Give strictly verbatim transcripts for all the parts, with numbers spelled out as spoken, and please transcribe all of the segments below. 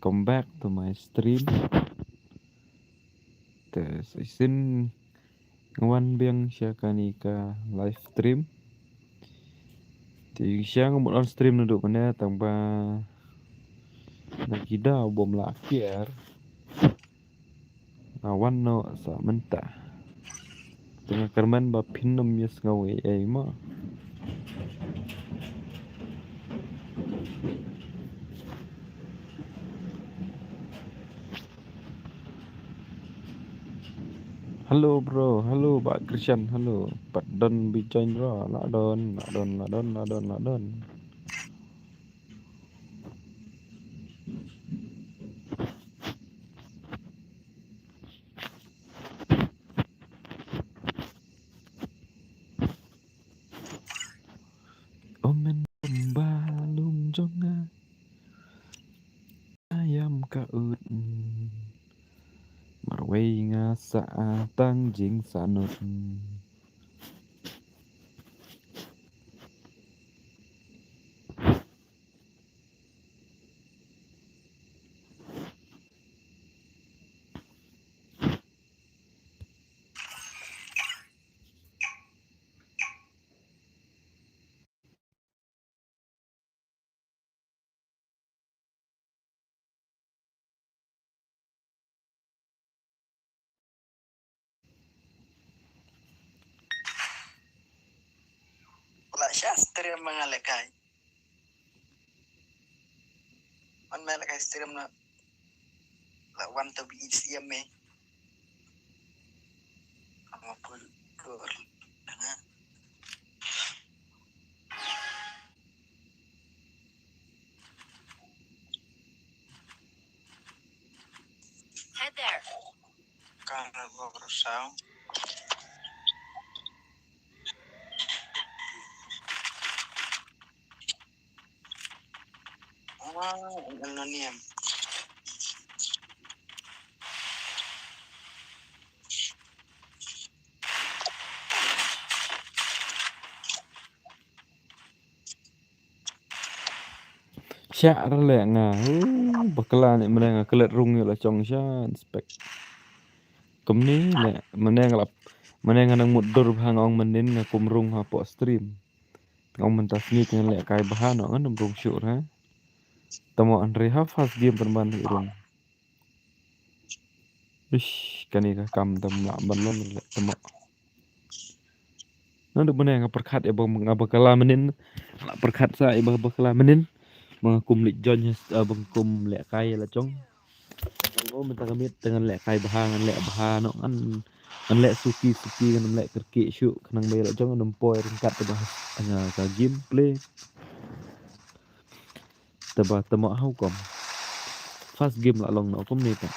Welcome back to my stream. Te sa shisien nga wan biang sha kane ka live stream. Te shisha nga mut on stream naduh mynne tang ba na ki daw bym lah kiar. Nga wan noh sa mynta. Te nga kyrmen ba phin ym ïa sngew ei ei mo. Hello bro, hello Bah Krishan, hello. Pat don ba join bro, la don, la don, la don, la don, la don. Omen kumba lung jong nga, ayam ka ut. Marwei nga sa tang jing sanut. Lah shah stream ma nga lehkai. Man ma lehkai stream na. Lah wan to bi siam me. Ama pun dur. Danga. Hi there. Kana gua berusaha. Ah, anonim. Shah re leh nga. Uh, bakla ne mane nga klet rung ïa la chong sha inspect. Kumne ne mane nga lap mane nga nang mut dur bha nga ong mynnin nga kum rung ha po stream. Nga ong mynta sngi te ngan lehkai bha noh ngan ym rung shuh re. Tamo anre ha first game pynban hi rung. Ish, kane ka kam tam lah ban lon leh tamo. Naduh mynne nga pyrkhat ïa ba nga bakla mynnin. Nga pyrkhat sa ïa ba bakla mynnin. Ba nga kum leit join ha st-, ah, ba nga kum lehkai ïa la chong. Nga mynta ka miet te ngan lehkai bha ngan leh bha noh ngan, ngan leh suki suki ngan leh kyrkieh shuh khnang ba ïa la chong ngan ym poi ryngkat te ba ha ka game play. Te ba te mo ha u kom. First game la long na u kom ne ta.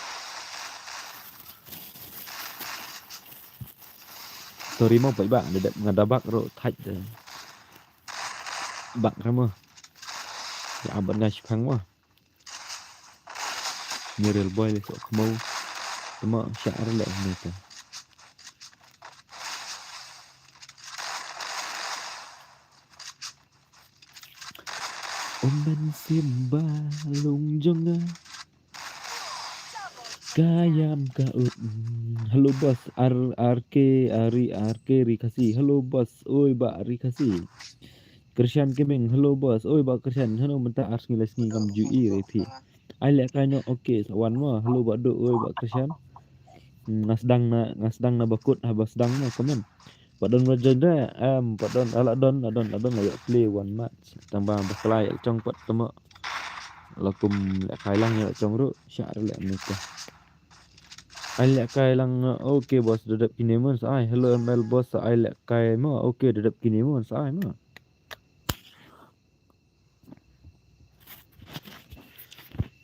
Sorry mo pait ba nga da bak ro thait de. Bak ra mo. La ban nga shipang mo. Ni real boy le sok mo. Te mo sha ar le ne ta. Omen simba lung jong nga. Kayam ka ut. Hello boss, R R K, Ari, R K Ri Khasi. Hello boss, oi ba Ri Khasi. Krishan Gaming, hello boss. Oi ba Krishan, hano mynta ar sngi lai sngi kam ju i re phi. Ai leh kai no, okay, sa wan mo. Hello ba do, oi ba Krishan. Hmm, nga sdang na, nga sdang na bakut, ha ba sdang na, comment. Pat don ba join da, em, pat don, ala don, la don, la don, la ïa play one match. Tang ba bakla ïa chong pat tamo. La kum lehkai lang ïa chong ruh, sha leh mynta. Ai lehkai lang, okay boss, da dep kine mon sa ai. Hello M L boss, sa ai lehkai mo, okay, da dep kine mon sa ai mo.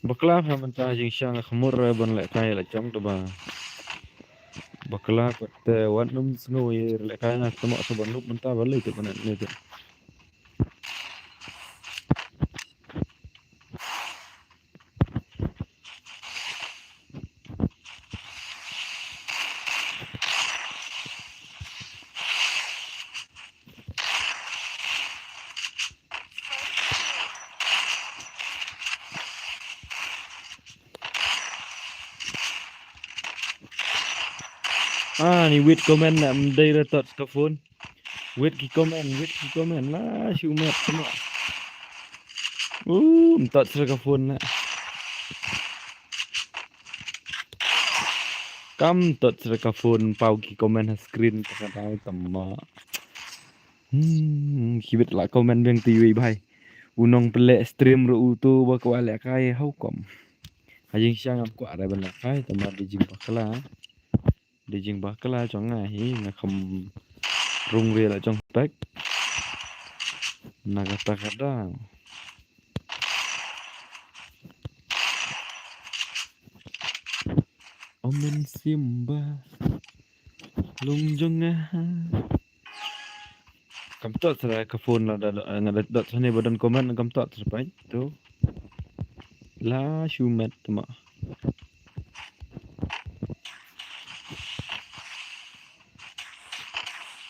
Bakla ha mynta jingshisha nga khmur ban lehkai la chong te ba. Bakla pat te wat nym sngew ïa lehkai nga tamo sa ban lup mynta ba lei te ban ne te. Ah, ni wait comment na, mdei ra tot ka phone. Wait ki comment, wait ki comment. La shu met tama. Uh, mtot sra ka phone na. Kam tot sra ka phone, pau ki comment ha screen, ta ka dau tama. Hmm, ki wait la comment biang ti wei bhai. U nong pele stream ro u tu ba kwah lehkai, how come? Ha jingshang ngam kwah re ban lehkai, tama di jingbakla. Di jingbakla jong nga hi, nga kham rung re la jong pek. Na kata kata. Omen Simba. Lung jong nga. Kam tot sra ka phone la da, da, nga da dot sani ba don comment, kam tot sra pai. Tu. La shu met tama.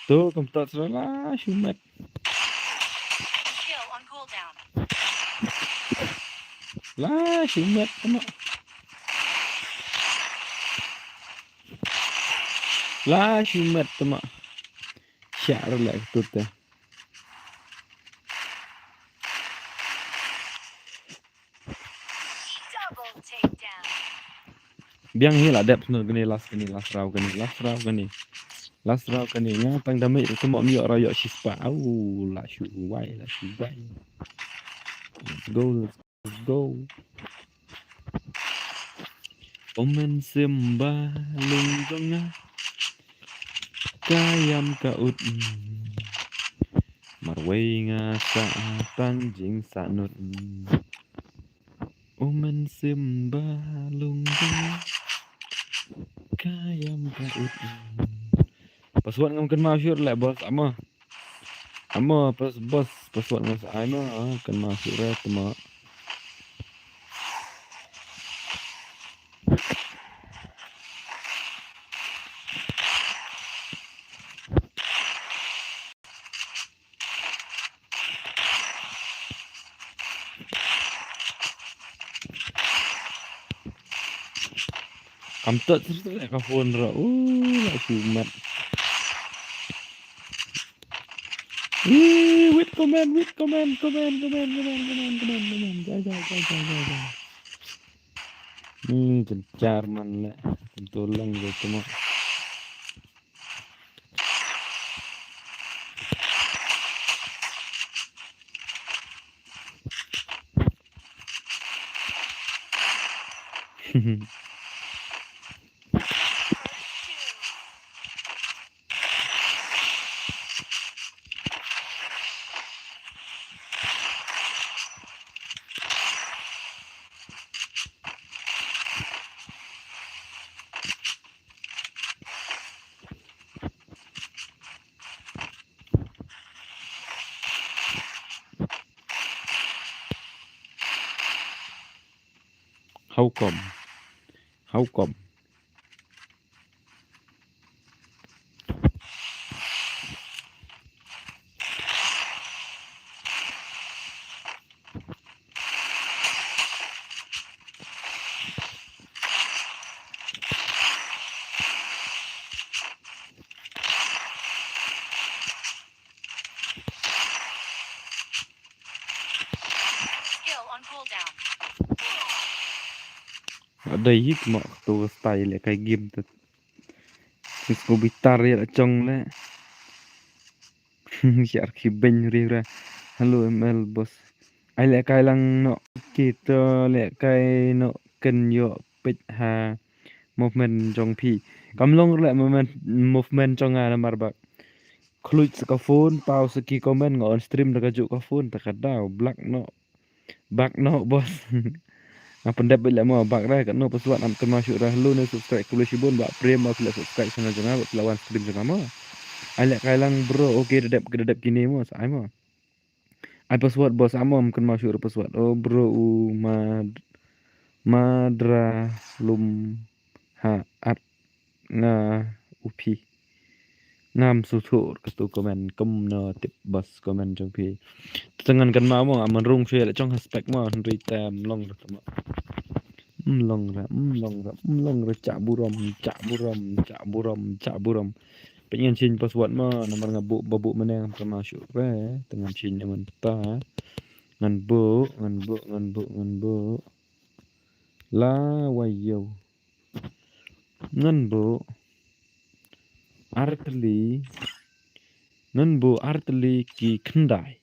Tu, kam tot sra, la shu met. Kill on cooldown. La shu met tama. La shu met tama. Shah re la tu te. Double takedown. Biang hi la dep snu kani, last kani, last round kani, last round kani. Last round kani, nga tang damage tu mo myo ra yo shispa. Au, la shu wai, la shu wai. Let's go, let's go. Omen Simba lung jong nga. Ka yam ka ut. Marwei nga sa tang jing sa nut. Omen Simba lung jong nga. Ka yam ka ut. Password ngam kynmaw shuh le boss, ama. Ama pas boss, password ngam sa ai ma, ah, kynmaw shuh re tama. Kam tot sra ka phone ra. Uh, la shu met. Ih, wait comment, wait comment, comment, comment. Jai, jai, jai, jai, jai, jai. Ni jan jar man le. Jan tulang je tama. How come? How come? Skill on cooldown. Adei hi kma to style le kai game te. Sis ko bitar ya chong le. Siar ki beny ri ra. Hello M L boss. Ai le kai lang no. Kita le kai no ken yo pet ha. Movement jong phi. Kam long le movement, movement jong nga namar bak. Khluit sa ka phone, pau sa ki comment, nga on stream da ka juk ka phone, ta ka daw, black no. Bak no, boss. Nga pyndep bit le mo, bak ra, ka no, password, am kynmaw shuh ra, hello, ne subscribe, khublei shibun, ba prem, ba phi la subscribe, channel jong nga, ba phi la wan stream jong nga mo. Ai le kai lang, bro, okay, da dep, da dep kine mo, sa ai mo. Ai password boss, amo ym kynmaw shuh re password. Oh bro, u mad, madra lum ha at nga u phi. Ngam suthu katu comment, kumno tip boss comment jong phi. Tengan kynmaw mo, aman rung shuh le chong ha spec mo, hynrei tem long re mo. Mlong re, mlong re, mlong re, chak burom, chak burom, chak burom, chak burom. Pynïan change password mo, namar nga buh, ba buh mynne ngam kynmaw shuh re, te ngan change mynta. Ngan buh, ngan buh, ngan buh, ngan buh. La wa ïew. Ngan buh. Artylli. Ngan buh artylli ki khyndai.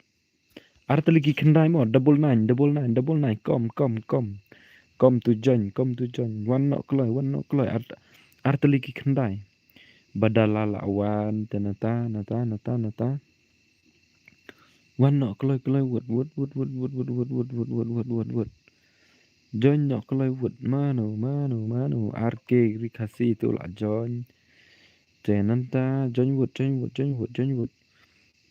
Artylli ki khyndai mo, double nine, double nine, double nine, kom, kom, kom. Kom to join, kom to join. Wan noh kloi, wan noh kloi. Art-, artylli ki khyndai. Ba da la la wan, te nata, nata, nata, nata. Wan noh kloi, kloi, wut, wut, wut. Join noh kloi, wut. Mano, mano, mano. R K Ri Khasi to la join. Te nata, join wut, join wut, join wut, join wut.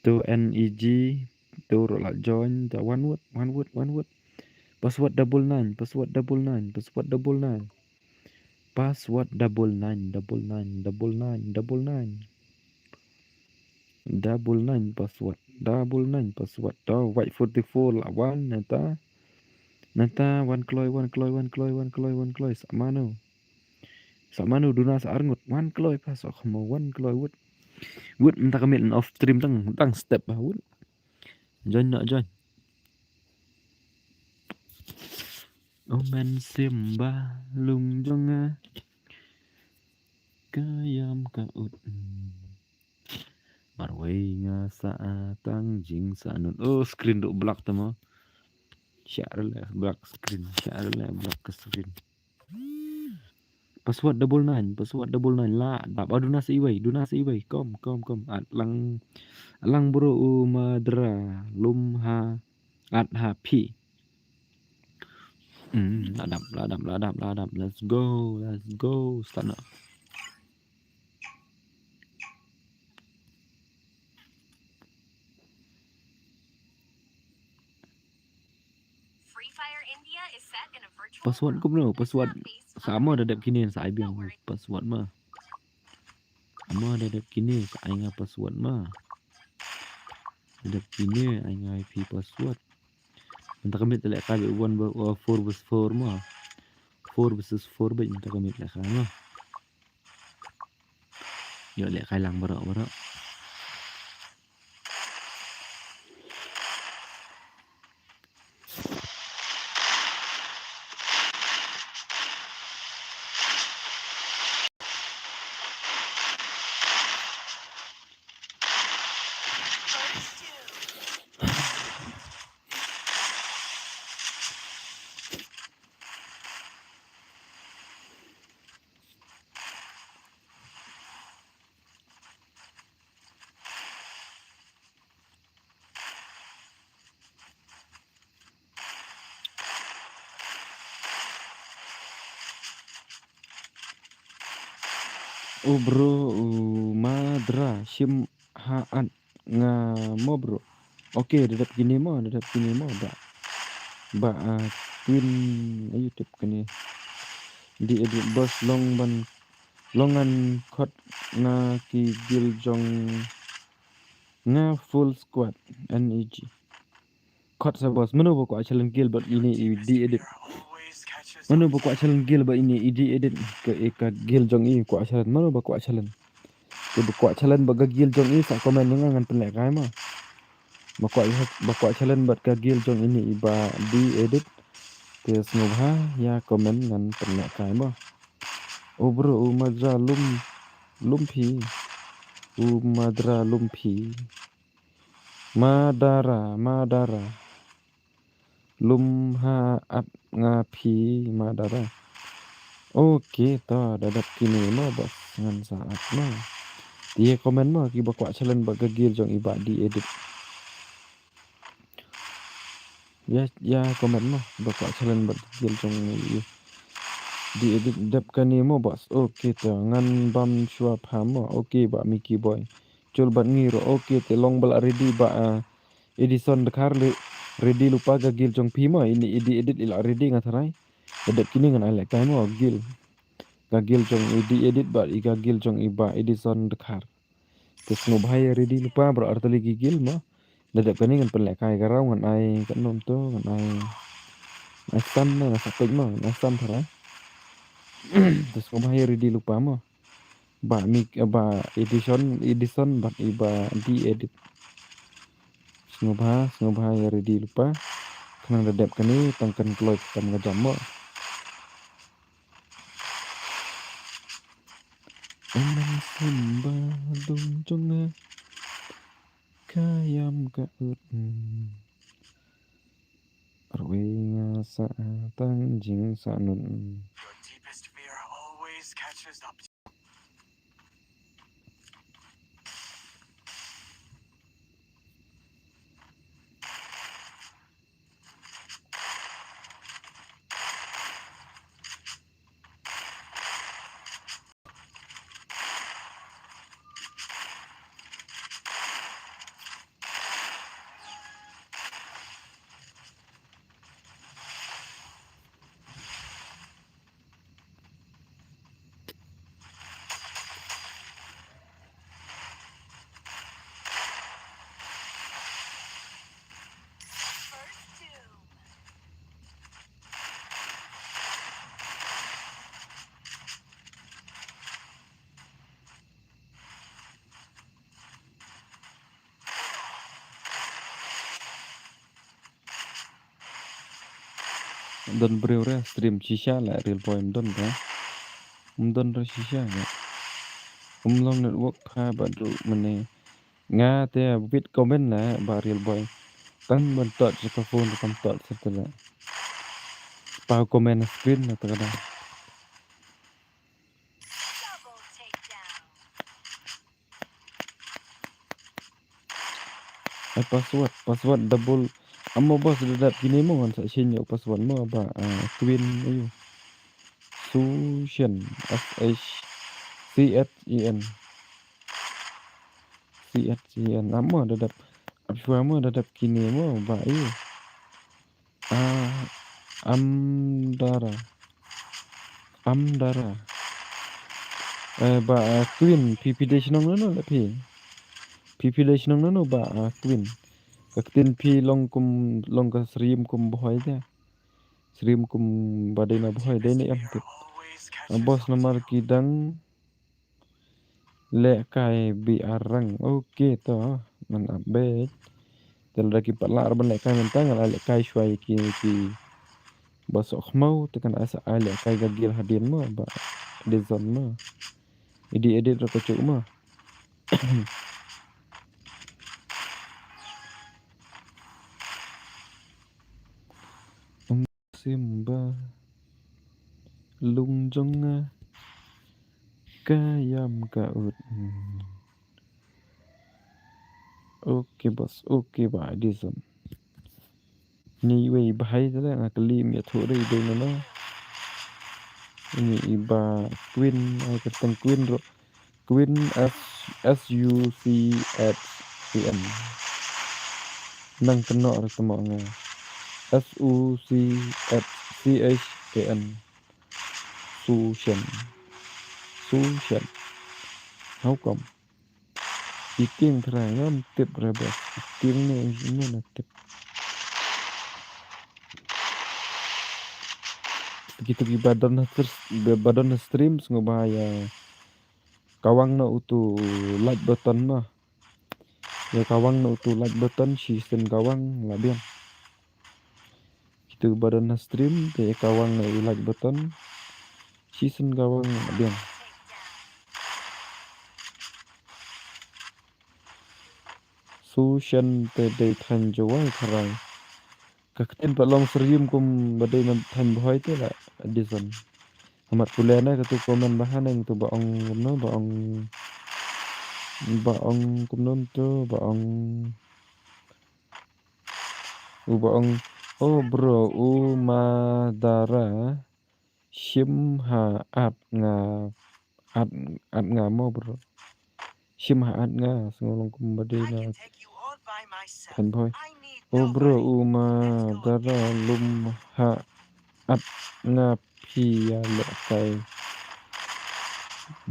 To N E G, to ruh la join, to one word, one word, one word. Password double nine, password double nine, password double nine. Password double nine, double nine, double nine, double nine. Double nine password, double nine password. To, White forty-four la wan, nata. Nata, wan kloi, wan kloi, wan kloi, wan kloi, wan kloi. Sa mano. Sa mano duna sa arngut, wan kloi pa sa khamo, wan kloi wut. Wut mynta ka miet off stream tang, tang step ba wut. Join noh, join. Omen simba lung jong nga. Ka ïam ka ut. Marwei nga sa tang jing sa nun. Oh, screen duk black tamo. Share le black screen, share le black ka screen. Password double nine, password double nine la dap. Ah, duna sa iwei, duna sa iwei. Kom, kom, kom. At lang, at lang bro u madra lum ha, at ha phi. Hmm, la dap, la dap, la dap, la dap. Let's go, let's go. Start noh. Password kumno, password. Sa mo da dep kine sa ai biang password ma. Mo da dep kine sa ai nga password ma. Da dep kine ai nga ai phi password. Mynta ka miet leh kai one, uh, four versus four ma. Four versus four bad mynta ka miet leh kai ma. Ïoh leh kai lang baroh baroh. Oh bro, uh, madra shim ha at nga mo bro. Okay, da dep kine mo, da dep kine mo ba. Ba, ah, twin, ayu tip kine. Di edit boss long ban, long ngan khot na ki guild jong nga full squad N E G. Khot sa boss, mano ba kwah challenge guild bad ine i di edit. Mano ba kwah challenge guild bad ine i di edit ka, eh, ka guild jong i kwah challenge. Mano ba kwah challenge. Te ba kwah challenge bad ka guild jong i sa comment ïa nga ngan pynlehkai ma. Ba kwah, ba kwah challenge bad ka guild jong ine i ba di edit. Te sngewbha ïa comment ngan pynlehkai ma. Oh bro, u madra lum, lum phi. U madra lum phi. Madara, madara. Lum ha at nga phi madara. Okay, to da dep kine mo boss ngan sa at mo. Te comment mo ki ba kwah challenge bad ka guild jong i ba di edit. Ïa, ïa comment mo ba kwah challenge bad ka guild jong i. Di edit dep kane mo boss. Okay, to ngan bam shuwa pha mo. Okay, ba Mickey Boy. Chul bad ngi ruh. Okay, te long ba la ready ba, ah, Edison Dkhar re-, ready lypa ka guild jong phi mo, ine i di edit i la ready nga tharai. Da dep kine ngan ai lehkai mo guild. Ka guild jong i di edit bad i ka guild jong i ba Edison Dkhar. Te sngewbha ïa ready lypa baroh artylli ki guild mo. Da dep kane ngan pynlehkai ka round ngan ai ka nom to ngan ai. Ai san na nga sa peit mo, ngan ai san tharai. Te sngewbha ïa ready lypa mo. Bah Mik, eh, Bah Edison, Edison bad i Bah D Edit. Sngewbha, sngewbha ïa ready lypa. Khnang da dep kane tang kan kloi tam ka jam mo. Ym sim ba dum jong nga. Ka ïam ka ut. Rwei nga sa tang jing sa nun. Your deepest fear always catches up. Don briew re stream shisha la Real Boy, ym don re. Ym don re shisha re. Ym long network pha ba dru mane. Nga te bit comment la ba Real Boy. Tang ban tot sha ka phone kam tot sha te la. Pau comment screen na ta ka da. Ai password, password double. Amo boss da dap kine mo ngan sa change ïa u password mo ba, ah, Queen ayu. Sushen, S H C H E N. C H E N. Amo da dap. Ap shwa mo da dap kine mo ba ayu. Ah, Amdara. Amdara. Eh, ba, ah, Queen, phi, phi dei shnong nano la phi? Phi, phi dei shnong nano ba, ah, Queen? Ka ktien phi long kum, long ka syriem kum Bhoi te. Syriem kum ba dei na Bhoi, dei ne em tip. Ah, boss namar ki dang lehkai biar rang. Ok, to ngan update. Te lada ki pat lah ban lehkai mynta ngan ai lehkai shuwa ïa ki, ki ba soh khmaw te kan ai sa ai lehkai gagil hadien mo ba dei zon mo. Edit edit ruh ka juk mo. Simba lung jong nga ka ïam ka ut. Hmm. Ok boss, ok ba Edison. Ni wei ba hai tala nga kali mi athu ri dei nana. Ini iba Queen, ai ka tang Queen ro. Queen S, S U C H E N. Nang keno re temo nga. S U C H C H E N. Sushen. Sushen. How come? Iting thra ngam tip re ba. Iting ne ne na tip. Kita ki badon na badon na stream sngewbha ïa kawang na utu like button na. Ïa kawang na utu like button, shisien kawang la biang. Kitu ba don na stream te ïa kawang na u like button, shisien kawang la biang. Sushen te dei thaiñ Jowai tharai. Ka ktien pat long syriem kum ba dei na thaiñ Bhoi te la Edison. Hamat pule na katu comment ba haneng tu ba ong no ba ong ba ong kumno tu ba ong u ba ong. Oh bro, u ma dara shim ha at nga at at nga mo bro. Shim ha at nga sngew long kum ba dei na thaiñ Bhoi. Oh bro, u ma dara lum ha at nga phi ïa lehkai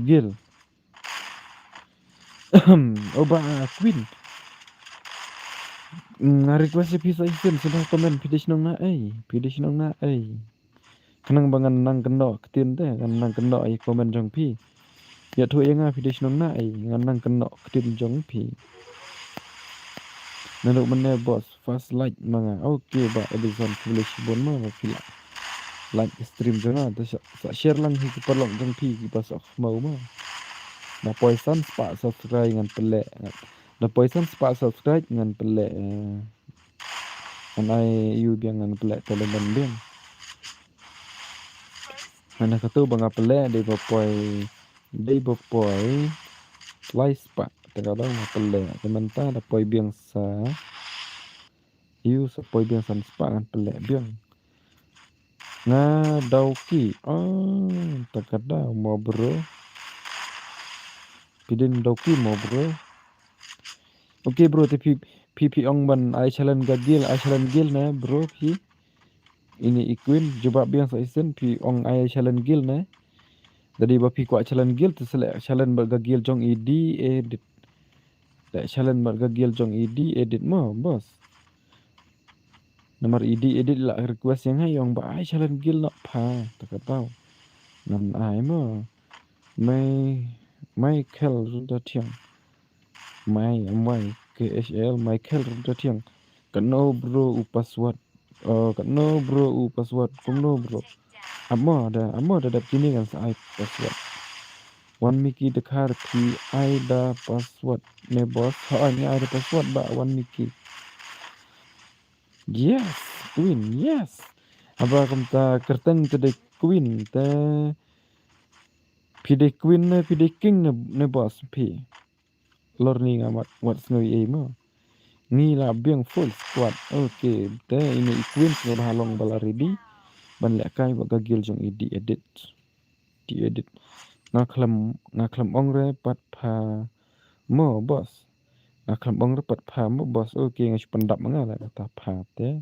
gil. Oh ba Queen. Nga request ïa phi sa isen sngewbha comment phi dei shnong na ei, phi dei shnong na ei. Khnang ba ngan nang kynnoh ktien te, ngan nang kynnoh ïa comment jong phi. Ïathuh ïa nga phi dei shnong na ei, ngan nang kynnoh ktien jong phi. Naduh mynne boss, first like ma nga. Okay Bah Edison, khublei shibun ma ba phi la like stream jong nga. Te sa, sa share lang hi ki paralok jong phi kiba sngewkhmaw ma. Da poi san spah subscribe ngan pynleh. Da poi san spah subscribe ngan pynleh. Eh, ngan ai ïa u biang, ngan pynleh te lem biang. Hana katu ba nga pynleh dei ba poi, dei ba poi lai spah. Te ka dang nga pynleh, te mynta da poi biang sa. Ïa u sa poi biang san spah ngan pynleh biang. Nga Dawki. Oh, te ka daw mo bro. Phi dei Dawki mo bro. Okay bro, te phi, phi, phi ong ban ai challenge ka guild, ai challenge guild ne bro phi. Ine i queen, jubab biang sa shisien, phi ong ai challenge guild ne. Dei ba phi kwah challenge guild, te select challenge bad ka guild jong i D Edit. Te challenge bad ka guild jong i D Edit mo, boss. Namar i D Edit la request ïa nga, i ong ba ai challenge guild noh pha, te ka daw. Ngan ai mo. Mai, Michael Ryntathiang. Mai, M Y K H A L, Michael Ryntathiang. Katno bro u password. Oh, katno bro u password. Kumno bro. Amo da, amo da dap kine ngan sa ai password. Wan Miki Dkhar, phi ai da password ne boss. Ha, ngi ai da password ba Wan Miki. Yes, queen, yes. Haba kumta kyrteng te dei queen te. Phi dei queen ne, phi dei king ne, ne boss phi. Lor ni nga mat wat sngew ei mo. Ngi la biang full squad. Okay, te ine i queen sngewbha long ba la ready ban lehkai bad ka guild jong i D Edit. D Edit. Nga khlem, nga khlem ong re pat pha mo boss. Nga khlem ong re pat pha mo boss. Okay, nga shu pyndap ma nga la kata pha te.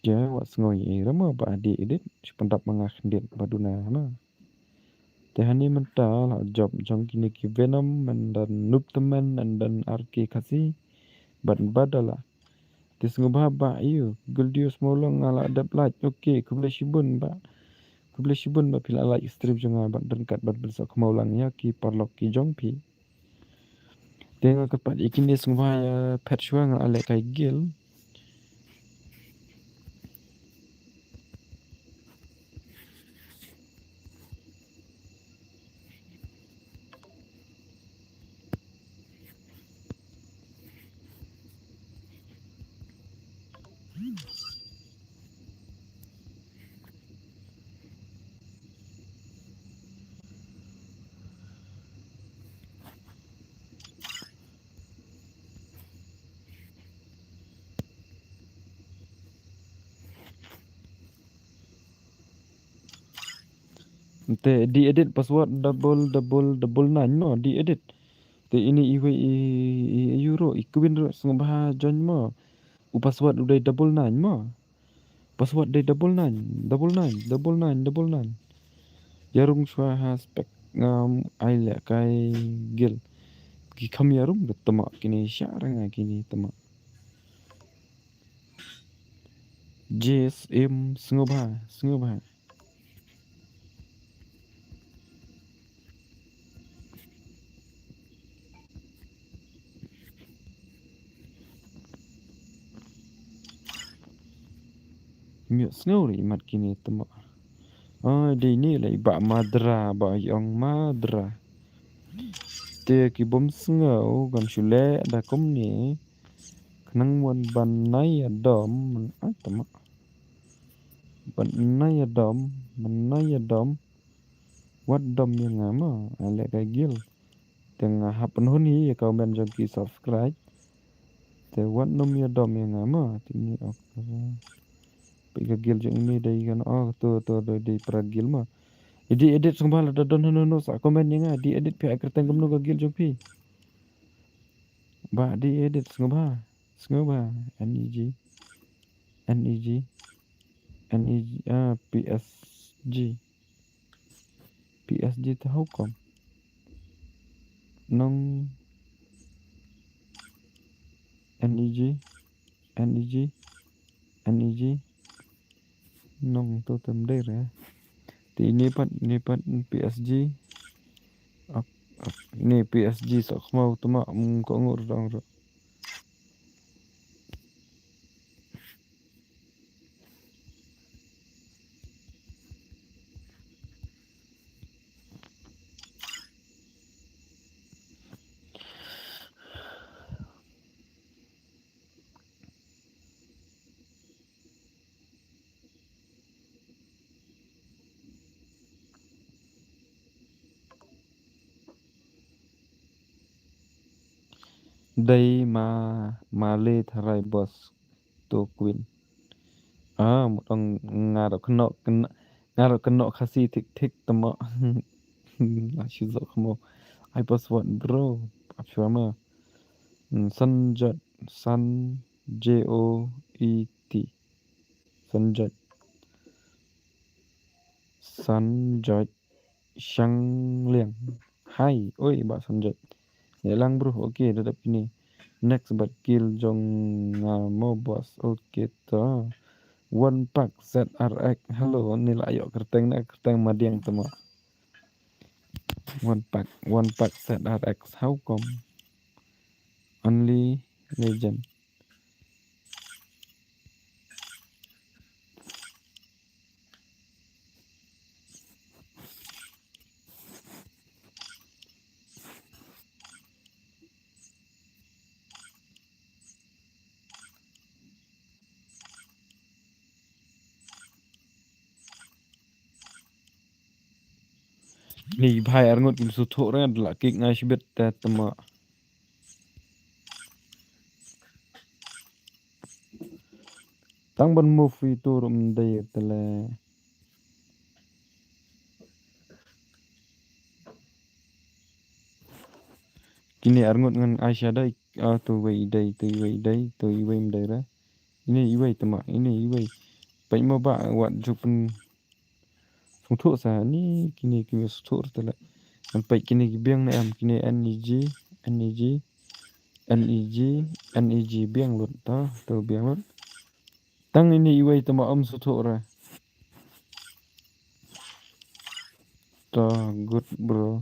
Te wat sngew ei re mo ba D Edit, shu pyndap ma nga khyndiat ba duna mo. Te hani mynta la jop jong kine ki Venom, and then Noob Tymmen, and then R K Khasi, bad Badala. Te sngewbha ba ïa u Guldius Mawlong nga la dep like. Okay, khublei shibun ba, khublei shibun ba phi la like stream jong nga bad ryngkat bad phin sa khmawlang ïa ki paralok ki jong phi. Te nga kyrpad ïa kine sngewbha ïa phet shuwa nga la lehkai guild. Te D Edit password double double double nine mo D Edit. Te ine iwei i, i, i ruh, i queen ruh sngewbha join mo. U password u dei double nine mo. Password dei double nine, double nine, double nine, double nine. Ïarung shuwa ha spec ngam ai lehkai guild. Ki kham ïarung da tama kine sha ranga kine tama. J S M sngewbha, sngewbha. Miet sngew ri mat kine tama. Ai, dei ni lei ba madra, ba yong madra. Te ki bom sngew, kan shu leh da kumne. Khnang wan ban nai adom, man ai tama. Ban nai adom, man nai adom. Wat dom ïa nga mo, ai lehkai guild. Te nga hap pynhun hi ïa ka comment jong ki subscribe. Te wat nym ïa dom ïa nga mo, te ni ok. Peit ka guild jong i dei kan oh to to dei dei para guild mo. I D Edit sngewbha lada don hano hano sa comment ïa nga, D Edit phi ai kyrteng kumno ka guild jong phi. Ba D Edit sngewbha, sngewbha, N E G, N E G, N E G, ah, P S G. P S G te how come? Nong N E G, N E G, N E G. Nong to tem dei re. Te ini pat, ini pat P S G. Ap, ap, ini P S G sa khmau tama, mm, ko ngur dang ro. Dei ma, ma le tharai boss to queen. Ah, mo tong nga ro kno, kno, nga ro kno Khasi thik thik tamo. Ashi zo kmo. Ai password bro. Ap shwa ma. Hmm, Sanjot, San J O E T. Sanjot. Sanjot Shangliang. Hai, oi, ba Sanjot. Ïa lang bro, okay, da dap kine. Next bad kill jong nga mo boss. Okay to. One pack Z R X. Hello, ni la ïoh kyrteng na kyrteng madiang tama. One pack, one pack Z R X. How come? Only legend. Ni bhai arngut kim suthuh re da la kick nga shibit te tama. Tang ban move ïa tu ruh ym dei te le. Kine arngut ngan ai sha dei, ah, tu wei i dei, tu wei i dei, tu i wei ym dei re. Ine i wei tama, ine i wei. Peit mo ba wat ju pyn Sngewthuh sa ni kine ki sngewthuh te leh. Ngan peit kine ki biang ne em, kine N E G, N E G, N E G, N E G biang lut ta, to biang lut. Tang ini iwei te ma ym sngewthuh re. Ta good bro.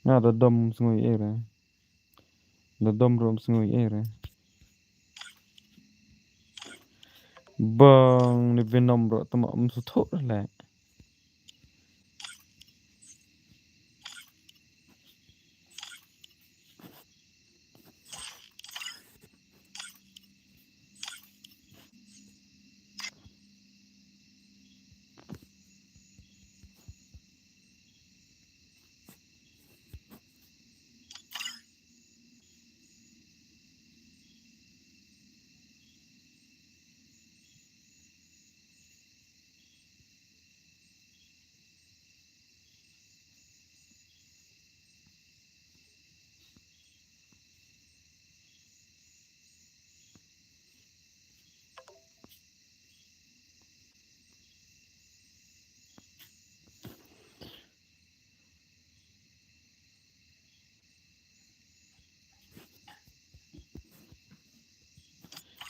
Nga da dom sngewthuh re. Da dom ruh ym sngewthuh re. Bang ni Venom ruh te ma ym sngewthuh re leh.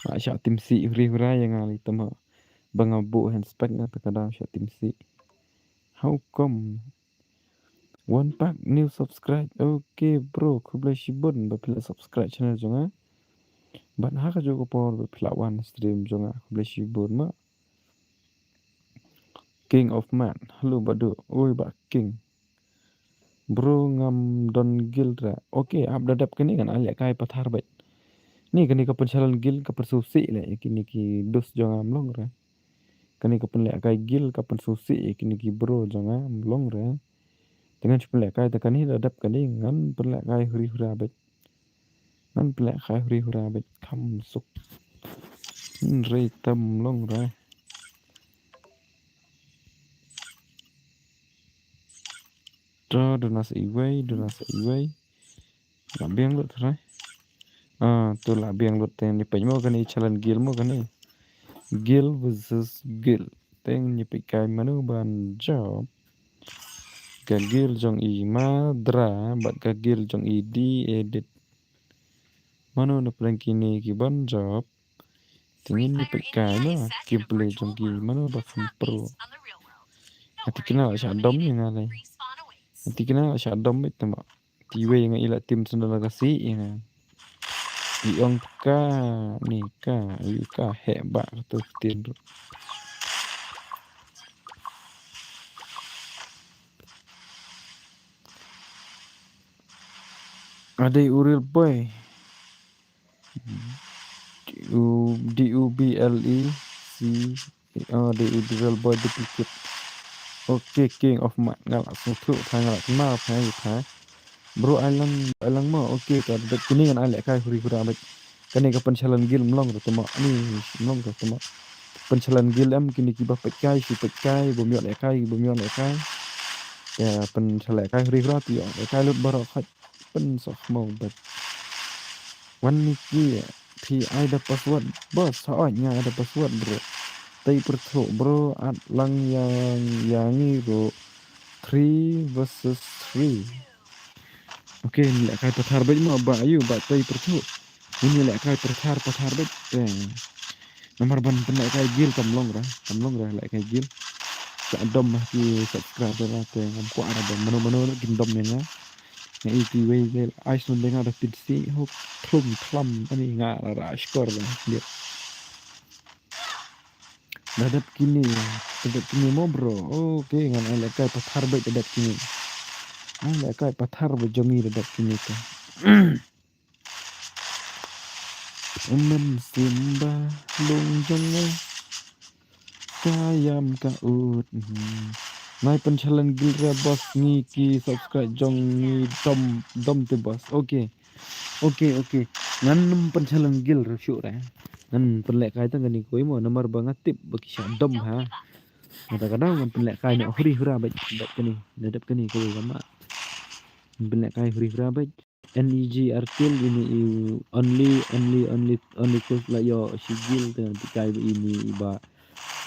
Nga shah tim sih huri hura ïa nga lei te ma ba nga buh hand spec nga te ka dang shah tim sih. How come? One pack new subscribe. Okay bro, khublei shibun ba phi la subscribe channel jong nga. Bad ha kajuh ka por ba phi la wan stream jong nga, khublei shibun ma. King of Man. Hello Badu. Oi Bah King. Bro ngam don guild re. Okay, ap da dep kane ngan ai lehkai pathar bad. Ni kane ka pynchalan guild ka pynsngewsih leh ïa kine ki dus jong nga ym long re. Kane ka pynlehkai guild ka pynsngewsih ïa kine ki bro jong nga ym long re. Te ngan shu pynlehkai te kane da dep kane ngan pynlehkai huri hura bad. Ngan pynlehkai huri hura bad kham suk. Hynrei te ym long re. To duna sa iwei, duna sa iwei. La biang lut re. Ah, to la biang lut te ni peit mo kane challenge guild mo kane. Guild versus guild. Te ni peit kai mano ban jop. ka guild jong i Madra bad ka guild jong i D Edit. Mano na pdeng kine ki ban jop? Te ngin ïa peit kai ma gameplay jong ki, mano ba kham pro. Ati kina la sha dom ïa nga lei. Ati kina la sha dom beit te ma. Ti wei nga i la tim sendal ka si ïa nga. I ong ka ni ka i ka heh ba ka tu tin. Adei u real boy. D U, D U B L E C, oh, D U B L boy duplicate. Okay, King of Mat, nga la sngewthuh pha, nga la kynmaw pha, ïa pha. Bro, ai lang, ai lang mo. Okay, ka dep kine ngan ai lehkai huri hura bad. Kane ka pynchalan guild mlong ruh tama. Ani mlong ruh tama. Pynchalan guild em kine kiba peit kai, shu peit kai, bym ïoh lehkai, bym ïoh lehkai. Ïa pynchalan lehkai huri hura, phi ïoh lehkai lut baroh khoit. Pynsoh mo bad. Wan Niki, phi ai da password, boss, hooid nga ai da password, bro. Tei pyrthuh, bro, at lang ïa, ïa ngi ruh. Three versus three. Okay, ngin lehkai pathar beit mo, ba ayu, ba tei pyrthuh. Ngin lehkai pathar, pathar beit. Te. Namar ban pynlehkai guild kam long ra, kam long ra lehkai guild. Sa dom ma ki subscriber ra te ngam kwah ra ba mano mano kin dom ïa nga. Nga i ti wei guild ai snon de nga da pit si hok thlum thlam ani nga ra ra skor ra. Dia. Da dep kine, da dep kine mo bro. Okay, ngan ai lehkai pathar beit da dep kine. Ai lehkai pathar beit jong ngi da dep kine te. Umen Simba lung jong nga. Ka ïam ka ut. Hmm. Nai pynchalan guild ra boss ngi ki subscribe jong ngi dom dom te boss. Okay. Okay, okay. Ngan nym pynchalan guild ra shuh ra. Ngan pynlehkai tang kane kawei mo namar ba nga tip ba ki sha dom ha. Nga ta ka daw ngan pynlehkai ne huri hura bad dep kane. Da dep kane kawei ka ma. Ngan pynlehkai huri hura bad. N E G article ini i only, only, only, only kills la ïoh shi guild te ngan pynlehkai ba ini i ba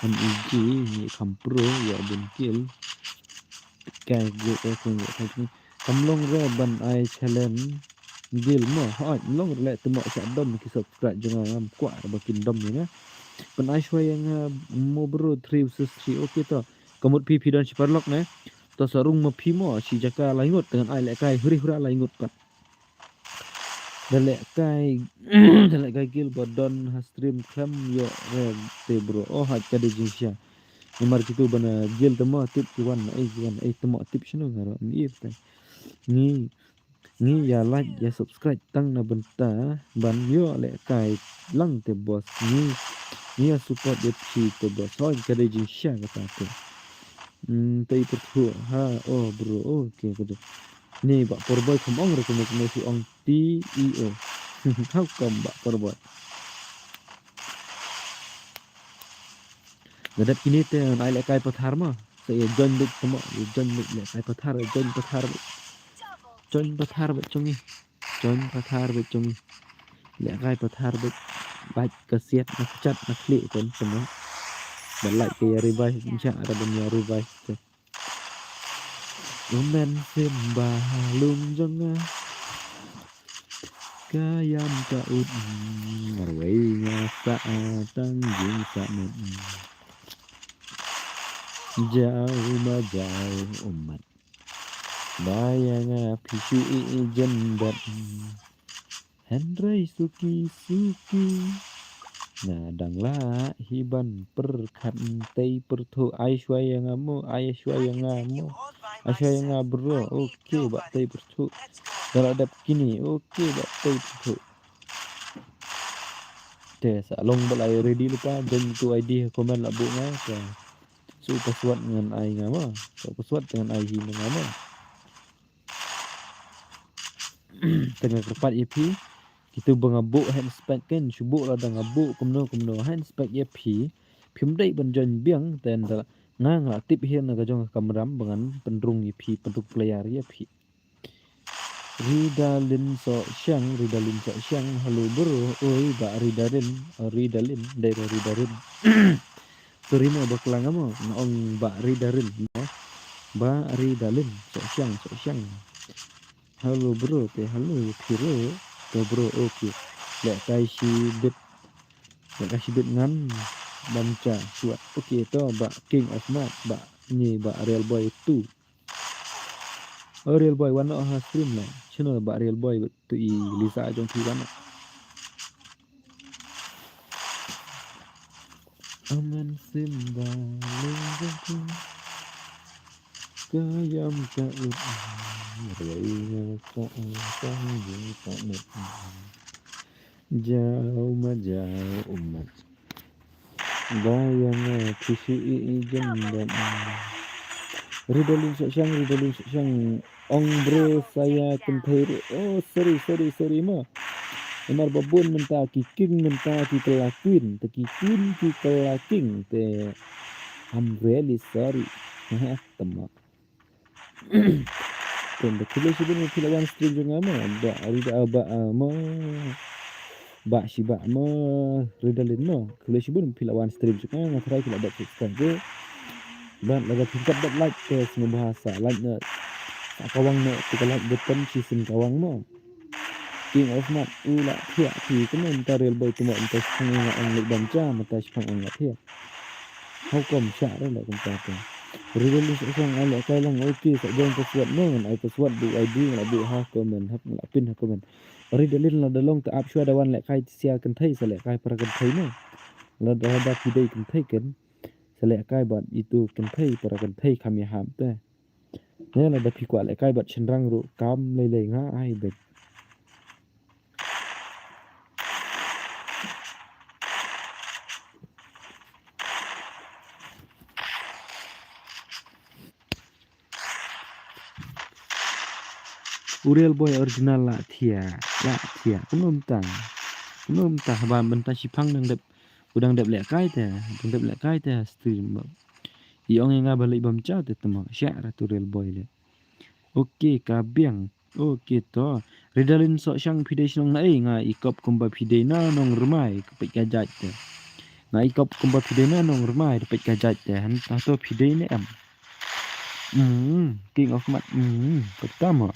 N E G ini kham pro ïoh bun kill. Kai guild kai kung ïoh kai kung. Kam long re ban ai challenge guild mo. Hooid, long re leh te mo sha dom ki subscribe jong nga ngam kwah re ba kin dom ïa nga. Pyn ai shwa ïa nga mo bro three versus three. Okay to. Ka mut phi phi don shi paralok ne. To sa rung ma phi mo shi jaka lai ngut te ngan ai lehkai huri hura lai ngut pat. Da lehkai, da lehkai guild ba don ha stream khlem ïoh re te bro. Oh, hooid ka dei jingshisha. Namar kitu ba na guild te mo tip ki wan, eh, ki wan, eh, te mo tip shano nga ruh, ni te. Ngi, ngi ïa like, ïa subscribe tang na bynta ban ïoh lehkai lang te boss. Ngi, ngi ïa support ïa phi te boss. Hooid ka dei jingshisha kata te. Hmm, tei pyrthuh ha, oh bro, okay, ka dei. Ni ba por boy kham ong re kumno kumno shu ong T E O. How come ba por boy? Da dep kine te ngan ai lehkai pathar ma. Sa ïa join beit te mo, ïa join beit lehkai pathar, join pathar beit. Join pathar beit jong ngi. Join pathar beit jong ngi. Lehkai pathar beit. Bad ka siat na kjat na khlieh kon te mo. Ba like ka ïa revive, nja ra ban ïa revive te. Umen Simba lung jong nga. Ka ïam ka ut. Marwei nga sa tang jing sa mut. Jaw ma jaw umat. Ba ïa nga phi shu i i jen bad. Hynrei suki suki. Nga dang lah hi ban pyrkhat tei pyrthuh ai shwa ïa nga mo, ai shwa ïa nga mo. Ai shwa ïa nga bro, okay ba tei pyrthuh. Da la dep kine, okay ba tei pyrthuh. Te sa long ba la ready lypa, join tu I D comment la buh nga, te. Su password ngan ai nga mo, su password ngan ai hi nga mo. Te nga kyrpad ïa phi, kitu ba nga buh hand spec ken, shu buh lada nga buh kumno kumno hand spec ïa phi, phim dei ban join biang, te nga nga tip hi na ka jong ka kamram ba ngan pynrung ïa phi, pynrung player ïa phi. Ridalin Soh Shang, Ridalin Soh Shang, hello bro, oi ba Ridarin, Ridalin, dei ba Ridarin. Sorry mo ba klang mo, nga ong ba Ridarin mo. Ba Ridalin, Sohshang, Sohshang. Hello bro, te hello phi ruh. To bro, okay. Lehkai shibit. Lehkai shibit ngan bam ja shuwa. Okay, to Bah King of Mad, Bah Nyi, Bah Real Boy two. Oh, Real Boy, wan noh ha stream la. Channel Bah Real Boy, tu i Lisa jong phi wan noh. Amen Simba, Lisa jong phi. Ka ïam ka ut. Rwai nga sa, sa, sa, sa, sa. Jau ma jau umat. Ba ïa nga phi shu ïeit ïeit jan ban. Ridalin Sohshang, Ridalin Sohshang. Ong bro sa ïa kynthei ruh. Oh, sorry, sorry, sorry mo. Namar ba bun mynta ki king mynta ki kylla queen, te ki queen ki kylla king, te I'm really sorry. Te mo. Te khublei shibun phi la wan stream jong nga mo. Ba Rida, ba, ah, mo. Ba shi ba mo. Ridalin mo. Khublei shibun phi la wan stream jong nga. Nga tharai phi la dep subscribe. Bad lada phi dep dep like te sngewbha sa like noh. Sa kawang noh te ka like button shisien kawang mo. King of Mad u la thiah phi kumne mynta Real Boy kumne mynta shipang nga ong leit bam ja mynta shipang ong la thiah. How come shah re la kumta te. Ridalin Sohshang ai lehkai lang, okay, sa jong password mo, ngan ai password, buh I D ngan la buh ha comment, hap ngan la pin ha comment. Ridalin lada long te ap shuwa da wan lehkai, te sa ïa kynthei sa lehkai para kynthei mo. Lada, lada phi dei kynthei ken sa lehkai bad itu kynthei para kynthei kham ïahap te. Ne lada phi kwah lehkai bad shynrang ruh kam lei lei nga ai beit. U Real Boy original la thiah, la thiah. Kumno mynta? Kumno mynta haba mynta shipang dang dep, u dang dep lehkai te, dang dep lehkai te ha stream. I ong ïa nga ba leit bam ja te te mo, shah ra tu Real Boy le. Okay, ka biang. Okay to. Ridalin Sohshang phi dei shnong na ei, nga i kop kumba phi dei na Nongrmai, ka peit ka jait te. Nga i kop kumba phi dei na Nongrmai, ka peit ka jait te. Han ta to phi dei ne em. Hmm, King of Mad. Hmm, kata mo.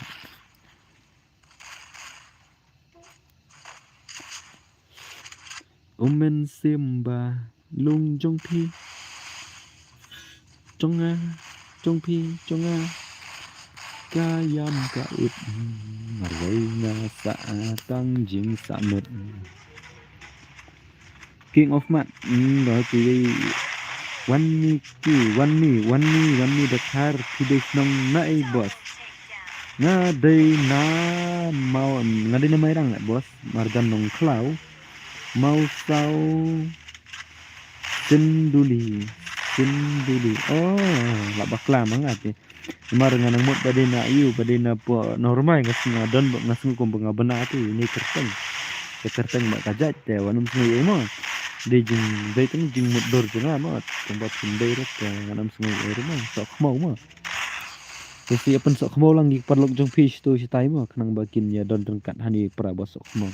U men Simba lung jong phi. Jong nga, jong phi, jong nga. Ka ïam ka ut. Marwei nga sa tang jingsahnut. King of Mad. Hmm, ba tu dei. Wan mi ki, wan mi, wan mi, wan mi da khar, phi dei shnong na ei boss. Nga dei na Maw, nga dei na Mairang eh boss. Marjan Nongkhlaw. Mawsaw. Sinduli. Sinduli. Oh, la bakla ma nga te. Namar nga nang mut ba dei na ïu, ba dei na pdeng Nongrmai nga sngew don ba nga sngew kumba nga bna te ine kyrteng. Ka kyrteng ba ka jait te wat nym sngew ïa mo. Dei jing, dei tang jingmut dur jong nga mo. Kumba phin dei ruh te wat nym sngew ïa mo. Sok khmaw mo. Te sa ïa pynsok khmaw lang ïa ki paralok jong phi shatu shatai mo. Khnang ba kin ïa don ryngkat hani para ba sok khmaw.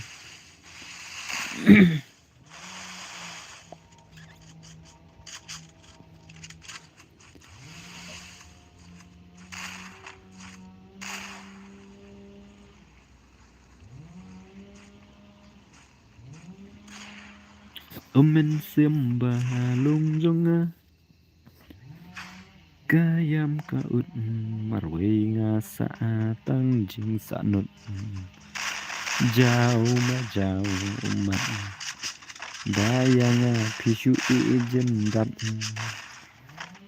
U men Simba lung jong nga. Ka ïam ka ut marwei nga sa tang jingsahnut. Jaw ma jaw ma. Da ïa nga phi shu ïeit ïeit jyndat.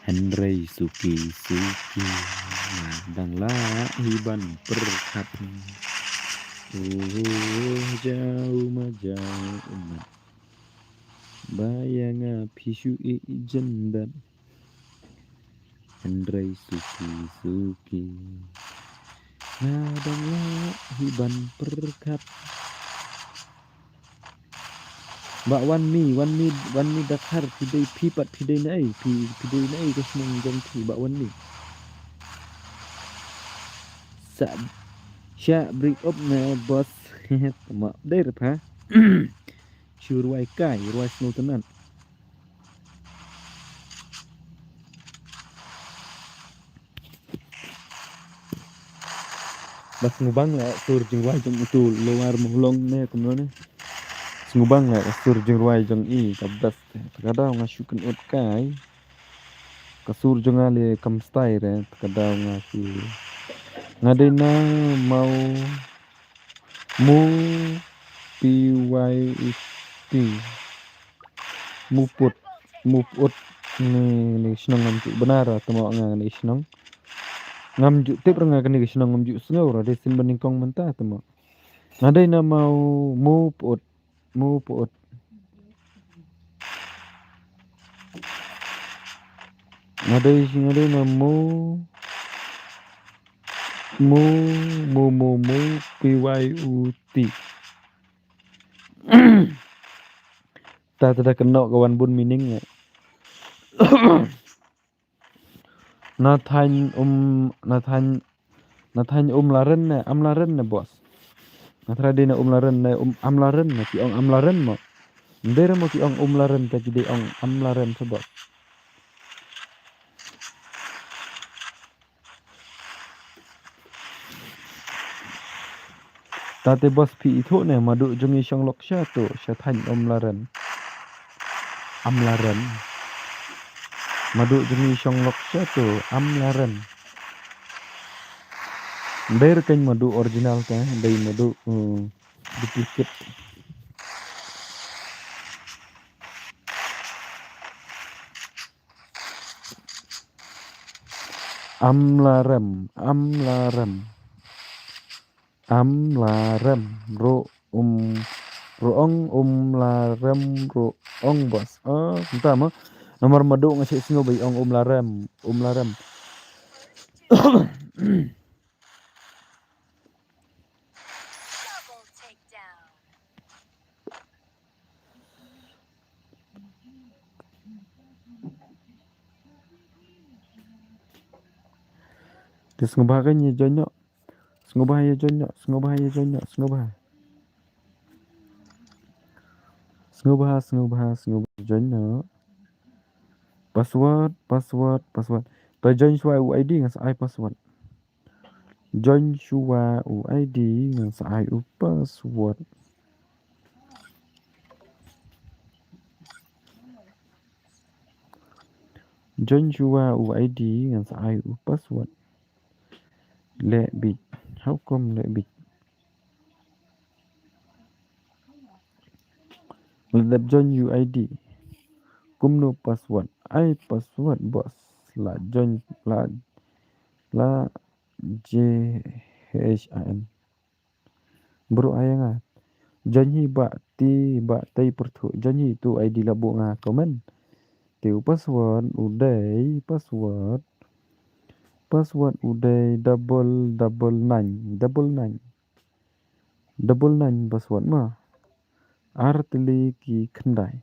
Hynrei suki suki nga dang lah hi ban pyrkhat. Oh, jaw ma jaw ma. Ba ïa nga phi shu ïeit ïeit jyndat. Hynrei suki suki nga dang lah hi ban pyrkhat. Bah Wan Mi, Wan Mi, Wan Mi Dakhar, phi dei phi pat phi dei na ei, phi, phi dei na ei ka shnong jong phi Bah Wan Mi. Sa, sha break up na boss. Ma dei rep ha. Shu rwai kai, rwai sngewtynnat. Sngewbang la sur jingrwai jong utu Lower Mawlong ne kumno ne. Sngewbang la sur jingrwai jong i ka best. Ka daw nga shu kynot kai. Ka sur jong nga le kam stai re. Ka daw nga shu. Nga dei na mau mu P Y U T. Mu put. Mu put. Ni ni shnong ngam ju benar atau mau nga ni shnong. Ngam ju tip ra nga kane ka shnong ngam ju sngew ra dei sin banyngkong mynta te mo. Nga dei na mau mu put, mu put. Nga dei, nga dei na mu, mu, mu, mu, mu, P Y U T. Ta ta da kynnoh ka wan bun meaning. Na thaiñ um, na thaiñ, na thaiñ um laren ne, am laren ne boss. Na thra dei na um laren ne, um, am laren ne, ki ong am laren mo. Ndei re mo ki ong um laren te ki dei ong am laren se boss. Tate boss phi ithuh ne, madu jong i shong lok sha tu, sha thaiñ um laren. Am laren. Madu jong i shong lok sha tu, am laren. Ndei re keiñ madu original te, ndei madu, uh, duplicate. Am larem, am larem. Am larem, ru um, ru ong um larem, ru ong boss. Oh, kumta mo. Namar madu nga shu sngew ba i ong um larem, um larem. Te sngewbha kan ïa join noh. Sngewbha ïa join noh, sngewbha ïa join noh, sngewbha. Sngewbha, sngewbha, sngewbha join noh. Password, password, password. To join shuwa u I D ngan sa ai password. Join shuwa u I D ngan sa ai u password. Join shuwa u I D ngan sa ai u password. Leh bit. How come leh bit? Leh dep join u I D. Kumno password? Ai password boss. La join la la J H I N. Bro ai nga. Join hi ba ti ba tei perthu. Join hi tu I D la bu nga comment. Te u password u dei password. Password u dei double double nine. Double nine. Double nine password ma. Ar tylli ki khyndai.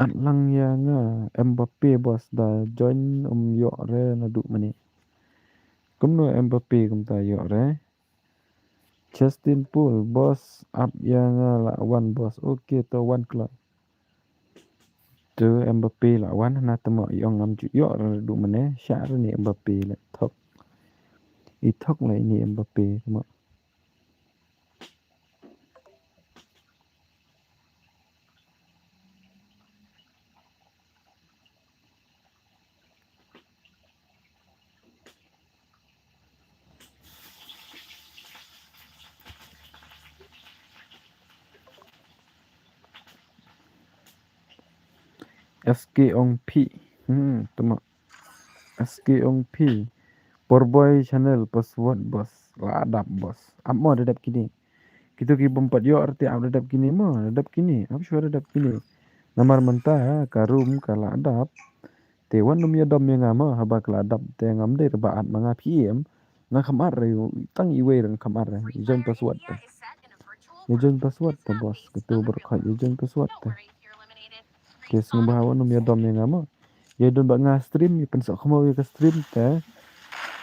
At lang ïa nga Mbappe boss da join um ïoh re naduh mynne. Kumno Mbappe kumta ïoh re. Justin Pool boss ap ïa nga la wan boss. Okay to wan kloi. To Mbappe la wan na temo ïong ngam ju ïoh re naduh mynne sha re ni Mbappe le thok. I thok le ni Mbappe temo. S K Ong Phi. Hmm, tama. S K Ong Phi. Porboy channel password boss. La dap boss. Ap mo da dap kini. Kitu ki bym pat ïoh arti ap da dap kini mo, da dap kini. Ap shuwa da dap kini. Namar mynta ka room ka la dap. Te wan nym ïadom ïa nga mo, haba ka la dap te ngam dei ba at ma nga P M. Nga kham ar re, tang iwei re nga kham ar re. Join password te. Ïa join password te boss. Kitu baroh khoit ïa join password te. Te sngewbha wan nym ïadom ïa nga mo. Ïa don ba nga stream, ïa pynsoh khmaw ïa ka stream te.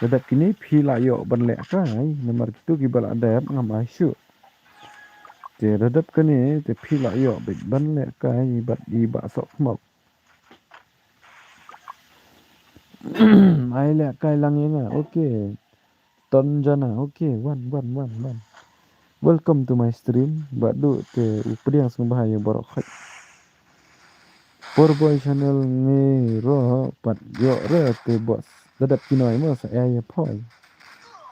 Da dap kini phi la ïoh ban leh kai, namar kitu kiba la dep ngam ai shuh. Te da dap kini te phi la ïoh bad ban leh kai bad i ba soh khmaw. Ai leh kai lang ïa nga. Okay. Ton Jana, okay, wan, wan, wan, wan. Welcome to my stream. Bad du te u pdiang sngewbha ïa baroh khoit. Por Boy Channel ngi ro pat ïoh re te boss. Da dep ki noi mo sa ïa ïa phoi.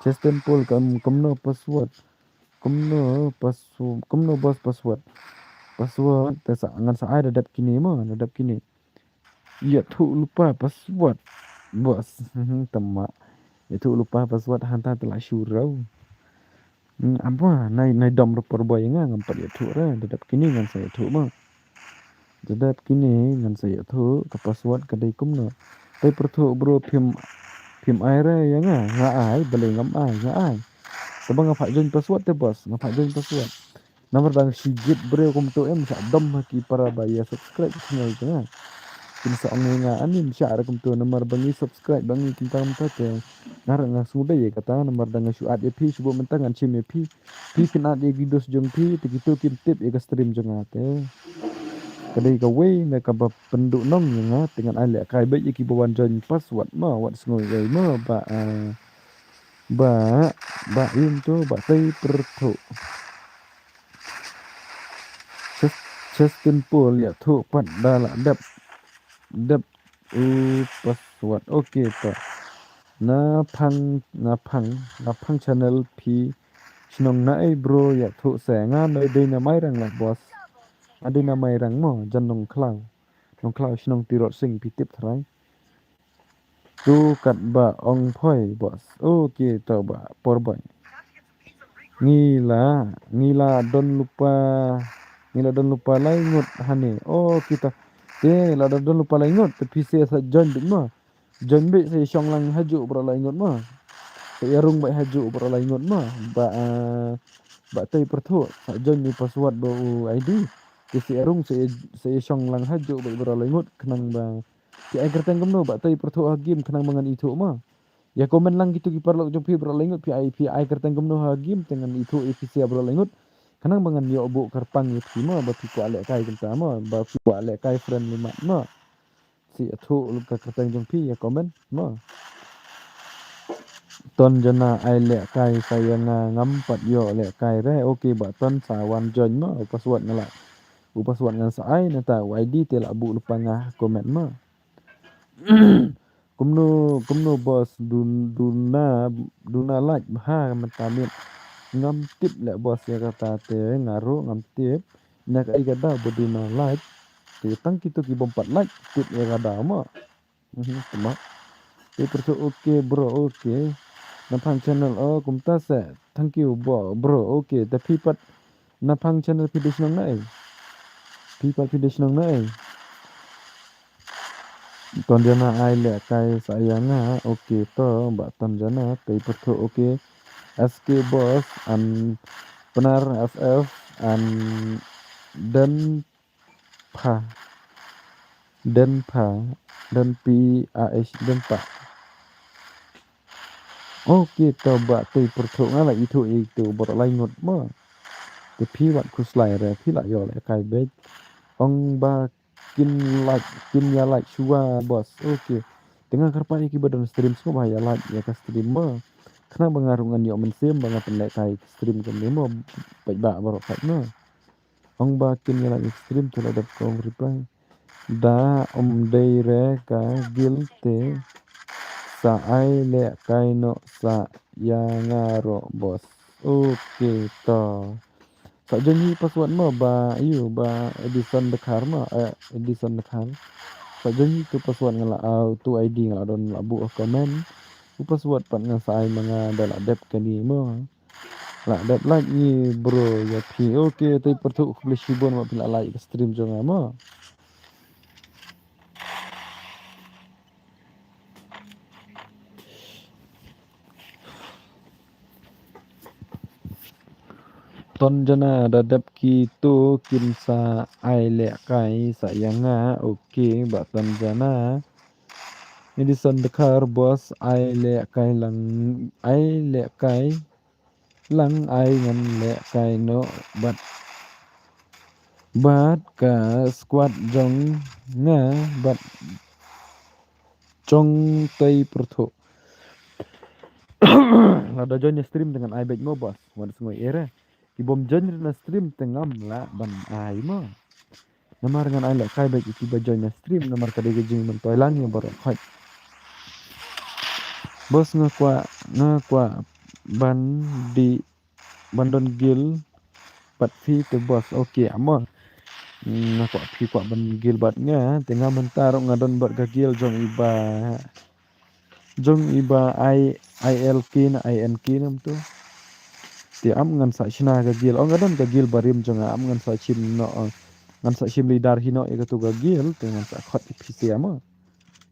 Chesten Paul kam kumno password. Kumno password. Kumno boss password. Password te sa ngan sa ai da dep kine mo, da dep kine. Ïathuh lypa password. Boss. Tama. Ïathuh lypa password hangta te la shu rau. Hmm, apa nai nai dom repor boy nga ngam pat ïathuh re, da dep kine ngan sa ïathuh mo. Da dep kine ngan sa ïathuh ka password ka dei kumno. Tei pyrthuh bro phim phim ai re ïa nga, nga ai, balei ngam ai, nga ai. Taba nga phah join password te boss, nga phah join password. Namar dang shi git briew kumto em sha dom ha ki para ba ïa subscribe channel jong nga. Kin sa ong ïa nga ani sha re kumto namar ba ngi subscribe ba ngi kin tam ta te. Nga re nga sngewdei ïa kata namar dang nga shu at ïa phi shu buh mynta ngan shim ïa phi. Phi phin at ïa ki dos jong phi te kito kim tip ïa ka stream jong nga te. Ka dei kawei na kaba pynduh nong ïa nga te ngan ai leh kai beit ïa ki ba wan join password mo wat sngew ïa mo ba ah, ba ba im to ba tei pyrthuh. Chest- Chesten Paul ïathuh pat da la dep dep u password. Okay to. Na phang na phang na phang channel phi shnong na ei bro ïathuh se nga noi dei na Mairang la boss. Nga dei na Mairang mo jan Nongkhlaw. Nongkhlaw shnong Tirot Sing phi tip trai. Tu kat ba ong phoi boss. Okay to ba por boy. Ngi la ngi la don lypa ngi la don lypa lai ngut hane. Oh kita te la don don lypa lai ngut te phi sa sa join bit ma. Join bit sa shong lang hajuh bro lai ngut ma. Sa rung bit hajuh bro lai ngut ma. Ba ah, ba tei pyrthuh sa join ni password ba u I D. Te sa rung sa sa shong lang hajuh bit bro lai ngut khnang ba Phi ai kyrteng kumno ba tei pyrthuh ha game khnang ba ngan ithuh ma. Ïa comment lang kito ki paralok jong phi bro lai ngut phi ai phi ai kyrteng kumno ha game te ngan ithuh ïa phi sia bro lai ngut. Khnang ba ngan ïoh buh kyrpang ïa phi ma ba phi kwah leh kai kumta ma ba phi kwah leh kai friend limmat ma. Si ithuh ka kyrteng jong phi ïa comment ma. Ton Jana ai leh kai sa ïa nga ngam pat ïoh leh kai re. Okay ba ton sa wan join ma u password nga la. U password ngan sa ai nata u I D te la buh lypa nga comment ma. Kumno kumno boss dun duna duna like bha mynta miet. Ngam tip leh boss ïa kata te nga ruh ngam tip. Na ka ïa ka daw ba duna like. Te tang kito ki bym pat like tip ïa ka daw mo. Mhm, tama. Te pyrthuh okay bro okay. Na phang channel oh kumta se. Thank you bro bro okay. Te phi pat na phang channel phi dei shnong na ei. Phi pat phi dei shnong na ei. Ton Jana ai leh kai sa ïa nga. Okay to ba Ton Jana tei pyrthuh okay. S K boss and Pnar F F and Den pha. Den pha. Den pi a h den pha. Okay to ba tei pyrthuh nga la ithuh ïa itu bor lai ngut ma. Te phi wat khuslai re phi la ïoh leh kai beit. Ong ba kin like kin ïa like shuwa boss. Okay. Te nga kyrpad ïa ki ba don stream sngewbha ïa like ïa ka stream ma. Khnang ba nga ruh ngan ïoh mynsiem ba nga pynleh kai stream kumne ma. Peit ba baroh peit ma. Ong ba kin ïa like stream te la dep kong reply. Da um dei re ka guild te sa ai leh kai noh sa ïa nga ruh boss. Okay to. Sa join hi password mo ba ayu ba Edison Dkhar mo eh, Edison Dkhar. Sa join hi tu password nga la au tu I D nga la don la buh comment. U password pat nga sa ai ma nga da la dep kani mo. La dep like ni bro ïa phi. Okay tei pyrthuh khublei shibun ba phi la like stream jong nga mo. Ton Jana da dep kito kin sa ai leh kai sa ïa nga. Okay ba Ton Jana. Edison Dkhar boss ai leh kai lang ai leh kai. Lang ai ngan leh kai noh bad bad ka squad jong nga bad jong tei pyrthuh. Lada join na stream te ngan ai beit mo boss. Wan sngoi ere. Ki bom join na stream te ngam lah ban ai mo. Namar ngan ai lehkai beit ïa ki ba join na stream namar ka dei ka jingmyntoi lang ïa baroh khoit. Boss nga kwah, nga kwah ban dih, ban don guild bad phi te boss. Ok, amo. Hmm, nga kwah phi kwah ban guild bad nga, te nga mynta ruh nga don bad ka guild jong i ba, jong i ba I, I L K na I N K na mynta. Te am ngan sa shna ka guild. Oh, nga don ka guild barim jong nga, am ngan sa shim noh, oh. Ngan sa shim leader hi noh ïa katu ka guild, te ngan sa khot ïa phi te amo.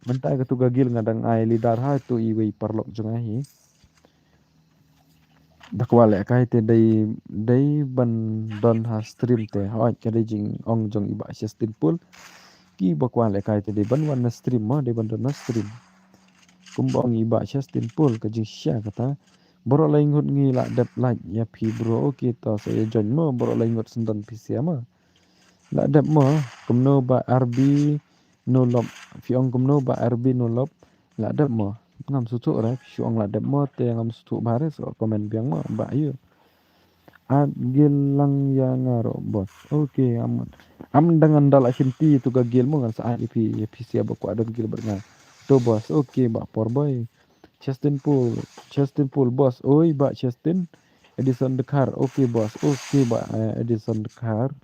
Mynta katu ka guild nga dang ai leader ha tu iwei paralok jong nga hi. Da kwah lehkai te dei, dei ban don ha stream te. Hooid, ka dei jingong jong i Bah Justin Paul. Ki ba kwah lehkai te dei ban wan na stream mo, dei ban don na stream. Kumba ong i Bah Justin Paul ka jingshisha kata. Baroh lai ngut ngi lah dep like ïa phi bro. Ok to sa ïa join mo, baroh lai ngut sngewdon phi sia mo. Lah dep mo, kumno Bah R B Nulop. Phi ong kumno Bah R B Nulop. Lah dep mo. Ngam sngewthuh re, phi ong lah dep mo, te ngam sngewthuh bha re, sa comment biang mo, Bah ïa. Ai guild lang ïa nga ruh boss. Ok, am, am dang ngan da lah shim ti tu ka guild mo ngan sa ai ïa phi, ïa phi sia ba kwah don guild bad nga. To boss, ok, Bah Porboi. Justin Paul, Justin Paul, boss. Oi, Bah Justin. Edison Dkhar, ok boss. Ok, Bah, eh, Edison Dkhar.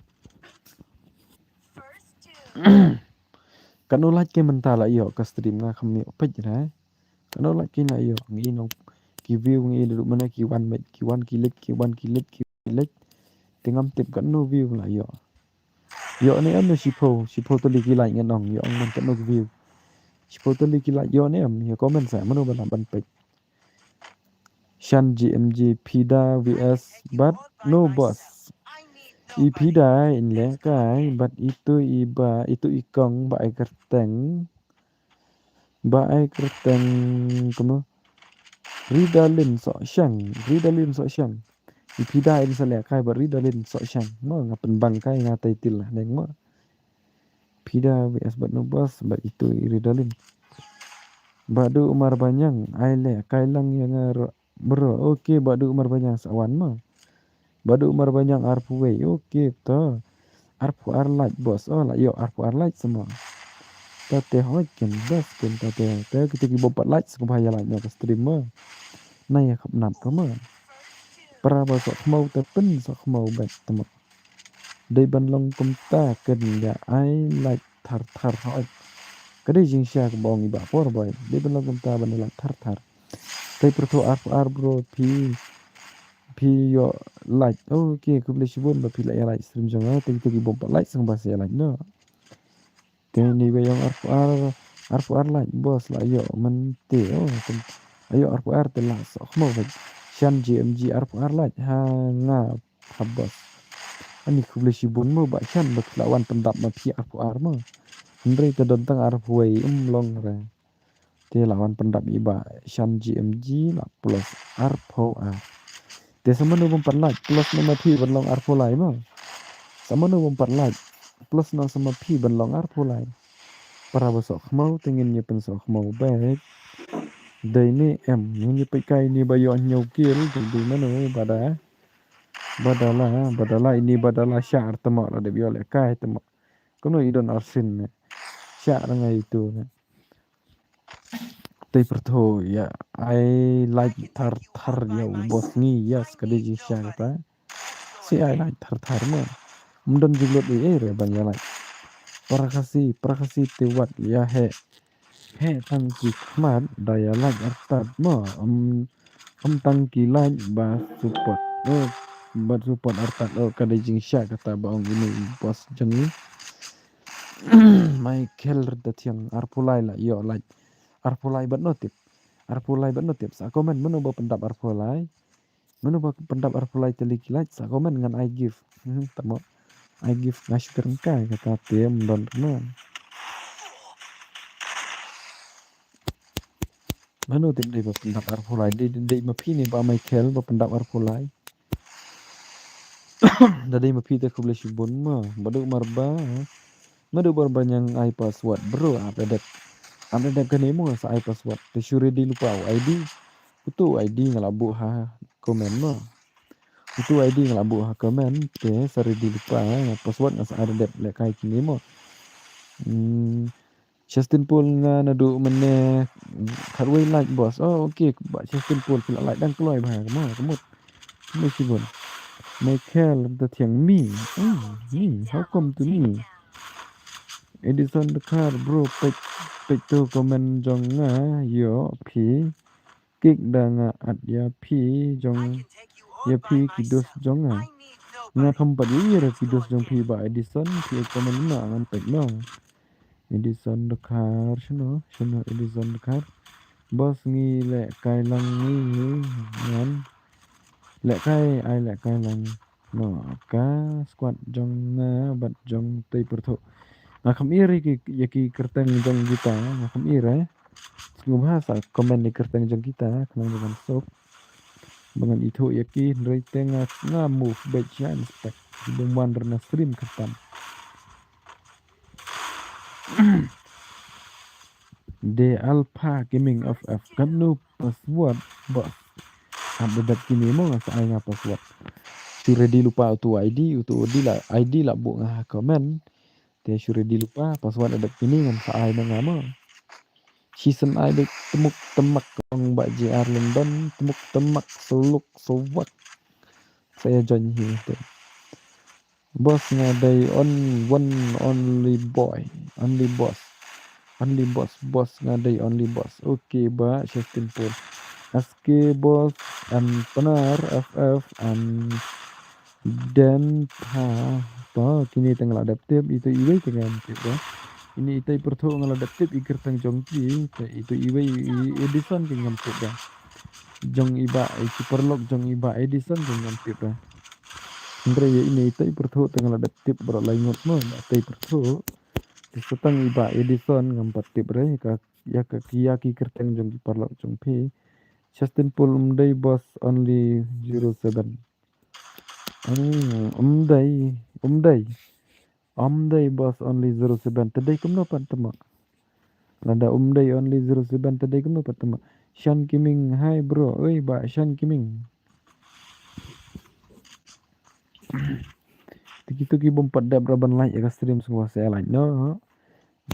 Katno like ki mynta la ïoh ka stream nga kham ïoh peit re. Katno like ki la ïoh, ngi nong ki view ngi da ruh mana ki wan met, ki wan ki like, ki wan ki like, ki like. Te ngam tip katno view la ïoh. Ïoh ne em ne shiphew, shiphew tylli ki like ngan ong, ïoh ong man katno ki view. Shiphew tylli ki like ïoh ne em, ïa comment sa mano ba lah ban peit. Shan G M G Pida V S bad no boss. I Pida in lehkai bad itu i ba, itu i kong ba ai kyrteng. Ba ai kyrteng kumno? Ridalin Sok Shang, Ridalin Sok Shang. I Pida in sa lehkai bad Ridalin Sok Shang. Mo nga pynbang kai nga title lah neng mo. Pida V S bad no boss bad itu i Ridalin. Badu Umar Banyang, ai lehkai lang ïa nga ruh bro. Ok, Badu Umar Banyang sa wan mo. Badu Umar Banyang arphew wei. Ok, to. Arphew ar like boss. Oh, la ïoh arphew ar like sa mo. Ta te hoi ken boss ken ta te. Te kita ki bym pat like sa kaba ïa like na ka stream mo. Na ïa khap nap ka mo. Para ba sok khmau te pyn sok khmau bad te mo. Dei ban long kumta ken ïa ai like thar thar hoi. Ka dei jingshisha kaba ong i Bah Porboi. Dei ban long kumta ban ïa like thar thar. Te pyrthu arphew ar bro phi, phi ïoh like. Ok, khublei shibun ba phi la ïa like stream jong nga. Te kita ki bym pat like sa kaba sa ïa like no. Te ni ba ïong arphew ar, arphew ar like boss la ïoh mynta. Oh, te ïoh arphew ar te la sok khmau bad. Shan G M G arphew ar like ha nga ha boss. Ani khublei shibun mo Bah Shan ba phi la wan pyndap ma phi arphew ar mo. Hynrei te don tang arphew wei ym long re. Te la wan pyndap i Bah Shan G M G la plus arphew ar. Te sa mano bym pat like plus na ma phi ban long arphew lai mo. Sa mano bym pat like plus na sa ma phi ban long arphew lai. Para ba sok khmau te ngin ïa pynsok khmau bad. Dei ne em ngin ïa peit kai ni ba ïoh hynñiew kill te dei mano ba da. Ba da la, ba da la ini ba da la shah ar tama la dep ïoh lehkai tama. Kumno i don arsien ne. Shah ar ngai itu ne. Te pyrthu ïa ai like thar thar ïa u boss ngi ïa ska dei jingshisha kata. Si ai like thar thar mo. Ym don jinglut ei ei re ban ïa like. Para Khasi, para Khasi te wat ïa heh. Heh tang ki khmat da ïa like artat mo. Ym, ym tang ki like ba support. Oh, ba support artat. Oh, ka dei jingshisha kata ba ong ine i boss jong ngi. Michael Rdathiang arphew lai la ïoh like. Arphew lai bad no tip. Arphew lai bad no tip. Sa comment mano ba pyndap arphew lai. Mano ba pyndap arphew lai tylli ki like sa comment ngan ai gift. Hmm, tama. Ai gift nga shu kren kai kata te ym don kano. Mano te dei ba pyndap arphew lai, dei, dei, dei ma phi ne Bah Michael ba pyndap arphew lai. Da dei ma phi te khublei shibun mo, Badu Umar Ba. Badu Umar Ba ñiang ai password bro, ap da dep. Ap da dep kane mo sa ai password. Te shu ready lypa u I D. Utu ID nga la buh ha comment mo. Utu ID nga la buh ha comment, te sa ready lypa, eh, password nga sa ai da dep lehkai kine mo. Hmm, Justin Paul nga naduh mynne khatwei like boss. Oh, okay, Bah Justin Paul phi la like dang kloi bha mo, ka mut. Mo shibun. Michael da thiang me. Hmm, me, how come to me? Edison Dkhar, bro, peit, peit tu comment jong nga, ïoh phi kick da nga at ïa phi jong, ïa phi ki dos jong nga. Nga kham pat ïohi re ki dos jong phi Bah Edison, phi comment ma ngam peit noh. Edison Dkhar, shano, shano Edison Dkhar. Boss ngi lehkai lang ngi, ngi ngan lehkai, ai lehkai lang. No, ka squad jong nga bad jong Tei Pyrthuh. Nga kham ïohi ki, ïa ki kyrteng jong kita, nga kham ïohi. Sngewbha sa comment ïa ki kyrteng jong kita, khnang ba ngan suk, ba ngan ithuh ïa ki, hynrei te nga, nga move beit sha inspect. Bym wan re na stream kyrteng. De Alpha Gaming F F, katno password, boss? Ap da dep kine mo, nga sa ai nga password. Shu ready lypa utu ID, utu ID la, ID la buh nga ha comment. Te shu ready lypa, password da dep kine ngan sa ai na nga mo. Shisien ai beit tmuk tmak ong Bah J R London, tmuk tmak suluk suwak. Saya join hi te. Boss nga dei on, one only boy, only boss. Only boss, boss nga dei only boss. Okay, Bah Justin Paul. S K boss, and Pnar F F, and Den Pha. To, kine te nga la dep tip, ito iwei te ngam tip ba. Ini ito i Pyrthuh nga la dep tip i kyrteng jong ki, te ito iwei i Edison te ngam tip ba. Jong i Bah, i ki paralok jong i Bah Edison te ngam tip ba. Hynrei ïa ine ito i Pyrthuh te nga la dep tip baroh lai ngut mo, ito i Pyrthuh. Te sa tang i Bah Edison ngam pat tip re, ka, ïa ka, ïa ki kyrteng jong ki paralok jong phi. Justin Paul, um dei boss, only zero seven. Hmm, um dei, um dei. Um dei boss, only zero seven. Te dei kumno pat te mo? Lada um dei only zero seven, te dei kumno pat te mo? Shan Kiming, hi bro. Oi, Bah Shan Kiming. Te kito ki bym pat dep ra ban like ïa ka stream sngewbha sa like noh.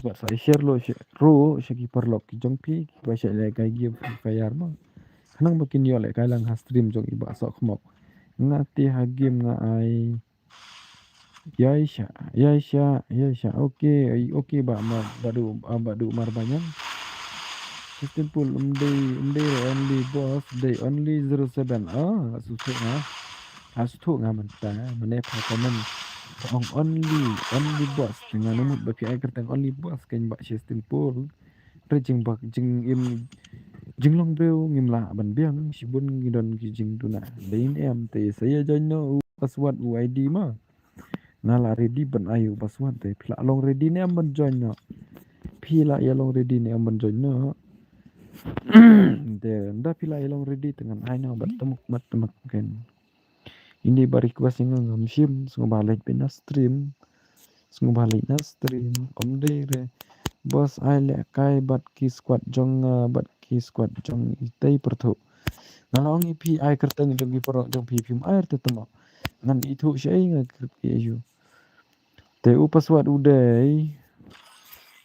Bad sa share ruh, share ruh sha ki paralok ki jong phi kiba shait lehkai game Free Fire mo. Khnang ba kin ïoh lehkai lang ha stream jong i Bah Sohkhmok. Nga te ha game nga ai. Ïaisha, ïaisha, ïaisha. Okay, ai, okay, Bah Mar, Bah Du, ah, Bah Du Mar Banyang. Justin Paul, um dei, um dei re only boss, dei only zero seven. Ah, sngewthuh nga. Ah, sngewthuh nga mynta, mynne pha comment. Pha ong only, only boss. Te nga mut ba phi ai kyrteng only boss keiñ Bah Justin Paul. Re jingbak, jingim, jinglong briew ngim lah ban biang, shibun ngi don ki jingduna. Dei ne em te sa ïa join noh u password u ID ma. Nga la ready ban ai u password te phi la long ready ne em ban join noh. Phi la ïa long ready ne em ban join noh. Te ynda phi la ïa long ready te ngan ai noh bad tymuk bad tymuk keiñ. Ini ba request ïa nga ngam shim, sngewbha leit beit na stream. Sngewbha leit na stream, um dei re. Boss ai lehkai bad ki squad jong nga, bad ki squad jong i Tei Pyrthuh. Nga la ong ïa phi ai kyrteng jong ki paralok jong phi, phim ai te te mo. Ngan ithuh shaei nga kyrteng ïa u. Te u password u dei.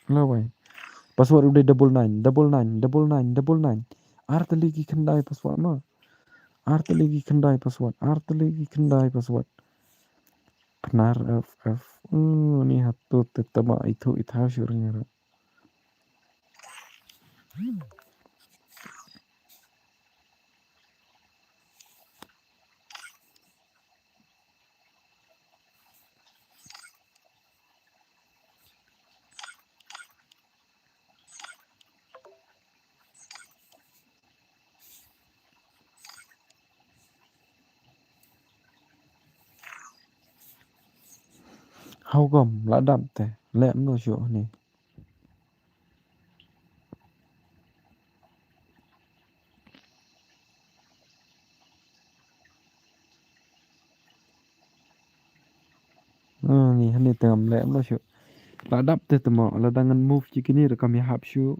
Lawei. Password u dei double nine, double nine, double nine, double nine. Ar tylli ki khyndai password ma. Ar tylli ki khyndai password, ar tylli ki khyndai password. Pnar F F. Uh, ni hato te tama ithuh ithaw shuh ring ra. How come la dap te? Leh mno shuh ni. Ah, ni, hani te ngam leh mno shuh. La dap te te mo, lada ngan move ki kini re kam ïahap shuh.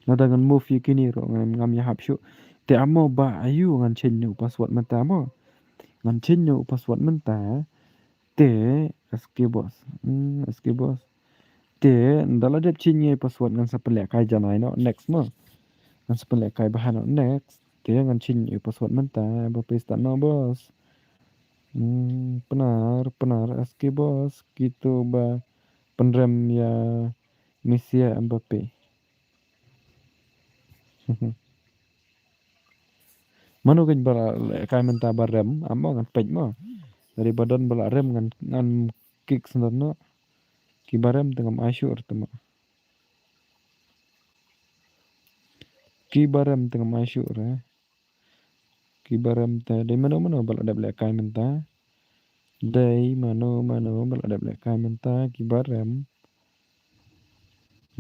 Lada ngan move ïa kine ruh ngam, ngam ïahap shuh. Te amo ba ayu ngan change noh u password mynta mo. Ngan change noh u password mynta. Te S K Boss. Hmm, S K Boss. Te nda la dep change ïa u password ngan sa pynlehkai janai noh next mo. Ngan sa pynlehkai bha noh next. Te ngan change ïa u password mynta ba paste noh boss. Hmm, Pnar, Pnar S K Boss. Kito ba pynrem ïa Messi Mbappe. Mano kein ba la lehkai mynta ba rem, amo ngan peit mo. Lada ba don ba la rem ngan, ngan kick sendot noh. Ki ba rem te ngam ai shuh re te mo. Ki ba rem te ngam ai shuh re. Ki ba rem te dei mano mano ba la dep lehkai mynta. Dei mano mano ba la dep lehkai mynta ki ba rem.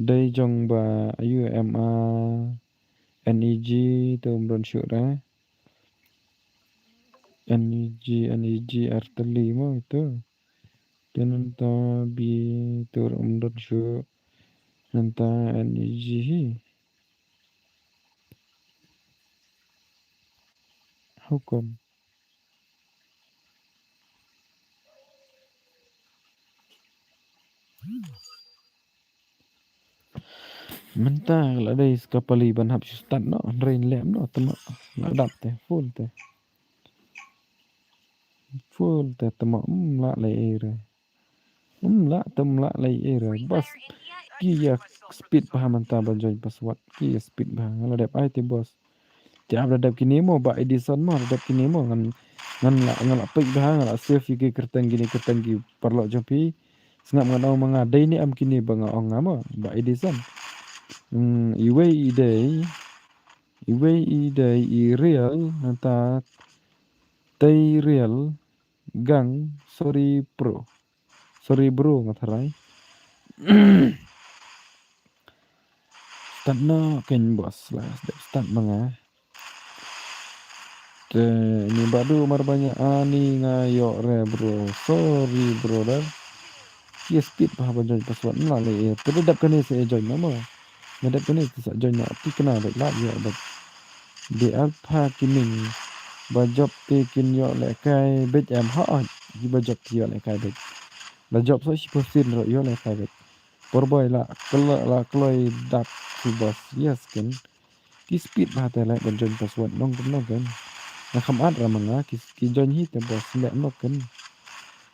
Dei jong ba ayu M A N E G te um don shuh re. N E G, N E G artylli mo ito. Te nangta bi te um don shuh. Nangta N E G hi. How come? Mynta la dei ska pali ban hap shu start noh, hynrei lem noh, te mo la dap te, full te. Full te, te mo, mm, la lei ei re. Mm, la, te mo la lei ei re, boss. Ki ïa speed bha mynta ban join password, ki ïa speed bha, nga la dep ai te boss. Te ap la dep kine mo, ba Edison mo, la dep kine mo, ngan, ngan la, ngan la peit bha, ngan la save ïa ki kyrteng kine kyrteng ki paralok jong phi. Sngap ngan ong ma nga dei ne em kine ba nga ong nga mo, ba Edison. Hmm, iwei i dei, iwei i dei i real, nangta tei real, gang, sorry bro. Sorry bro, nga tharai. Start noh kein boss la, start ma nga. Te ni badu mar banya ani nga ïoh re bro. Sorry brother. Ki speed bha ban join password na le. Te dep kane sa join na mo. Nga dep kane sa join na ti kena dep la ïoh dep. Di alpha kining. Ba jop te kin ïoh lehkai beit em ha oi. Di ba jop te ïoh lehkai beit. La jop sa shi percent ro ïoh lehkai beit. Por boi la klo-, la kloi dap ki boss. Yes ken. Ki speed bha te leh ban join password nong ken nong ken. Nga kham at ra ma nga ki, ki join hi te boss leh nong ken.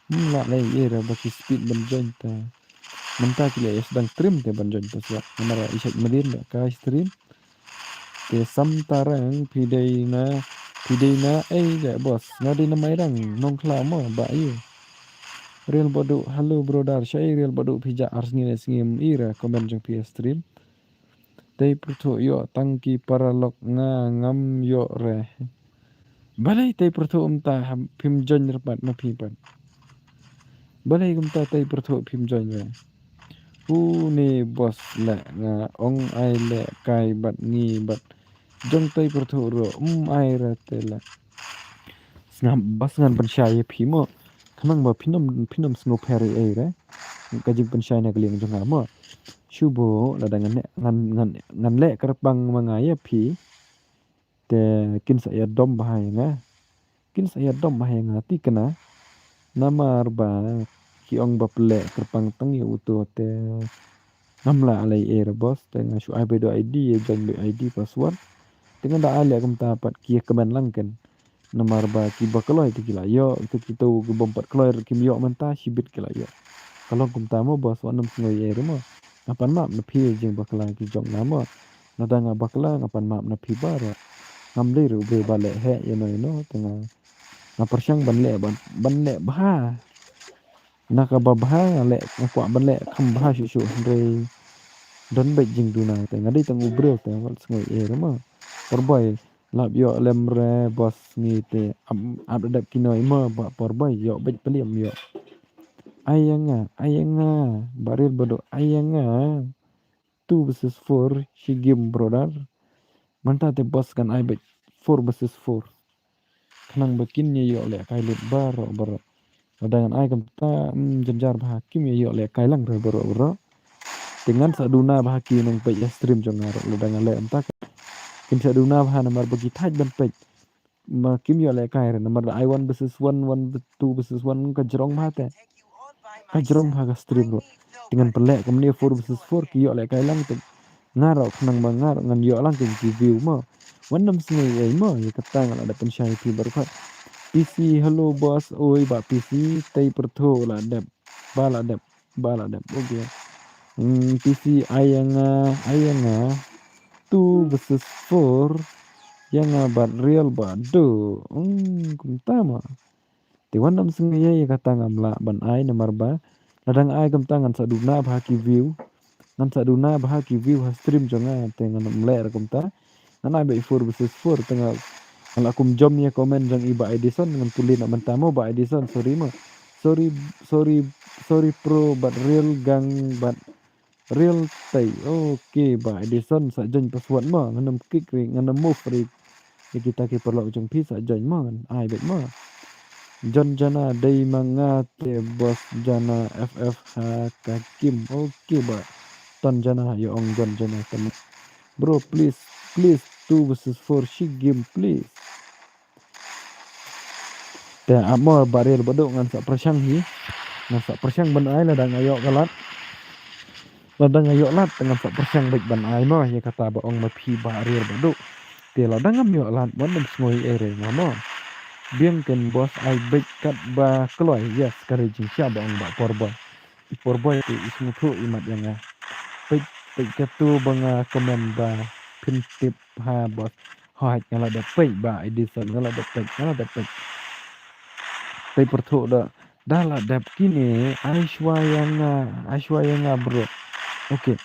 Hmm, la leh ïa ra ba ki speed ban join te. Mynta ki leh ïa sdang stream te ban join password. Namar i shait mlien lehkai stream. Te Sam Tarang phi dei na, phi dei na ei leh boss. Nga dei na Mairang Nongkhlaw mo ba ïa. Real Badu, hello brother. Shai Real Badu phi ja ar sngi ne sngi em i ra comment jong phi stream. Tei pyrthuh ïoh tang ki paralok nga ngam ïoh re. Balei tei pyrthuh mynta phim join re pat ma phi pat. Balei kumta tei pyrthuh phim join re. Hu ne boss leh nga ong ai lehkai bad ngi bad jong tei pyrthuh ruh um ai re te leh. Sngap boss ngan pynshai ïa phi mo. Khnang ba phin ym, phin ym sngewpher ei ei re. Ka jingpynshai na ka liang jong nga mo. Shu buh lada ngan, ngan, ngan, ngan leh kyrpang ma nga ïa phi. Te kin sa ïa dom bha ïa nga. Kin sa ïa dom bha ïa nga ti kena. Namar ba ki ong ba pynleh kyrpang tang ïa uto te ngam lah leh ei re boss te nga shu ai beit I D, ïa join beit I D password. Te nga da ai leh kumta pat ki ïa kmen lang ken. Namar ba ki ba kloi te ki la ïoh, te kito ki bym pat kloi ruh kim ïoh mynta shibit ki la ïoh. Ka long kumta mo boss, wat nym sngew ei ei re mo. Nga pan map na phi jing bakla ki jong nga mo. Lada nga bakla nga pan map na phi baroh. Ngam dei ruh u briew ba leh heh ïano ïano te nga, nga pyrshang ban leh ban, ban leh bha. Na kaba bha nga leh, nga kwah ban leh kham bha shuh shuh hynrei don beit jingduna te nga dei tang u briew te wat sngew ei ei re mo. Por boi lap ïoh lem re boss ngi te ap, ap da dep kino i mo ba por boi ïoh beit pylliam ïoh. Ai ïa nga, ai ïa nga, ba Real Badu ai ïa nga. Two versus four shi game brother. Mynta te boss kan ai beit four versus four. Khnang ba kin ïa ïoh lehkai lut baroh baroh. Lada ngan ai kumta, mm, jynjar bha kim ïa ïoh lehkai lang re baroh baroh. Te ngan sa duna bha ki nongpeit ïa stream jong nga ruh lada nga leh kumta. Kin sa duna bha namar ba ki thait ban peit. Ma kim ïoh lehkai re namar da ai one versus one, one two versus one ka jrong bha te. Ka jrong bha ka stream ruh. Te ngan pynleh kumne four versus four ki ïoh lehkai lang te. Nga ruh khnang ba nga ruh ngan ïoh lang ki view mo. Wan nym sngew ei mo ïa kata nga la dep pynshai phi baroh khat. P C, hello boss, oi ba P C, tei pyrthuh la dep. Ba la dep, ba la dep. Okay. Hmm, P C ai ïa nga, ai ïa nga. Two versus four. Ïa nga bad Real Badu. Hmm, kumta ma. Te wan nym sngew ei ïa kata ngam lah ban ai namar ba lada nga ai kumta ngan sa duna bha ki view. Ngan sa duna bha ki view ha stream jong nga te ngan ym leh ruh kumta. Ngan ai beit four versus four te nga, nga la kum jom ïa comment jong i Bah Edison ngan pule na mynta mo Bah Edison, sorry mo. Sorry, sorry, sorry pro bad Real Gang bad Real tei. Okay Bah Edison sa join password mo, ngan nym kick ri, ngan nym move ri. Ïa kita ki paralok jong phi sa join mo, ngan ai beit mo. John Jana dei ma nga te boss Jana F F ha ka game. Okay Bah Ton Jana, ïa ong John Jana te mo. Bro, please, please, two versus four shi game, please. Te ap mo Bah Real Badu ngan sa pyrshang hi. Ngan sa pyrshang ban ai lada nga ïoh ka lad. Lada nga ïoh lad te ngan sa pyrshang beit ban ai mo ïa kata ba ong ma phi Bah Real Badu. Te lada ngam ïoh lad mo nym sngew ei re nga mo. Biang ken boss ai beit katba kloi, yes, ka re jingshisha ba ong Bah Porboi. I Porboi te i sngewthuh i mat ïa nga. Peit, peit katu ba nga comment ba pyntip ha boss. Hooid nga la dep peit Bah Edison, nga la dep peit, nga la dep peit. Peit pyrthuh da, da la dep kine, ai shuwa ïa nga, ai shuwa ïa nga bro. Okay.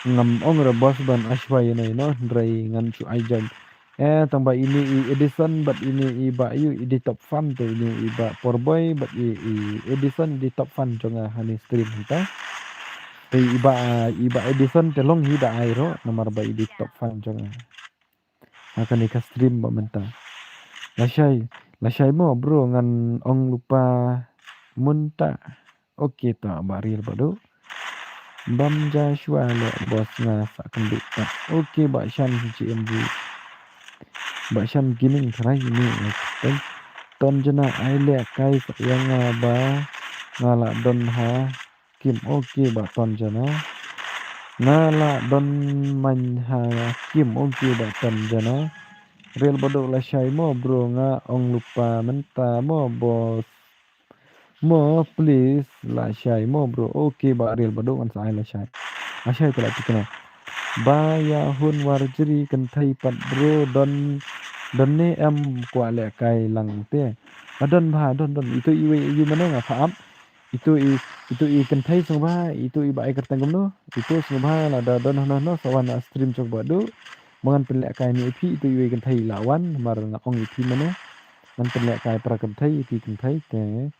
Ngam ong re boss ban ai shuwa ïa nga ïa no, hynrei ngan shu ai join. Eh, tang ba ine i Edison bad ine i Bah ïu i dei top fan te ine i Bah Porboi bad i, i Edison i dei top fan jong nga ha ne stream hynta. Te i Bah, i Bah Edison te long hi da ai ruh namar ba i dei top fan jong nga. Ha kane ka stream ba mynta. Lashai, lashai mo bro ngan ong lypa mynta. Okay ta Bah Real Badu. Bam ja shuwa leh boss nga sa kynduh ta. Okay Bah Shan G M G. Bah Shan Gaming tharai ine. Ton Jana ai lehkai sa ïa nga ba nga la don ha game. Okay Bah Ton Jana. Nga la don man ha game. Okay Bah Ton Jana. Real Badu lashai mo bro nga ong lypa mynta mo boss. Mo, please, lashai mo, bro. Okay, Bah Real Badu ngan sa ai lashai. Lashai te la thikna. Ba ïa hun Warjri kynthei pat bro don, don ne em kwah lehkai lang te. Ba don bha, don, don. Itu iwei ïa mane nga pha ap. Itu i, itu i kynthei sngewbha, itu i ba ai kyrteng kumno. Itu sngewbha lada don hano hano sa wan na stream jong Bah Badu. Ba ngan pynlehkai ne ïa phi, itu iwei kynthei la wan, mar nga ong ïa phi mane. Ngan pynlehkai para kynthei, ïa phi kynthei te.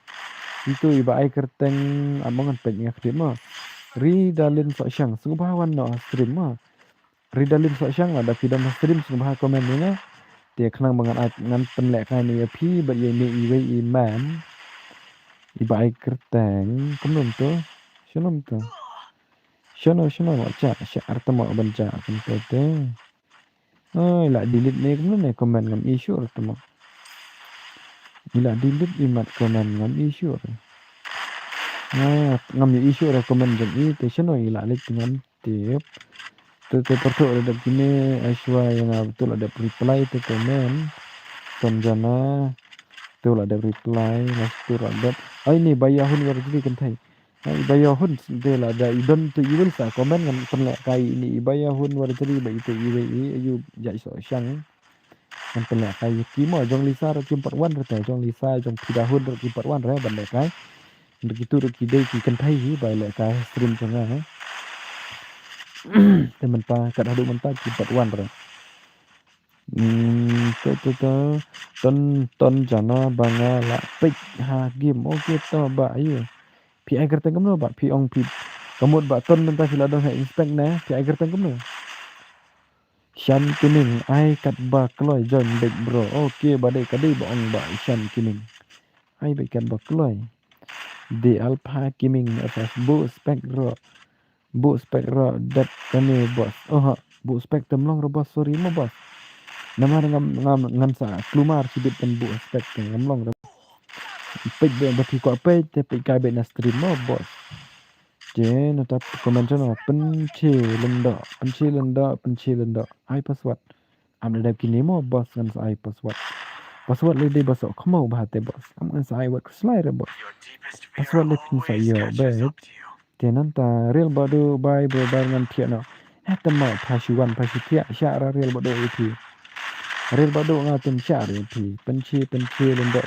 Itu i ba ai kyrteng, ah, mo ngan peit nga kdit mo. Ridalin Sohshang, sngewbha wan noh ha stream mo. Ridalin Sohshang lada phi don ha stream sngewbha comment ïa nga. Te khnang ba ngan ai, ngan pynlehkai ne ïa phi bad ïa ine iwei i man. I ba ai kyrteng, kumno to? Shano to? Shano, shano, cha, sha artamo ban cha, kumto te. Ai, la delete ne kumno ne comment ngam issue re tamo. I la delete i mat comment ngam issue re. Ah, ngam issue re comment jong i te shano i la leh ngam tip. Te te pertu la dep kine Aishwarya nga betul la dep reply te comment. Tonjana tu la dep reply, Nastur la dep. Ai ni ba ïa hun Warjri kynthei. Ai, ba ïa hun de lada i don tu i wil sa comment ngan pynlehkai ini i ba ïa hun Warjri ba itu iwei i ayu jai Sohshang. Ngan pynlehkai ïa ki mo jong Lisa ruh kim pat wan re te jong Lisa jong phi da hun ruh kim pat wan re ban lehkai. Ruh kitu ruh ki dei ki kynthei hi ba lehkai stream jong nga. Te mynta kat haduh mynta kim pat wan re. Hmm, to, to, to. Ton, Tonjana ba nga la peit ha game. Okay to ba ayu. Phi ai kyrteng kumno ba phi ong phi. Ka mut ba ton mynta phi la don ha inspect ne. Phi ai kyrteng kumno. Shan Kining ai katba kloi join beit bro. Okay ba dei ka dei ba ong ba Shan Kining. Ai beit katba kloi. De Alpha Gaming F F bu spec bro. Buh spek ruh dep kane boss. Oh ha, buh spek te ym long ruh boss, sorry mo boss. Namar ngam, ngam, ngan sa klumar shibit ban buh spek te, ngam long ruh. Peit beit ba phi kwah peit te peit kai beit na stream mo boss. Te nangta comment jong nga, Pynche Lyngdoh, Pynche Lyngdoh, Pynche Lyngdoh. Ai password. Am da dep kine mo boss, ngan sa ai password. Password lei dei ba soh khmaw bha te boss. Am ngan sa ai wat khuslai re boss. Password lei phin sa ïoh beit. Te nangta Real Badu, bye bro, bye, ngan thiah noh. He te mo, pha shu wan pha shu thiah, shah ra Real Badu ïa phi. Real Badu, nga te shah re ïa phi. Pynche, Pynche Lyngdoh,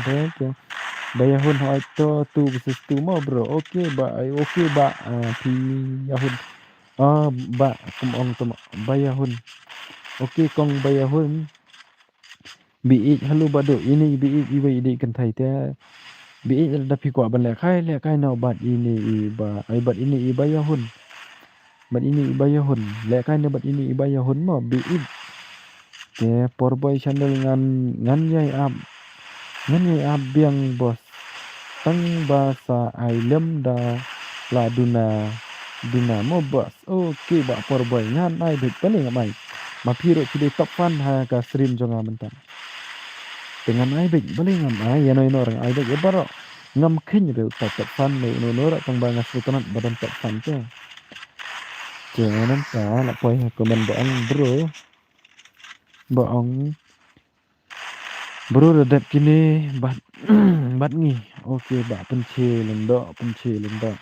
Pynche. Ba Ïahun, hooid to, two versus two mo bro. Okay ba, ai, okay ba, ah, phi Ïahun. Ah, ba, kum ong to mo, ba Ïahun. Okay kong ba Ïahun. Bieit, hello Badu, ine i Bieit iwei i dei kynthei te. Bieit, lada phi kwah ban lehkai, lehkai noh bad ine i ba, ai bad ine i ba Ïahun. Bad ine i ba Ïahun, lehkai noh bad ine i ba Ïahun mo, Bieit. Te Porboi channel ngan, ngan ïai ap, ngan ïai ap biang boss. Tang ba sa ai lem da la duna, duna mo boss. Okay bah Porboi, ngan ai beit, balei ngam ai. Ma phi ruh phi dei top fan ha ka stream jong nga mynta. Te ngan ai beit, balei ngam ai, ïano ïano ruh ngan ai beit ïa baroh. Ngam kheiñ ruh uta top fan ne uno uno ruh, tang ba nga sngewtynnat ba don top fan te. Te nangta la poi ha comment ba ong bro. Ba ong bro, da dep kine bad, bad ngi. Okay bah, Pynche Lyngdoh, Pynche Lyngdoh.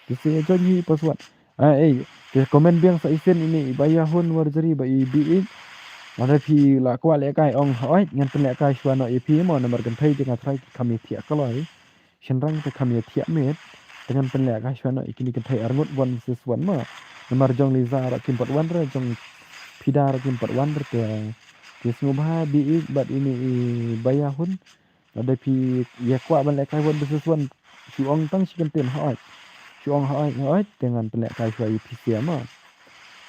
Te sa ïa join hi password. Ah, eh, te comment biang sa shisien, ine i ba Ïahun Warjri bad i Bieit. Lada phi la kwah lehkai ong hooid, ngan pynlehkai shuwa noh ïa phi mo, namar kynthei te nga tharai ki kham ïathiah kloi. Shynrang te kham ïathiah miet. Te ngan pynlehkai shuwa noh ïa kine kynthei arngut one versus one mo. Namar jong Liza ruh kim pat wan re, jong Pida ruh kim pat wan re te. Te sngewbha Bieit bad ine i ba Ïahun. Lada phi ïa kwah ban lehkai one versus one, shu ong tang shi kyntien hooid. Shu ong hooid, hooid, te ngan pynlehkai shuwa ïa phi sha mo.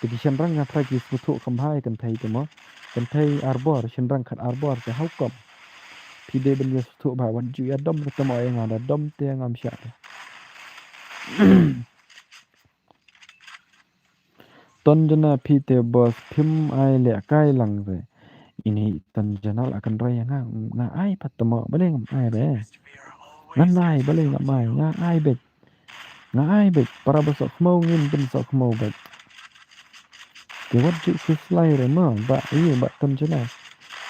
Te ki shynrang nga tharai ki sngewthuh kham bha ïa kynthei te mo. Kynthei arbor, shynrang khat arbor te how come. Phi dei ban ïa sngewthuh bha, wat ju ïa dom te mo, ïa nga da dom te ngam shah te. Tonjana, phi te boss phim ai lehkai lang re. Ine i Tonjana la kynroi ïa nga, nga ai pat te mo, balei ngam ai re. Ngan ai, balei ngam ai, nga ai beit. Nga ai beit, para ba soh khmaw ngin pynsoh khmaw beit. Te wat ju khuslai re mo, bah, ïa bah Tonjana.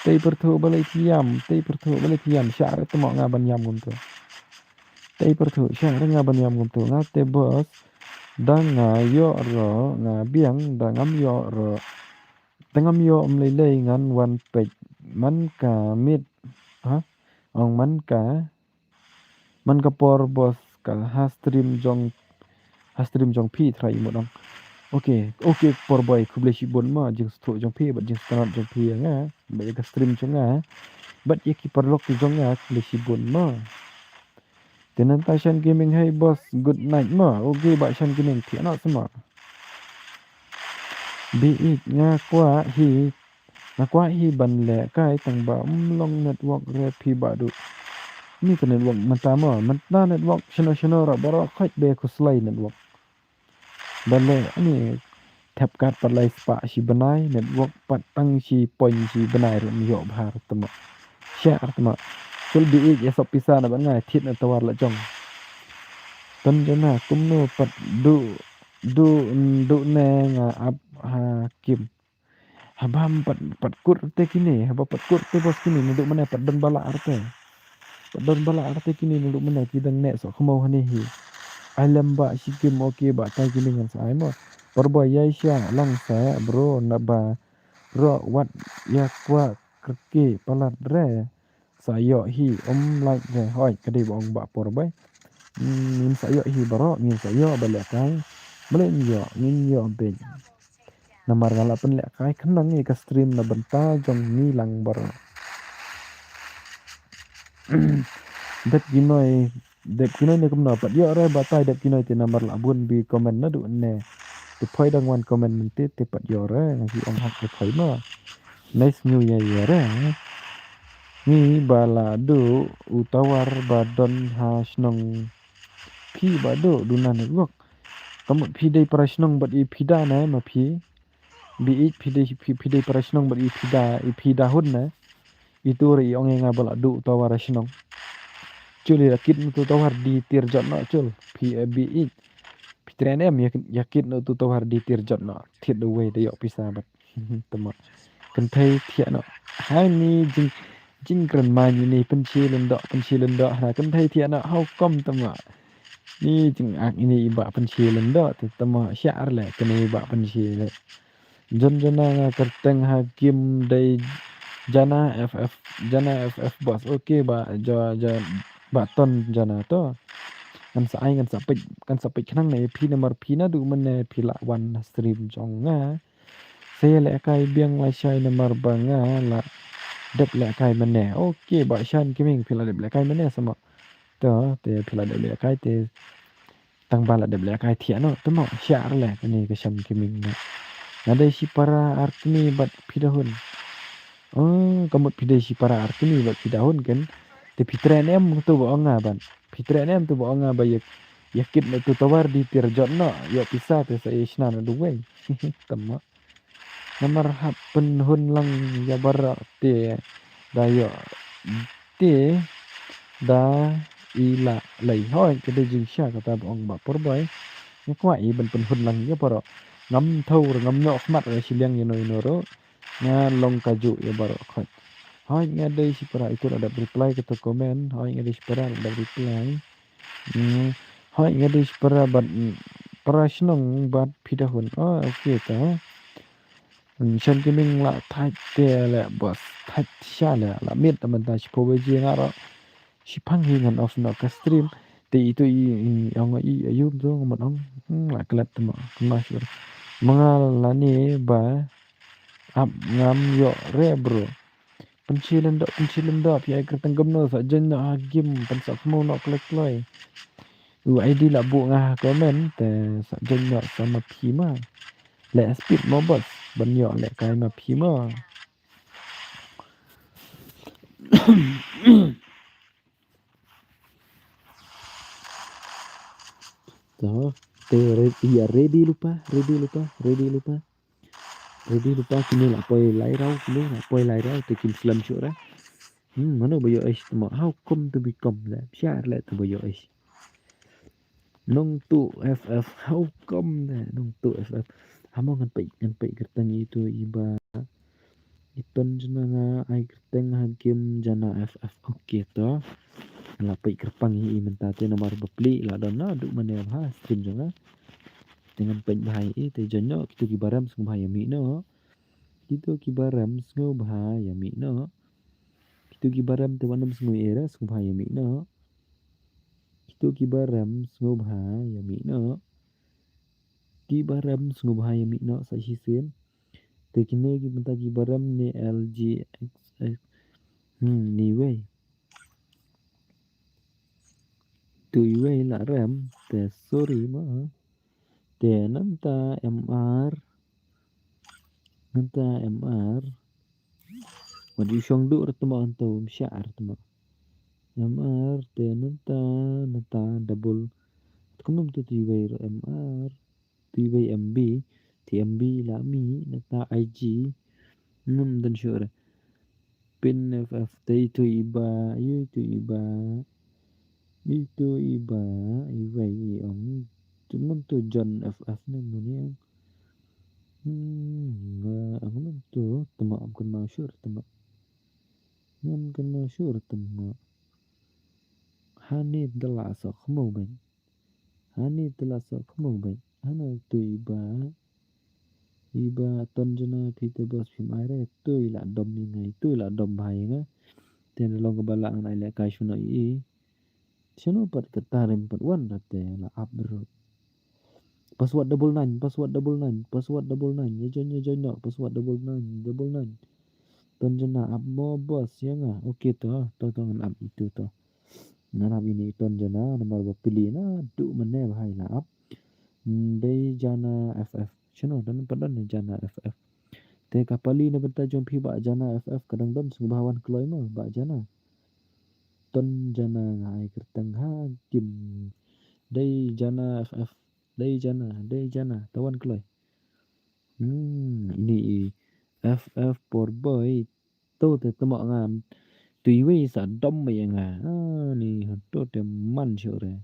Tei pyrthuh balei phi ïam, tei pyrthuh balei phi ïam, shah re te mo nga ban ïam kumto. Tei pyrthuh, shah re nga ban ïam kumto, nga te boss. Da nga ïoh ruh nga biang, da ngam ïoh ruh, da ngam ïoh ym lei lei ngan wan peit. Man ka miet, ha? Ong man ka, man ka por boss ka ha stream jong, ha stream jong phi tharai i mut ong. Okay, okay Porboi, khublei shibun mo, jingsngewthuh jong phi bad jingsngewtynnat jong phi ïa nga bad ïa ka stream jong nga bad ïa ki paralok jong nga, khublei shibun mo. Te nangta Shan Gaming, hey boss, good night mo. Okay bah Shan Gaming, thiah noh seh mo. Bieit, nga kwah hi, nga kwah hi ban lehkai tang ba ym long network re phi Badu. Ni ka network mynta mo, mynta network shano shano ruh baroh khoit ba khuslai network. Balei ani thep kat pat lai spah shi bnai, network pat tang shi point shi bnai ruh ym ïoh bha ruh te mo. Shah ruh te mo. Kul Bieit ïa sop pisa na bad nga thied na tawar la jong. Tonjana, kumno pat duh, duh, duh ne nga ap ha kim. Haba pat, pat kut te kine, haba pat kut te boss kine, naduh mynne pat don ba lah te. Pat don ba lah te kine, naduh mynne ki dang neh soh khmaw hangne hi. Ai lem bah shi kim, okay bah, tai kine ngan sa ai mo. Porboi ïai shah lang seh bro, naba ruh wat ïa kwah kyrkieh palat re. Sa ïoh hi, ym lait re, hooid, ka dei ba ong bah Porboi. Hmm, ngin sa ïoh hi baroh, ngin sa ïoh ba lehkai. Balei ngin ïoh, ngin ïoh beit. Namar nga la pynlehkai khnang ïa ka stream na bynta jong ngi lang baroh. Dep ki noi, dep ki noi ne kumno, pat ïoh re batai dep ki noi te, namar la bun bi comment naduh ne. Te phoi dang wan comment mynta te pat ïoh re, nga hi ong hak te phoi mo. Nice New Year ïa re. Ngi ba la duh u tawar ba don ha shnong phi Badu, duna network. Ka mut phi dei para shnong bad i phi da ne ma phi. Bi i phi dei phi, phi dei para shnong bad i phi da, i phi da hun ne. Itu re i ong ïa nga ba la duh tower shnong. Chul ïa kit na tu tower di tiar jot noh chul. Phi, eh, bi i. Phi tren em ïa, ïa kit na tu tower di tiar jot noh. Thied da wei da ïoh pisa bad. Tama. Kynthei thiah noh. Hai ni jing, jingkren ma ni ni pynshi lyndoh, pynshi lyndoh. Ha kynthei thiah noh. How come tama. Ni jingak ini i ba pynshi lyndoh. Te tama sha ar le kini i ba pynshi le. Jon jana nga kyrteng ha game dei jana F F, jana F F boss. Okay ba jo, jo ba ton jana to. Ngan sa ai, ngan sa peit, ngan sa peit khnang ne phi namar phi naduh mynne phi la wan stream jong nga. Sa ïa lehkai biang lashai namar ba nga la dep lehkai mynne. Okay ba Shan Gaming phi la dep lehkai mynne sa mo. To te phi la dep lehkai te tang ba la dep lehkai thiah noh. Te mo sha ar le kane ka Shan Gaming ne. Nga dei shipara ar kmie bad phi da hun. Oh, ka mut phi dei shipara ar kmie bad phi da hun kan. Te phi tren em tu ba ong nga ban. Phi tren em tu ba ong nga ba ïa, ïa kit na tu tower di tiar jot noh. Ïoh pisa te sa ïa shna na duwai. Te mo. Namar hap pynhun lang ïa baroh te da ïoh te da i la lei. Hooid ka dei jingshisha kata ba ong ba por boi. Nga kwah i ban pynhun lang ïa baroh. Ngam thaw ruh ngam ïoh khmat ruh shiliang ïano ïano ruh. Nga long kajuh ïa baroh khoit. Hooid nga dei shipara, itu la dep reply kato comment. Hooid nga dei shipara la dep reply. Hmm. Hooid nga dei shipara bad, mm, para shnong bad phi da hun. Oh, okay ta. Hmm, Shan Gaming la thait te le boss. Thait sha le la miet ta mynta shiphew baje nga ruh. Shiphang hi ngan off noh ka stream. Te itu i, i ong i ayu tu ngan ong. Hmm, la klet te mo. Kena sure. Mengal la ni ba ap ngam ïoh re bro. Pynshi lyndoh, pynshi lyndoh, phi ai kyrteng kumno sa join noh ha game, pynsa khmu noh kloi kloi. U I D la buh nga ha comment, te sa join noh sa ma phi ma. Leh speed mo boss, ban ïoh lehkai ma phi ma. To, te re-, ïa ready lypa, ready lypa, ready lypa. Ready lypa kine la poi lai rau, kine la poi lai rau, te kim slem shuh ra. Hmm, mano ba ïoh ice tama, how come to become la, shar la to ba ïoh ice. Nong tu F F, how come la, nong tu F F. Hamo ngan peit, ngan peit kyrteng itu i ba. I ton jana nga ai kyrteng ha game jana F F. Okay to. La peit kyrpang i mynta te namar ba pli la don naduh mynne ha stream jong nga. Te ngan peit bha i te join noh, kitu ki barem sngewbha ïa mih noh. Kitu ki barem sngewbha ïa mih noh. Kitu ki barem te wan ym sngew era sngewbha ïa mih noh. Kitu ki barem sngewbha ïa mih noh. Ki barem sngewbha ïa mih noh sa shisien. Te kine ki bynta ki barem ne L G X X. Hmm, ni wei. Tu i wei la rem, te sorry ma. Te nanta M R. Nanta M R. Wat ju shong duh ra tama anto, msha ra tama. M R te nanta, nanta double. Kumno tu tu i wei ra M R. Tu i wei M B. Ti M B la mi, nanta I G. Ngam don shuh ra. Pin F F te itu i ba, itu i ba. Itu i ba, i wei i ong. Tu ngam tu John F F ne muni ong. Hmm, nga ngam tu, tama am kynmaw shuh ra tama. Ngam kynmaw shuh ra tama. Hani dala sa khmo ben. Hani te la sok khmo bad hana tu i ba, i ba ton jana phi te boss phim ai re, tu i la dom i ngai, tu i la dom bha i nga. Te na long ka ba la ngan ai le kai shuno i. Shuno pat ka tarim pat wan ra te la ap ro. Password double nine, password double nine, password double nine, ya join, ya join no, password double nine, double nine. Ton jana ap mo boss ya nga. Okay to, to, to ngan ap itu to. Ngan ap ini ton jana namar ba pili naduh mynne ba hai la ap. Dei jana F F. Shano don pat don jana F F. Te ka pali na bynta jong phi ba jana F F ka dang don sngewbha wan kloi mo ba jana. Ton jana nga ai kyrteng ha game. Dei jana F F. Dei jana, dei jana, tawan kloi. Hmm, ini i F F por boy. Tu te temo ngam. Tu iwei sa dom ba ïa nga. Ah, ni tu te man shu re.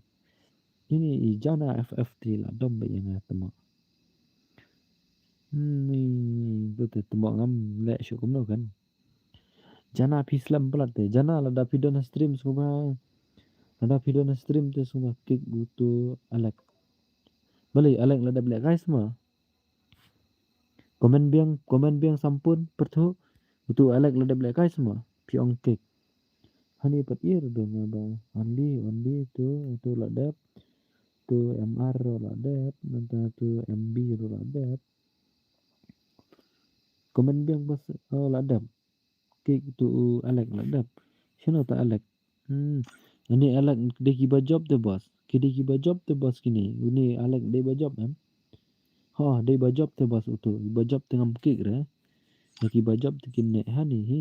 Ini i jana F F ti la dom ba ïa nga temo. Hmm, ni tu te temo ngam leh shu kumno kan. Jana phi slem palat te. Jana lada phi don ha stream sngewbha. Lada phi don ha stream te sngewbha kick utu Alex. Balei Alex la dep lehkai sma? Comment biang, comment biang sampun pyrthuh. Utu Alex la dep lehkai sma? Phi ong kick. Hani pat ir do nga ba. Only, only tu, utu la dep. Tu M R ruh la dep, nangta tu M B ruh la dep. Comment biang bas, oh, la dep. Kick tu u Alex la dep. Shano ta Alex? Hmm. Ani Alex dei kiba jop te boss. Ki dei kiba jop te boss kini. Uni Alex dei ba jop em. Ho, dei ba jop te boss utu. Ba jop te ngam kick re. Dei kiba jop te kine hani hi.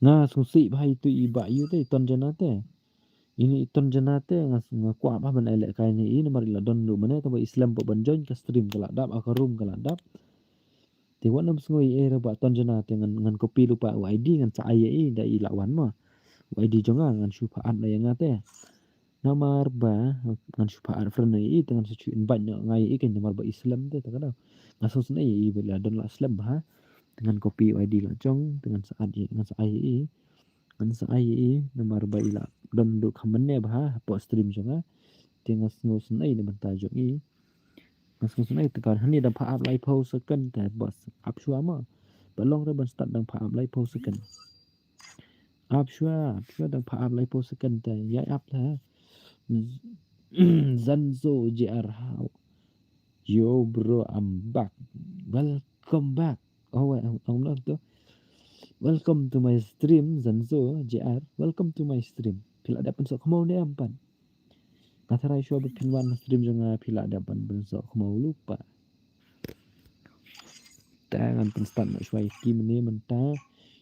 Nga sngewsih bha itu i ba yu te i ton jana te. Ini i ton jana te nga s-, nga kwah bha ban ai lehkai ni i namar i la don lu mane te ba i slem ba ban join ka stream ka la dap, a ka room ka la dap. Te wat nam sngew i eh re ba ton jana te ngan, ngan copy lypa u I D ngan sa ai ïa i da i la wan ma. U I D jong nga ngan shu pha add na ïa nga te. Namar ba ngan shu pha add friend ïa i te ngan sa shu invite noh nga ïa i kein namar ba i slem te ta ka daw. Nga sngewsih ïa i ba la don la slem bha. Te ngan copy u I D la jong te ngan sa add ïa i, ngan sa ai ïa i. Ngan sa ai ïa i namar ba i la don du kham mane bha hapoh stream jong nga. Te nga sngewsih ïa i na bynta jong i. Nga sngewsih ïa i te kan hani da pha ap laiphew second te boss. Ap shuwa ma. Ba long re ban start dang pha ap laiphew second. Ap shuwa, ap shuwa dang pha ap laiphew second te. Ïa ap te. Zanzo J R, how? Yo bro, I'm back. Welcome back. Oh wait, I'm, I'm not to. Welcome to my stream, Zanzo J R. Welcome to my stream. Phi la dep ban sok khmo ne em pat? Nga tharai shuwa ba phin wan stream jong nga phi la dep ban ban sok khmo lypa. Ta ngan pynstart noh shuwa ïa ki mane mynta.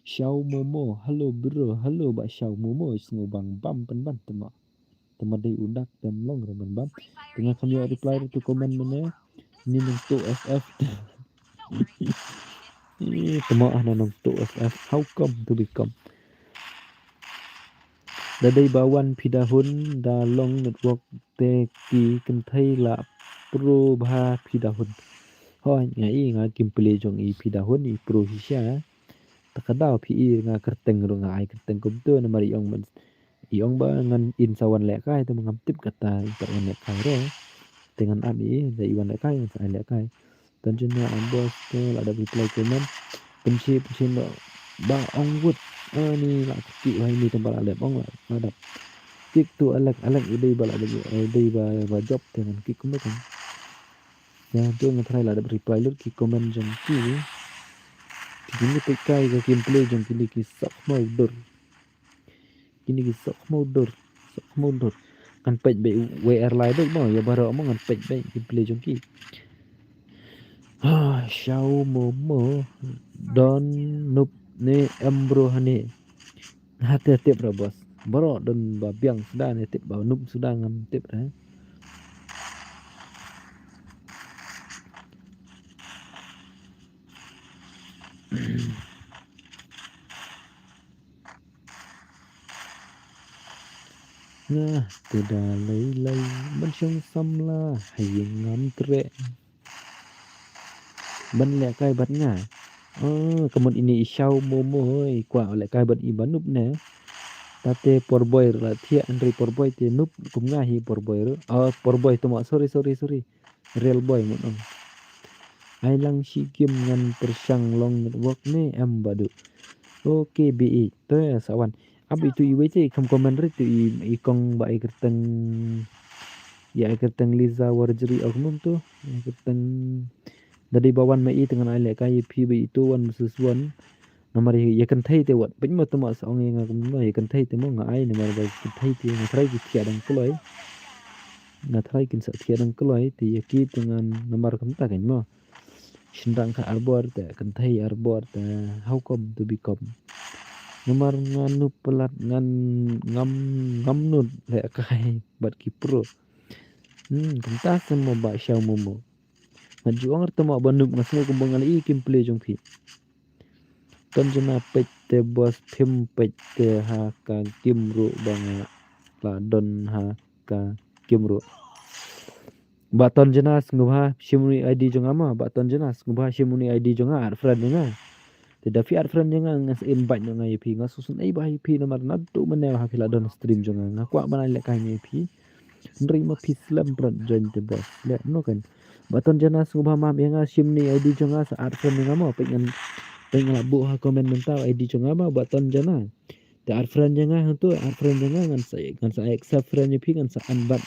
Shaw Momo, hello bro, hello ba Shaw Momo, sngewbang bam pynban te mo. Te mo dei u dak te mlong re ban bam. Te nga kham ïoh reply re tu comment mane. Ni nang tu F F. Ih, te mo ah na nang tu F F. How come to become? Da dei ba wan phi da hun da long network te ki kynthei la pro bha phi da hun. Hooid nga i nga kim plie jong i phi da hun i pro shisha. Ta ka daw phi i nga kyrteng ruh nga ai kyrteng kumtu namar i ong ban i ong ba ngan in sa wan lehkai te ma ngam tip kata i ta wan lehkai ruh. Te ngan ap i da i wan lehkai ngan sa ai lehkai. Tanjina Ambos te la dep reply comment. Pynche pynche noh ba ong wut. Ani la ki wai ni te ba la dep ong la la dep. Kick tu Alex, Alex i dei ba la dep i dei ba ba jop te ngan kick kumno kan. Ya tu nga tharai la dep reply lut ki comment jong ki. Ki ni peit kai ka gameplay jong ki ni ki sok mau dur. Kini ki sok khmudor, sok khmudor. Ngan peit beit wei ar lai beit mo, ïa baroh mo ngan peit beit gameplay jong ki. Ha, Shaw Momo, don noob ne em bro hane. Ha te tip ra boss. Baroh don ba biang suda ne tip ba noob suda ngam tip ra. Nga te da lei lei ban shong samla ha ïing ngam treh ban lehkai bad nga. Oh, ka mut ini i Shaw Momo i kwah lehkai bad i ba noob ne. Tate por boy la thiah hynrei por boy te noob kum nga hi por boy. Oh, por boy tu ma, sorry sorry sorry. Real boy mut ong. Ai lang shi game ngan pyrshang long network ne em badu. Ok B E. To ïa sa wan. Ap itu iwei te i kham comment rit tu i, i kong ba i kyrteng. Ïa i kyrteng Liza Warjri ok mum tu. I kyrteng. Da dei ba wan ma i te ngan ai lehkai ïa phi ba itu one versus one. Namar ïa, ïa kynthei te wat pynmih te ma sa ong ïa nga kumno ïa kynthei te mo nga ai namar ba kynthei te nga tharai ki thiah dang kloi. Nga tharai kin sa thiah dang kloi te ïa ki te ngan namar kumta kan mo. Shynrang ka arbor te kynthei arbor te how come to become. Namar nga noob palat ngan ngam ngam nud lehkai bad ki pro. Hmm, kumta sa mo Bah Shaw Momo. Nga ju ong ruh te mo ba noob, nga sngew kumba nga la i gameplay jong phi. Ton Jana peit te boss, phim peit te ha ka game ruh ba nga la don ha ka game ruh. Bah Ton Jana sngewbha shim uni u I D jong nga mo. Bah Ton Jana sngewbha shim uni u I D jong nga, add friend jong nga. Te da phi add friend jong nga, ngan sa invite noh nga ïa phi. Nga sngewsynei bha ïa phi namar naduh mynne ha phi la don stream jong nga. Nga kwah ban ai lehkai ïa phi. Hynrei ma phi slem prot join te boss. Leh kumno kan. Bah Ton Jana sngewbha map ïa nga, shim uni u I D jong nga, sa add friend ïa nga mo. Peit ngan, peit ngan la buh ha comment mynta u I D jong nga mo, Bah Ton Jana. Te add friend ïa nga hangto, add friend ïa nga, ngan sa, ngan sa accept friend ïa phi, ngan sa invite,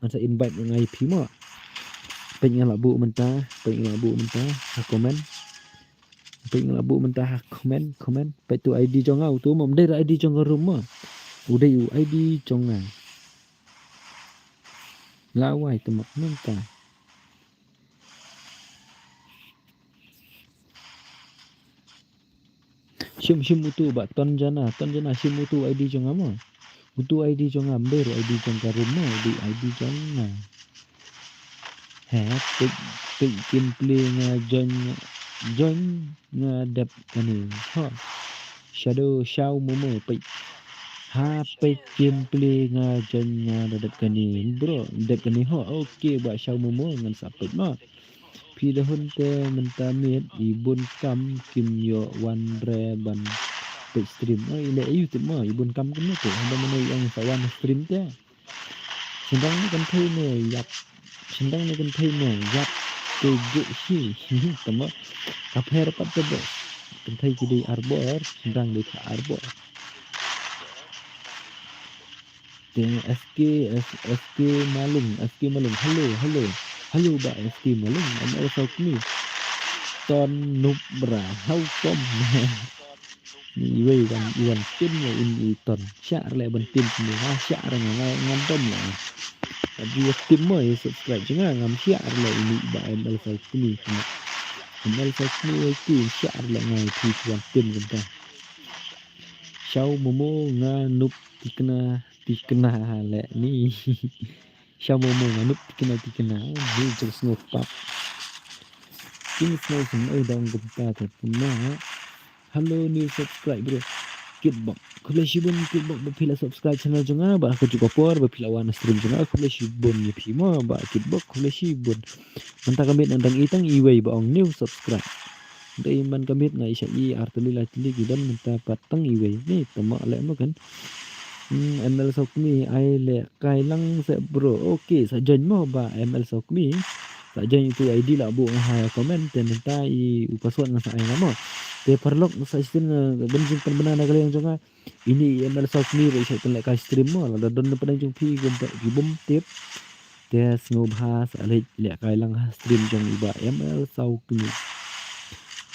ngan sa invite ïa nga ïa phi mo. Peit ngan la buh mynta, peit ngan la buh mynta ha comment. Peit ngan la buh mynta ha comment, comment. Peit tu I D jong nga, utu mo, ym dei ruh I D jong ka room mo. U dei u I D jong nga. La wai te mo mynta. Shim, shim utu Bah Ton Jana, Ton Jana, shim utu I D jong nga mo. Utu I D jong nga, ym dei ruh I D jong ka room mo, utu I D jong nga. He, peit, peit gameplay nga join, join nga dep kane. Ha. Shadow Shaw Momo peit. Ha peit gameplay nga join nga da dep kane. Bro, dep kane ho. Okay, Bah Shaw Momo ngan sa peit mo. Phi da hun te mynta miet i bun kam kim ïoh wan re ban peit stream. Oh, i leh aïu te mo, i bun kam kim ïoh te. Haba mano i ong sa wan stream te. Shynrang ne kynthei mo ïap. Shynrang ne kynthei mo ïap. Te juk shi. Te mo. Ka pher pat te bos. Kynthei ki dei arbor, shynrang dei ka arbor. Te S K, S-, S K Malung, S K Malung. Hello, hello. Hello Bah S K Malung. Am I so clear? Ton Nubra. How come? Ni iwei wan, iwan tim ïa ini i Ton. Shah re leh ban tim kumne. Ha shah re nga, nga, ngan tim ïa. Adi ïa tim mo ïa subscribe jong nga, ngam shah re leh ini Bah M L Saw Kmie. M L Saw Kmie ïa ki shah re leh nga ïa ki wan tim kumta. Shaw Momo nga noob tikna, tikna leh ni. Shaw Momo nga noob tikna, tikna. Ni jong sngew pap. Kin sngew sngew dang kumta te puna. Hello, new subscribe, bro. Kitbok. Khublei shibun Kitbok ba phi la subscribe channel jong nga, ba ha kajuh ka por ba phi la wan stream jong nga. Khublei shibun ïa phi mo, Bah Kitbok. Khublei shibun. Mynta ka miet nang dang i tang iwei ba ong new subscribe. Dei man ka miet nga i shah i ar tylli lai tylli ki don mynta pat tang iwei. Ni tama leh mo kan. Hmm, M L Saw Kmie ai leh kai lang se bro. Okay, sa join mo Bah M L Saw Kmie. Sa join tu I D la buh nga ha comment te mynta i u password nga sa ai nga mo. Te paralok sa shisien nga ban jingpynbna na ka liang jong nga. Ini i M L Saw Kmie ba i shait pynlehkai stream mo. Lada don na pdeng jong phi ki bym tip. Te sngewbha sa leit lehkai lang ha stream jong i Bah M L Saw Kmie.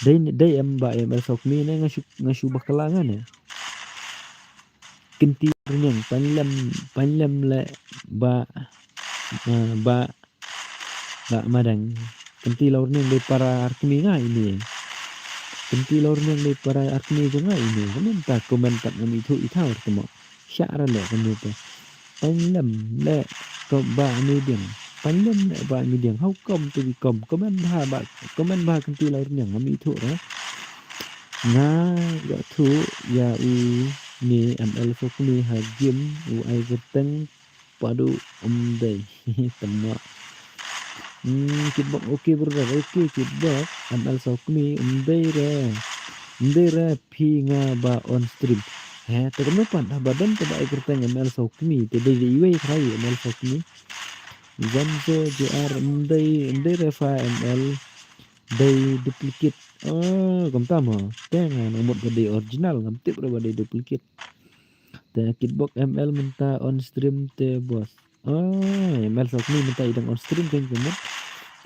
Dei, dei em Bah M L Saw Kmie ne nga shu, nga shu bakla nga ne. Kynti rniang, pynlem, pynlem leh Bah, eh, Bah, Bah Madang. Kynti la u rniang dei para arkmie nga ini. Kynti la u rniang dei para arkmie jong nga ini. Ka mynta comment pat ngam ithuh ithaw te mo. Shah re leh ka mynta. Pynlem leh ka Bah Midiang. Pynlem leh Bah Midiang. How come to be come? Comment bha Bah, comment bha kynti la u rniang ngam ithuh re. Nga ïathuh ïa u ne M L Saw Kmie ha game u ai kyrteng Padu, ym dei. Tama. Hmm, Kitbok, okay brother, okay Kitbok. M L Saw Kmie, ym dei re. Ym dei re phi nga ba on stream. He, te kumno pat haba don te ba ai kyrteng M L Saw Kmie, te dei dei iwei trai M L Saw Kmie. Zamzo J R, ym dei, ym dei re fa M L. Dei duplicate. Oh, kumta mo. Te nga nang mut ba dei original, ngam tip re ba dei duplicate. Te Kitbok M L mynta on stream te bos. Oh, M L Saw Kmie mynta i dang on stream kein ka mut.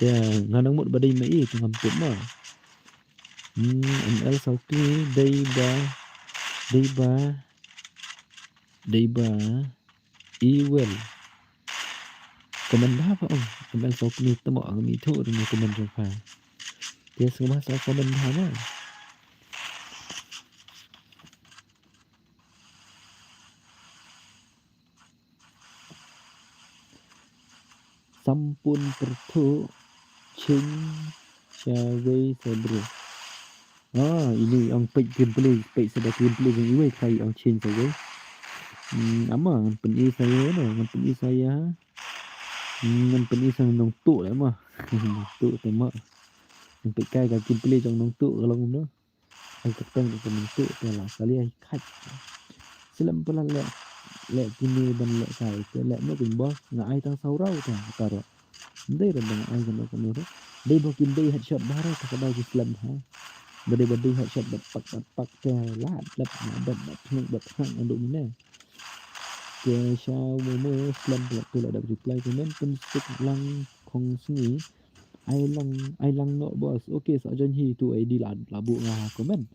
Te nga nang mut ba dei ma i te ngam tip mo. Hmm, M L Saw Kmie dei ba, dei ba, dei ba i wel. Comment bha pha ong. M L Saw Kmie te mo ngam ithuh re ne comment jong pha. Te sngewbha sa comment bha mo. Sampun pyrthuh change shawei sa bro. Ah, ini ong peit gameplay, peit sa da gameplay jong iwei trai ong change shawei. Hmm, ama ngan pyn-i sa ïa no, ngan pyn-i sa ïa. Hmm, ngan pyn-i sa nongtuh leh ma. Nongtuh te ma. Ngan peit kai ka gameplay jong nongtuh ka long no. Ai ka teng ka nongtuh te la kali ai khat. Slem palat leh, leh kine ban leh kai te leh no kin boss nga ai tang saw raw te ka ro. Ndei ra ban ai ka no ka no ro. Dei ba kin dei headshot ba ro te ka dau ki slem ha. Ba dei ba dei headshot bat pak bat pak te la dap la dap bat thnuk bat thnuk ando mene. Ke shaw momo slem palat tu la dap reply comment pynsuk lang khong sngi. Ai lang, ai lang noh boss. Okay, sa join hi tu I D la, la buh nga ha comment.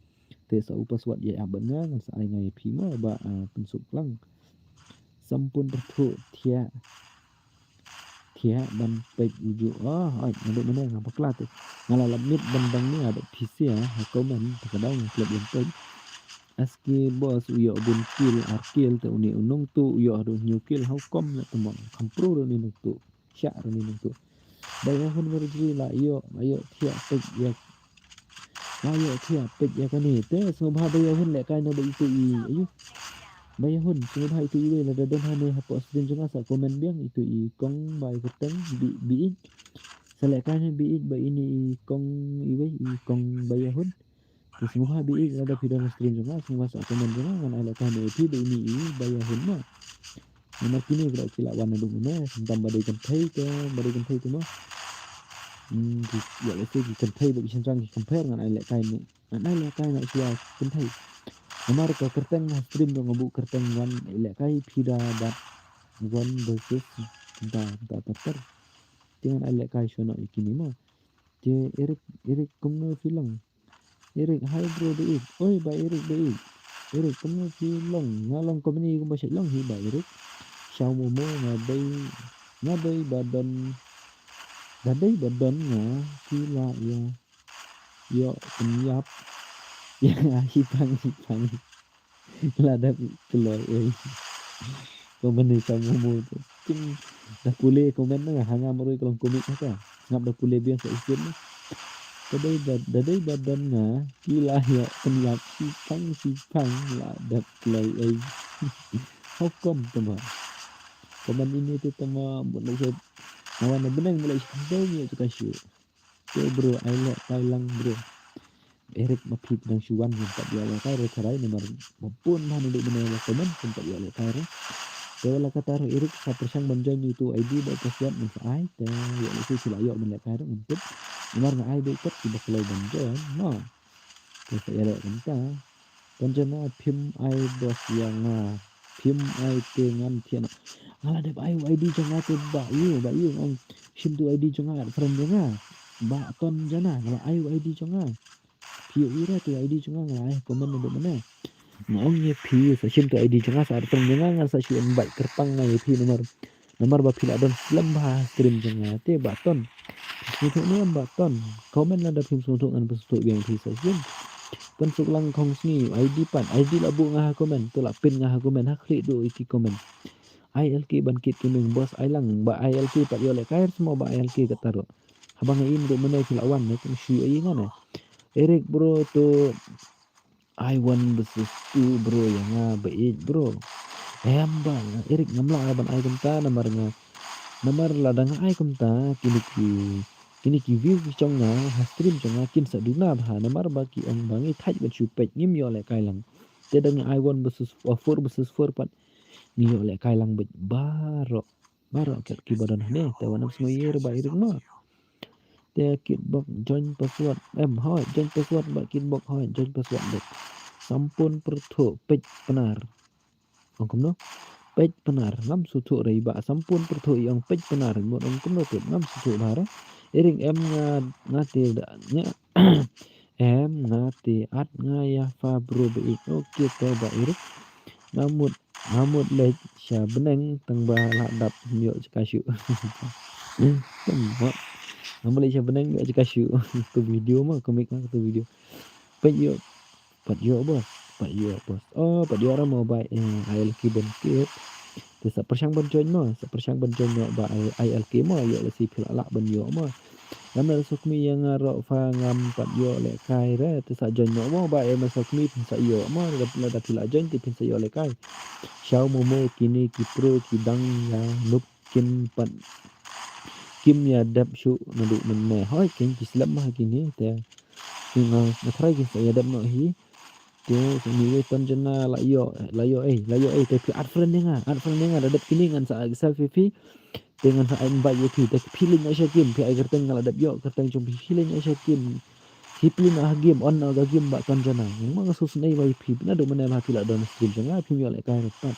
Te sa u password ïa ban nga, ngan sa ai nga ïa phi mo ba, ah, pynsuk lang. Sampun pyrthuh thiah. Thiah ban peit uju. Oh, ai, naduh mynne nga bakla te. Nga la lap mit ban bang ni, ah, ba phi sia ha comment, te ka daw nga klet ban peit. Aski boss u ïoh bun kill, ar kill, te une u nongtuh u ïoh haduh hynñiew kill, how come leh te mo. Kham pro ruh une nongtuh. Shah ruh une nongtuh. Ba ïa hun merjri la ïoh, la ïoh thiah peit ïa. La ïoh thiah peit ïa kane. Te sngewbha ba ïa hun leh kai na ba itu i. Ayu. Ba ïa hun sngewbha itu iwei lada don hane hapoh stream jong nga sa comment biang itu i kong ba ïa kyrteng bi bi i. Sa leh kai na bi i ba ini i kong iwei i kong ba ïa hun. Te sngewbha bi i lada phi don ha stream jong nga sngewbha sa comment jong nga ngan ai leh kai na ïa phi ba ini i ba ïa hun ma. Namar kine ki dei ki la wan naduh mynne, khamtam ba dei kynthei te, ba dei kynthei te mo. Hmm, ki, ïa lehse ki kynthei bad ki shynrang ki compare ngan ai lehkai ne. Ngan ai lehkai na shuwa kynthei. Namar ka kyrteng ha stream dang buh kyrteng wan ai lehkai phi da bad wan versus da da ter ter. Te ngan ai lehkai shuwa noh ïa kine mo. Te Eric, Eric kumno phi long? Eric, hi bro, Eric. Oi, ba Eric, Eric. Eric, kumno phi long? Nga long kumne kumba shait long hi ba Eric. Shaw momo nga dei, nga dei ba don, nga dei ba don nga ki la ïa. Ïoh pynïap. Ïa hi pang hi pang. La dep kloi ei. Comment ni shaw momo tu. King da pule comment na ha nga marwei ka long comic ha ka. Ngap da pule biang sa isin na. Da dei ba, da dei ba don nga ki la ïoh pynïap sipang sipang la dep kloi ei. How come tama. Comment ini tu tama mut leh sha. Awan na bneng mut leh sha. Dei ngi tu ka shu. Te bro, ai leh kai lang bro. Eric ma phi dang shu wan ngam pat ïoh leh kai re tharai namar ba bun ma naduh mynne la comment ngam pat ïoh leh kai re. Te wala kata ruh Eric sa pyrshang ban join ïa utu I D ba password ngam sa ai te ïoh leh shu la ïoh ban leh kai re ngam tip. Namar nga ai beit pat kiba kloi ban join no. Te sa ïaleh kumta. Kan jana phim ai boss ïa nga. Phim ai te ngan thiah noh. Nga la dep ai u I D jong nga te ba ïu, ba ïu ngam shim tu I D jong nga, friend jong nga. Ba ton jana, nga la ai u I D jong nga. Phi ïoh ira tu I D jong nga, nga la ai comment naduh mynne. Nga ong ïa phi sa shim tu I D jong nga sa friend jong nga, nga sa shu invite kyrpang nga ïa phi namar. Namar ba phi la don slem bha ha stream jong nga te ba ton. Sngewthuh ne em ba ton. Comment lada phim sngewthuh ngan pynsngewthuh biang phi sa sien. Pynsuk lang khong sngi I D pat. I D la buh nga ha comment. To la pin nga ha comment ha khlieh duh ïa ki comment. I L K ban kit ki meng boss ai lang ba I L K pat ïoh leh kai mo ba I L K kata ruh. Haba nga im duh mynne ki la wan ne kum shu ïoh ïa nga ne. Eric bro to I one versus two bro ïa nga ba ïeit bro. Em ba nga Eric ngam lah ban ai kumta namar nga. Namar lada nga ai kumta kine ki kine ki view ki jong nga ha stream jong nga kin sa duna bha namar ba ki ong ba ngi thait ban shu peit ngim ïoh leh kai lang. Te da ngi ai one versus uh, four versus four pat ngi ïoh leh kai lang beit baroh. Baroh kat ki ba don hangne te wan ym sngew ïa ba Eric ma. Te kit bok join password. Em hoi join password ba kit bok hoi join password bok. Sampun pyrthuh peit Pnar. Ong kumno? Peit Pnar ngam sngewthuh re ba sampun pyrthuh i ong peit Pnar mut ong kumno te ngam sngewthuh ba re. Eric em nga nga te da nya. Em nga te at nga ïa fa bro ba ik. Okay to ba Eric. Nga mut nga mut leit sha bneng tang ba la dap ym ïoh jaka shuh. Tang ba nga mut leit sha bneng ym ïoh jaka shuh. Ka video ma comic ma ka video. Pat ïoh pat ïoh boss pat ïoh boss. Oh pat ïoh ra mo ba eh ai laki ban kit. Te Sa pyrshang ban join mo, sa pyrshang ban join mo ba I L K mo, ïoh lehse phi lah lah ban ïoh mo. Ngam da sukmi ïa nga ruh pha ngam pat ïoh lehkai re, te sa join mo mo ba em da sukmi phin sa ïoh mo, lada phi lah join te phin sa ïoh lehkai. Shaw mo mo kine ki pro ki dang ïa nup kim pat kim ïa dep shuh naduh mynne. Hoi kin ki slem ha kine te. Nga nga try kin sa ïa dep noh hi. Te sa ni wei ton jana la ïoh la ïoh ei la ïoh ei te phi add friend ïa nga add friend ïa nga da dep kine ngan sa accept ïa phi. Te ngan sa invite ïa phi te phi leit noh sha game phi ai kyrteng nga la dep ïoh kyrteng jong phi phi leit noh sha game. Phi phi leit noh ha game on noh ka game ba ton jana. Nga nga sngewsynei ba ïa phi naduh mynne ba phi la don stream jong nga phim ïoh lehkai ruh pat.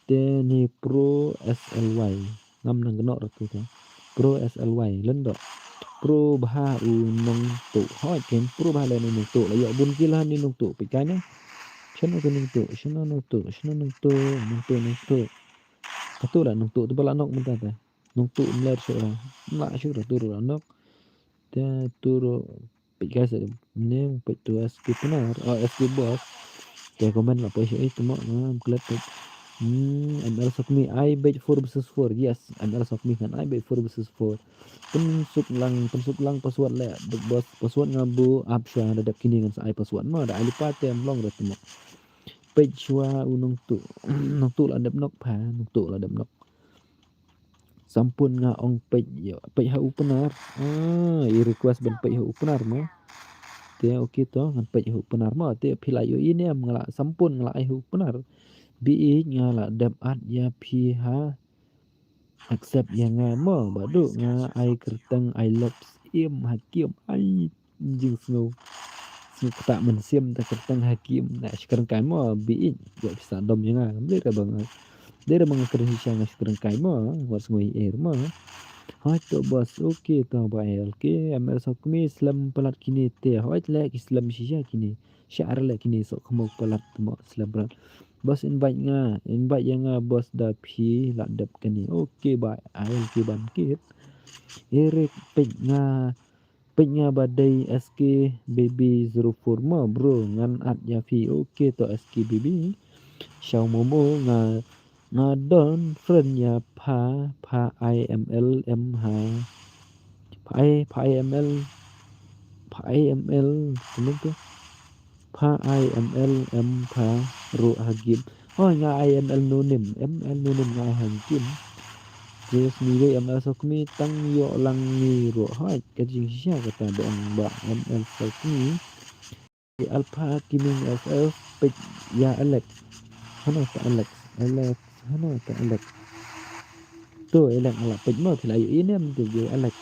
Te ni Pro S L Y. Ngam nang kynnoh ruh tu te. Pro S L Y. Lyndoh. Pro bha u nongtuh. Hoi ken pro bha lane nongtuh. La ïoh bun ki la ni nongtuh. Peit kai ne. Shano te nongtuh. Shano nongtuh. Shano nongtuh. Nongtuh nongtuh. Katu la nongtuh tu ba la nok mynta te. Nongtuh mler shuh la. Mlah shuh la tu ruh la nok. Te tu ruh peit guys, ne peit tu S K Pnar, oh, S K Boss. Te comment la poi sha i temo ngam klet peit. Hmm, M L Sokmi, I bet four versus four. Yes, M L Sokmi kan I bet four versus four. Pynsuk lang, pynsuk lang password le, dek boss, password nga bu ap shwa da dep kini ngan sa ai password mo, da ai lypa te em long da temo. Peit shwa u nongtuh, nongtuh la dep nok pha, nongtuh la dep nok. Sampun nga ong peit ïa, peit ha u Pnar. Ah, i request ban peit ha u Pnar mo. Te okay to, ngan peit ha u Pnar mo. Te phi la ïohi ne em nga la sampun nga la ai ha u Pnar. Bi ïeit nga la dep add ïa phi ha. Accept ïa nga mo, badu nga ai kyrteng I love Syiem Hakim. Ai jingsngew. Sngew ktah mynsiem te kyrteng Hakim. Na shi kyrteng kai mo bi ïeit. Ïa pisa dom ïa nga. Dei re ba nga. Dei re ba nga kren shisha nga shi kyrteng kai mo. Wat sngew ïa er mo. Hoi to boss. Okay to ba el ke. M L Sokmi slem palat kini te. Hoi le ki slem shisha kini. Sha ar le kini sok khmok palat mo slem palat. Boss invite nga. Invite ïa nga boss da phi la dep kini. Okay ba el ke ban kit. Eric peit nga. Peit nga ba dei S K baby zero four mo bro ngan add ïa phi okay to S K baby. Shaw mo mo nga nga don friend ïa pha pha I M L M ha. Pha I pha I M L pha I M L kumno to. Pha I M L M pha ro ha game. Hoi nga I M L no name, M L no name nga ha game. Yes ni wei M L Sokmi tang ïoh lang ni ro. Hoi ka jingshisha kata ba ong ba M L Sokmi. Alpha Gaming F F peit ïa Alex. Hano ta Alex? Alex, hano ta Alex? To Alex ala peit mo phi la ïohi ne em tu Alex.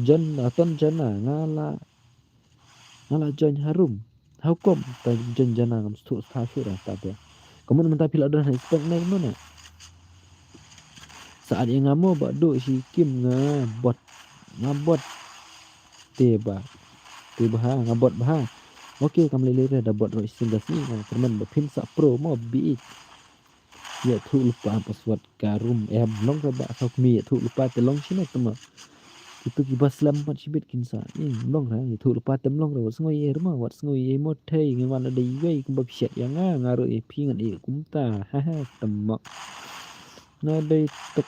Jon aton jana nga la Nga la join harum. How come ta join jana ngam sthu stha shu ra ta te. Kamun mynta phi la don ha spek nai mo na. Sa add ïa nga mo ba do shi kim nga bot. Nga bot. Te ba. Te ba ha nga bot ba ha. Okay kam lele re da bot ro shi sinda si nga kyrmen ba phin sa pro mo bi. Ïathuh lypa password ka room em long re ba Sokmi ïathuh lypa te long shine te ma. Itu kiba slem pat shibit kin sa. Ih long re ïathuh lypa te em long re wat sngew ïa ma wat sngew ïa mo thei ngi wan da iwei kumba phi shet ïa nga nga ruh ïa phi ngan ïa kumta. Ha ha te ma. Nga dei tok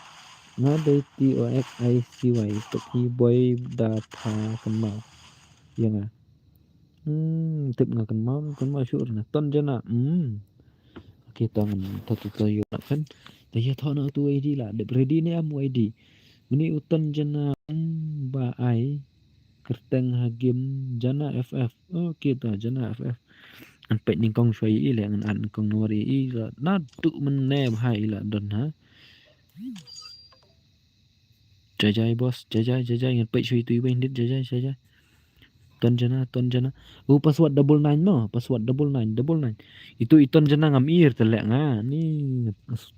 nga dei T O X I C Y tok i boy da pha kynmaw ïa nga. Hmm, tip nga kynmaw kynmaw shuh re na ton jana. Hmm. Okay to ngan to to to ïoh na phin. To ïa to na utu I D la dep ready ne em u I D. Mini u ton jana ba ai kyrteng ha game jana F F. Okay to jana F F. Ngan peit nyngkong shuwa ïa i le ngan add nyngkong nawar ïa i la na tu mynne ba hai i la don ha. Jai jai boss, jai jai jai jai ngan peit shuwa ïa tu i wei ndit jai jai jai jai. Ton jana ton jana. U password double nine mo password double nine double nine. Itu i ton jana ngam ir te leh nga ni.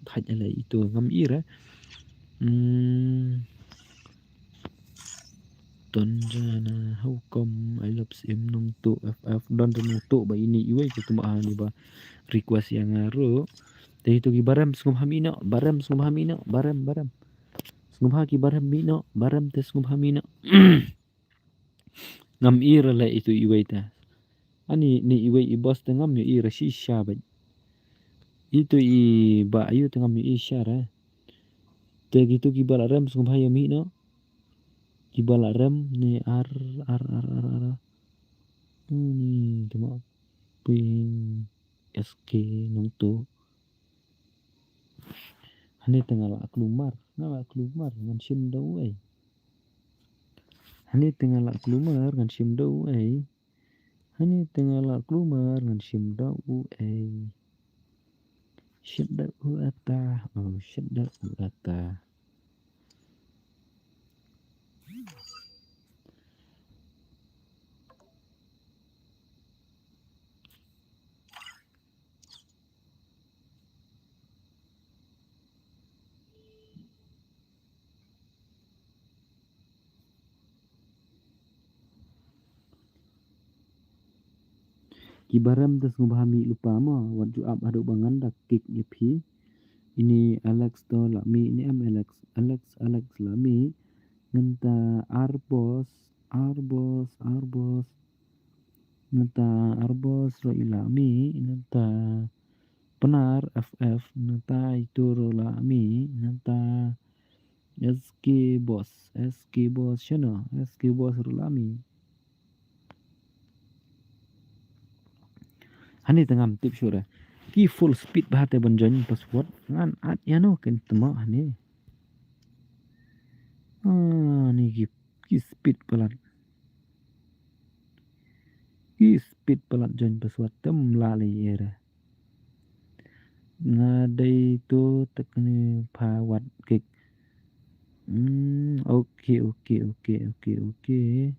Thaj ale itu ngam ir eh. Hmm. Ton jana how come I love sim nong tu F F don jana tu ba ini iwei tu ma ni ba request ïa nga ro. Te itu ki barem sngum ham ino barem sngum ham ino barem barem. Sngum ha ki barem ino barem te sngum ham ino. Ngam ir le itu iwei ta. Ani ni iwei i boss te ngam ïa ir shisha bad. Ito i ba ayu tengam i share. Te kitu ki ba la rem sngewbha ïa mih noh. Ki ba la rem ni ar, ar, ar, ar, ar. Ni tengok ping S K nong tu. Hani tengah la klumar, nga la klumar, ngan shim da u ei. Hani tengah la klumar, ngan shim da u ei. Hani tengah la klumar, ngan shim da u ei. Shit da u ata, oh, shit da u ata. Ki ba rem te sngewbha mih lypa mo, wat ju ap haduh ba ngan da kick ïa phi. Ini Alex to la mih, ini em Alex, Alex, Alex la mih. Ngan ta Arbos, Arbos, Arbos. Ngan ta Arbos ro i la mih, ngan ta Pnar F F, ngan ta itu ro la mih, ngan ta S K Boss, S K Boss, shano, S K Boss ro la mih. Hani tengam tip shuh re. Ki full speed bha te ban join password. Ngan at ïa no ken temo hani. Ah, ni ki, ki speed palat. Ki speed palat join password tem la le ïa re. Nga dei to tekni pha wat kik. Hmm, okay, okay, okay, okay, okay.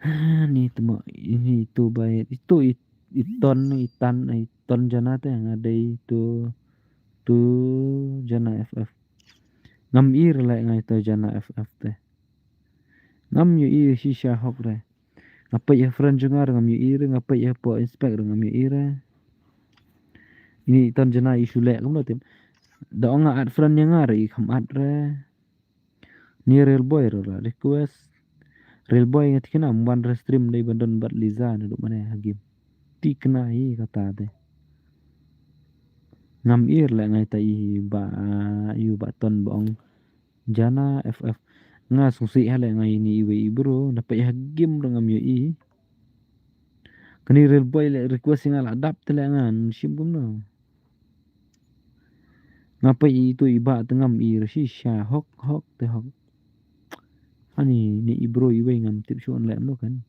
Ha, ni temo ini to bai, ito i, i ton, i tan, i ton jana te nga dei to, to jana F F. Ngam i re le ngai to jana F F te. Ngam ïohi shisha hok re. Nga peit ïa friend jong nga re ngam ïohi re, nga peit ïa po inspect re ngam ïohi re. Ini i ton jana i shu leh kumno tip. Da ong nga add friend ïa nga re i kham add re. Ni Real Boy re la request. Real Boy nga tikna ym wan re stream dei ban don bad Liza naduh mane ha game. Tikna hi kata te. Ngam i re le ngai ta i ba, i ba ton ba ong. Jana F F. Nga sngewsih ha le ngai ini iwei i bro, na peit ha game re ngam ïohi. Kani Real Boy le request nga la dap te le ngan shim kumno. Nga peit itu i ba te ngam i re shisha hok hok te hok. Ani ni i bro iwei ngam tip shuh le no kan.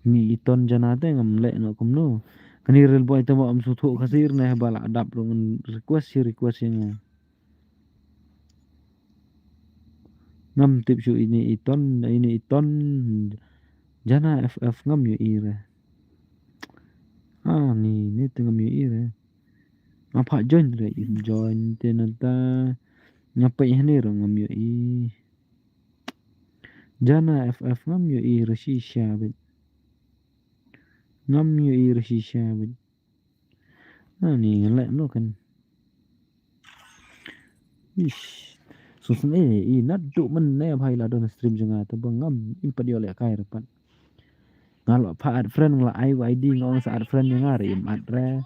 Ni i ton jana te ngam leh noh kumno. Kani Real Boy te ba ym sngewthuh Khasi ne ba la dap ruh ngan request hi request ïa nga. Ngam tip shuh ini i ton, ini i ton jana F F ngam ïohi re. Ah, ni, ni te ngam ïohi re. Nga pha join re, im join te nata. Nga peit hani ruh ngam ïohi. Jana F F ngam ïohi re shisha beit. Ngam ïohi re shisha beit. Ani ngan leh no kan. Ish. Sngewsih eh, i naduh mynne bha i la don stream jong nga te ba ngam im pat ïoh lehkai re pat. Nga la pha add friend nga la ai u I D nga ong sa add friend ïa nga re im add re.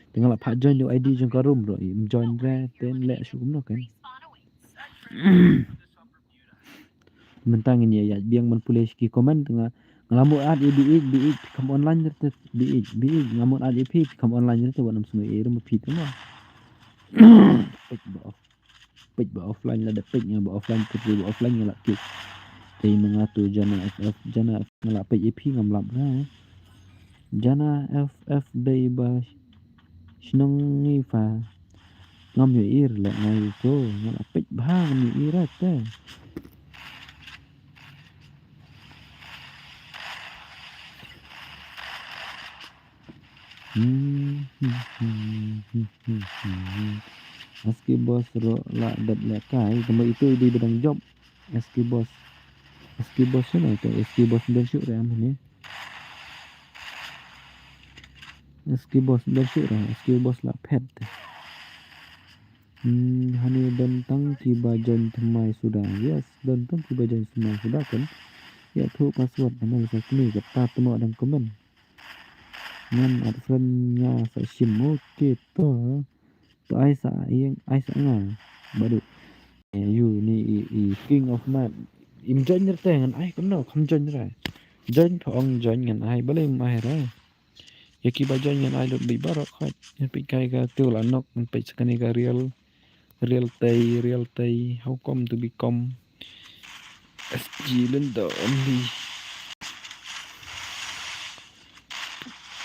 Te nga la pha join u I D jong ka room ruh im join re te leh shu kumno kan. Mynta ngin ïa ïaid biang ban pule sha ki comment nga, nga la mut add ïa Bieit, Bieit phi kham online re te, Bieit, Bieit nga mut add ïa phi phi kham online re te wat nym sngew ei re ma phi te mo. Peit ba off, peit ba offline, lada peit nga ba offline, peit ba offline nga la kick. Te ma nga tu Jana F F, Jana F F nga la peit ïa phi ngam lap re. Jana F F dei ba shnong ngi pha. Ngam ïohi re leh ngai to, nga la peit bha ngam ïohi re te. Hmm, hmm, hmm, hmm, hmm, hmm. S K Boss ruh la dep lehkai, tangba itu i dei ba dang jop. S K Boss. S K Boss shano te, S K Boss ym don shuh re am hangne. S K Boss ym don shuh re, S K Boss la phet te. Hmm, hangne don tang kiba join thymmai suda. Yes, don tang kiba join thymmai suda kan. Ïathuh password namar sa kine kata temo dang comment. Ngan add friend nga sa shim mo, okay to. To ai sa ïeng, ai sa nga. Badu. Eh, yu ni i, i King of Mud. Im join re te ngan ai kumno, kham join re. Join pha ong join ngan ai, balei im ai re. Ïa kiba join ngan ai lut beit baroh khoit. Ngan peit kai ka tu la nok, ngan peit sa kane ka real. Real tei, real tei. How come to become S G Linda only?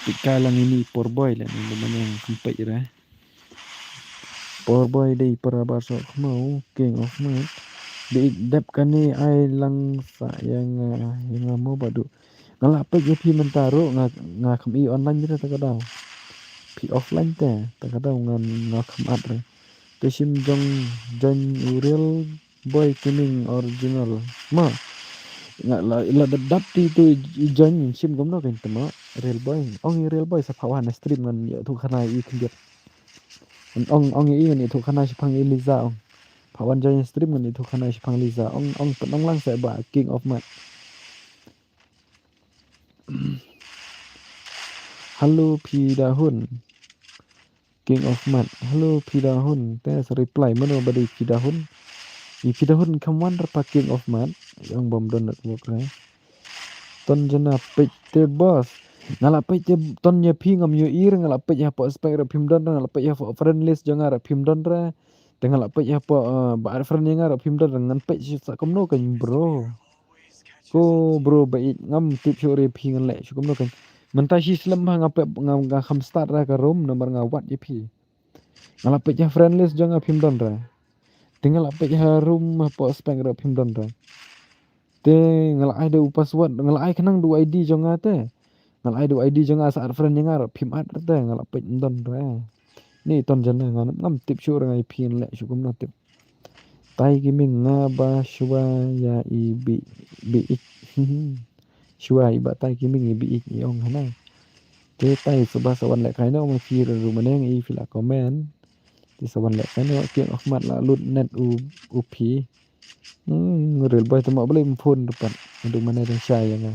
Peit kai lang ini poor boy la ni, ba man ïa kham peit re. Poor boy dei para ba sok khmau, King of Mud. Dei dep kane ai lang sa ïa nga, ïa nga mo badu. Nga la peit ïa phi mynta ruh nga, nga kham i online te ta ka daw. Phi offline te ta ka daw nga, nga kham add re. Te shim jong join u Real Boy Gaming original. Ma. Nga la, la dap dap ti tu i join shim kumno kan te ma. Real Boy. Ong i Real Boy sa pha wan stream ngan ïathuh khana i khyndiat. Ong, ong i ngan ïathuh khana shaphang i Liza ong. Pha wan join stream ngan ïathuh khana shaphang Liza. Ong, ong pynong lang sa ba King of Mud. Hello, Phi Dahun. King of Mud. Hello, Phi Dahun. Te sa reply mano ba dei Phi Dahun. I Phi Dahun kham wan re pa King of Mud. Ïa ong bym don network re. Ton jana peit te boss. Nga la peit te ton ïa phi ngam ïohi re, nga la peit hapoh spec re phim don re, nga la peit hapoh friend list jong nga re phim don re. Te nga la peit hapoh, eh, ba add friend ïa nga re phim don re, ngan peit sa kumno kan bro. Ko bro ba ïeit ngam tip shuh re phi ngan leh shuh kumno kan. Mynta shi slem ha nga pep nga, nga kham start ra ka room namar nga wad ïa phi. Nga la peit ha friend list jong nga phim don re. Te nga la peit ha room hapoh spec re phim don re. Te nga la ai da u password, nga la ai khnang da u I D jong nga te. Nga la ai da u I D jong nga sa add friend ïa nga re phim add re te nga la peit ym don re. Ni ton jana nga ngam tip shuh re nga ïa phi ngan leh shuh kumno tip. Tai Gaming nga ba shuwa ïa i bi, bi ik. Shuwa i ba Tai Gaming i bi ik i ong hana. Te tai suba sa wan leh kai no ma phi ruh ruh maneng i phi la comment. Te sa wan leh kai no King of Mud la lut net u, u phi. Hmm, Real Boy te mo balei phone ruh pat. Ruh mane dang shai ïa nga.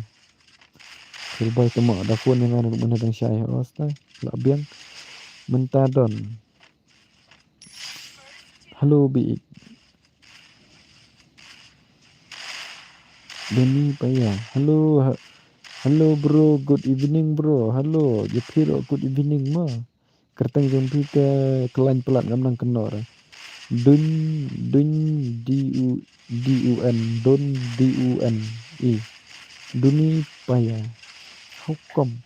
Real Boy te mo da phone ïa nga ruh mane dang shai. Os ta la biang. Mynta don. Hello, bi. Doni Paya. Hello, ha-, hello bro, good evening bro. Hello, ïa phi ruh good evening mo. Kyrteng jong phi te khlaiñ palat ngam nang kynnoh re. Dun, Dun, D U, D U N, Dun, D U N E. Duni Paya. How come?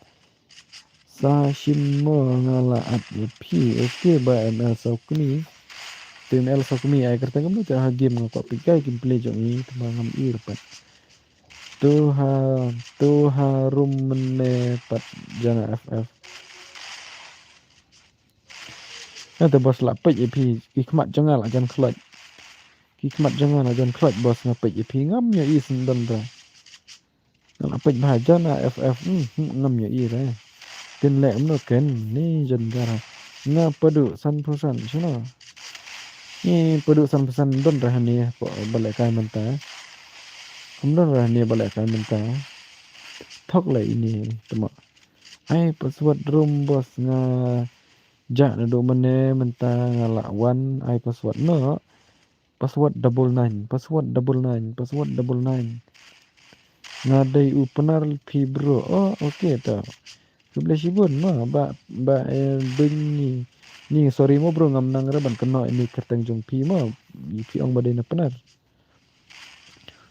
Sa shim mo nga la add ïa phi. Okay ba M L Sawkmie. Te M L Sawkmie ai kyrteng kumno te ha game nga kwah peit kai gameplay jong i te ba ngam i ruh pat. To ha, to ha room mynne pat jana F F. Nga te boss la peit ïa phi, ki khmat jong nga la jan khlot. Ki khmat jong nga la jan khlot boss nga peit ïa phi ngam ïohi sendon re. Nga la peit bha jana F F, hmm, hmm, ngam ïohi re. Tin leh mno ken ni jan jara. Nga padu san phew san shano. Ni padu san phew san don re hani po ba leh kai mynta. Kum don re hani ba leh kai mynta. Thok leh ini temo. Ai password room boss nga ja naduh mynne mynta nga la wan ai password no. Password double nine, password double nine, password double nine. Nga dei u Pnar phi bro. Oh, okay to. Khublei shibun mo ba, ba, eh, byn ni. Ni sorry mo bro ngam nang re ban kynnoh ini kyrteng jong phi mo. Phi ong ba dei na Pnar.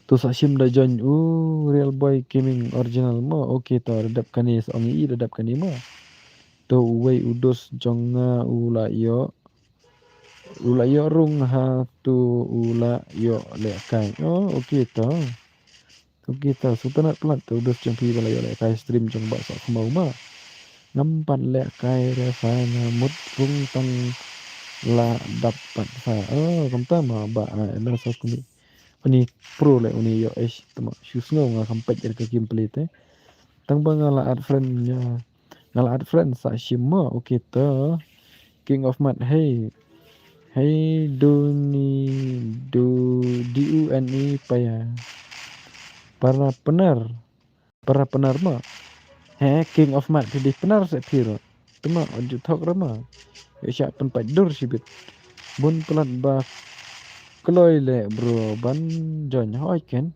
To sa shim da join u Real Boy Gaming original mo. Okay to, da dep kane sa ong i da dep kane mo. To uwei u dos jong nga u la ïoh. U la ïoh rung ha to u la ïoh leh kai. Oh, okay to. Okay to, sngewtynnat palat to u dos jong phi ba la ïoh leh kai stream jong ba sa khmau ma. Ngam pat leh kai re sa nga mut rung tang la dap pat sa. Oh, kumta ma ba a ena sa kuni. Uni pro le uni ïoh ish tama shu sngew nga kham peit ïa ka gameplay te. Tang ba nga la add friend ïa, nga la add friend sa shim mo, okay to. King of Mud, hey. Hey, Duni, Du, D U N E, Paya. Para Pnar. Para Pnar mo. He, King of Mat, phi dei Pnar se phi ruh. Te ma, ot ju thok re ma. Ïa sha pynpait dur shibit. Bun palat ba kloi leh bro ban join hoi ken.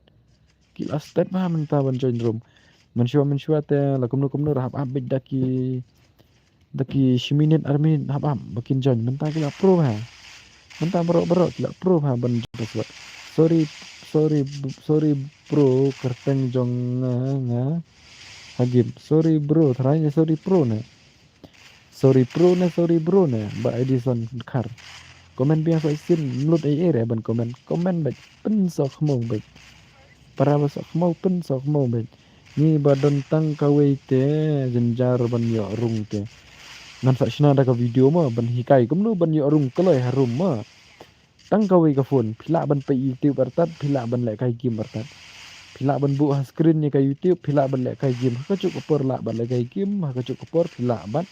Ki la step ha mynta ban join room. Mynshuwa mynshuwa te la kumno kumno ra hap hap bit da ki, da ki shi minit ar minit hap hap ba kin join. Mynta ki la pro ha. Mynta baroh baroh ki la pro ha ban join password. Sorry, sorry, sorry bro, kyrteng jong nga, nga ha game. Sorry bro, tharai ne sorry pro ne. Sorry pro ne, sorry bro ne, ba Edison Khar. Comment biang sa isin, mlut ei ei re ban comment. Comment bait pynsoh khmo bait. Para ba soh khmo pynsoh khmo bait. Ngi ba don tang kawei te jynjar ban ïoh rung te. Ngan sa shna da ka video mo ban hikai kumno ban ïoh rung kloi harum mo. Tang kawei ka phone, phi lah ban peit YouTube artat, phi lah ban lehkai game artat. Phi lah ban buh ha screen ïa ka YouTube, phi lah ban lehkai game. Ha kajuh ka por lah ban lehkai game, ha kajuh ka por phi lah ban,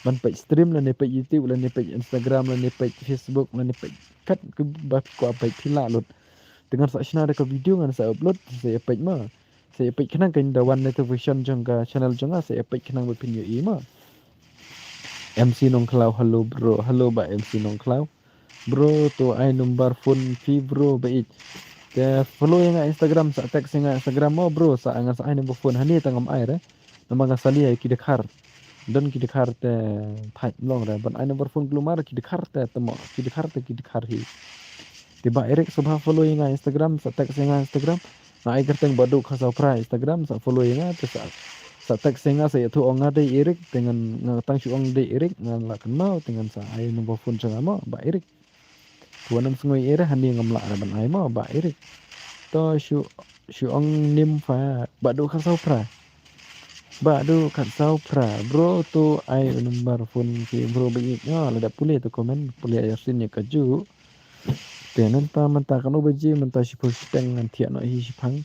ban peit stream lane peit YouTube lane peit Instagram lane peit Facebook lane peit kat kaba phi kwah peit phi lah lut. Te ngan sa shna da ka video ngan sa upload, sa ïa peit ma. Sa ïa peit khnang kan da wan notification jong ka channel jong nga, sa ïa peit khnang ba phin ïohi ma. MC Nongkhlaw, hello bro. Hello ba MC Nongkhlaw. Bro, to ai number phone phi bro ba ïeit. Te follow ïa nga Instagram, sa text ïa nga Instagram mo bro, sa ngan sa ai number phone. Hani tang ngam ai re. Namar nga sali ïa ki dkhar. Don ki dkhar te thait mlong re. Ban ai number phone glumar ki dkhar te temo. Ki dkhar te ki dkhar hi. Te ba Eric sngewbha follow ïa nga Instagram, sa text ïa nga Instagram. Nga ai kyrteng Bah Duh Khasaw Phra Instagram, sa follow ïa nga, te sa, sa text ïa nga, sa ïathuh ong nga dei Eric, te ngan, nga tang shu ong dei Eric, ngan lah kynmaw, te ngan sa ai number phone jong nga mo, Bah Eric. Te wat nym sngew ei ei re, hani ngam lah re ban ai mo, Bah Eric. To shu, shu ong nim pha, Bah Duh Khasaw Phra. Bah Duh Khasaw Phra, bro to ai number phone phi bro ba ïeit. Lada pule to comment, pule ïa sien ïa kajuh. Te mynta, mynta katno baje, mynta shiphew shiteng ngan thiah noh hi shiphang.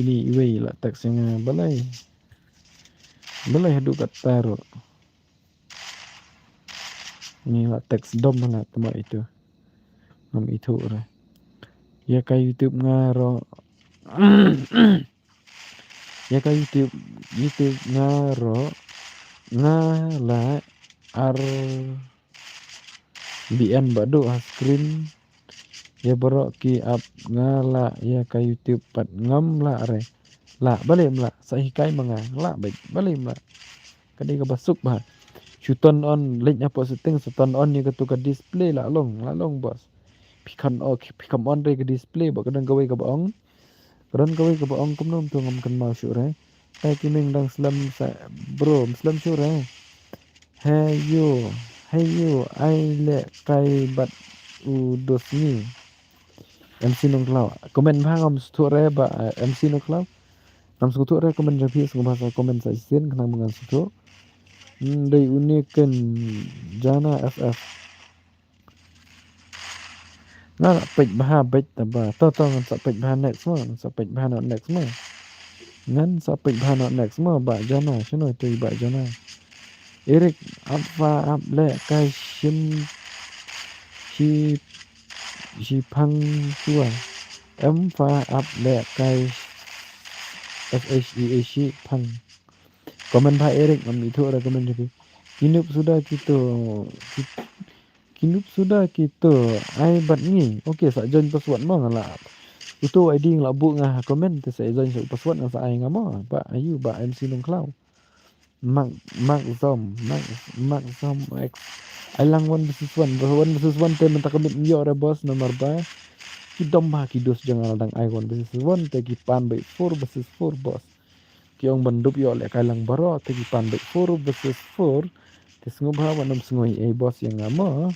Ini iwei la text ïa nga balei. Balei haduh katta ruh. Ini la text dom la tama itu. Ngam ithuh re. Ïa ka YouTube nga ruh. Ïa ka YouTube, YouTube nga ruh. Nga la ar B N Bah Duh ha screen. Ïa baroh ki app nga lah ïa ka YouTube pat ngam lah re. Lah balei em lah, sa hikai ma nga, lah beit balei em lah. Ka dei kaba suk bha. Shu turn on, leit na pdeng setting, sa turn on ïa katu ka display lah long, lah long boss. Phi kan on, phi kam on re ka display ba ka don kawei kaba ong. Ka don kawei kaba ong kumno to ngam kynmaw shuh re. Thaiki Ming dang slem sa bro, slem shuh re. Hey you, hey you, ai lehkai bad u dos ngi. MC Nongkhlaw. Comment bha ngam sngewthuh re ba, eh, MC Nongkhlaw. Ngam sngewthuh re comment jong phi, sngewbha sa comment sa shisien khnang ba ngan sngewthuh. Hmm, dei une ken Jana F F. Nga la peit bha beit taba. To to ngan sa peit bha next mo, ngan sa peit bha noh next mo. Ngan sa peit bha noh next mo, Bah Jana, shano ito i Bah Jana. Eric, ap pha ap lehkai shim shi, shi phang shuwa. Em pha ap lehkai F H E A shi phang. Comment bha Eric, ngam ithuh re comment jong phi. Ki noob suda kito, ki, ki noob suda kito, ai bad ngi. Okay, sa join password mo nga la. Uto ID nga la buh nga ha comment, te sa join sa password nga sa ai nga mo. Bah, ayu, Bah MC Nongkhlaw. Mark, Mark Zom, Mark, Mark Zom X. Ai lang one versus one, one versus one te mynta ka miet ym ïoh re boss, namar ba ki dom bha ki dos jong nga la dang ai one versus one te ki pan beit four versus four boss. Ki ong ban dup ïoh lehkai lang baroh te ki pan beit four versus four. Te sngewbha wat nym sngew ei ei boss ïa nga mo.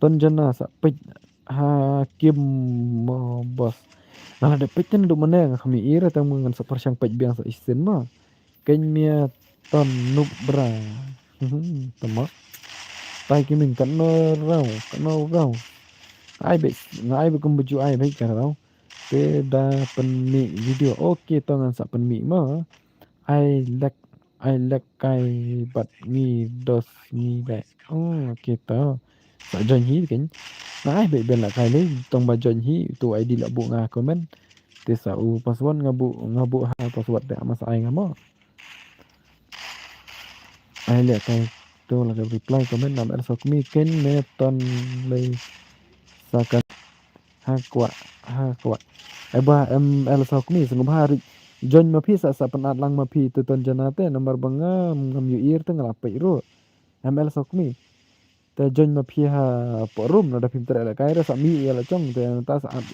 Ton Jana sa peit ha kim mo boss. Nga la dep peit te naduh mynne nga kham ïohi re tang mo ngan sa pyrshang peit biang sa shisien mo. Kynmaw ton noob bra. Tama. Thaiki Ming katno raw, katno raw. Ai beit, nga ai beit kum ba ju ai beit ka raw. Te da pynmih video. Okay, to ngan sa pynmih mo. Ai lek, ai lehkai bad ngi dos ngi beit. Oh, okay to. Sa join hi ken. Nga ai beit ben lehkai lei, tang ba join hi, uto ID la buh nga comment. Te sa u password nga buh, nga buh ha password te ama sa ai nga mo. Ai leh kai to la ka reply comment nam el sokmi ken me ton lei sa kan ha kwah ha kwah. Ai ba em el sokmi sngewbha ri join ma phi sa sa pynat lang ma phi tu ton jana te namar ba ngam ngam ïohi te nga la peit ruh. Em el sokmi. Te join ma phi ha po room na da phim treh leh kai re sa mi ïa la chong te ta sa at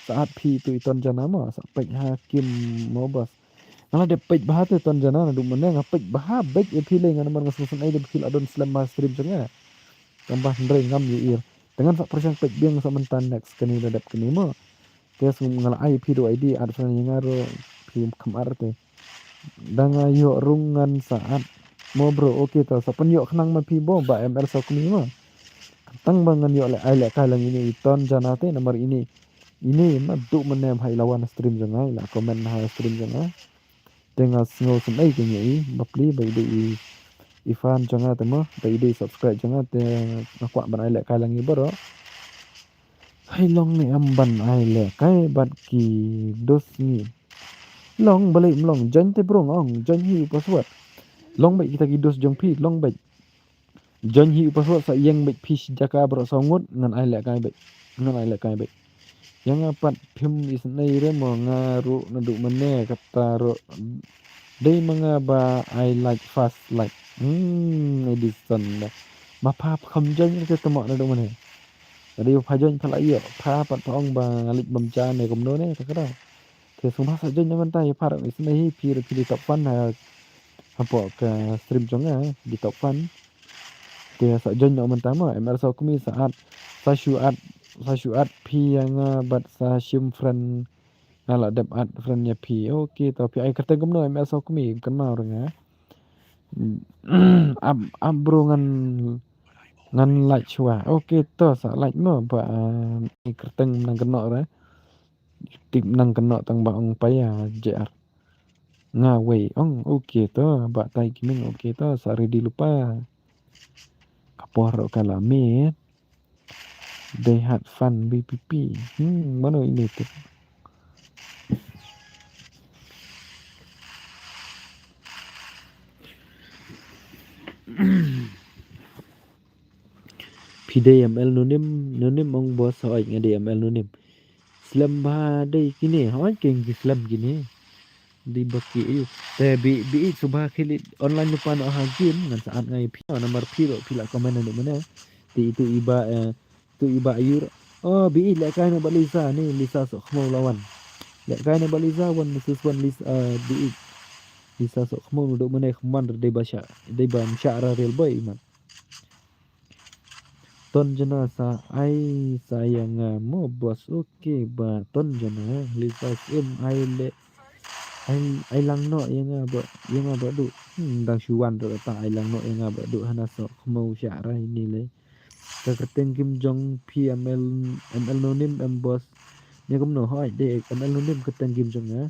sa at phi tu i ton jana mo sa peit ha kim mo bos. Nga la dep peit bha te ton jana naduh mynne nga peit bha beit ïa phi lei nga namar nga sngewsynei da phi la don slem bha stream jong nga. Tang ba hynrei ngam ïohi. Te ngan sa pyrshang peit biang sa mynta next kane da dep kane mo. Te sngewbha nga la ai phi ruh I D add friend ïa nga ruh phi kham ar te. Da nga ïoh rung ngan sa add mo bro. Okay to sa pynïoh khnang ma phi bo ba M L sokmi mo. Tang ba ngan ïoh leh ai leh kai lang ine i ton jana te namar ine ine ma duh mynne ha i la wan stream jong nga i la comment ha stream jong nga. Te nga sngewsynei ka ngi i bapli ba i dei i i fan jong nga te mo ba i dei i subscribe jong nga te nga kwah ban ai leh kai lang i baroh. Hai long ne em ban ai leh kai bad ki dos ngi. Long balei em long join te bro nga ong join hi u password. Long bad kita ki dos jong phi long bad. Join hi u password sa ïeng bad phi shi jaka baroh saw ngut ngan ai leh kai bad. Ngan ai leh kai bad. Ïa nga pat phim isynei re mo nga ruh naduh mynne kata ruh. Dei ma nga ba ai like fast like. Hmm, Edison da. Ma pha kham join te temo naduh mynne. Dei pha join pha la ïoh pha pat pha ong ba nga leit bam ja ne kumno ne ta kata. Te sngewbha sa join na mynta ïa pha ruh isynei hi phi ruh phi dei top fan ha hapoh ka stream jong nga dei top fan. Te sa join na mynta mo M L sokmi sa at sa shu at sa shu at phi ïa nga bad sa shim friend nga la dep at friend ïa phi. Okay to phi ai kyrteng kumno M L sokmi kynmaw ruh nga. Ap ap bro ngan ngan like shuwa. Okay to sa like mo ba kyrteng nang kynnoh re. Tip nang kynnoh tang ba ong paya J R. Nga wei ong okay to ba tai kiming okay to sa ready lupa. Ka por ka la miet. They had fun B P P. Hmm, mano ini tu? Phi dei M L nunim nunim ong boss hoi nga dei M L nunim. Slem bha dei kine hoi keng ki slem kine. Dei baki ayu. Te bi bi subha khili online lupa no ha game ngan sa at ngai phi namar phi ro phi la comment anu mana. Te itu iba eh, tu iba ayur. Oh bi leh kai na ba Lisa ni Lisa sok khmo lawan. Leh kai na ba Lisa wan Mrs wan Lisa eh, bi. Lisa sok khmo dok mana khman dei ba sha dei ba msha ra real boy iman. Ton jana sa ai sa ïa nga mo boss okay ba ton jana Lisa sim ai le ai ai lang no ïa nga ba ïa nga ba du. Hmm, dang shu wan da ta ai lang no ïa nga ba du hana so khmo sha rai ni le. Ka kyrteng kim jong phi M L M L no nim em boss. Nya kumno hoi de M L no nim kyrteng kim jong nga.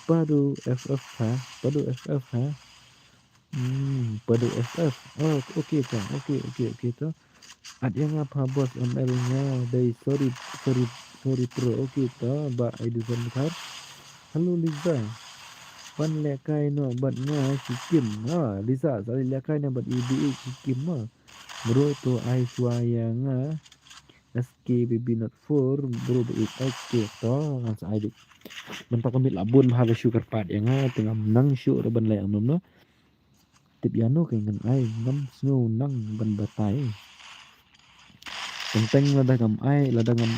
Padu F F ha, padu F F ha. Hmm, padu F F. Oh, okay ta. Okay, okay, okay ta. At ïa nga pha boss M L nga dei sorry sorry sorry pro. Okay ta ba ai du son thar. Hello Lisa. Pan leh kai no bad nga si kim. Ha, Lisa sa leh kai no bad ibi si kim ma. Bro to ai shuwa ïa nga. S K baby not four bro ba it okay to ngan sa ai dik. Mynta ka mit la bun bha ba shu kyrpad ïa nga te ngam nang shu ruh ban leh ong no. Tip ïa no ka ngan ai ngam sngew nang ban batai. Teng teng lada ngam ai lada ngam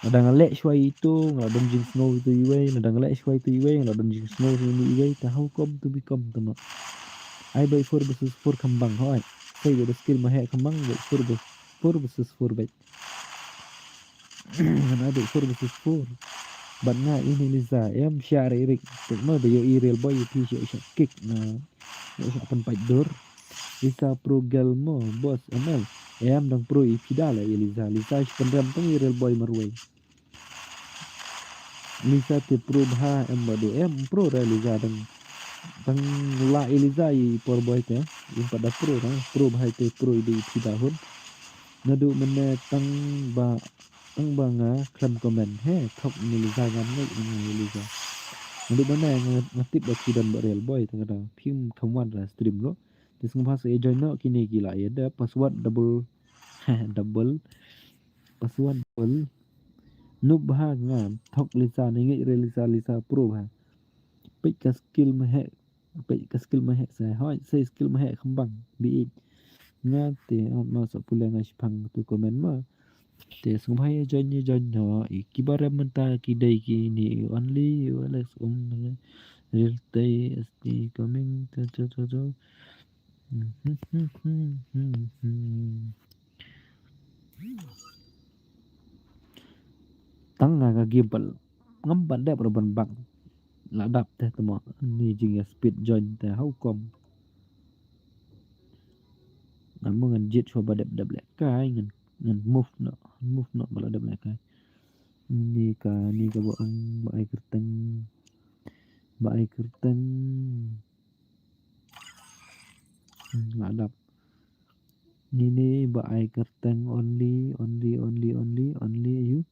lada nga leh shuwa itu nga la don jingsngew itu iwei lada nga leh shuwa itu iwei nga la don jingsngew itu iwei ta how come to become to no. Ai bai four versus four khambang hoi. Sai ba skill ma he khambang bai four versus four bai. Ngan ai four versus four. Bad nga ini Lisa em share irik. Tek no da yo i real boy pi sha sha kick na. Yo sha pan pait dur. Lisa pro girl mo boss M L. Em dang pro i pida la i Lisa. Lisa shi pan rem tang i real boy marwei. Lisa te pro bha em ba du em pro ra Lisa dang dang la i Lisa i por boy te. Im pada pro ra pro bha te pro i de i pida hun. Nadu mene tang ba tang ba nga khlem comment he thok ni Lisa ngam ngai ni Lisa. Nadu mene nga tip ba ki don ba real boy tang da phim kham wan ra stream ro. Te sngewbha sa ïa join noh kine ki la ïa dep password double, double, password double. Noob bha nga, thok Lisa, ne ngeit re Lisa, Lisa Pro bha. Peit ka skill ma heh, peit ka skill ma heh sa, hoi, sa skill ma heh khambang, bi eit. Nga te, ot ma sa pule nga shipang tu comment ma. Te sngewbha ïa join, ïa join noh, i ki ba rem mynta ki dei kine, only, Alex, um, real tay, S T coming, tu, tu, tu, tu. Tang nga ka game pat ngam pat dep ruh ban bang. La dap te temo ni jing ïa speed join te how come. Ngan mo ngan jied shuwa ba dep dep lehkai ngan, ngan move noh, move noh ba la dep lehkai. Ni ka, ni ka ba ong ba ai kyrteng. Ba ai kyrteng. Hmm, la dap. Ni ni ba ai kyrteng only, only, only, only, only you.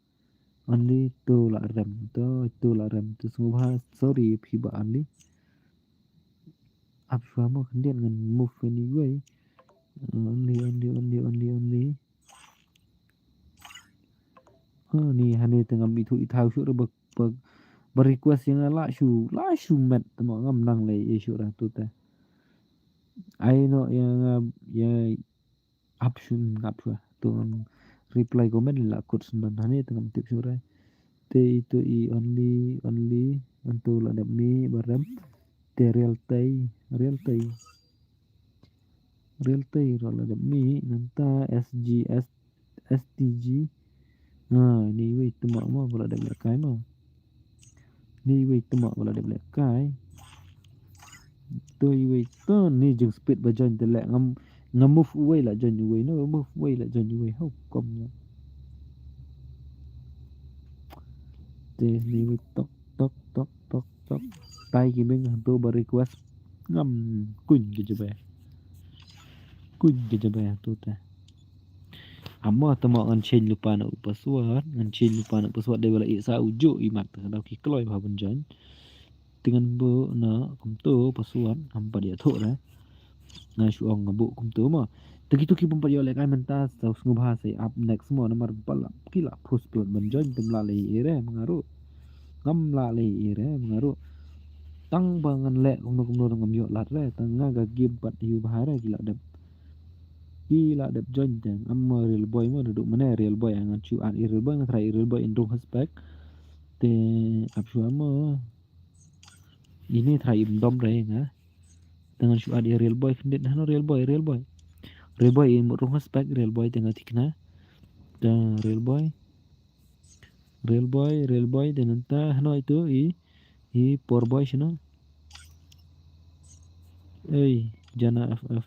Only tu la rem, tu, tu la rem, tu sngewbha, sorry, phi ba only. Ap shuwa mo khyndiat ngan move anyway. Only, only, only, only, only. Ha, ni, hani te ngam ithuh ithaw shuh re ba, ba, ba request ïa nga lah shu, lah shu met te mo ngam nang lei ïa shuh re tu te. Ai no ïa nga, ïa ap shu, ap shu. Tu ngam reply comment lah kut sendon hani te ngam tip shuh re. Te itu i only, only, antu la dep mi ba rem. Te real tay, real tay. Real tay ruh la dep mih, nangta S G S, S T G. Ha, ni wei tuma ma ba la dep lehkai ma. Ni wei tuma ba la dep lehkai. To i wei to ni jing speed ba join te leh ngam, ngam move uwei la join uwei, no move uwei la join uwei. How come no? Te ni wei tok tok tok tok tok. Tai ki meng hangto ba request. Ngam kuñ ki jaba. Kuñ ki jaba hangto te. Amo tama ngan change lypa na u password, ngan change lypa na u password dei ba la ïeh sa u juh i mat te ka daw ki kloi ba ban join. Te ngan buh na kumto password ngam pat ïathuh re. Nga shu ong nga buh kumto mo. Te kitu ki bym pat ïoh lehkai mynta sa sngewbha sa ap next mo namar ba la ki la post plat ban join te ym lah leh ei re ma nga ruh. Ngam lah leh ei re ma nga ruh. Tang ba ngan leh kumno kumno ngam ïoh lad re tang nga ka game pat ïoh bha re ki la dep. Ki la dep join te ngam mo real boy mo duduk mane real boy ngan shu add i real boy nga try i real boy in rung respect. Te ap shuwa mo. Ini try im dom re nga. Te ngan shu add ïa real boy khyndiat hano real boy, real boy. Real boy i mut rung spec real boy te nga thikna. Te real boy. Real boy, real boy te nangta hano itu i, i poor boy shano. Ei, Jana F F.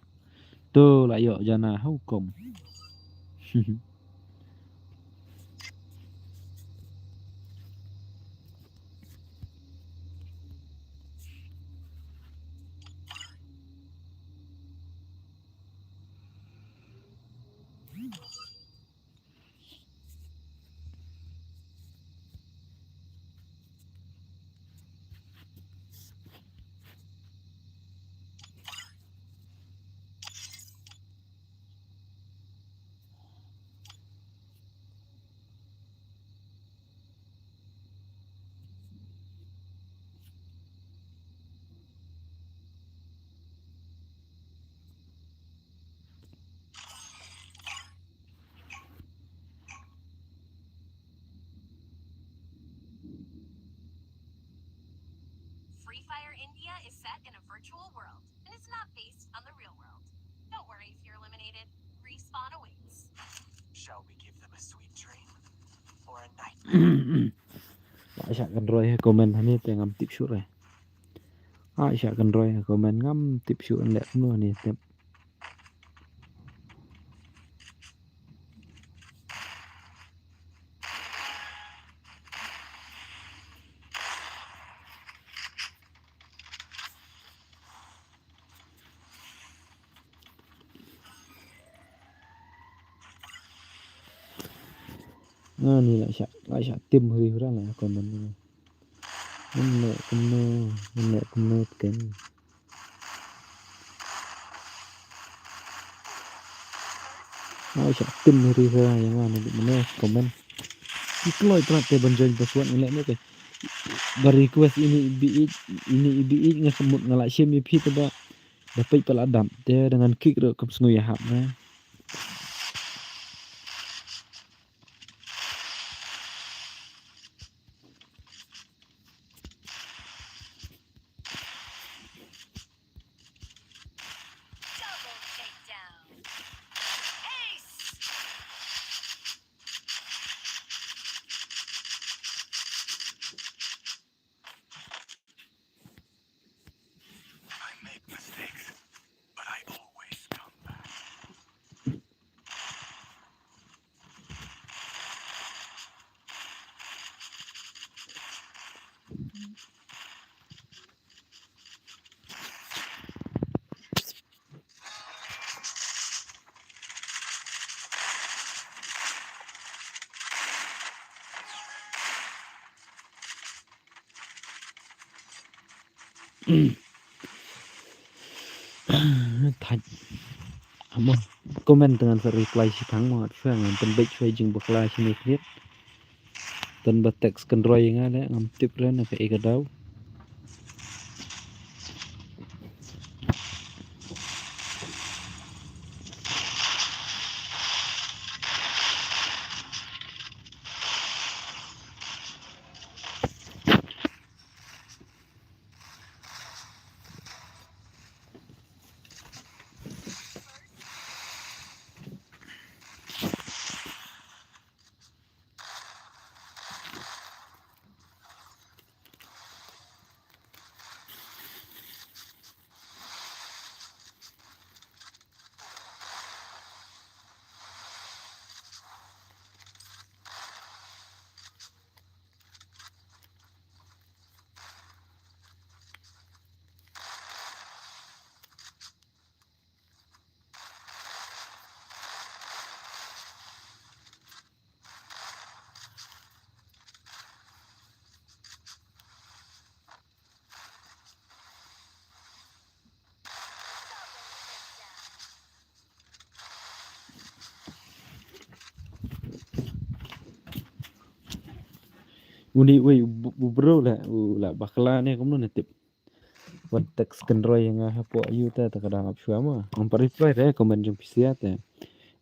To la ïoh Jana how come. Free Fire India is set in a virtual world and is not based on the real world. Don't worry if you're eliminated. Respawn awaits. Shall we give them a sweet dream or a nightmare? Ai sha kan roi comment hani te ngam tip shuh re. Ai sha kan roi comment ngam tip shuh leh kumno hani te. Ani la sha, la sha tim hri hra la comment ni. Nne kumno, nne kumno ken. Ai, shah tim ri ha ïa nga ne, bit mane comment. Ki kloi prat te ban join password ngi leh ne te. Ba request ine i bieit, ine i bieit nga shu mut nga la shim ïa phi te ba da peit pat la dap te da ngan kick ruh kam sngew ïahap ne. Thait. Amo comment te ngan sa reply shi thang mo, at shuwa ngan pynbeit shuwa jingbakla shane khlieh. Tang ba text kynroi ïa nga leh ngam tip re na kaei ka daw. Uni, wei, u, u bro la, u la bakla ne, kumno ne tip. Wan text kynroi ïa nga hapoh ïu te, te ka dang ap shuwa ma. Ngam pat reply re comment jong phi sia te.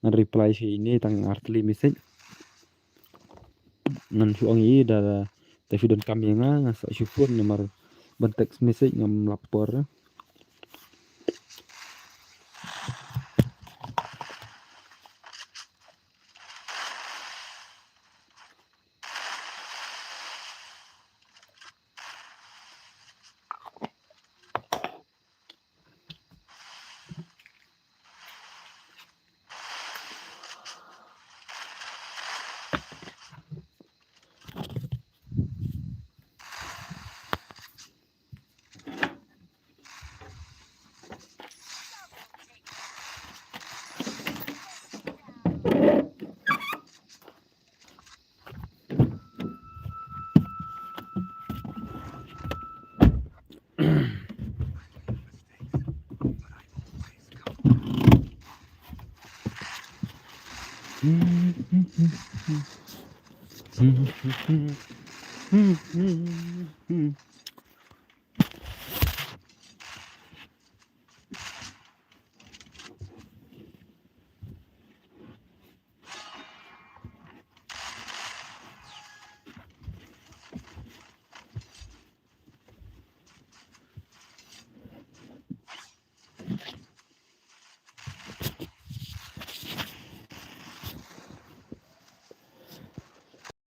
Ngan reply shi ine tang artylli message. Ngan shu ong i da, da, da phi donkam ïa nga, nga sa shu phone namar ban text message ngam lap por.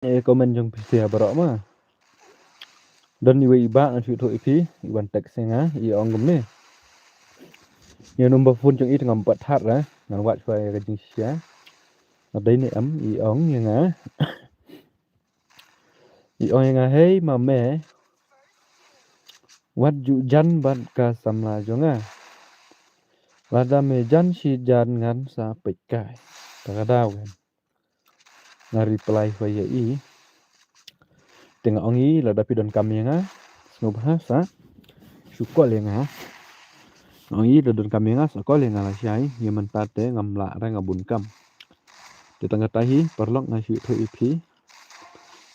Eh, comment jong phi sia baroh ma. Don iwei i bah ngan shu ïathuh ïa phi, i wan text ïa nga, i ong kumne. Ïa number phone jong i te ngam pat thad re, ngan wad shuwa ïa ka jingshisha. Nga dei ne em, i ong ïa nga. I ong ïa nga, hei ma me, wat ju jan bad ka samla jong nga. Lada me jan shi jan ngan sa peit kai. Ta ka daw kan. Nga reply shuwa ïa i. Te nga ong i lada phi donkam ïa nga, sngewbha sa shu call ïa nga. Nga ong i lada donkam ïa nga sa call ïa nga lashai, ïa mynta te ngam lah re, nga bun kam. Te tang kata hi, paralok, nga shu ïathuh ïa phi.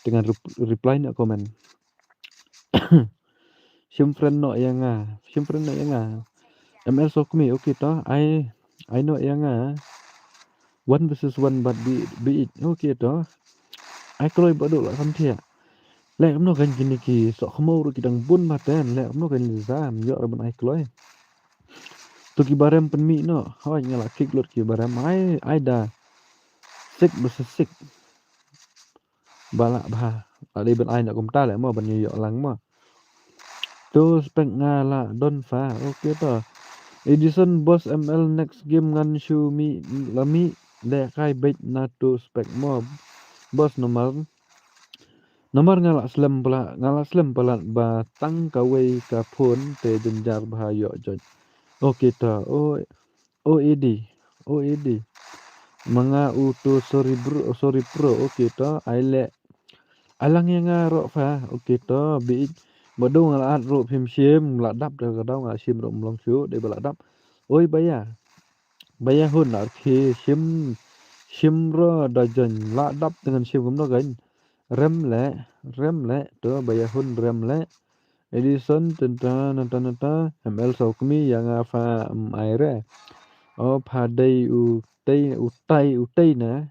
Te ngan rep-, reply na comment. Shim friend noh ïa nga. Shim friend noh ïa nga. M L Sokmi, okay to. Ai, ai noh ïa nga. One versus one bad bi, bi it. Okay to. Ai kloi ba duk la kan thiah. Leh kumno kan kine ki sohkhmaw ruh ki dang bun ba ten. Leh kumno kan li za, ym ïoh ruh ban ai kloi. To ki barem pynmih noh. Hoi nga la kick lut ki barem. Ai, ai da. Sik ba sik. Ba lah bha. La dei ban ai na kumta leh mo ban ïoh lang mo. To spek nga la don fa. Okay to. Edison boss M L next game ngan shu mih la mih. Leh kai beit na to spek mo. Boss nomar. Nomar nga la slem palat, nga la slem palat ba tang kawei ka phone te jynjar bha ïoh join. Okay to. O, O A D. O A D. Ma nga u to sorry bro, oh, sorry pro. Okay to. Ai leh. Ai lang ïa nga ruh fa. Okay to. Bi it. Ba dei nga la at ruh phim shim, la dap da ka daw nga shim ruh ym long shuh, dei ba la dap. Oi ba ïa. Ba ïa hun ar ki shim, shim ruh da jan la dap te ngan shim kumno kan. Rem leh, rem leh, to ba ïa hun rem leh. Edison, tenta, nanta, nanta, M L Sokmi, ïa nga fa, em, ai re. O, pha dei u tei, u tai, u tei na.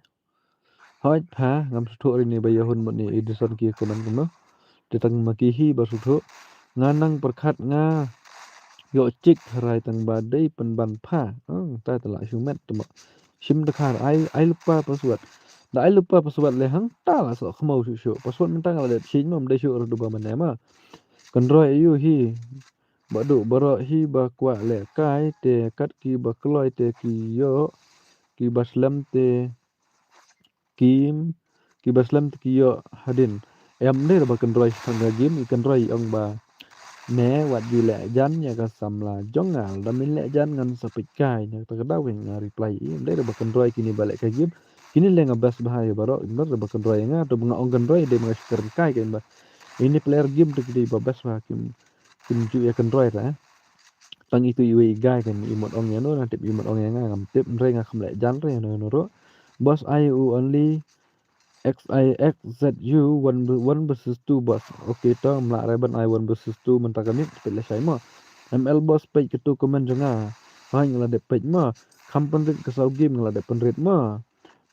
Hoi pha, ngam sngewthuh ri ni ba ïa hun mut ni Edison ki comment kumno. Te tang ma ki hi ba sngewthuh. Nga nang pyrkhat nga ïoh chik tharai tang ba dei pynban pha. Hmm, ta ta la shu met tu mo. Shim dkhar ai, ai lypa password. Da ai lypa password leh hangta la sohkhmaw shuh shuh. Password mynta nga la dep change mo, ym dei shuh ruh da ba mane ma. Kynroi aiu hi. Ba duk baroh hi ba kwah leh kai te kat ki ba kloi te ki ïoh. Ki ba slem te kim, ki ba slem te ki ïoh hadien. Em, ym dei ruh ba kynroi shaphang ka game, i kynroi i ong ba ne wat ju leh jan ïa ka samla jong nga, lada men leh jan ngan sa peit kai, ïa kata ka daw nga reply i, ym dei ruh ba kynroi kine ba leh ka game. Kine leh nga best bha ïa baroh, ym dei ruh ba kynroi ïa nga, to ba nga ong kynroi dei ba nga shu kren kai kein ba. Ine player game to ki dei ba best bha kim, kim ju ïa kynroi ruh. Tang itu iwei i guy kan i mut ong ïa no, na tip i mut ong ïa nga, ngam tip, hynrei nga kham leh jan re ïa no, no ruh. Boss ai u only X I X Z U one, one versus two boss. Okay to, ym lah re ban ai one versus two mynta ka miet, peit lashai mo. M L boss peit katu comment jong nga. Hoi nga la dep peit mo. Kham pynrit ka saw game nga la dep pynrit mo.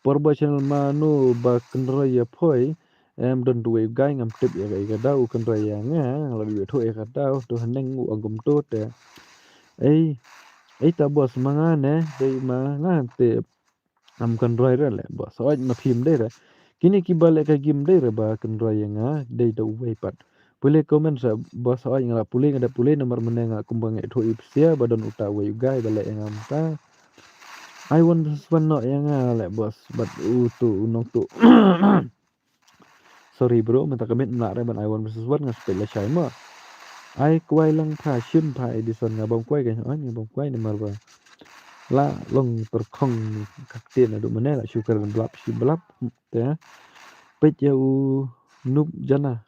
Por ba channel mano ba kynroi ïa phoi. Em don tu wei u guy ngam tip ïa ka, ïa ka daw u kynroi ïa nga, nga la dep ïathuh ïa ka daw, to haneng u ong kumto te. Ei, ei ta boss ma nga ne, dei ma nga te. Ngam kynroi re leh boss, hoi ma phim dei re. Kine ki ba leh ka game dei re ba kynroi ïa nga, dei da uwei pat. Pule comment sa boss, hoi nga la pule, nga da pule namar mynne nga kumba nga ïathuh ïa phi sha ba don uta uwei u guy ba leh ïa nga mynta. Ai one versus one noh ïa nga leh boss, bad utu u nongtuh. Sorry bro, mynta ka miet ym lah re ban ai one versus one, nga sa peit lashai mo. Ai kwai lang pha, shim pha Edison, nga bam kwai ka, nga bam kwai namar ba la long tyrkhong ka ktien naduh mynne, la shu kren blap shi blap. Te peit ïa u Noob Jana.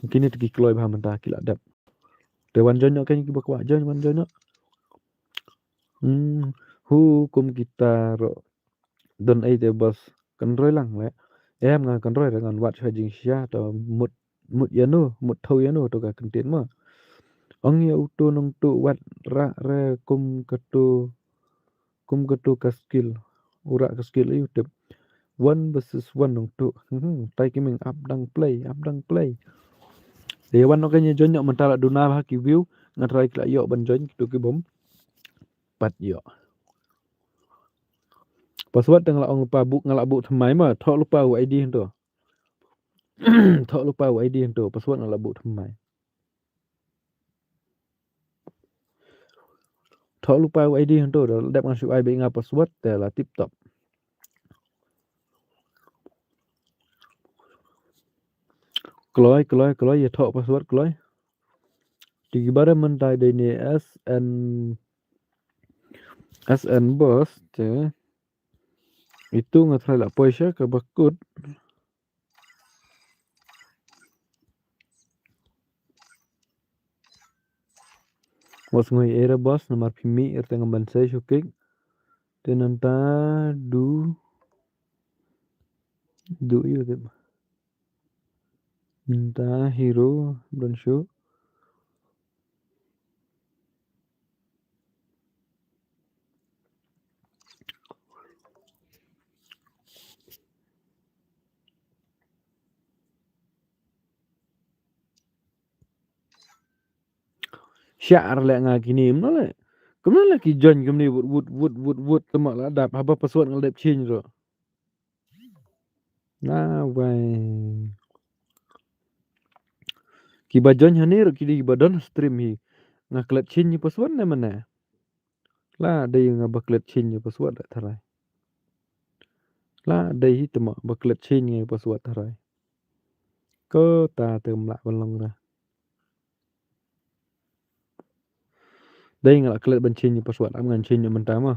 Kine te ki kloi bha mynta ki la dep. Te wan join noh kein ki ba kwah join, wan join noh. Hmm, hu kum kita ruh. Don ei te boss, kynroi lang leh. Em, nga kynroi re, ngan wad sha jingshisha, to mut, mut ïa no, mut thaw ïa no to ka kyntien mo. Ong ïa utu nongtuh wat rah re kum katu, kum katu ka skill. U rah ka skill aiu tip. One versus one nongtuh. Hmm, tai ki meng ap dang play, ap dang play. Te wan noh kein ïa join noh mynta la duna bha ki view, nga tharai ki la ïoh ban join kitu ki bym pat ïoh. Password te nga la ong lypa buh, nga la buh thymmai ma, thoh lypa u I D hangto. Thoh lypa u I D hangto, password nga la buh thymmai. Thoh lypa u I D hangto, da dep ngan shu ai beit nga password te la tip top. Kloi, kloi, kloi, ïa thoh password kloi. Te ki ba re mynta dei ne S N, S N boss te. Itu nga tharai la poi sha kaba kut. Wat sngew ei re boss, namar phi mih er te ngam ban sei shu kick. Te nangta du Duh ïa u dep. Mynta hero, don shuh. Shah leh nga kine, kumno leh. Kumno leh ki join kumne, wut, wut, wut, wut, wut, te ma la dap, haba password nga la dep change ruh. Na wai. Kiba join hangne ruh ki dei kiba don stream hi. Nga klet change ïa password ne mane. La dei nga ba klet change ïa password la tharai. La dei hi te ma ba klet change ïa password tharai. Ko ta te mla ban long ra. Dei nga la klet ban change ïa password, am ngan change ïa mynta ma.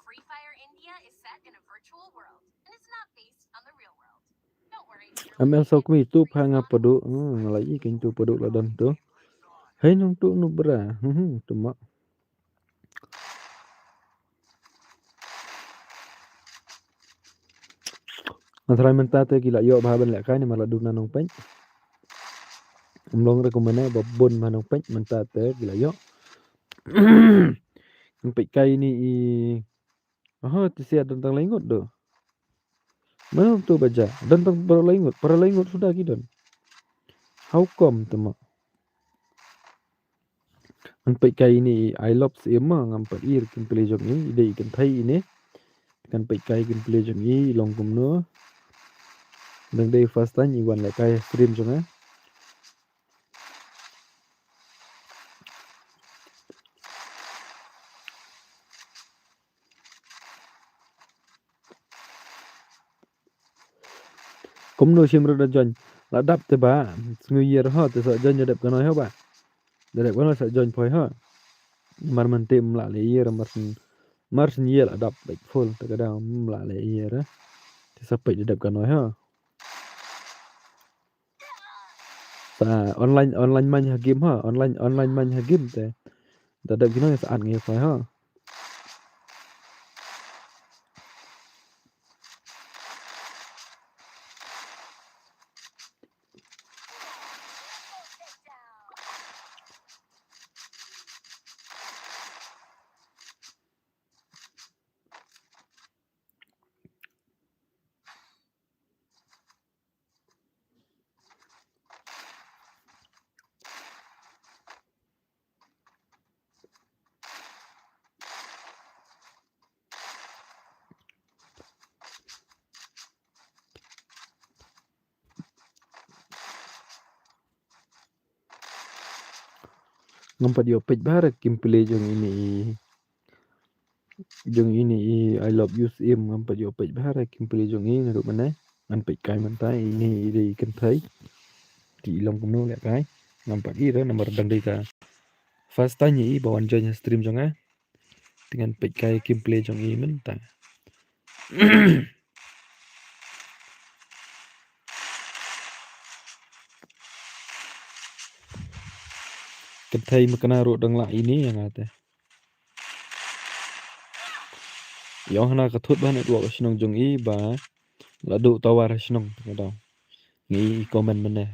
Free Fire India is set in a virtual world, and it's not based on the real world. Don't worry, your M L Sokmi tu pha nga padu. Hmm, lagi kan tu padu la don tu. Hei nong tu nu bra. Hmm, tu ma. Nga tharai mynta te ki la ïoh bha ban lehkai ne mar la duna nongpeit. Ym long re kumne ba bun ma nongpeit mynta te ki la ïoh. Nongpeit kai ni i. Aha, te sia don tang lai ngut do. Mano tu ba ja. Don tang para lai ngut, para lai ngut suda ki don. How come te ma? Ngan peit kai ine i, I love Syiem ma, ngam pat i ïa ki gameplay jong i, i dei i kynthei ine. Ngan peit kai gameplay jong i, i long kumno. Dang dei first time i wan lehkai stream jong nga. Kumno shim ruh da join. La dap te ba. Sngew ïa ho te sa join da dep ka noi ho ba. Da dep ka noi sa join poi ho. Mar man te mla leh ïa mar syn, mar syn ïa la dap like full te ka da mla leh ïa. Te sa peit da dep ka noi ho. Sa online, online man ha game ho, online, online man ha game te. Da dep ki noi sa at ngi poi ho. Ngam pat ïoh peit bha re gameplay jong ine i, jong ine i I love you Syiem, ngam pat ïoh peit bha re gameplay jong i naduh mynne. Ngan peit kai mynta ine i dei i kynthei. Te i long kumno lehkai. Ngam pat i re namar dang dei ka first time i ba wan join ha stream jong nga. Te ngan peit kai gameplay jong i mynta. Kynthei makna ruh dang lah ine ïa nga te. Ïong hana ka thut ba network shnong jong i ba la duh tower shnong te ka dang. Ngi i comment mynne.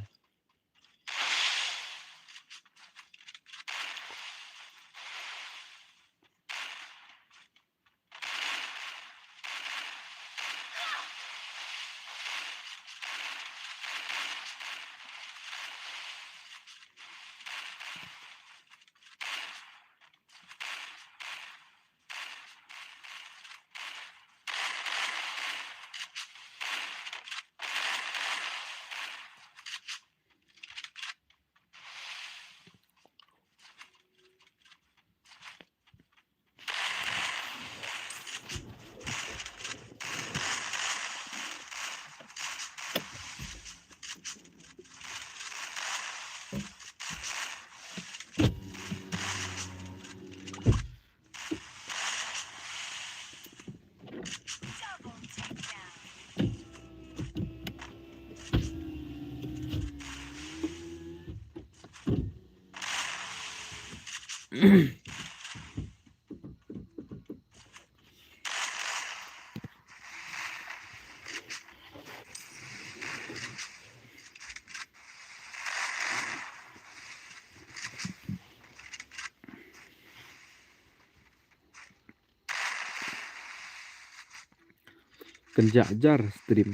Kynjah jar stream.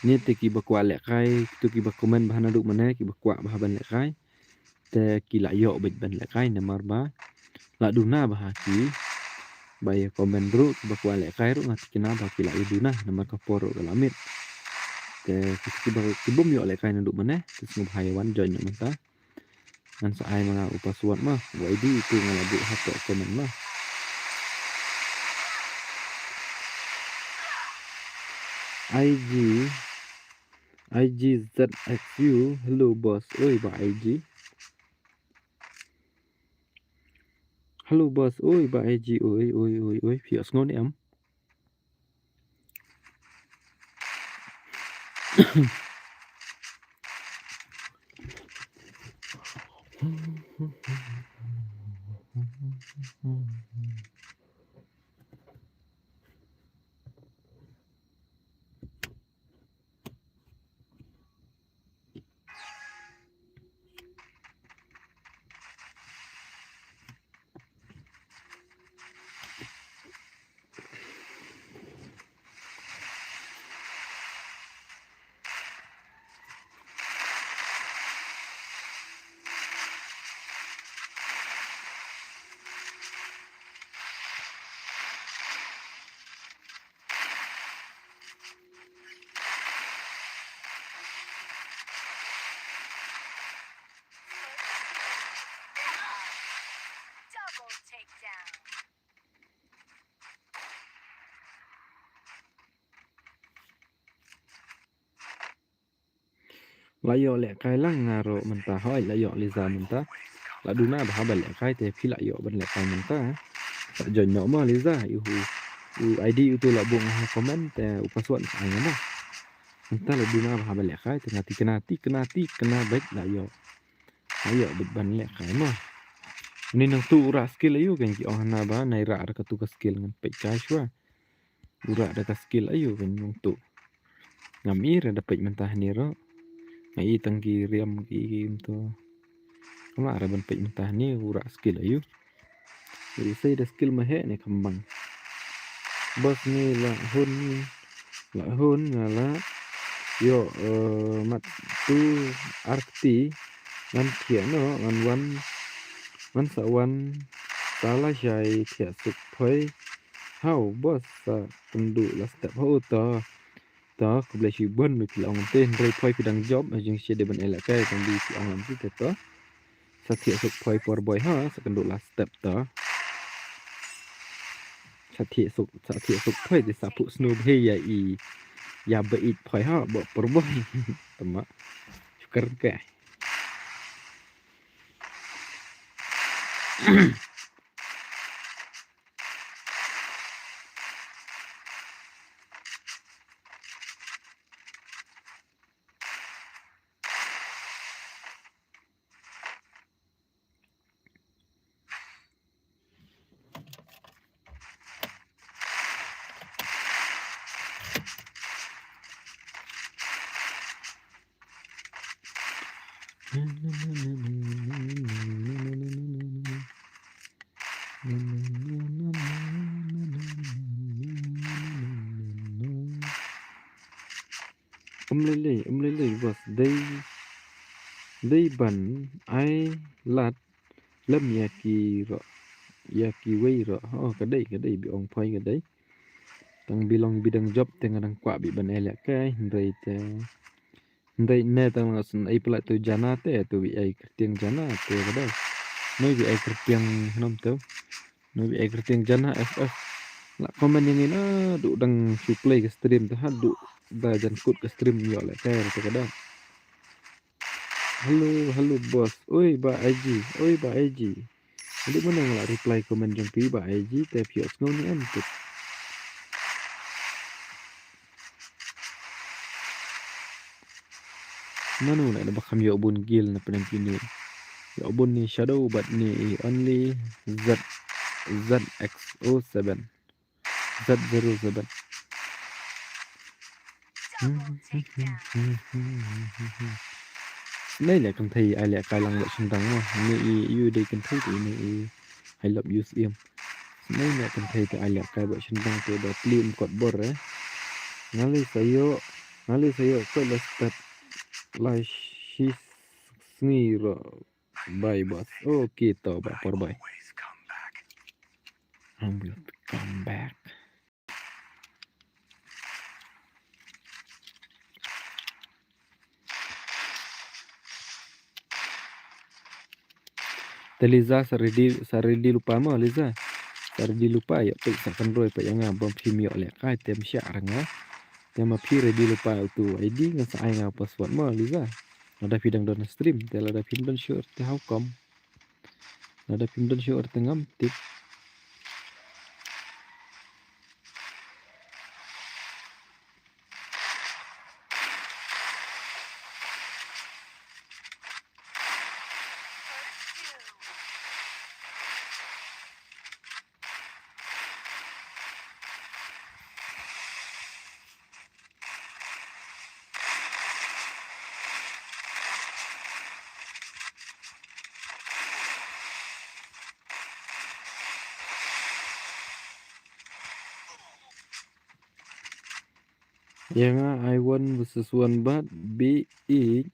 Ni te kiba kwah lehkai, to kiba comment bha naduh mynne, kiba kwah bha ban lehkai. Te ki la ïoh beit ban lehkai namar ba la duna bha ki. Ba ïa comment ruh kiba kwah lehkai ruh nga thikna ba ki la ïa duna namar ka por ruh ka la miet. Te ki, kiba, ki bym ïoh lehkai naduh mynne, te sngewbha ïa wan join noh mynta. Ngan sa ai ma nga u password ma, u I D tu nga la buh hapoh comment ma. I G, I G Z X U, hello boss, oi ba I G. Hello boss, oi ba I G, oi, oi, oi, oi, phi ïohsngew ne em? La ïoh lehkai lang nga ruh mynta, hoi la ïoh Liza mynta. La duna bha ban lehkai te phi la ïoh ban lehkai mynta. Sa join noh ma Liza, u, u I D utu la buh nga ha comment te u password sa ai nga ma. Mynta la duna bha ban lehkai te nga thikna, thikna, thikna beit la ïoh. La ïoh beit ban lehkai ma. Ni nangtu u rah skill aïu kan ki ong hana ba nai rah da katu ka skill ngan peit kai shuwa. U rah da ka skill aïu kan nangtu. Ngam i re da peit mynta hane ruh. Nga i tang ki riam ki, ki mynta. Kam lah re ban peit mynta hane u rah skill aïu. Jadi sei da skill ma heh ne kam bang. Boss ni la hun ni. La hun nga la. Ïoh, eh, mat tu arkti. Ngan thiah noh, ngan wan. Ngan sa wan. Sa la shai thiah suk phoi. Hau, boss sa kynduh la step ho to. To, khublei shibun ba phi la ong te, hynrei phoi phi dang jop, ha jingshisha dei ban ai lehkai, tang ba phi ong lam te to. Sa thiah suk phoi por boi ha, sa kynduh la step to. Sa thiah suk, sa thiah suk phoi te sa phuh snu bha ïa i. Ïa ba ïeit phoi ha, ba por boi. Tama. Shukar ka. Um lei lei, um lei lei, boss. Dei, dei ban ai lad lem ïa ki ruh, ïa kiwei ruh. Oh, ka dei, ka dei, ba ong phoi ka dei. Tang ba long ba dang jop te nga dang kwah ba ban ai lehkai, hynrei te. Hynrei ne tang nga sngewsih palat tu jana te, tu ba ai kyrtiang jana te ka dei. Noi ba ai kyrtiang hnom tu. Noi ba ai kyrtiang jana F F. La comment ïa ngi na, duh dang shu play ka stream te ha, duh da jan kut ka stream ïoh lehkai te ka dei. Hello, hello boss. Oi ba I G, oi ba I G. Haduh mynne nga la reply comment jong phi ba I G te phi ïohsngew ne em tip. Mano leh ba kham ïoh bun guild na pdeng kine. Ïa bun ni Shadow bad ni i only Z, Z X O seven. Z zero seven. Snei leh kynthei ai leh kai lang bad shynrang mo. Ni i yu dei kynthei te ni i. Hai lap yu siem. Snei leh kynthei te ai leh kai bad shynrang te da pli um kot bor eh. Nga lei sa ïoh, nga lei sa ïoh kot la step. Lai shi sngi ro. Bye boss. Okay to ba por bye. I will come back. Te Liza sa ready, sa ready lypa mo Liza. Sa ready lypa ïa peit sa kynroi peit ïa nga bym phim ïoh leh kai te ym shah ra nga. Te ma phi ready lypa utu I D ngan sa ai nga password mo Liza. Lada phi dang don stream te lada phim don shuh te how come. Lada phim don shuh te ngam tip. Ïa nga I one versus one bad B E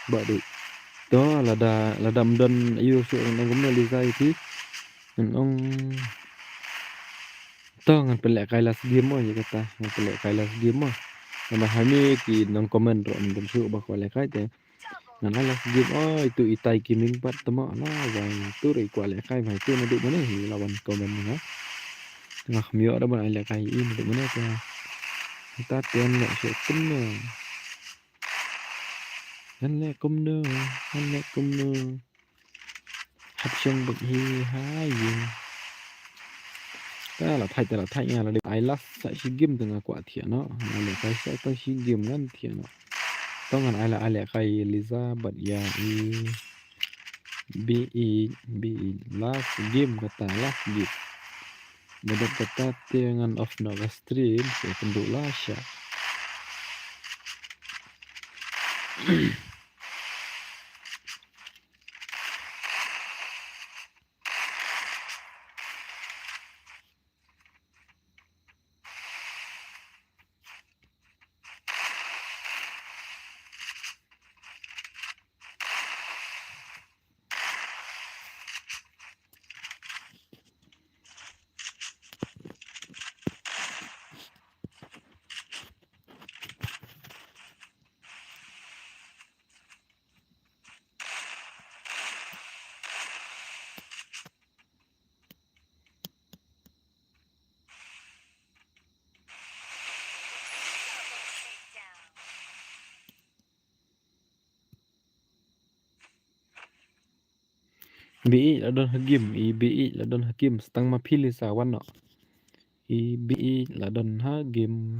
bad du. To lada, lada ym don ayu shu ngan ong kumno Liza ïa phi. Ngan ong to ngan pynlehkai last game mo ïa kata. Ngan pynlehkai last game mo. Namar hangne ki nong comment ruh ym don shuh ba kwah lehkai te. Ngan ai last game oi tu itai ki ming pat tama la wai tu ruh i kwah lehkai mai tu naduh mane hi la wan comment nga. Nga kham ïoh da ban ai lehkai i naduh mane te. Kata te ngan leh shuh kumno. Ngan leh kumno, ngan leh kumno. Hap shong bad hi ha ïing. Te la thait, te la thait nga la dep ai last sa shi game te nga kwah thiah noh. Nga lehkai sa tang shi game ngan thiah noh. To ngan ai la, ai lehkai Liza bad ïa i B E, B E last game kata last game. Ba dep kata te ngan off noh ka stream te kynduh la shah. Bieit la don ha game, i bieit la don ha game, sa tang ma phi Lisa wan noh. I bieit la don ha game.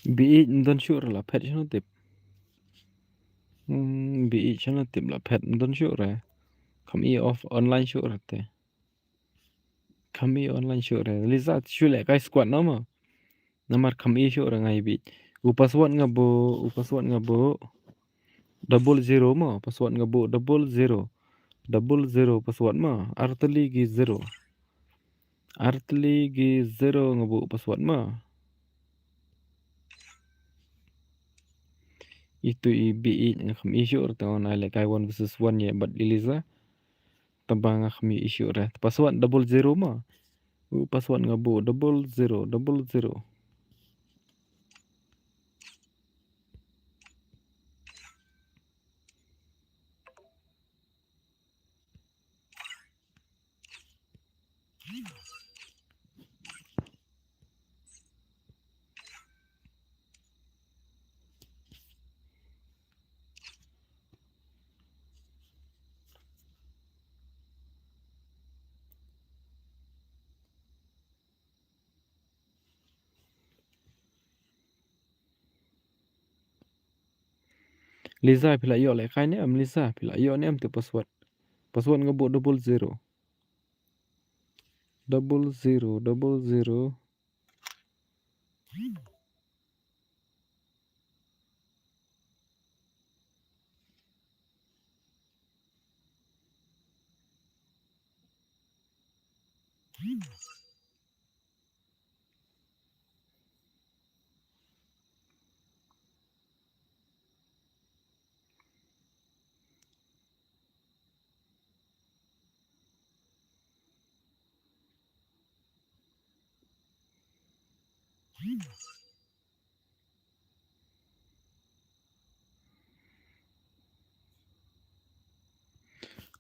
Bieit ym don shuh re la phet shano tip. Hmm, bieit shano tip la phet ym don shuh re. Kham i off online shuh re te. Kham i online shuh re. Lisa shu leh kai squad no mo. Namar kham i shuh re nga i bieit. U password nga buh, u password nga buh. Double zero mo, password nga buh double zero. Double zero password mo, artylli ki zero. Artylli ki zero nga buh password mo. Itu i B H nga kham issue re tang ngan ai lehkai one versus one ïa bad Eliza. Tang ba nga kham issue re. Password double zero mo. U password nga buh double zero, double zero. Liza phi la ïoh lehkai ne em Liza, phi la ïoh ne em te password. Password nga buh double zero. Double zero, double zero.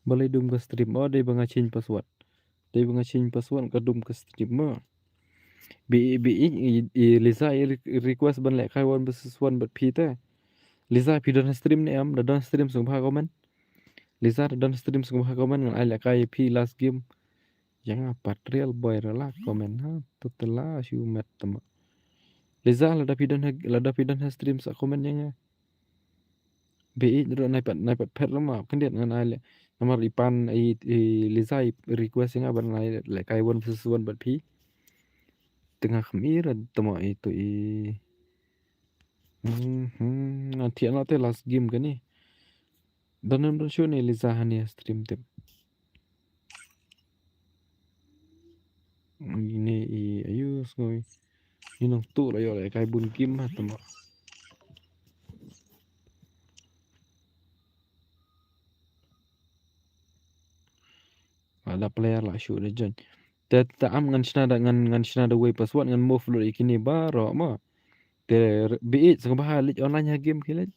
Balei dum ka stream? Oh, dei ba nga change password. Dei ba nga change password ka dum ka stream mo. Bi, bi, i, i, i, Liza i re-, request ban lehkai one versus one bad phi te. Liza phi don ha stream ne em, da don ha stream sngewbha comment. Liza da don ha stream sngewbha comment ngan ai lehkai phi last game. Ïa nga pat real boy re la comment ha, to te la shu met te mo. Liza lada phi don ha, lada phi don ha stream sa comment ïa nga. Bi ruh nai pat, nai pat phet ruh ma, khyndiat ngan ai leh. Namar i pan i, i Liza i request ïa nga ban ai lehkai one versus one bad phi. Te nga kham i re te mo itu i. Hmm, hmm, ngan thiah noh te last game kane. Don nym don shuh ne Liza ha ne stream tip. Ine i ayu sngew. Ni nongtuh la ïoh lehkai bun game ha te mo. Lada player la shu da join. Te ta am ngan shna da ngan, ngan shna da wei password ngan move lut ïa kine baroh mo. Te B H sngewbha leit online ha game ki leit.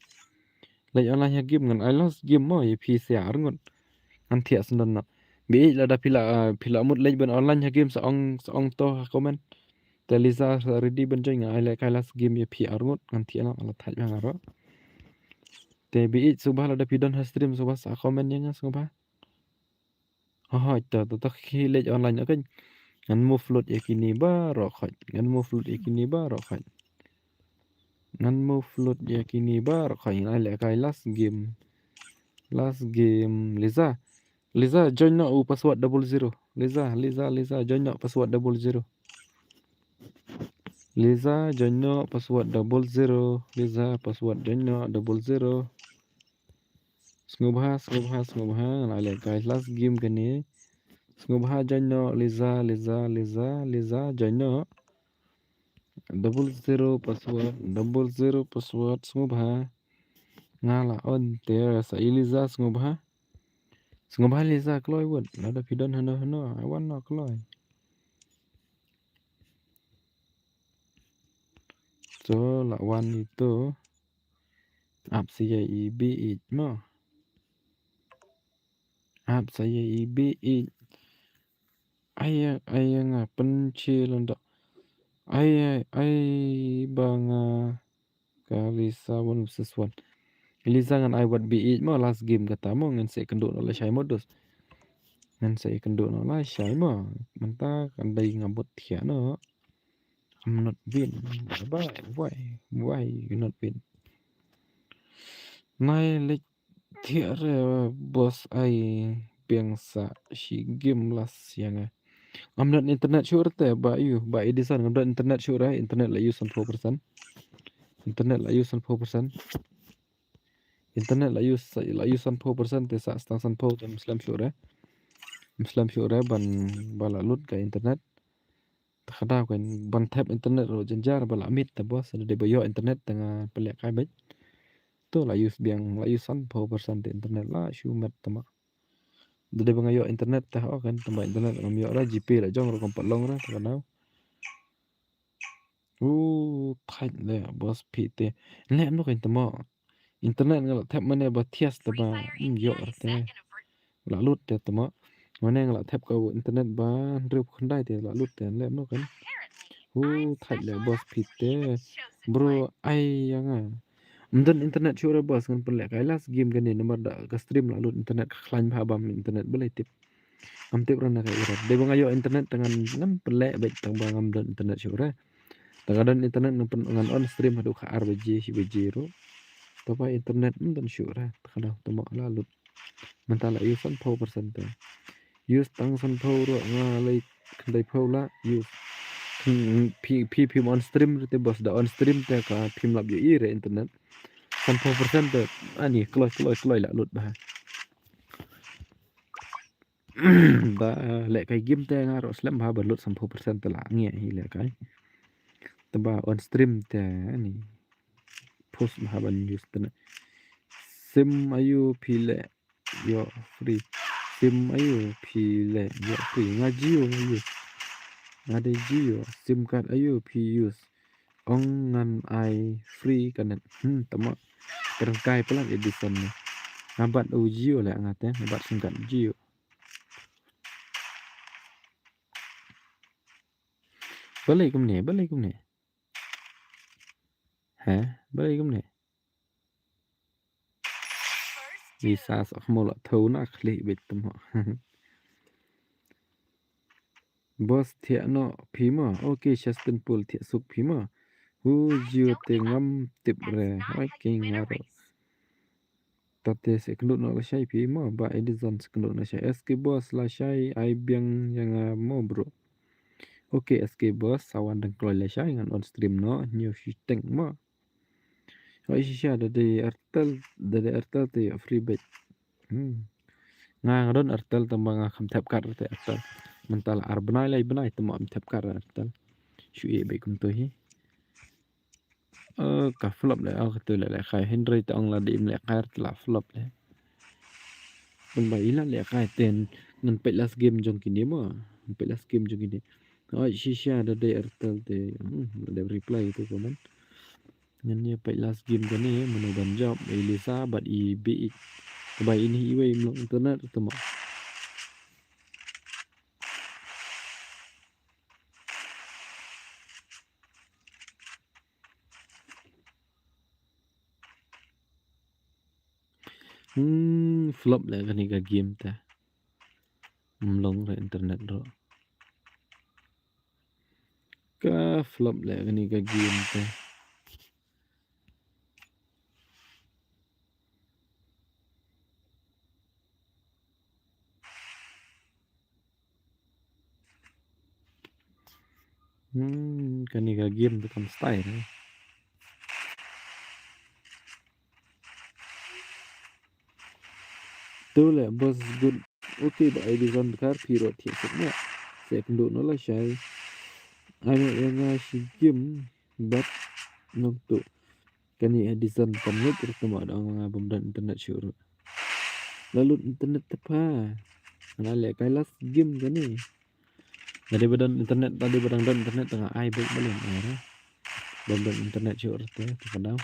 Leit online ha game ngan ai last game mo ïa phi sia arngut. Ngan thiah sendon noh. B H lada phi la, ah, phi la mut leit ban online ha game sa ong, sa ong to ha comment. Te Liza sa ready ban join ngan ai lehkai last game ïa phi arngut ngan thiah noh la thait bha nga ruh. Te B H sngewbha lada phi don ha stream sngewbha sa comment ïa nga sngewbha. Hooid, to, to, to, ki leit online, okay. Ngan move lut ïa kine baroh khoit. Ngan move lut ïa kine baroh khoit. Ngan move lut ïa kine baroh khoit. Ngan ai lehkai last game. Last game. Liza. Liza, join noh u password double zero. Liza, Liza, Liza, join noh password double zero. Liza, join noh password double zero. Liza, password join noh double zero. Sngewbha, sngewbha, sngewbha. Ngan ai lehkai last game kane. Sngewbha join noh, Liza, Liza, Liza, Liza, join noh. Double zero password, double zero password, sngewbha. Nga la on te sa i Liza sngewbha. Sngewbha Liza kloi wut. Lada phi don hano hano, ai wan noh kloi. To la wan ito. Ap sa ïa i B H mo. Ap sa ïa i B H. Ai, ai, ai nga pynche lyndoh. Ai, ai, ai ba nga ka Liza one versus one. Liza ngan ai wat B H mo last game kata mo ngan sa ïakynduh noh lashai mo dos. Ngan sa ïakynduh noh lashai mo. Mynta kan dei nga bud thiah noh. I'm not win. Why? Why? Why you not win? Nai leit thiah re boss ai biang sa shi game last ïa nga. Ngam don internet shuh re te ba ïu, ba Edison ngam don internet shuh re, internet la ïu san phew percent. Internet la ïu san phew percent. Internet la use, la use sanphew percent te sa tang sanphew te ym slem shuh re. Ym slem shuh re ban ba la lut ka internet. Te ka daw kan ban thep internet ruh jynjar ba la miet te boss, da dei ba ïoh internet te nga pynlehkai beit. To la use biang, la use sanphew percent te internet la shu miet te ma. Da dei ba nga ïoh internet te, oh kan, te ma internet ngam ïoh re, G P la jong ruh kam pat long re, te ka daw. U thait leh boss phi te. Leh mano kan te ma. Internet nga la thep mane ba thias te ba, hmm, ïoh re te. La lut te te ma. Mane nga la thep ka internet ba hynriewphew khyndai te la lut te, leh mano kan. U thait leh boss phi te. Bro, ai ïa nga. Ym don internet shuh re boss, ngan pynlehkai last game kane namar da ka stream la lut internet, ka khlaiñ bha bam internet, balei tip. Ngam tip re na ka ira. Dei ba nga ïoh internet te ngan, ngan pynleh beit tang ba ngam don internet shuh re. Te nga don internet ngan pyn, ngan on stream haduh ka ar baje, shi baje ruh. Te ba internet ym don shuh re. Te ka daw te ma la lut. Mynta la use sanphew percent te. Use tang sanphew ruh nga lei khyndaiphew la use. Hmm, phi, phi, phim on stream te boss, da on stream te ka phim lap ïohi re internet. Sanphew percent te ani kloi, kloi, kloi la lut bha. Ba lehkai game te nga ruh slem bha ba lut sanphew percent te la ngi hi lehkai. Te ba on stream te ani post bha ban use te na. Sim ayu phi leh ïoh free. Sim ayu phi leh ïoh free. Nga Jio nga use. Nga dei Jio. Sim card ayu phi use. Ong ngan ai free ka net. Hmm, te ma. Tyrngkai palat Edison ne. Nga bat u Jio leh nga te, nga bat sim card Jio. Balei kumne, balei kumne. He, balei kumne. Isa sa khmo la thau na khlieh beit te ma. Boss thiah noh phi mo. Ok, Justin Paul thiah suk phi mo. Hu Jio te ngam tip re. Hoi ke nga ruh. Tate sa kynduh noh lashai phi mo. Ba Edison sa kynduh noh lashai. S K Boss lashai ai biang ïa nga mo bro. Ok, S K Boss sa wan dang kloi lashai ngan on stream noh. Hynñiew shiteng mo. Hoi shisha da dei Airtel, da dei Airtel te ïoh free beit. Hmm. Nga nga don Airtel tang ba nga kham thep card te Airtel. Mynta la ar bnai lai bnai te ma ym thep card Airtel. Shu ïeh beit kumto hi. Eh, ka flop le, oh, katu le lehkai hynrei te ong la dei im lehkai te la flop le. Ban ba i la lehkai te ngan peit last game jong kine mo. Ngan peit last game jong kine. Hoi shisha da dei Airtel te. Hmm, da dei reply tu comment. Ngan ïa peit last game kane, mano ban jop, Elisa bad i Bieit. Te ba ini iwei ym long internet te ma. Hmm, flop le kane ka game te. Ym long re internet ruh. Ka flop le kane ka game te. Hmm, kane ka game te kam style re. Tu le boss good. Ok, ba Edison Dkhar phi ruh thiah suk noh. Sa kynduh noh lashai. Ai noh ïa nga shi game bad nongtuh. Kane Edison kam ngeit ruh te ma da ong nga bym don internet shuh ruh. La lut internet te pha. Nga lehkai last game kane. Lada ba don internet, lada ba dang don internet te nga ai beit balei ai re. Bym don internet shuh re te, te ka daw.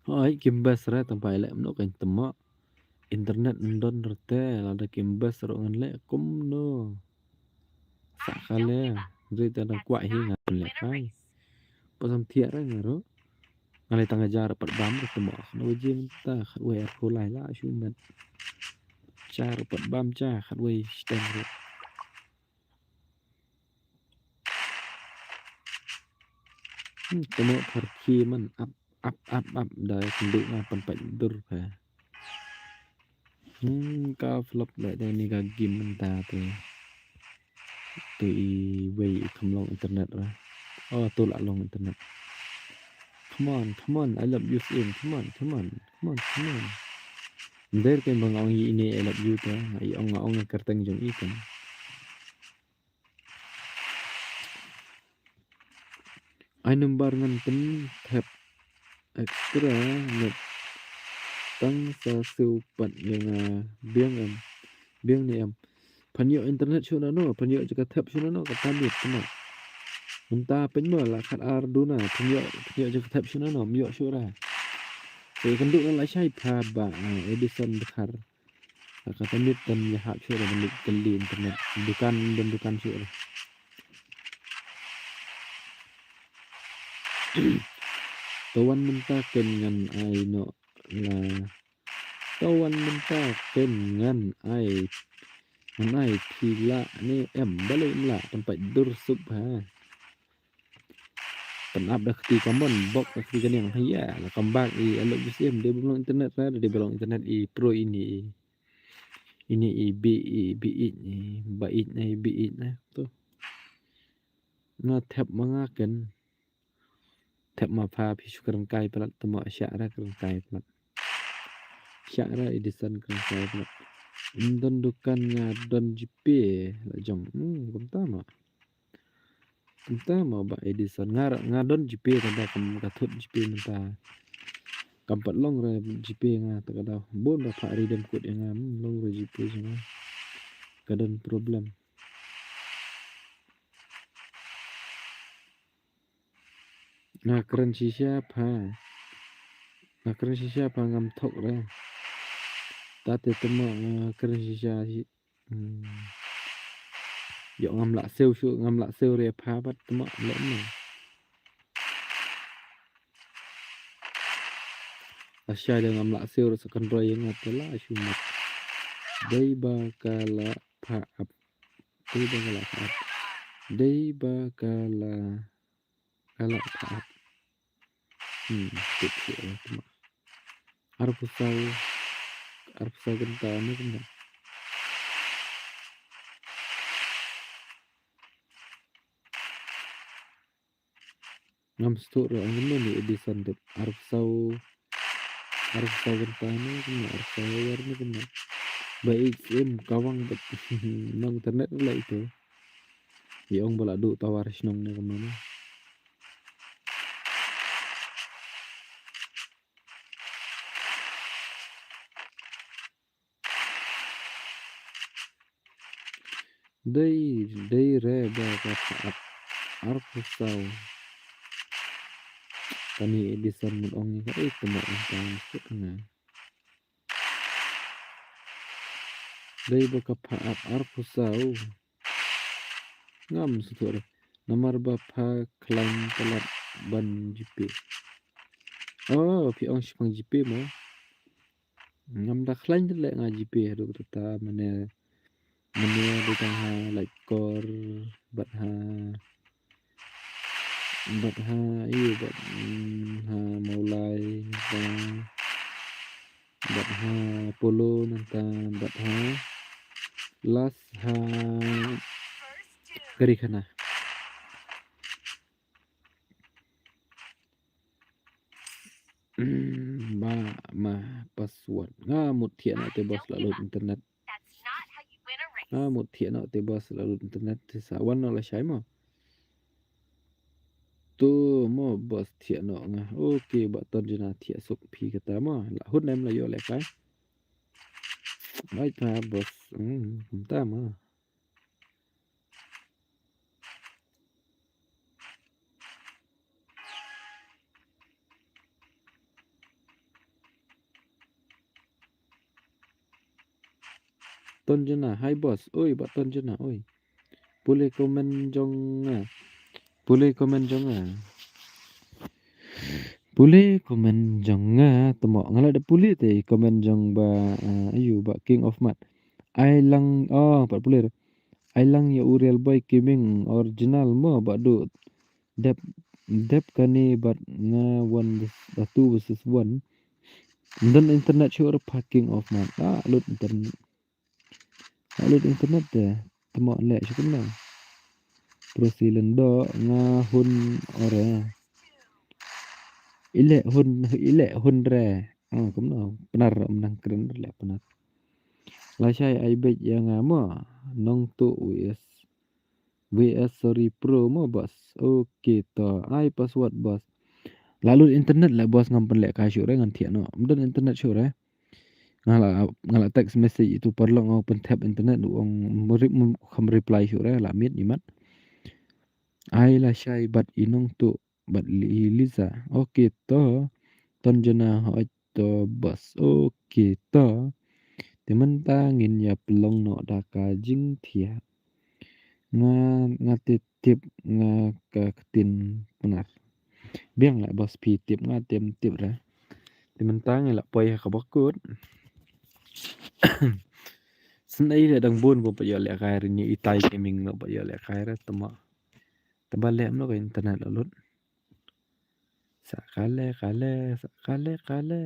Hoi, kim best re tang pai leh mano kan te ma. Internet ym don re te, lada kim best ruh ngan leh kumno. Sa ka leh, ri te dang kwah hi nga pynlehkai. Pasam thiah re nga ruh. Nga leh tang hajar pat bam re te ma. Kano waje mynta khatwei arphew lai la shu met. Cha re pat bam cha khatwei shiteng re. Hmm, te ma pharki man ap ap ap ap da kynduh nga pynpait dur pha. Hmm, ka flop leh da ni ka game mynta te. Tu i wei i kham long internet ra. Oh, tu la long internet. Come on, come on, I love you same. Come on, come on, come on, come on. Nder ke bang ong i ini I love you te. I ong ong kyrteng jong i kan. Ai number ngan pynthep extra net tang sa siew pat ïa nga biang em. Biang ne em. Pynïoh internet shuh nano, pynïoh jaka thep shuh nano, kata miet pynïoh. Mynta pynmo la khat ar duna, pynïoh, pynïoh jaka thep shuh nano, ym ïoh shuh ra. Te kan duh na la shai pha ba, ah, Edison Dkhar. Kata miet kan ïahap shuh ra ban leit kylli internet. Dukan, ban dukan shuh ra. To wan mynta ken ngan ai noh la. To wan mynta ken ngan ai. Ngan ai phi lah ne em balei em lah. Pynpait dur suk ha. Pynap da kti kamon, bok da kti kaniang ha ïa. La kambak i alok bisi em, dei ba long internet ra, dei ba long internet i pro ini i. Ini i bi i bi i ni, ba i ni bi i na. Tu. Nga thep ma nga ken. Thep ma pha phi shu kren kai palat temo sha ra kren kai palat. Sha ra Edison kren kai palat. Ym don dukan nga don GPay la jong. Hmm, kumta ma. Kumta ma ba Edison nga ra, nga don GPay tang ba kam ka thut GPay mynta. Kam pat long re GPay nga ta ka daw. Bun ba pha ri dem kut ïa nga, hmm, long re GPay jong nga. Ka don problem. Nga kren shisha pha. Nga kren shisha pha ngam thok re. Ta te temo nga kren shisha shi. Hmm. Ïoh ngam lah siew shu, ngam lah siew re pha bat temo leh mo. Asha de ngam lah siew re sa kan roi nga te la shu mat. Dei ba ka la pha ap. Dei ba ka la pha ap. Dei ba ka la Ka la pha ap. Hmm, tip shu eh temo. Arphew saw, arphew saw kynta ne kumno. Ngam sngewthuh re ong kumno ni Edison dep arphew saw, arphew saw kynta ne kumno, arphew saw ïar ne kumno. Ba i sim kawang bad nong internet re la itu. I ong ba la duh tower shnong ne kumno ne. Dei, dei re ba ka pha ap arphew saw. Kane Edison mut ong ïa ka, eh, temo ong ka suk nga. Dei ba ka pha ap arphew saw. Ngam sngewthuh re. Namar ba pha khlaiñ palat ban GPay. Oh, phi ong shaphang GPay mo. Ngam da khlaiñ te leh nga GPay haduh katta mane, mane dei tang ha Laitkor bad ha, bad ha, ïa bad, mm, ha Mawlai, bad ha Polo nangta bad ha last ha Karikhana. Ba ma password. Nga mut thiah noh te boss la lut internet. Nga mut thiah noh te boss la lut internet te sa wan noh lashai mo. To mo boss thiah noh nga. Okay, ba ton jina thiah suk phi kata mo. La hun em la ïoh lehkai. Bye bye boss. Hmm, kumta mo. Ton jina, hi boss. Oi, ba ton jina, oi. Pule comment jong nga. Pule comment jong nga. Pule comment jong nga. Temo nga la da pule te comment jong ba, ah, ayu ba King of Mud. Ai lang, oh, pat pule. Ai lang ïa u Real Boy Gaming original mo ba du dep, dep kane bad nga one, two versus one. Ym don internet shuh re pha king of mat. Ah, lut internet. Ah, lut internet te. Te mo leh shuh kumno. Pro Silen do nga hun ore. Ile hun, ile hun re. Ah, kumno. Pnar ym nang kren le pnar. Lashai ai bej ïa nga mo. Nongtuh V S V S, sorry pro mo boss. Okay to. Ai password boss. La lut internet le boss, ngam pynlehkai shuh re, ngan thiah noh. Ym don internet shuh re. Nga la, nga la text message ïa utu paralok, nga pynthep internet, u ong mri-, m-, kham reply shuh re, la miet imat. Ai lashai bad i Nongtuh bad i Lisa. Okay to. Ton jana hoi to boss. Okay to. Te mynta ngin ïa pynlong noh da ka jingthiah. Nga, nga te tip nga ka ktien Pnar. Biang la boss, phi tip, nga te ym tip re. Te mynta ngi la poi ha kaba kut. Sngewdei le dang bun bym pat ïoh lehkai re, ni itai gaming no pat ïoh lehkai re, te mo. Te ba leh mano ka internet la lut. Sa kale, kale, sa kale, kale.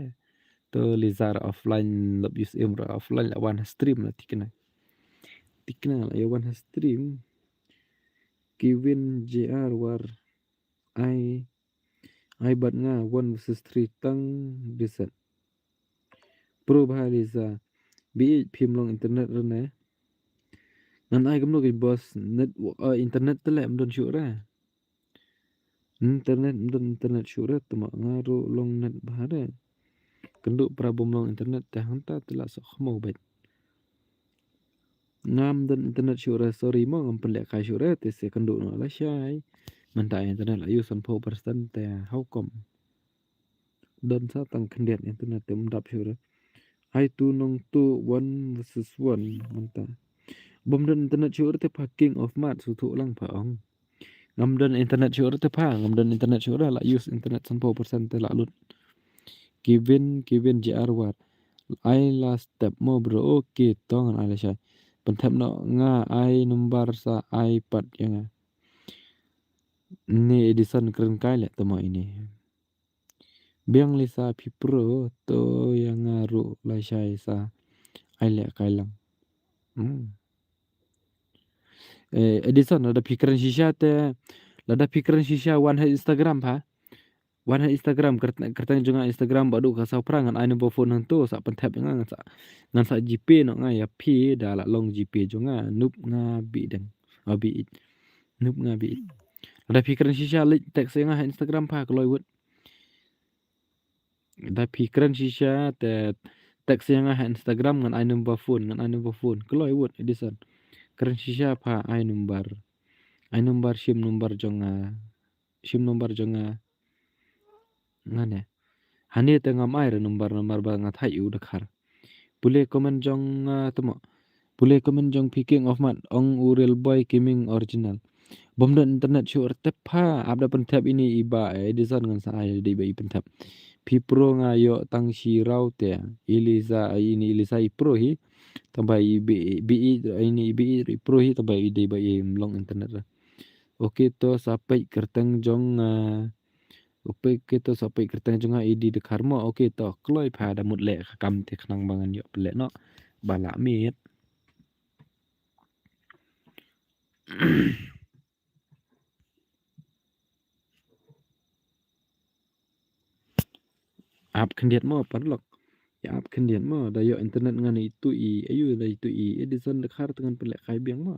To Lisa ra offline, lop use im ra offline, la wan ha stream la tikna. Tikna la ïa wan ha stream. Kevin J R War. Ai, ai bad nga one versus three tang biset. Pro bha Lisa. Bi phim long internet re ne. Ngan ai kumno ki boss, net, uh, internet te le ym don shuh re. Internet, ym don internet shuh re, te ma nga ruh long net bha re. Kynduh para bym long internet te hangta te la sok khmo bad. Ngam don internet shuh re, sorry mo, ngam pynlehkai shuh re, te se kynduh noh lashai. Mynta internet la use sanphew percent te how come. Don sa tang khyndiat internet te ym dap shuh re. Ai tu Nongtuh one versus one mynta. Bym don internet shuh re te pha king of mat, shu thuh lang pha ong. Ngam don internet shuh re te pha, ngam don internet shuh re, la use internet sanphew percent te la lut. Kevin, Kevin J R War. Ai last step mo bro, okay to ngan ai lashai. Pynthep noh nga ai number sa ai pat ïa nga. Ni Edison kren kai le te mo ini. Biang Lisa phi pro to ïa nga ruh lashai sa ai lehkai lang. Hmm. Eh, Edison, lada phi kren shisha te, lada phi kren shisha wan ha Instagram pha. Wan ha Instagram, kyrteng, kyrteng jong nga Instagram, ba duh ka saw phra, ngan ai number phone hangto, sa pynthep ïa nga, ngan sa, ngan sa GPay noh nga ïa phi, da la long GPay jong nga, Nup Nga Bideng. Oh, Bi. Nup Nga Bi. Lada phi kren shisha leit text ïa nga ha Instagram pha, kloi wut. Da phi kren shisha te text ïa nga ha Instagram, ngan ai number phone, ngan ai number phone. Kloi wut Edison. Kren shisha pha, ai number. Ai number, shim number jong nga. Shim number jong nga. Nga ne. Hane te ngam ai re number, number ba nga thait u dkhar. Pule comment jong, ah, te mo. Pule comment jong phi king of mat, ong u Real Boy Gaming original. Bym don internet shuh re te pha, ap da pynthep ini i Ba, eh, Edison ngan sa ai dei ba i pynthep. Phi pro nga ïoh tang shi raw te. Elisa, ini Elisa i pro hi. Tang ba i Bi, Bi, ini i Bi i pro hi, tang ba i dei ba i ym long internet re. Okay to sa peit kyrteng jong, ah, okay to sa peit kyrteng jong nga, I D dkhar mo. Okay to kloi pha, da mut leh ka kam te khnang ba ngan ïoh pynleh noh. Ba lah miet. Ap khyndiat mo paralok. Ïa ap khyndiat mo, da ïoh internet ngan ïa itu i, ayu da itu i, Edison dkhar te ngan pynlehkai biang mo.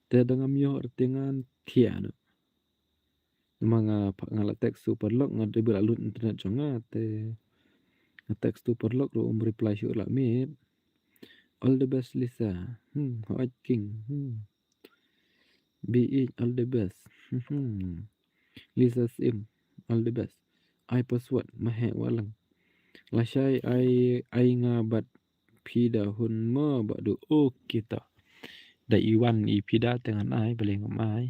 Te da ngam ïoh re te ngan thiah noh. Ma nga, nga la text u paralok, nga dei ba la lut internet jong nga te. Nga text u paralok ruh um reply shuh, la miet. All the best Lisa. Hmm, hooid king. Hmm. Bi, all the best. Hmm. Lisa Sim, all the best. Ai password, ma heh walang. Lashai ai, ai nga bad phi da hun mo ba du, okay to. Da i wan i phi da te ngan ai, balei ngam ai.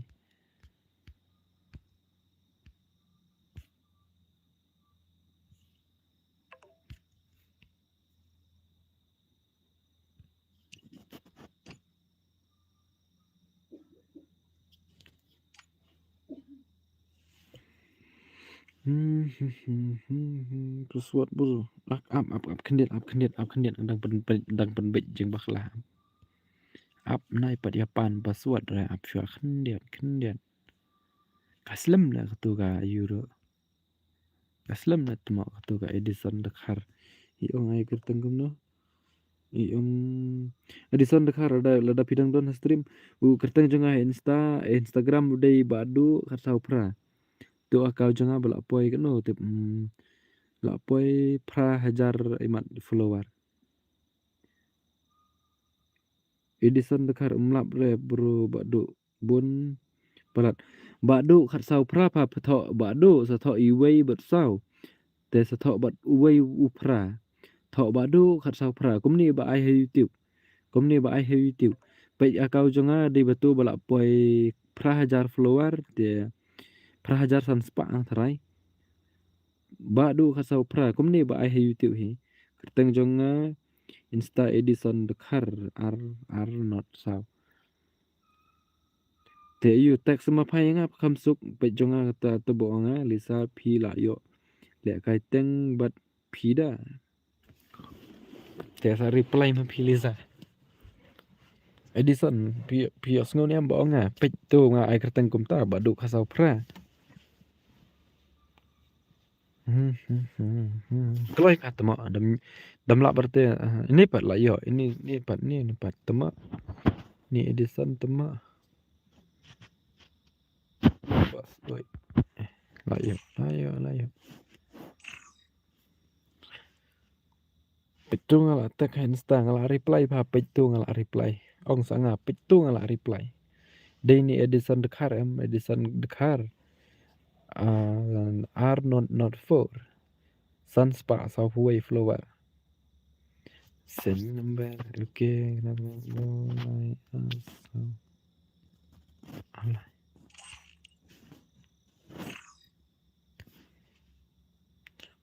Password bro. Ap, ap, ap, ap, khyndiat, ap, khyndiat, ap, khyndiat, dang pyn, pyn, dang pynbeit jingbakla. Ap, nai pat ïa pan password re, ap shuwa khyndiat, khyndiat. Ka slem la katu ka euro. Ka slem la tmo katu ka Edison Dkhar. I ong ai kyrteng kumno. I ong Edison Dkhar lada, lada phi dang don ha stream. U kyrteng jong nga ha Insta, Instagram u dei Bahduh khatsaw phra. Tu account jong nga ba la poi kano tip, mm, la poi phra hajar imat follower. Edison Dkhar, ym lap re bro, Bahduh bun palat. Bahduh khatsaw phra pha pthoh, Bahduh sa thoh iwei bad saw. Te sa thoh bad uwei u phra. Thoh Bahduh khatsaw phra. Kumne ba ai ha YouTube. Kumne ba ai ha YouTube. Peit account jong nga dei ba tu ba la poi phra hajar follower te phra hajar san spah tharai. Bahduh khatsaw phra. Kumne ba ai ha YouTube hi. Kyrteng jong nga Insta Edison Dkhar ar ar not saw. Te ïu text ma phai nga pha kham suk peit jong nga kata te ba ong nga Lisa phi la ïoh lehkai teng bad phi da. Te sa reply ma phi Lisa. Edison phi, phi ïoh sngew ne em ba ong nga peit tu nga ai kyrteng kumta Bahduh khatsaw phra. Hmm, hmm, hmm, hmm. Kloi ka tma dam dam la berte, ah, ini pat la ïoh, ini, ini pat, ini, ini pat tma. Ni Edison tma. Bas, oi. Eh, la ïoh, la ïoh, la ïoh. Peit tu nga la text ha Insta nga la reply pha peit tu nga la reply. Ong sa nga peit tu nga la reply. Dei ni Edison Dkhar em, Edison Dkhar. Ah, ar not not four. San spah saw phew wei follower. Send number. Okay, number. Alah.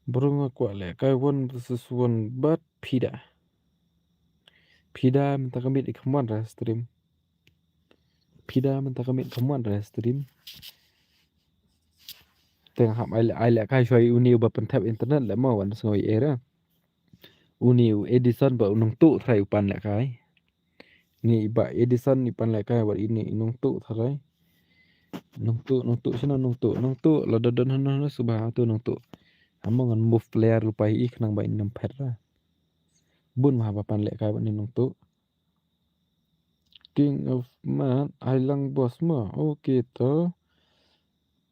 Bro nga kwah lehkai one versus one bad phi da. Phi da mynta ka miet i kham wan ra stream. Phi da mynta ka miet kham wan ra stream. Te nga hap ai leh, ai lehkai shuwa ïa uni uba pynthep internet leh mo wan sngew ïa era. Uni u Edison ba u Nongtuh tharai u pan lehkai. Ni i Bah Edison i pan lehkai bad ini i Nongtuh tharai. Nongtuh, Nongtuh, shano Nongtuh, Nongtuh, lada don hano hano suba tu Nongtuh. Amo ngan move player lypa hi khnang ba in ym phet ra. Bun ma haba pan lehkai bad ini Nongtuh. King of Mart, ai lang boss mo. Okay to.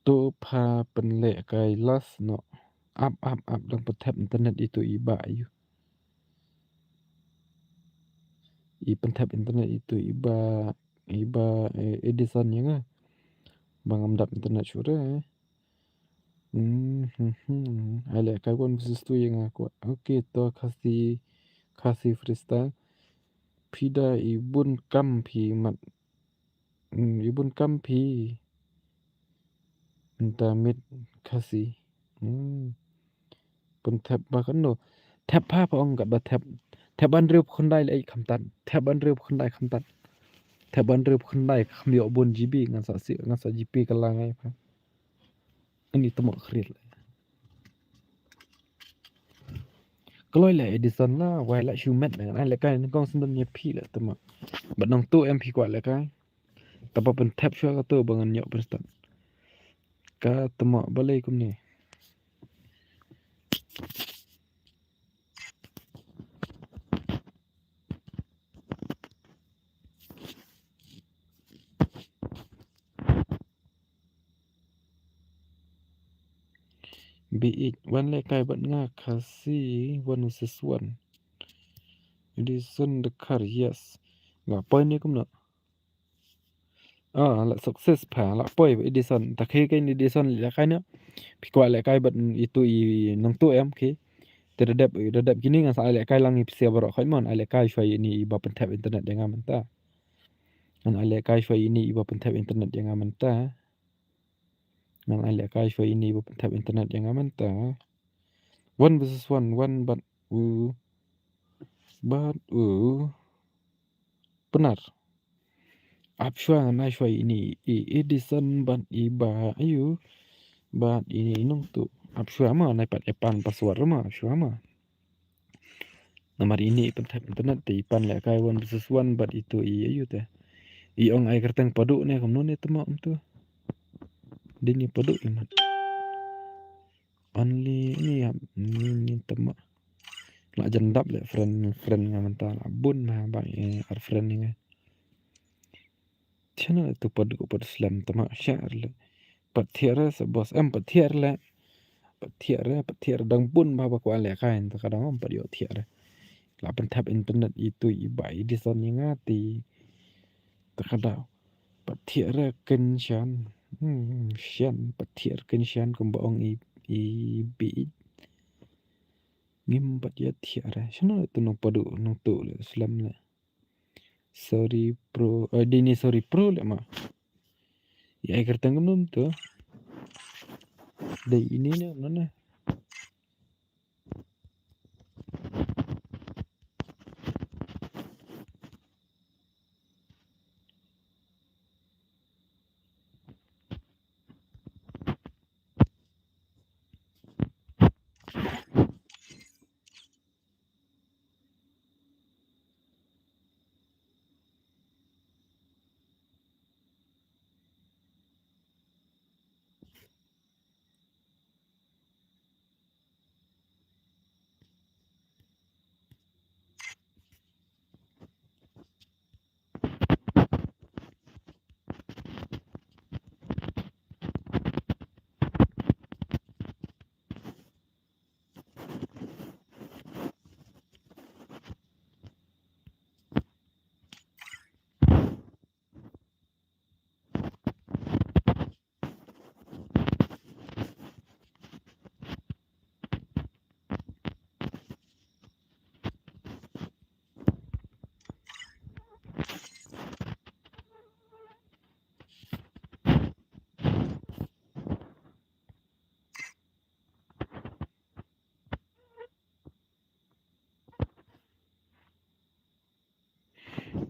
To pha pynlehkai last no. Ap, ap, ap, dang pynthep internet itu i Bah ïu. I pynthep internet itu i Bah, i Bah, eh, Edison ïa nga. Ba ngam dap internet shuh re. Hmm, hmm, hmm. Ai lehkai one versus two ïa nga kwah. Okay to Khasi, Khasi freestyle. Phi da i bun kam phi mat. Hmm, i bun kam phi. Mynta miet Khasi. Hmm. Pynthep ba kano. Thep pha pha ong kat ba thep. Thep ban riew pha khyndai leh kham tan. Thep ban riew pha khyndai kham tan. Thep ban riew pha khyndai kham ïoh bun G B ngan sa si ngan sa G P ka la ngai pha. Ani tmo khrit leh. Kloi leh Edison la wai la shu met ngan ai lehkai nyngkong sendon ïa phi leh tmo. Bad Nongtuh em phi kwah lehkai. Tapa pynthep shuwa kato ba ngan ïoh pynstad. Ka tma balei kumne. Be it wan lehkai bad nga Khasi one versus one. Edison Dkhar, yes. Nga poi ne kumno. Ah, la success pha, la poi Edison. Ta khie kein Edison lehkai ne. Phi kwah lehkai bad itu i Nongtuh em khie. Te da dep, da dep kine ngan sa ai lehkai lang i pisa baroh khoit mon, ai lehkai shuwa ini iba pynthep internet ïa nga mynta. Ngan ai lehkai shuwa ini iba pynthep internet ïa nga mynta. Ngan ai lehkai shuwa ini iba pynthep internet ïa nga mynta. One versus one, one bad u. Bad u. Pynnar. Ap shuwa ngan ai shuwa ini i Edison bad iba ïu. Bad ini i Nongtuh. Ap shuwa ma, nai pat i pan password ma, ap shuwa ma. Namar ini i pynthep internet te i pan lehkai one versus one bad itu i ayu te. I ong ai kyrteng Padu ne kumno ne te ma um tu. Dini Padu i mat. Only ini ya, ini, ini te ma. La jan dap le friend, friend nga mynta la bun ma ba i ar friend ni nga. Channel itu pat ko pat slem tama share le. Pat thiar sa bos em pat thiar le. Pat thiar, pat thiar dang bun ba ba ko ale kain ta kadang em pat yo thiar. La pynthep internet itu i ba i dison i ngati. Ta kadang pat thiar ken shan. Hmm, shan pat thiar ken shan kumba ong i, i bi. Ngim pat ya thiar. Channel itu nong padu nong tu le slem le. Sorry pro, eh, dini sorry pro le ma. Ya ai kyrteng kumno tu. Dei ini ne kumno ne.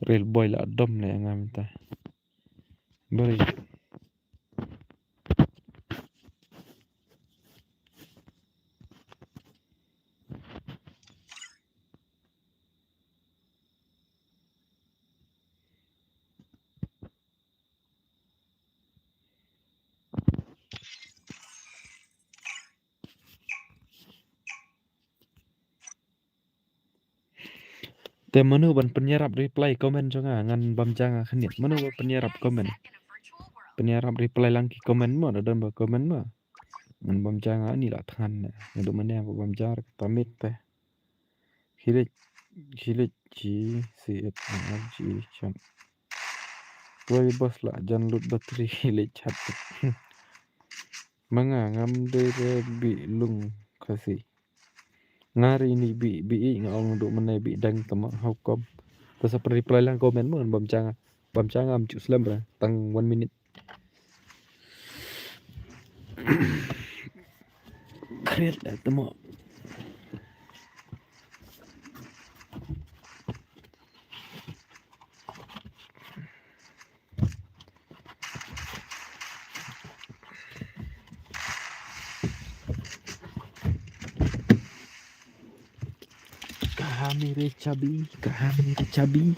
Real boy la dom le nga mynta. Bari. Te mano ban pynïarap reply comment jong nga, ngan bam ja nga khyndiat. Mano ban pynïarap comment? Pynïarap reply lang ki comment mo, da don ba comment mo. Ngan bam ja nga ni la thngan ne. Ngan du mane ba bam ja ka tamit te. Hilik, hilik ji, si et, chat. Wai bos la jan lut battery hilik chat. Manga ngam dei re bi lung Khasi. Nga ri ni bi, bi i nga ong du mane bi dang tama how come. Ta sa reply lang comment mo bam chang. Bam chang am chu slem ra tang one minute. Create la tama. Kaha mere chabi, kaha mere chabi.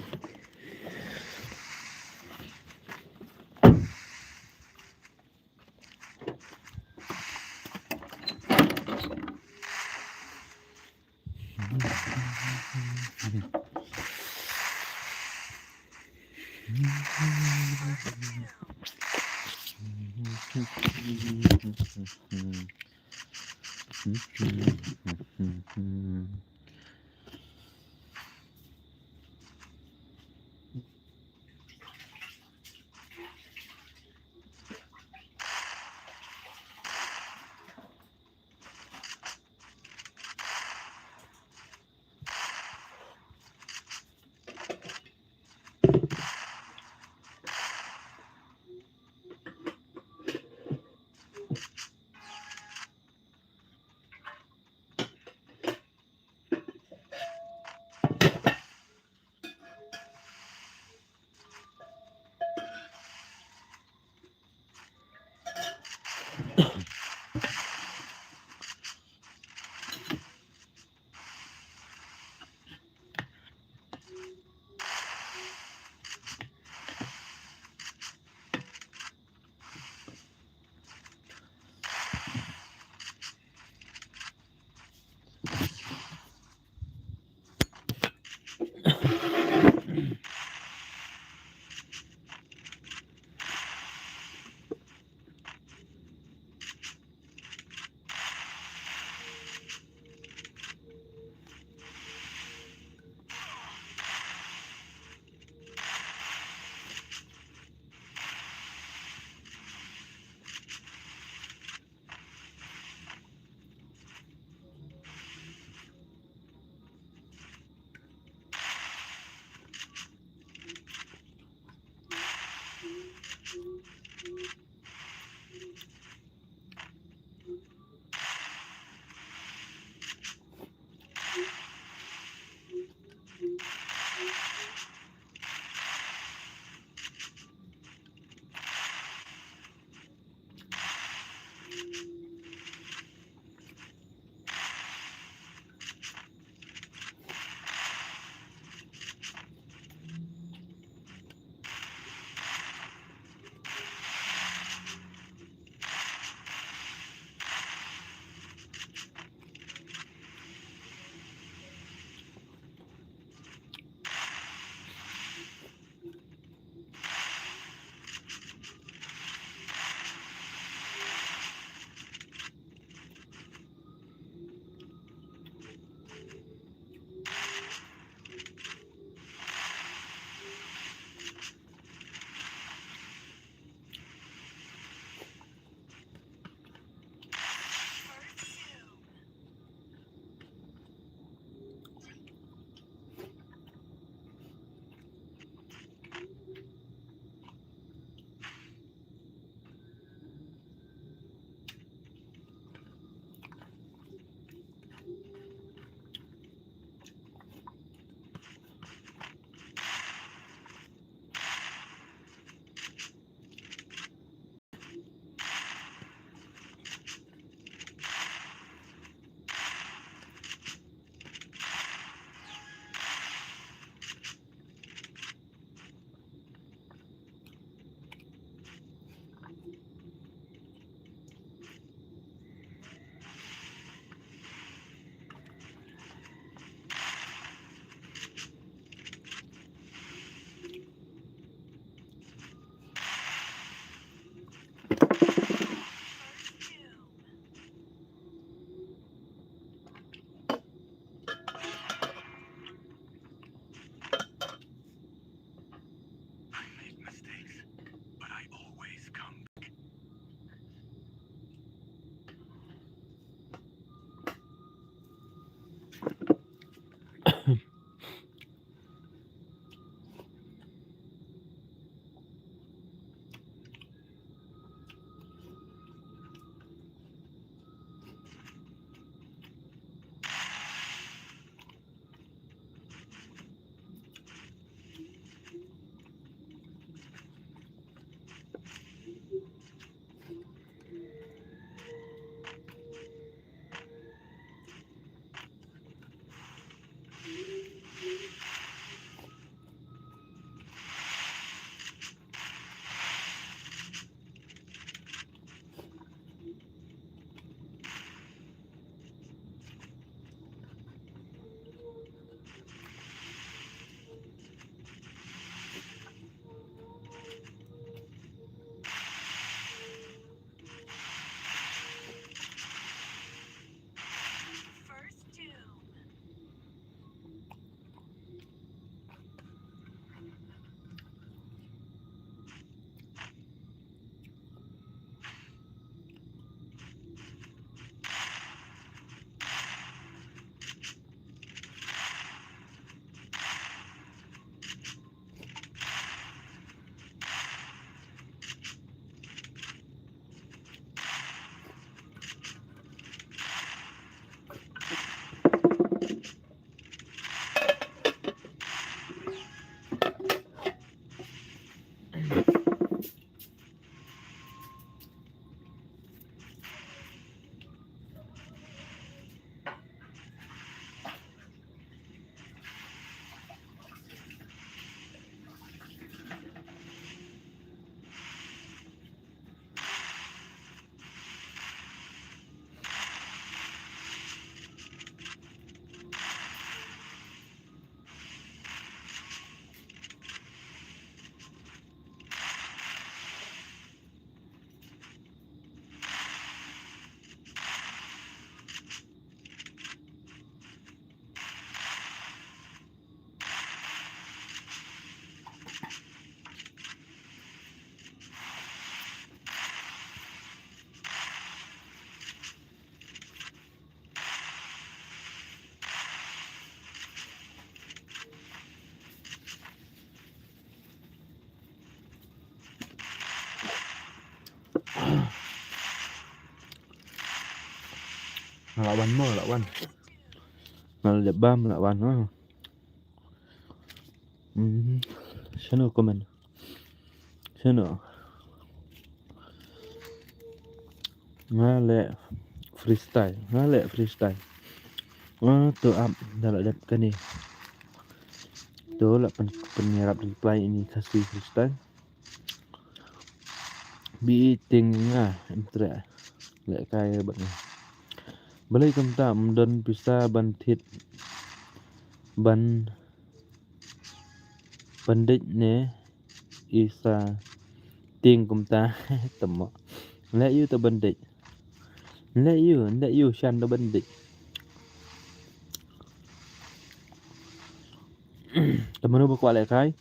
Nga la wan mo, la wan. Nga la dep bam, la wan mo. Hmm. Shano comment? Shano? Nga leh freestyle, nga leh freestyle. Ah, to ap, da la dep kane. To la pyn, pynïarap reply ini Khasi freestyle. Bi ting nga em treh. Leh kai bad nga. Balei kumta ym don pisa ban thied ban, ban dei ne isa ting kumta. Tamo. Leh ïu ta ban dei. Leh ïu, leh ïu shan ta ban dei. Tamo ba kwah leh kai.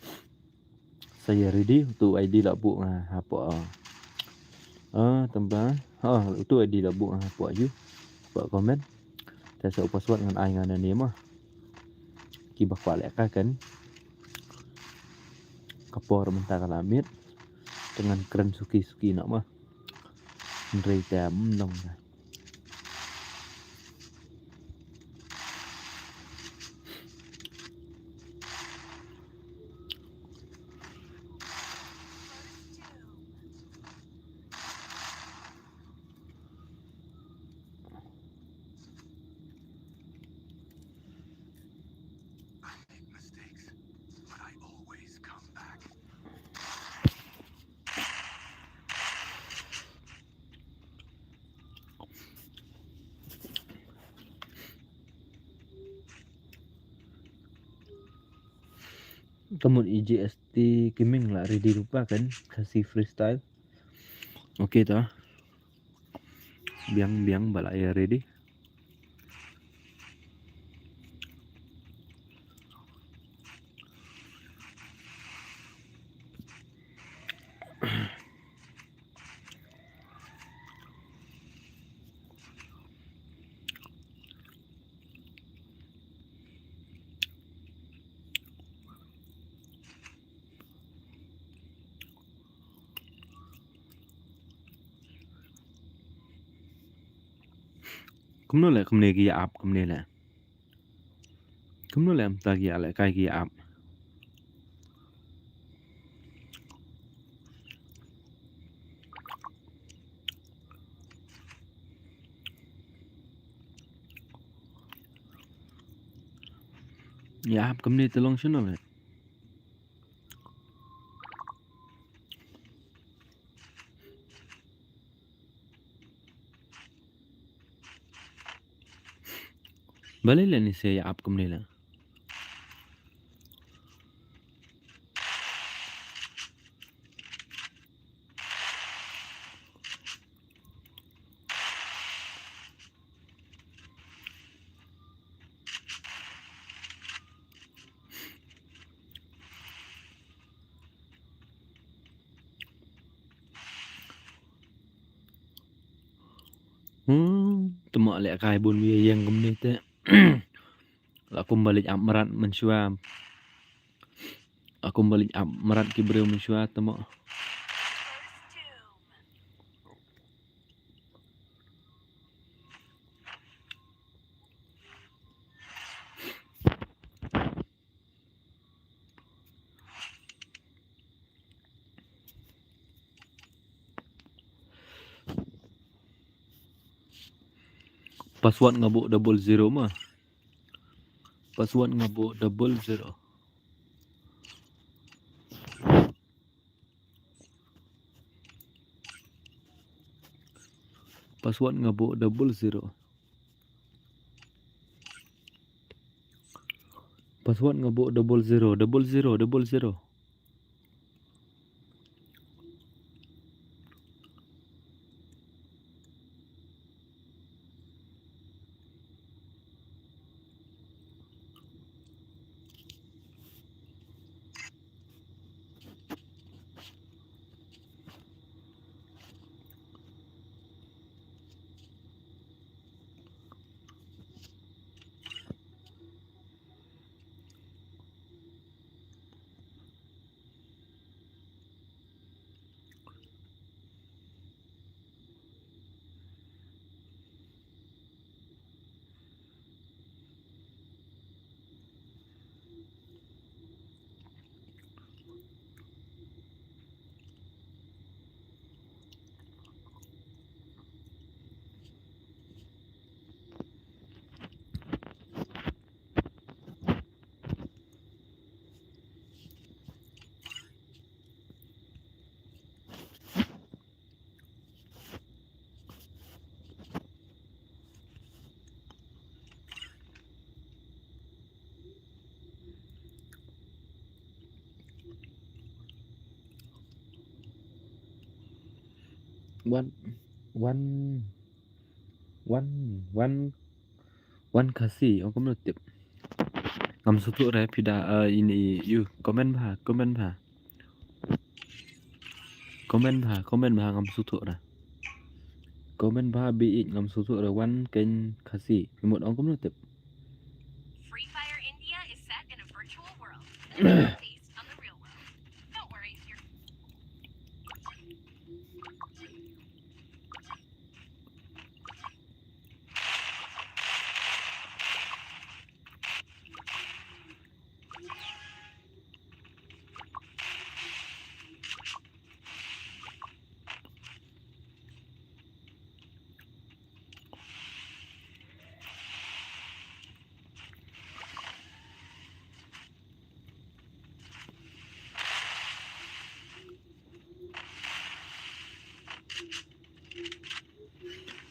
Sa ïa ready, utu I D la buh nga hapoh. Ah, tamba. Ha, utu I D la buh nga hapoh ïu. Hapoh comment. Te sa u password ngan ai nga nangne mo. Kiba kwah leh kai kan. Ka por mynta ka la miet. Te ngan kren suki suki noh mo. Hynrei te ym long. I make mistakes, but I always come back. Ka mut E J S T Gaming la ready rupa kan, Khasi freestyle. Okay ta. Biang, biang, ba la ïa ready. Kumno leh kumne ki ïa ap kumne leh. Kumno leh mynta ki ïa leh kai ki ïa ap. Ïa ap kumne te long shano leh. Balei leh ni se ïa ap kumne leh. Hmm, tamo leh kai bun ïa ïeng kumne te. La kum ba leit ap mrad mynshuwa. La kum ba leit ap mrad ki briew mynshuwa tamo. Password nga buh double zero ma. Password nga buh double zero. Password nga buh double zero. Password nga buh double zero, double zero, double zero. Wan, wan, wan, wan, wan Khasi, ong kumno tip. Ngam sngewthuh re phi da, eh, ini, yu, comment bha, comment bha. Comment bha, comment bha, ngam sngewthuh re. Comment bha, bi ïeit, ngam sngewthuh re, wan kein Khasi. Phi mut ong kumno tip. Free Fire India is set in a virtual world. Built based on the real world. Don't worry, you're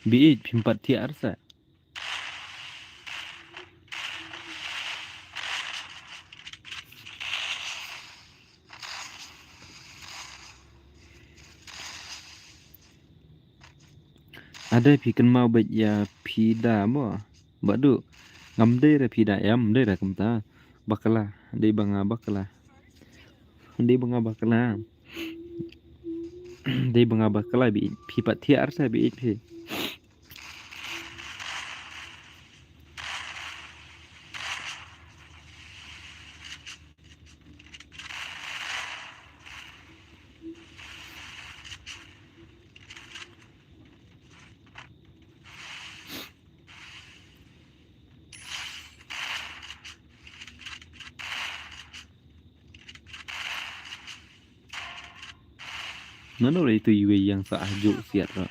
Bi ïeit, phim pat thiah ar sa. Ade phi kynmaw beit ïa phi da mo. Badu. Ngam dei re phi da em, dei re kumta. Bakla, dei ba nga bakla. Dei ba nga bakla. Dei ba nga bakla bi ïeit phi pat thiah ar sa bi ïeit phi. Nano re itu iwei yang sa ajuk siat ro.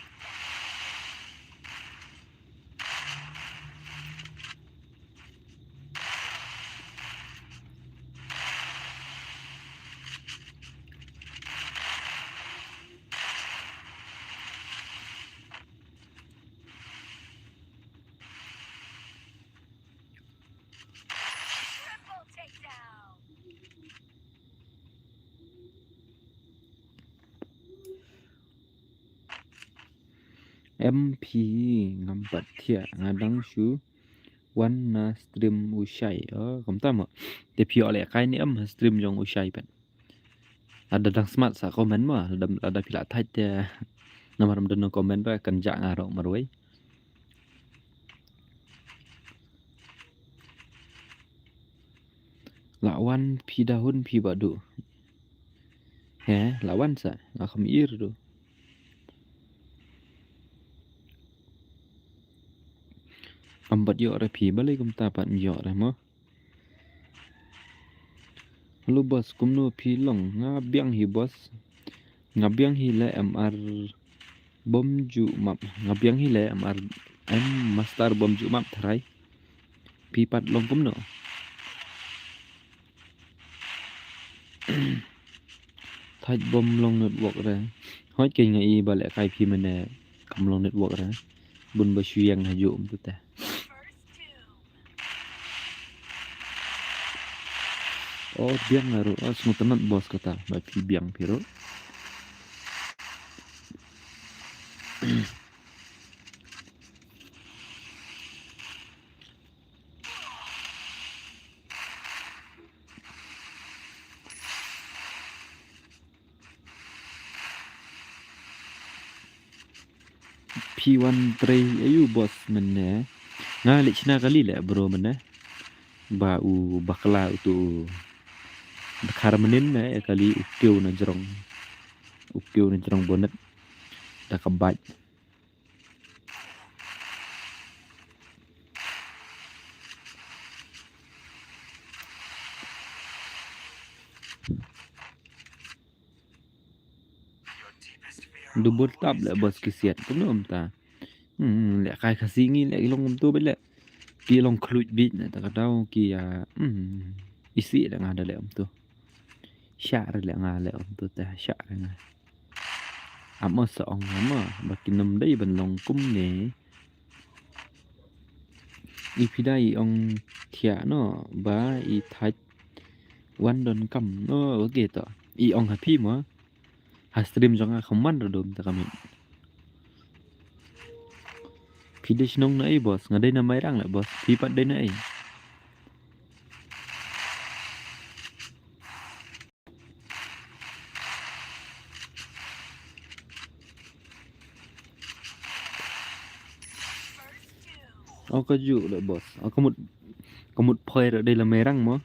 Em phi ngam pat thiah nga dang shu wan na stream u Shai. Oh, kumta mo. Te phi ïoh lehkai ne em ha stream jong u Shai pat. Lada dang smat sa comment mo, lada, lada phi la thait te. Namar ym don comment ba kan jah nga ruh marwei. La wan phi da hun phi Badu. He, la wan sa, nga kham ir tu. Am pat ïoh re phi, balei kumta pat ym ïoh re mo. Hello boss, kumno phi long? Nga biang hi boss. Nga biang hi le M R bom ju map. Nga biang hi le M R M master bom ju map tharai. Phi pat long kumno? Thait bom long network re. Hoi kei nga i ba lehkai phi mane kam long network re. Bun ba shu ïeng ha ju um tu te. Oh, biang nga ruh. Oh, sngewtynnat boss kata. Ba phi biang phi ruh. Phi wan trei aïu boss mynne? Nga leit shna kali leh bro mynne. Ba u bakla utu u dkhar mynnin ne kali u kiew na jrong. U kiew na jrong bonnet. Da ka bike. Double tap leh boss ki siat kumno mynta. Hmm, lehkai Khasi ngi leh ki long kumto beit leh. Ki long khluit beit na ta ka daw ki ïa, hmm, isih leh nga da leh kumto. Shah re leh nga leh kumto te shah re nga. Amo sa ong amo ba kin ym dei ban long kumne. I phi da i ong thiah no ba i thait wan don kam no, okay to. I ong ha phi mo. Ha stream jong nga kham man ra dum ta ka miet. Phi dei shnong na ei, boss? Nga dei na Mairang leh, boss. Phi pat dei na ei? O, ka ju leh, boss. O, ka mut, ka mut phoi ruh dei la Mairang mo.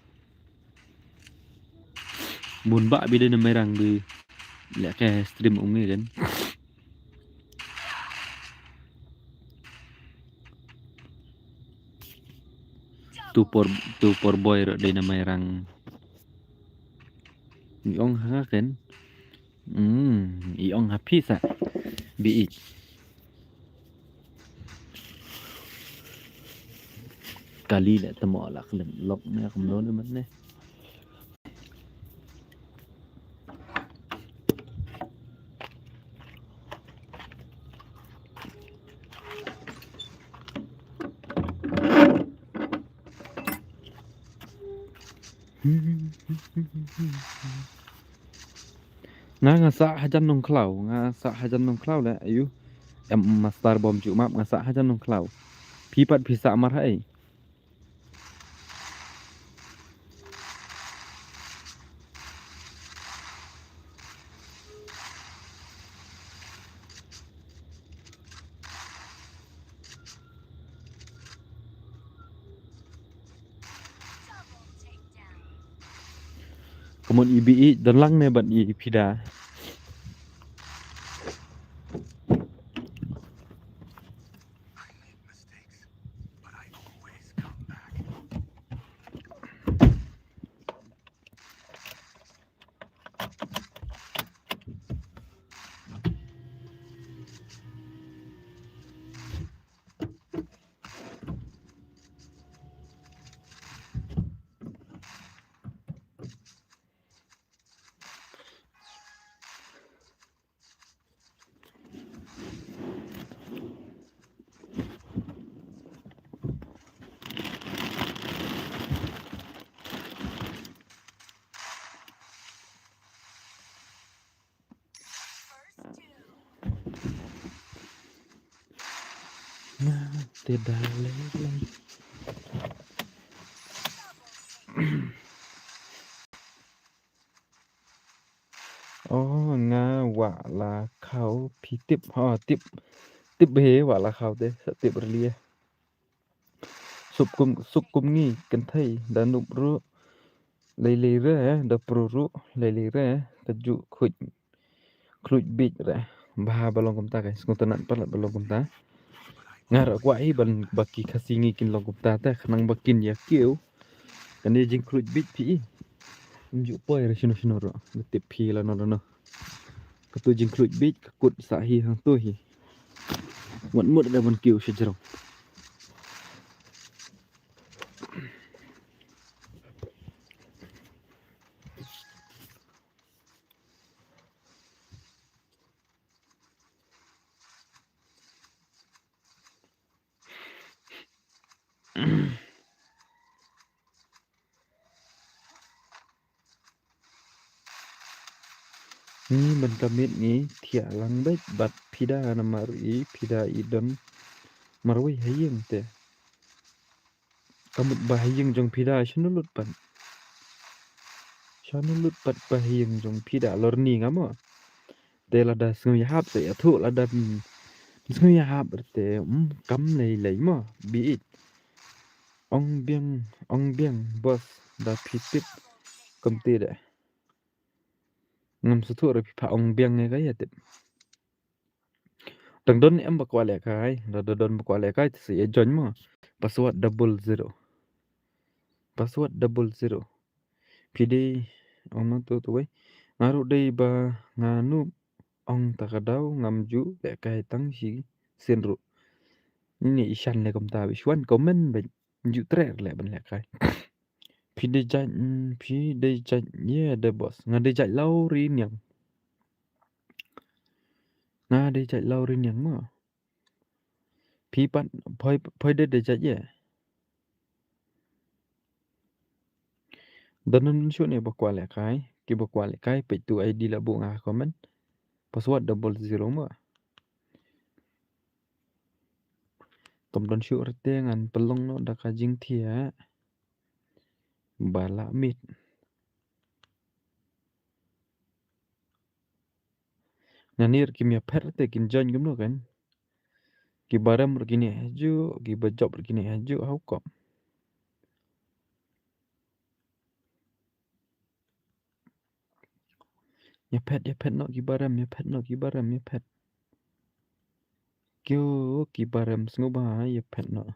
Bun bah bi dei na Mairang bi leh ka stream ong ngi kan. Tu por, tu por boy ruh dei na Mairang. Ong ha kan. Hmm, i ong ha phi sa. Bi i. Kali leh tamo la klen lok ne kumno ne man ne. Nga, nga sah hajan Nongkhlaw, nga sah hajan Nongkhlaw leh, ayu. Em, master bom ju map, nga sah hajan Nongkhlaw. Phi pat phi sah mar hai. Ka mut i bi i don lang ne bad i phi da. Nga te da lei lei. O, nga Wah Lakhaw, phi tip, ha, tip. Tip he Wah Lakhaw te, sa tip rili. Suk kum, suk kum ngi kynthei, da nup ruh lei lei re, da pru ruh lei lei re, ka ju khuid khluid bit re. Bha ba long kumta, ka sngewtynnat palat ba long kumta. Nga ruh kwah hi ban ba ki Khasi ngi kin long kumta te, khnang ba kin ïa kiew. Kane jingkhluid bit phi i. Ym ju poi re shano shano ruh. Ba tip phi lano lano. Katu jingkhluid bit ka kut sah hi hangtu hi. Wat mut da ban kiew sha jrong. Ngi ban ka miet ngi thiah lang beit bad phi da namar i phi da i don marwei ha ïing te. Ka mut ba ha ïing jong phi da shano lut pat. Shano lut pat ba ha ïing jong phi da lor ni nga mo. Te lada sngew ïahap te ïathuh, lada, mm, sngew ïahap te, mm, kam lei lei mo, bi it. Ong biang, ong biang, boss, da phi tip kumte de. Ngam sngewthuh re phi phah ong biang ne ka ïa tip. Dang don em ba kwah lehkai, lada don ba kwah lehkai te sa ïa join mo. Password double zero. Password double zero. Phi dei, ong ma tu tu wei. Nga ruh dei ba nga nup ong ta ka daw ngam ju lehkai tang shi sien ruh. Ni ni i shan le kumta ba i shu wan comment ba ju treh leh ban lehkai. Phi dei jait, mm, phi dei jait, ïa de boss. Nga dei jait Lawriniang. Nga dei jait Lawriniang mo. Phi pat, phoi, phoi dei dei jait ïa. Don nym shu ne ba kwah lehkai, ki ba kwah lehkai, peit tu I D la buh nga comment. Password double zero mo. Kam don shuh rete ngan pynlong noh da ka jingthiah ba la miet. Nangne ruh kim ïaphet rete kin join kumno kan. Kiba rem ruh kine ha juh, kiba jop ruh kine ha juh, how come? Ïaphet, ïaphet noh kiba rem, ïaphet noh kiba rem, ïaphet. Kio kiba rem sngewbha, ïaphet noh.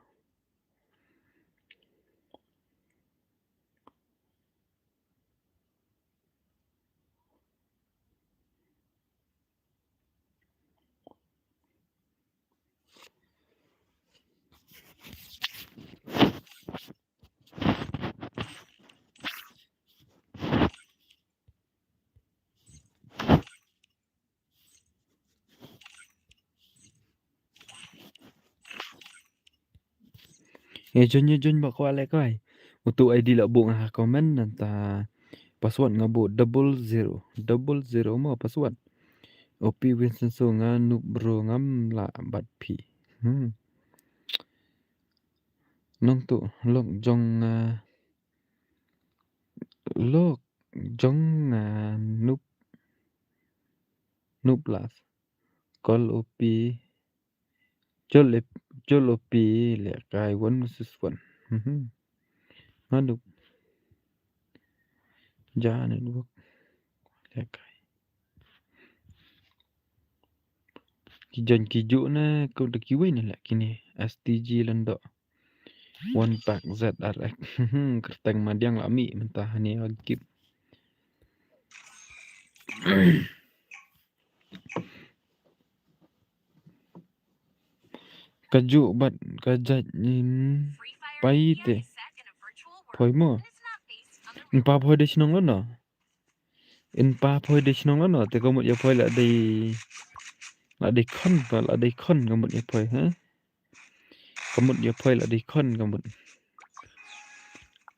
Ïa join, ïa join ba kwah leh kai. Utu I D la buh nga ha comment nangta password nga buh double zero. Double zero mo password. O P Winston So nga noob bro ngam lah bad phi. Hmm. Nangtu lok jong nga. Lok jong nga noob. Noob las. Call O P. Jol ep, jol O P leh kai one versus one. Mhm. Nga noob. Ja network. Leh kai. Ki join ki juh ne, ko da kiwei ne leh kine. S T G Lando. One pack Z R X. Kyrteng madiang la mih mynta hani ha kip. Ka juh bad ka jait in pai te. Poi mo. In pa poi de shnong lo no. In pa poi de shnong lo no. Te ka mut ïa poi la dei, la dei khon pa, la dei khon ka mut ïa poi, ha? Ka mut ïa poi la dei khon ka mut.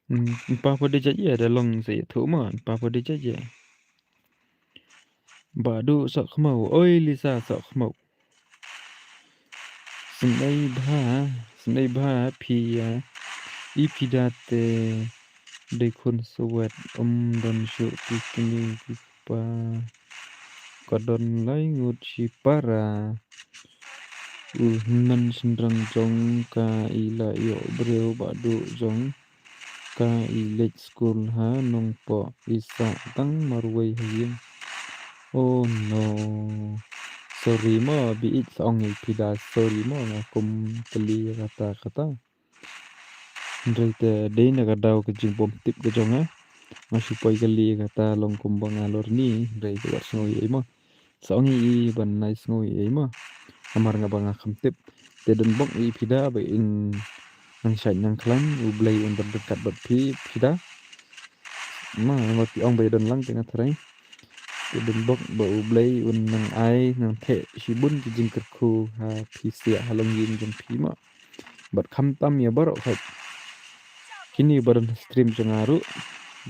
Hmm, in pa poi de jait ïa da long sa ïa thu mo. In pa poi de jait ïa. Ba du sok khmau. Oi Lisa sok khmau. Sngewbha bha, sngewbha bha phi ïa. I phi da te dei khun swet um don shuh ki kmie ki kpa. Ka don lai ngut shipara. U hynmen shynrang jong ka i la ïoh briew ba duh jong ka i leit skul ha Nongpoh i sah tang marwei ha ïing. Oh no. Sorry mo, bi ïeit sa ong ïa phi da sorry mo nga kum kali ïa kata kata. Hynrei te dei na ka daw ka jingbym tip ka jong nga. Nga shu poi kali ïa kata long kumba nga lor ni, hynrei te wat sngew ïa i mo. Sa ong i ban nai sngew i mo. Namar nga ba nga kham tip. Te don bok i phi da ba in nang shait nang khlaiñ, U Blei un don ryngkat bad phi, phi da. Ma, namar phi ong ba i don lang te nga tharai. Te don bok ba U Blei un nang ai, nang theh shibun ki jingkyrkhu ha phi siah ha longïing jong phi mo. Bad khamtam ïa baroh khat. Kine ba don stream jong nga ruh.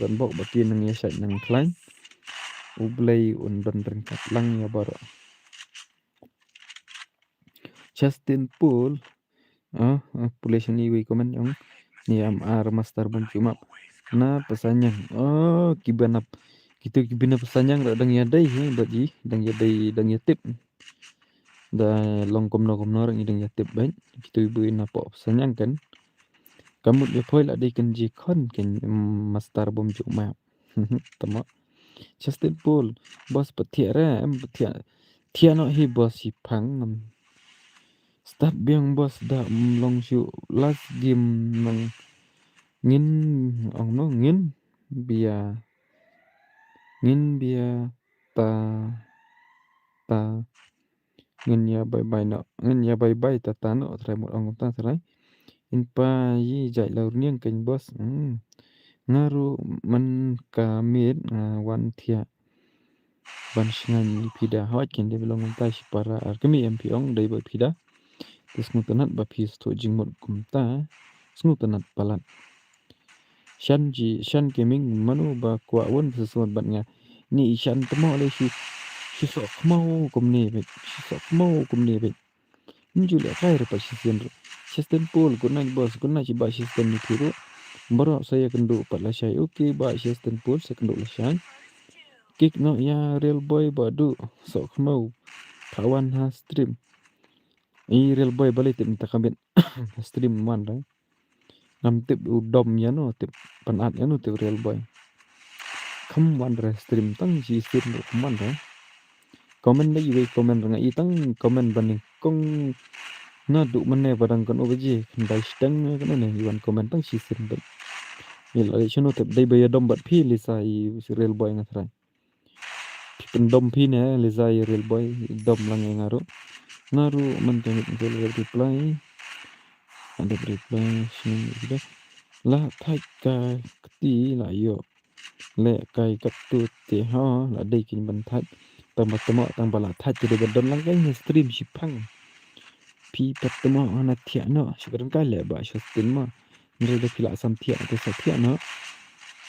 Don bok ba ki nang ïa shait nang khlaiñ. U Blei un don ryngkat lang ïa baroh. Justin Paul. Ah, ah, pule shani wei comment ong. Ni am ar master bom chumap. Na pasanyang. Oh, kiba nap. Kitu kiba na pasanyang dang ïa dei he, bad i dang ïa dei, dang ïa tip. Da long kumno kumno rang i dang ïa tip bad. Kitu ibu ina po pasanyang kan. Ka mut ïa poi la dei kan ji khon kan, mm, master bom chumap. Tama. Justin Paul, boss pathiah re, em pathiah. Thiah noh hi boss hi phang. Start biang boss da, mm, long shu last game nang ngin ong no ngin bia. Ngin bia ta ta. Ngin ïa bye bye noh. Ngin ïa bye bye ta ta noh. Trai mut ong ta trai. In pa yi jai lau rniang keng boss. Hmm. Nga ruh man ka miet nga wan thiah ban sngewbha ïa phi da. Hoi kin dei ba long mynta shipara ar kmie em phi ong dei ba phi da. Te sngewtynnat ba phi sngewthuh jingmut kumta. Sngewtynnat palat. Shan ji, shan keming mano ba kwah wan sa sngewbha bad nga. Ni i shan tmo le shi, shi sok khmau kumne bad. Shi sok khmau kumne bad. Nju le kai rupa shi sien ruh. Shastin Paul, good night boss, good night Bah Shastin, ïa phi ruh. Baroh sa ïa kynduh pat lashai. Okay Bah Shastin Paul, sa kynduh lashai. Kick noh ïa Real Boy Bah Duh, soh khmiew. Pha wan ha stream. I Real Boy balei tip mynta ka miet. Stream wan re. Ngam tip u dom ïano, tip pynat ïano, tip Real Boy. Kham wan re stream, tang shi stream ruh kham wan re. Comment da iwei comment re, nga i tang comment ba nyngkong. Naduh mynne ba dang katno baje, khyndai shiteng ne katno ne, i wan comment tang shi stream beit. I la leit shano tip, dei ba ïa dom bad phi Lisa, i Real Boy nga tharai. Phi pyndom phi ne Lisa ïa Real Boy, dom lang ïa nga ruh. Nga ruh man ka ngeit ngeit reply. Ada reply sini kita. La thait ka kti la ïoh. Le kai katu te ha la dei kin ban thait. Tang ba temo tang ba la thait te dei ban don lang kai ne stream shiphang. Phi pat temo hana thiah noh, shu kren kai leh ba shu stream mo. Hynrei da phi la sam thiah te sa thiah noh.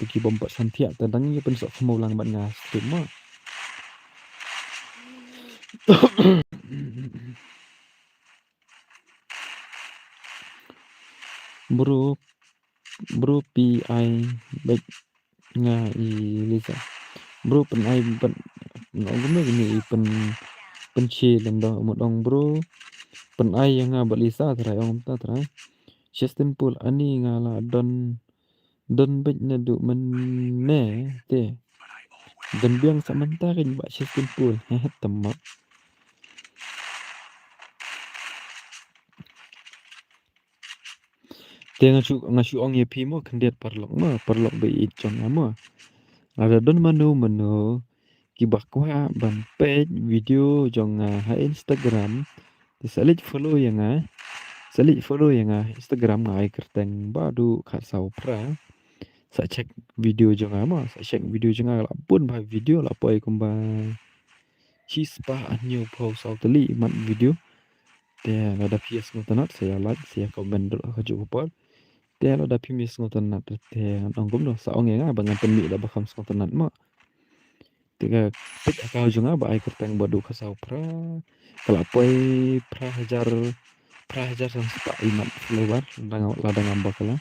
Te ki bym pat sam thiah te dang ïa pynsoh khmiew lang bad nga stream mo. Bro, bro P I bad nga i Lisa. Bro pyn-ai bad nga ong kumno kine i pyn, pynshare lem da mut ong bro pyn-ai ïa nga bad Lisa trai, ong kumta trai. Shastin Paul, ani nga la don, don beit naduh mynne te. Don biang sa mynta kein Bah Shastin Paul. He he, tama. Te nga shu, nga shu ong ïa phi mo khyndiat paralok mo, paralok ba ïeit jong nga mo. Lada don mano mano kiba kwah ban peit video jong nga ha Instagram, te sa leit follow ïa nga. Sa leit follow ïa nga ha Instagram, nga ai kyrteng Bah Duh khatsaw phra. Sa check video jong nga mo, sa check video jong nga, la bun bha video, la poi kumba shispah hynñiewphew saw tylli mat video. Te lada phi ïa sngewtynnat sa ïa like, sa ïa comment ruh ha kajuh ka por. Te lada phim ïa sngewtynnat te ngan ong kumno, sa ong ïa nga ba ngan pynmih da ba kham sngewtynnat mo. Te ka peit account jong nga ba ai kyrteng Bah Duh khatsaw phra. Ka la poi phra hajar, phra hajar san spah i mat follower, lada nga, lada ngam bakla.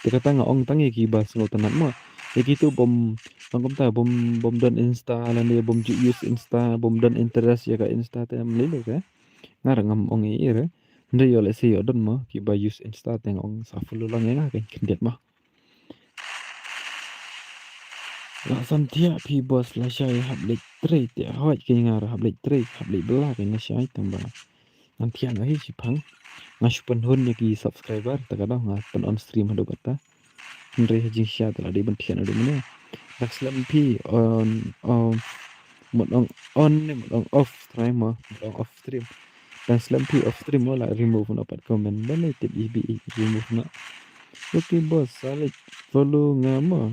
Te kata nga ong tang ïa kiba sngewtynnat mo. Ïa kito bym, tang kumta bym, bym don Insta lane bym ju use Insta, bym don interest ïa ka Insta te ym lei lei re. Nga ruh ngam ong ei ei re. Hynrei ïoh lehse ïoh don mo kiba use Insta te nga ong sa follow lang ïa nga kein khyndiat mo. La sam thiah phi boss lashai, hap leit trei te hooid kein nga ruh hap leit trei, hap leit bylla kein lashai tang ba ngan thiah noh hi shiphang. Nga shu pynhun ïa ki subscriber, ta ka daw nga pyn on stream haduh katta. Hynrei ha jingshisha te la dei ban thiah naduh mynne. Dak slem phi on, on, mut ong on ne mut ong off trai mo, mut ong off stream. Dak slem phi off stream mo la remove noh pat comment. Balei tip i bi i remove noh. Okay boss, sa leit follow nga mo.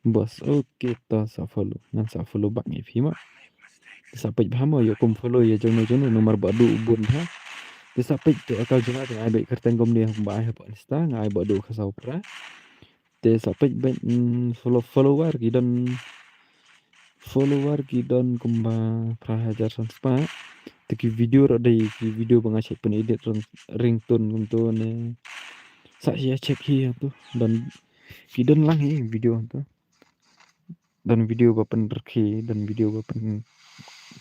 Boss, okay to sa follow. Ngan sa follow back ïa phi mo. Te sa peit bha mo ïoh kum follow ïa jongno jongno namar Bah Duh u bun bha. Te sa peit to account jong nga te nga ai beit kyrteng kumne haba ai hapoh Insta nga ai Bah Duh khatsaw phra. Te sa peit beit, mm, follow, follower ki don, follower ki don kumba phra hajar san spah. Te ki video ruh dei ki video ba nga shait pynedit ring, ringtone kumto ne. Sa ïa check hi hangto. Don ki don lang hi video hangto. Don video ba pynrkhie, don video ba pyn,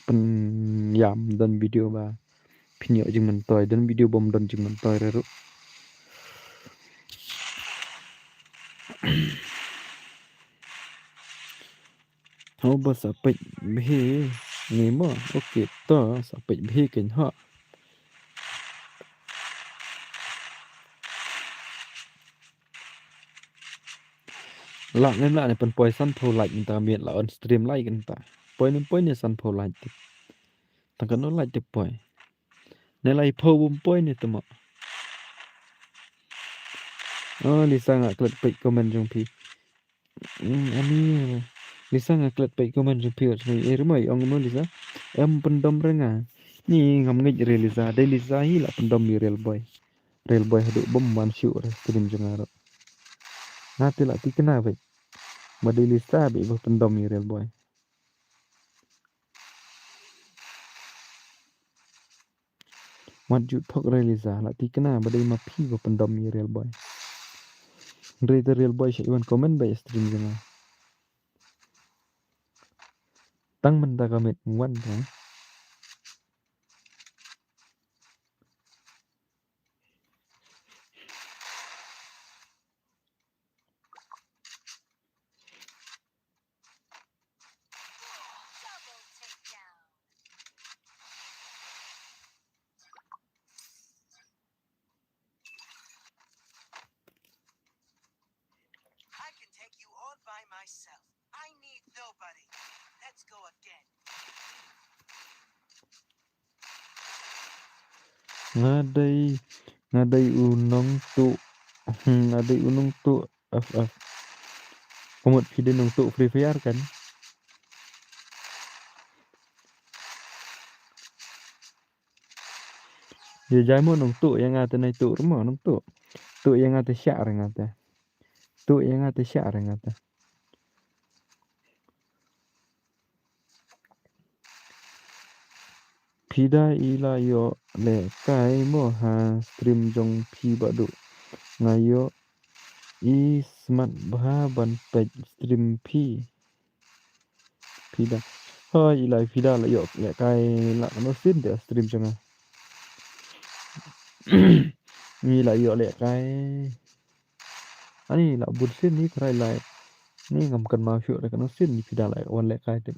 pynïam, don video ba pynïoh jingmyntoi, don video bym don jingmyntoi re ruh. Haba sa peit bha ngi mo, okay to sa peit bha kein ha. Lah ne lah ne pynpoi sanphew like mynta miet la on stream like mynta. Poi ne poi ne sanphew like te. Tang katno like te poi. Ne laiphew bym poi ne te mo. Oh, Lisa nga klet peit comment jong phi. Hmm, ani. Lisa nga klet peit comment jong phi. Wat sngewthuh, eh, Rimoi, ong mo Lisa. Em pyndom re nga. Ni ngam ngeit re Lisa. Dei Lisa hi la pyndom ïa Real Boy. Real Boy haduh bym wan shuh re stream jong nga ruh. Nga te la thikna beit. Ba dei Lisa beit ba pyndom ïa Real Boy. Mat ju thok re Liza, la tikna ba dei ma phi ba pyndom ïa Real Boy. Hynrei te Real Boy sha i wan comment ba ïa stream jong nga. Tang mynta ka miet wan ta. I can take you on by myself. I need nobody. Let's go again. Nga dei, nga dei u nongtuh. Hmm, nga dei u nongtuh F F. Ka mut phi dei nongtuh Free Fire kan? Ïa jai mo nongtuh ïa nga te, nai tuh re mo nongtuh. Tuh ïa nga te shah re nga te. Tuh ïa nga te shah re nga te. Phi da i la ïoh lehkai mo ha stream jong phi Bah Duh? Nga ïoh i smat bha ban peit stream phi. Phi da. Hoi, i la, phi da la ïoh lehkai la kano sien te stream jong nga. Ni la ïoh lehkai. Ani la bun sien ni trai lai. Ni ngam kynmaw shuh re kano sien ni phi da la wan lehkai te.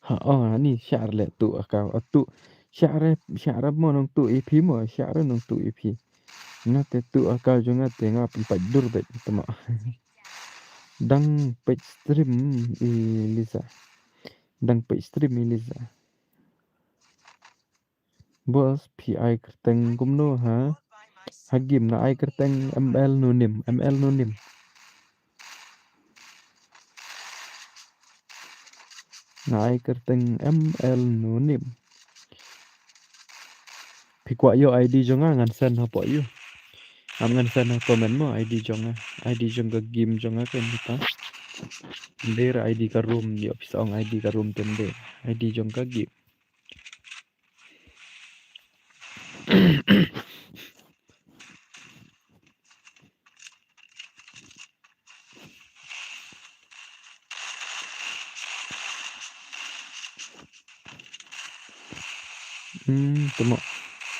Ha, oh, ani shah re leh tuh aka, oh, tuh. Shah re, shah re mo nongtuh ïa phi mo, shah re nongtuh ïa phi. Nga te tuh aka jong nga te nga pynpait dur beit te mo. Dang peit stream i Liza. Dang peit stream i Liza. Boss, phi ai kyrteng kumno ha? Ha game nga ai kyrteng M L Nunim, M L Nunim. Nga ai kyrteng M L Nunim. Phi kwah ïoh I D jong nga ngan send hapoh ïa u. Am ngan send ha comment mo I D jong nga. I D jong ka game jong nga kan kita. Ym dei re I D ka room, ïoh phi sa ong I D ka room te ym dei. I D jong ka game. Hmm, te mo.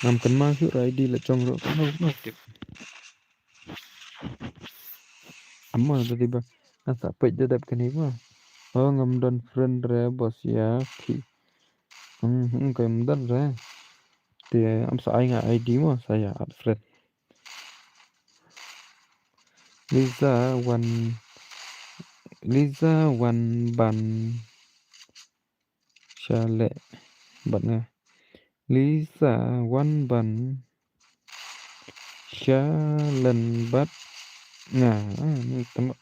Ngam kynmaw shuh re I D la jong ruh. Kano, kano tip. Amo na dei ba. Nga sa peit da dep kane ba. Oh, ngam don friend re boss ïa phi. Hmm, hmm, ngam don re. Te am sa ai nga I D mo sa ïa add friend. Liza wan, Liza wan ban sha leh bad nga. Liza wan ban sha len bad nga. Ah, ni tang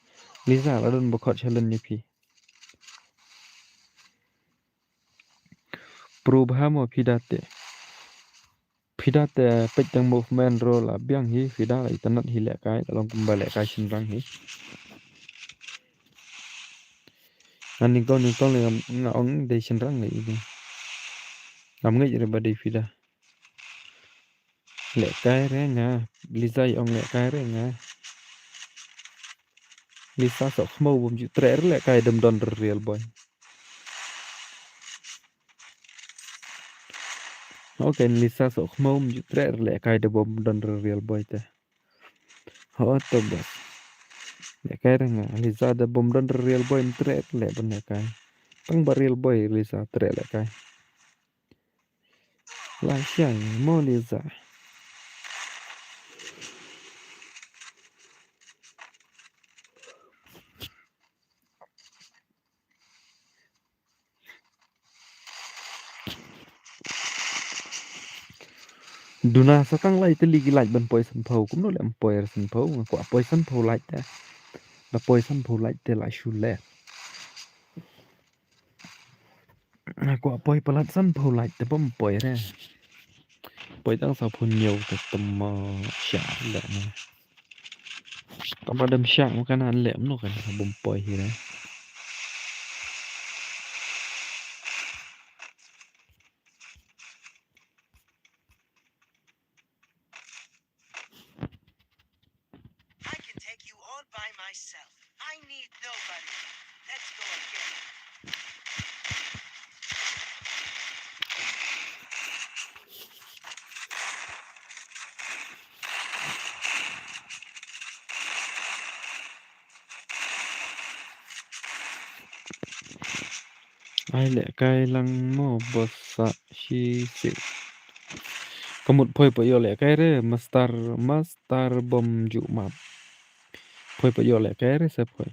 Liza la don ba khot sha len ïa phi. Pro bha mo phi da te. Phi da te peit tang movement ruh la biang hi, phi da la itynnad hi lehkai, la long kumba lehkai shynrang hi. Nga nyngkong nyngkong lei nga ong dei shynrang lei i. Ngam ngeit re ba dei phi da. Lehkai re nga, Liza i ong lehkai re nga. Liza soh khmew bym ju treh re lehkai, dem don re Real Boy. Okay, Liza soh khmew bym ju treh re lehkai, da bym don re Real Boy te. Ho to bas. Lehkai re nga, Liza da bym don re Real Boy ym treh re leh ban lehkai. Tang ba Real Boy Liza treh lehkai. Lai shai mo Liza. Duna sa tang lai tylli ki lait ban poi sanphew, kumno leh ym poi re sanphew, nga kwah poi sanphew lait te. Da poi sanphew lait te la shu leh. Nga kwah poi palat sanphew lait te bym poi re. Poi tang sa phun ñiew te tama sha le ne. Tama dem sha mo kana le mo kana bum poi hi ne. I can take you on by myself. I need nobody. Let's go again. Ai lehkai lang mo boss sa shi sik. Ka mut phoi pat ïoh lehkai re, master, master bom ju map. Phoi pat ïoh lehkai re sa phoi.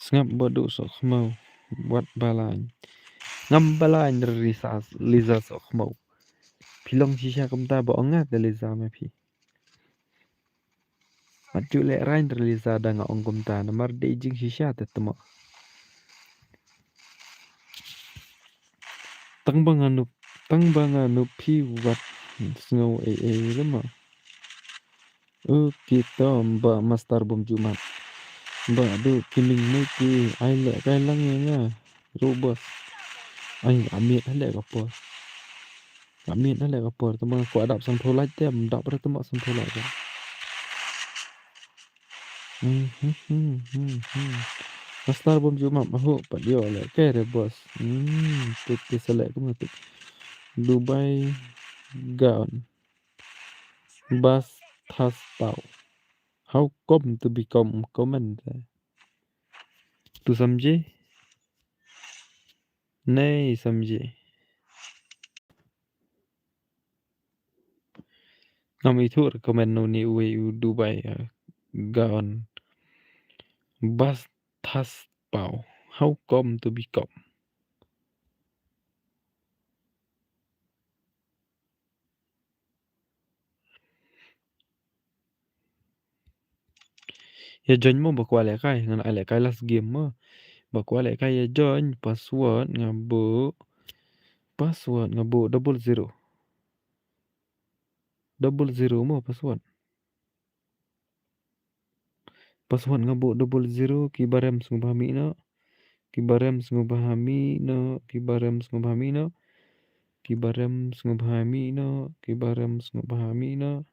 Sngap ba du soh khmau, wat ba lain. Ngam ba lain re Liza, Liza soh khmau. Phi long shisha kumta ba ong nga te Liza me phi. Mat ju leh rain re Liza da nga ong kumta namar dei jingshisha te tmo. Tang ba nga nup, tang ba nga nup phi wat sngew ei ei le ma. U ki to ba master bom ju map. Ba du ki ming ne ki ai lehkai lang ïa nga. Ru boss. Ai amit ha leh ka por. Amit ha leh ka por tang ba nga kwah dap san phew like te ym dap re tang ba san phew like. Hmm, hmm, hmm, hmm, hmm. Master bom ju map ma hu pat ïoh lehkai re boss. Hmm, tu ki select kumno tu. Dubai Gaon. Bas thas tau. How come to become comment? Tu samjhe? Nei samjhe. Ngam ithuh re comment no ni uwei u Dubai, eh, Gaon. Bas thas pau. How come to become? Ïa join mo ba kwah lehkai, ngan ai lehkai last game mo. Ba kwah lehkai ïa join, password nga buh, password nga buh double zero. Double zero mo password. Password nga buh double zero, ki barem sngewbha mih noh. Ki barem sngewbha mih noh, ki barem sngewbha mih noh. Ki barem sngewbha mih noh, ki barem sngewbha mih noh.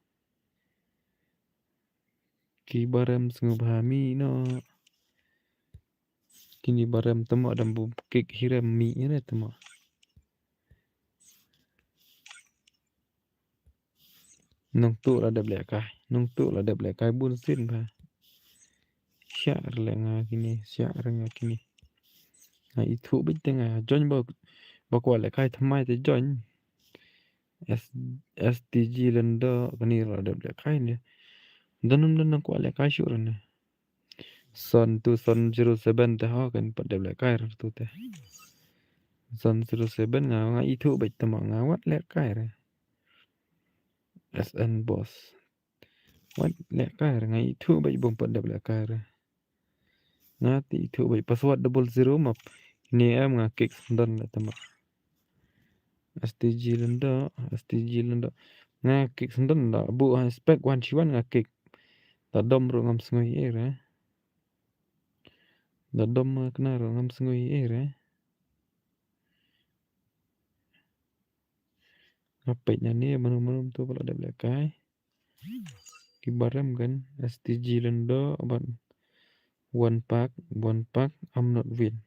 Ki barem sngewbha mih noh. Kini barem tamo dam bu kik hirem mih ine tamo. Nongtuh la dep lehkai, nongtuh la dep lehkai bun sien ba. Siah re leh nga kini, siah re nga kini. Nga ithuh beit te nga join ba, ba kwah lehkai thymmai te join. S, STG Lyngdoh kani la dep lehkai ne. Don don nang kwah lehkai shuh re ne. Son tu son zero seven te ho kan pat dep lehkai re tu te. Son zero seven nga, nga ithuh beit te ma nga wat lehkai re. SN Boss. Wat lehkai re, nga ithuh beit bym pat dep lehkai re. Nga te ithuh beit password double zero map. Ine em nga kik sendon le te ma. STG Lyngdoh, STG Lyngdoh. Nga kik sendon la bu ha spek wan shi wan nga kik. Da dom ruh ngam sngewsih re. Da dom ma kena ruh ngam sngewsih re. Nga peit na ne mano mano tu ba la dep lehkai. Ki barem kan STG Lyngdoh bad One Pack, One Pack, I'm not win.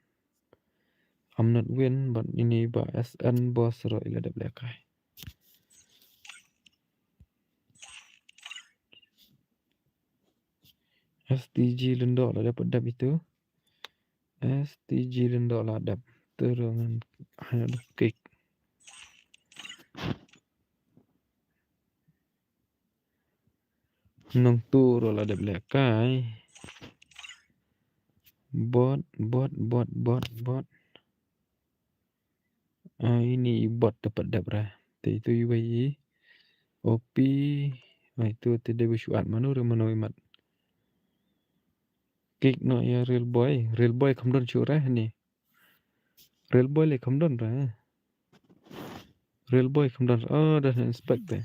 I'm not win bad ini ba SN Boss ruh i la dep lehkai. STG Lyngdoh la dep dep itu. STG Lyngdoh la dep. Tu ruh ngan hanya dep kik. Nongtuh ruh la dep lehkai. Bot, bot, bot, bot, bot. Ah, ini i bot te pat dep re. Te itu iwei i. OP. Ah, itu te dei ba shu add mano re mano i mat. Kik noh ïa Real Boy. Real Boy kham don shuh re ni. Real Boy le kham don re. Real boy kham don, oh, don inspect te.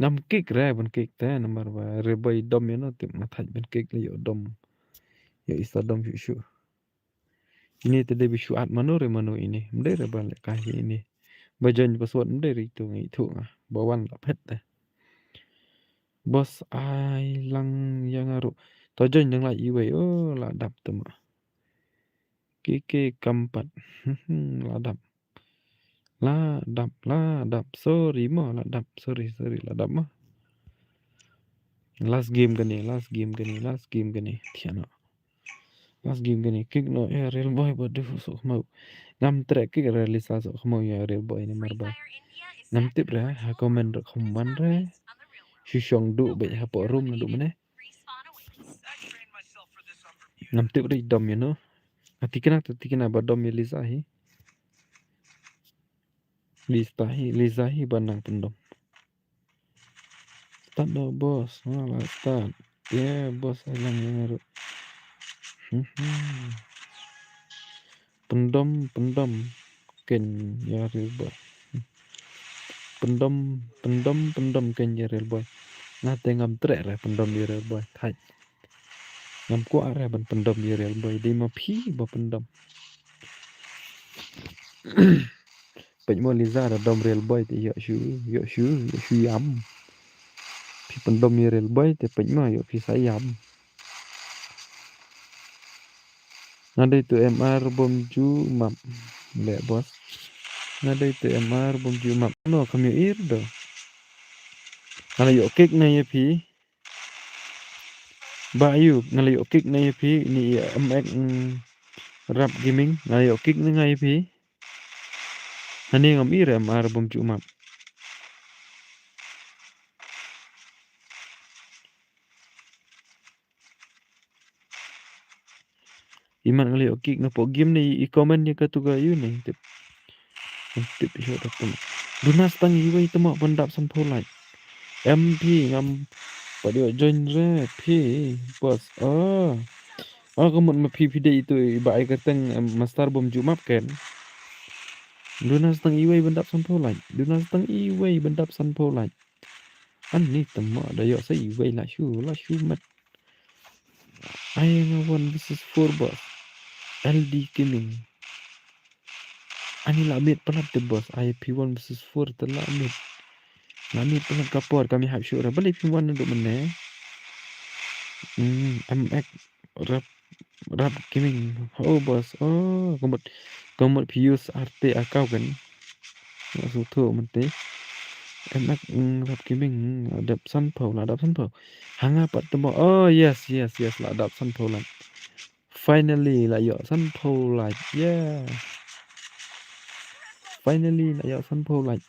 Ngam kick re ban kick te, namar ba real boy dom ïa no, tip nga thait ban kick la ïoh dom. Ïoh isa dom shuh shuh. Ini te dei ba shu add mano re mano ini. Ym dei re ba lehkai hi ini. Ba join password ym dei re itu ngi itu nga. Ba wan la phet te. Boss ai lang ïa nga ruh. To join dang lai iwei. Oh, la dap te ma. Kike kam pat. La dap. La dap, la dap. Sorry mo, la dap. Sorry, sorry, la dap mo. Last game kane, last game kane, last game kane. Thiah noh. Last game kane. Kick noh ïa real boy ba duh sohkhmat. Ngam treh kick re Lisa sohkhmat ïa real boy namar ba ngam tip re ha comment re kham wan re. Shu shong duh beit hapoh room naduh mynne. Ngam tip re dom ïa no. Ati kena, ati kena ba dom ïa Lisa hi. Lisa hi, Lisa hi ba nang pyndom. Start noh boss, ha la start. Yeah, boss ai lang ïa nga ruh. Hmm, hmm. Pyndom, pyndom. Ken ïa real boy. Pyndom, pyndom, pyndom ken ïa real boy. Nga te ngam treh re pyndom ïa real boy. Thait. Ngam kwah re ban pyndom ïa real boy. Dei ma phi ba pyndom. Peit mo Lisa da dom real boy te ïoh shu, ïoh shu, ïoh shu ïam. Phi pyndom ïa real boy te peit mo ïoh phi sa ïam. Nga dei tu M R bym ju map. Leh boss. Nga dei tu M R bym ju map. No kam ïoh ir do. Nga la ïoh kick na ïa phi. Ba ïu nga la ïoh kick na ïa phi ni ïa M X, mm, Rap Gaming nga la ïoh kick na nga ïa phi. Hani ngam ir M R bym ju map. Imat nga la ïoh kick na pok game ne i comment ïa katu ka ïu ne tip. Tip ïa katu. Duna stang iwei te mo ban dap sanphew like. Em phi ngam pat ïoh join re phi boss. Oh. Oh ka mut ma phi phi dei itu i ba ai kyrteng, em, master bym ju map ken. Duna stang iwei ban dap sanphew like. Duna stang iwei ban dap sanphew like. Ani te mo da ïoh sa iwei la shu la shu mat. Ai nga one versus four boss. L D Gaming. Ani la miet palat te boss. Ai phi one versus four te la miet. La miet palat ka por kami hap shu ra balik phi one ndu mene. Hmm, M X Rap, Rap Gaming. Oh boss. Oh, ka mut, ka mut phi use R T account kan. Nga sngewthuh mynta. M X, mm, Rap Gaming, mm, la dap sanphew, la dap sanphew. Ha nga pat te mo. Oh yes, yes, yes, la dap sanphew la. Finally la ïoh sanphew like. Yeah. Finally la ïoh sanphew like.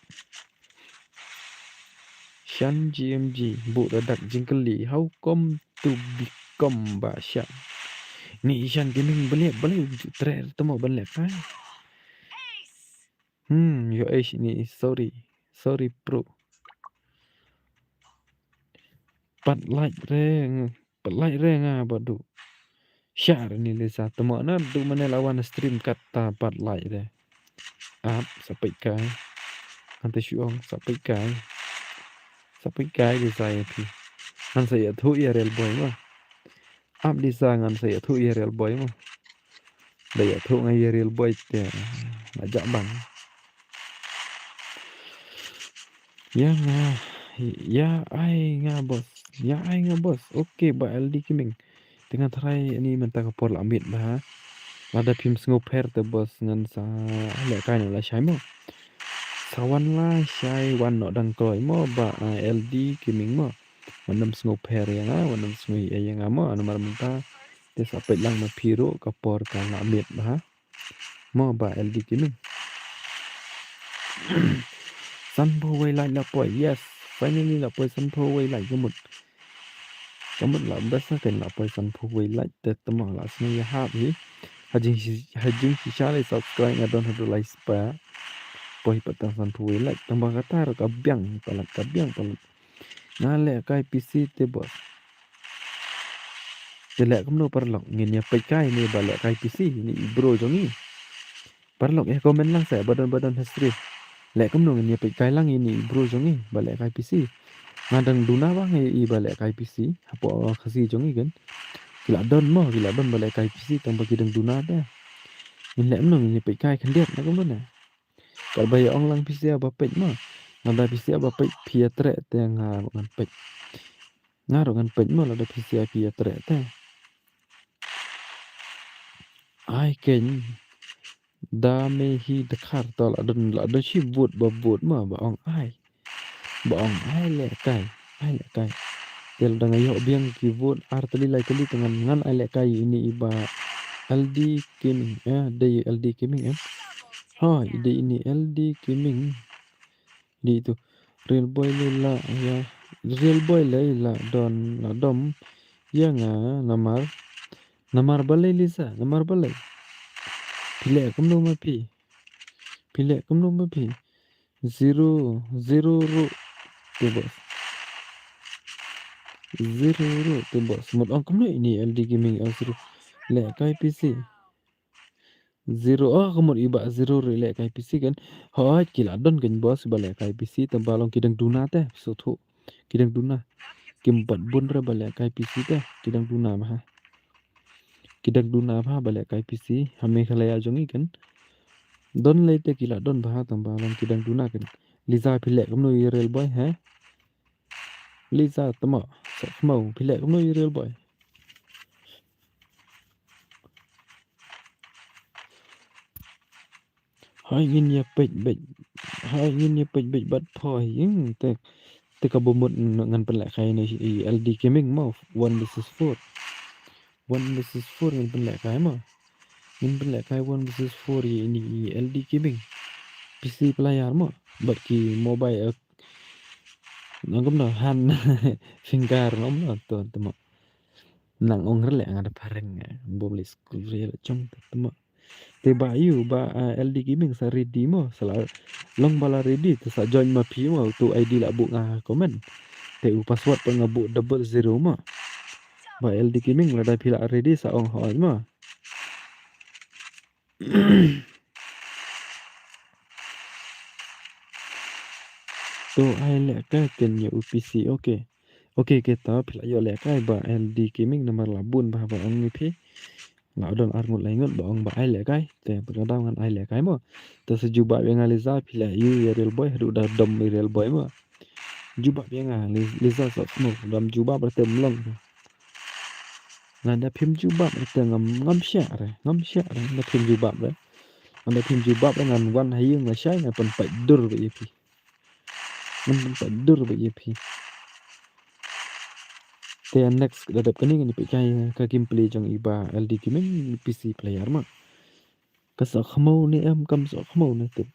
Shan G M G buh da dak jingkylli how come to become ba Shan. Ni Shan Gaming beliak beliak ju treh te mo beliak kai. Hmm, yo eh ni sorry. Sorry bro. Pat like re, pat like re nga ba du. Share ni Lisa te mo na du mane la wan stream kat ta pat like re. Ap sa peit kai. Ante shu ong sa peit kai. Sa peit kai Lisa ïa phi. Ngan sa ïathuh ïa Real Boy mo. Ap Lisa ngan sa ïathuh ïa Real Boy mo. Da ïathuh nga ïa Real Boy te nga jah bang. Ïa nga, ïa ai nga boss. Ïa ai nga boss. Okay ba L D Gaming. Te ngan try ani mynta ka por la miet bha. Lada phim sngewpher te boss ngan sa leh kai noh la shai mo. Sa wan la shai wan noh dang kloi mo ba, ah, L D Gaming mo. Wat nym sngewpher ïa nga, wat nym sngew ïa nga mo, namar mynta te sa peit lang ma phi ruh ka por ka la miet bha. Mo ba L D Gaming. Sanphew wei like la poi, yes. Finally la poi sanphew wei like ka mut. Ka mut la best na ken la poi sanphew wei like te te mo la sngew ïahap hi. Ha jing shi, ha jing shisha lei subscribe nga don haduh lai spah. Poi pat tang sanphew wei like tang ba kata ruh ka biang palat, ka biang palat. Nga leh kai P C te boss. Te leh kumno paralok ngin ïa peit kai ne ba leh kai P C ne i bro jong ngi. Paralok ïa comment lang sa ba don ba don history. Leh kumno ngin ïa peit kai lang ïa ine i bro jong ngi ba lehkai P C. Nga dang duna ba nga ïohi ba lehkai P C hapoh Khasi jong ngi kan. Ki la don mo, ki la don ba lehkai P C tang ba ki dang duna te. Ngin leh kumno ngin ïa peit kai khyndiat na kumno ne. Katba ïa ong lang phi sa ba peit mo. Lada phi sa ba peit phi ïa treh te nga ruh ngan peit. Nga ruh ngan peit mo lada phi sa phi ïa treh te. Ai keiñ. Da me hi dkhar to la don, la don shi vote ba vote mo ba ong ai. Ba ong ai lehkai, ai lehkai. Te lada nga ïoh biang ki vote ar tylli lai tylli te ngan, ngan ai lehkai ine i ba L D Gaming, eh, dei L D Gaming, eh. Hooid, dei ine L D Gaming. Dei tu. Real boy lei la, ïa. Real boy lei la don, la dom. Ïa nga namar. Namar balei Lisa, namar balei. Phi leh kumno ma phi. Phi leh kumno ma phi. Zero, zero ruh te boss. Zero ruh te boss. Mut ong kumno ine L D Gaming L zero. Lehkai P C. Zero, oh, ka mut i ba zero ruh lehkai P C kan. Hooid, ki la don kan boss ba lehkai P C, tang ba long ki dang duna te, sngewthuh. Ki dang duna. Kim pat bun re ba lehkai P C te, ki dang duna bha. Ki dang duna bha ba lehkai P C, ha Meghalaya jong ngi kan. Don lei te ki la don bha tang ba long ki dang duna kan. Lisa phi leh kumno ïa Real Boy, ha? Lisa tamo, sa khmo, phi leh kumno ïa Real Boy. Hai ngin ïa peit beit. Hai ngin ïa peit beit bad poi. Hmm, te, te ka bumut ngan pynlehkai ne i L D Gaming mo. One versus four. One versus four ngin pynlehkai mo. Ngin pynlehkai one versus four i ini i L D Gaming. P C player mo. Bad ki mobile, eh, nang kumno hand finger mo, mo to, to mo. Nang ong re leh nga da phareng, eh, bom leh school re leh chong te mo. Te ba ïu ba, ah, L D Gaming sa ready mo, sa la long ba la ready, te sa join ma phi mo, tu I D la buh nga comment. Te u password pa nga buh double zero mo. Ba L D Gaming lada phi la ready sa ong hoi mo. To ai lehkai keiñ ïa u P C, okay. Okay, kata phi la ïoh lehkai ba L D Gaming namar la bun bha ba ong ïa phi. La don ar ngut lai ngut ba ong ba ai lehkai. Te, te ka daw ngan ai lehkai mo. Te sa jubab ïa nga Lisa phi la ïohi ïa Real Boy haduh da dom ïa Real Boy mo. Jubab ïa nga Li-, Lisa sa khno dam jubab re te mlong. Lada phim jubab re te ngam, ngam shah re, ngam shah re, lada phim jubab re. Lada phim jubab re ngan wan ha ïing lashai ngan pynpait dur bad ïa phi. Ngan pynpait dur bad ïa phi. Te next da dep kane ngan ïa peit kai ka gameplay jong i ba L D Gaming P C player ma. Ka sa khmo ne em kam sa khmo ne te.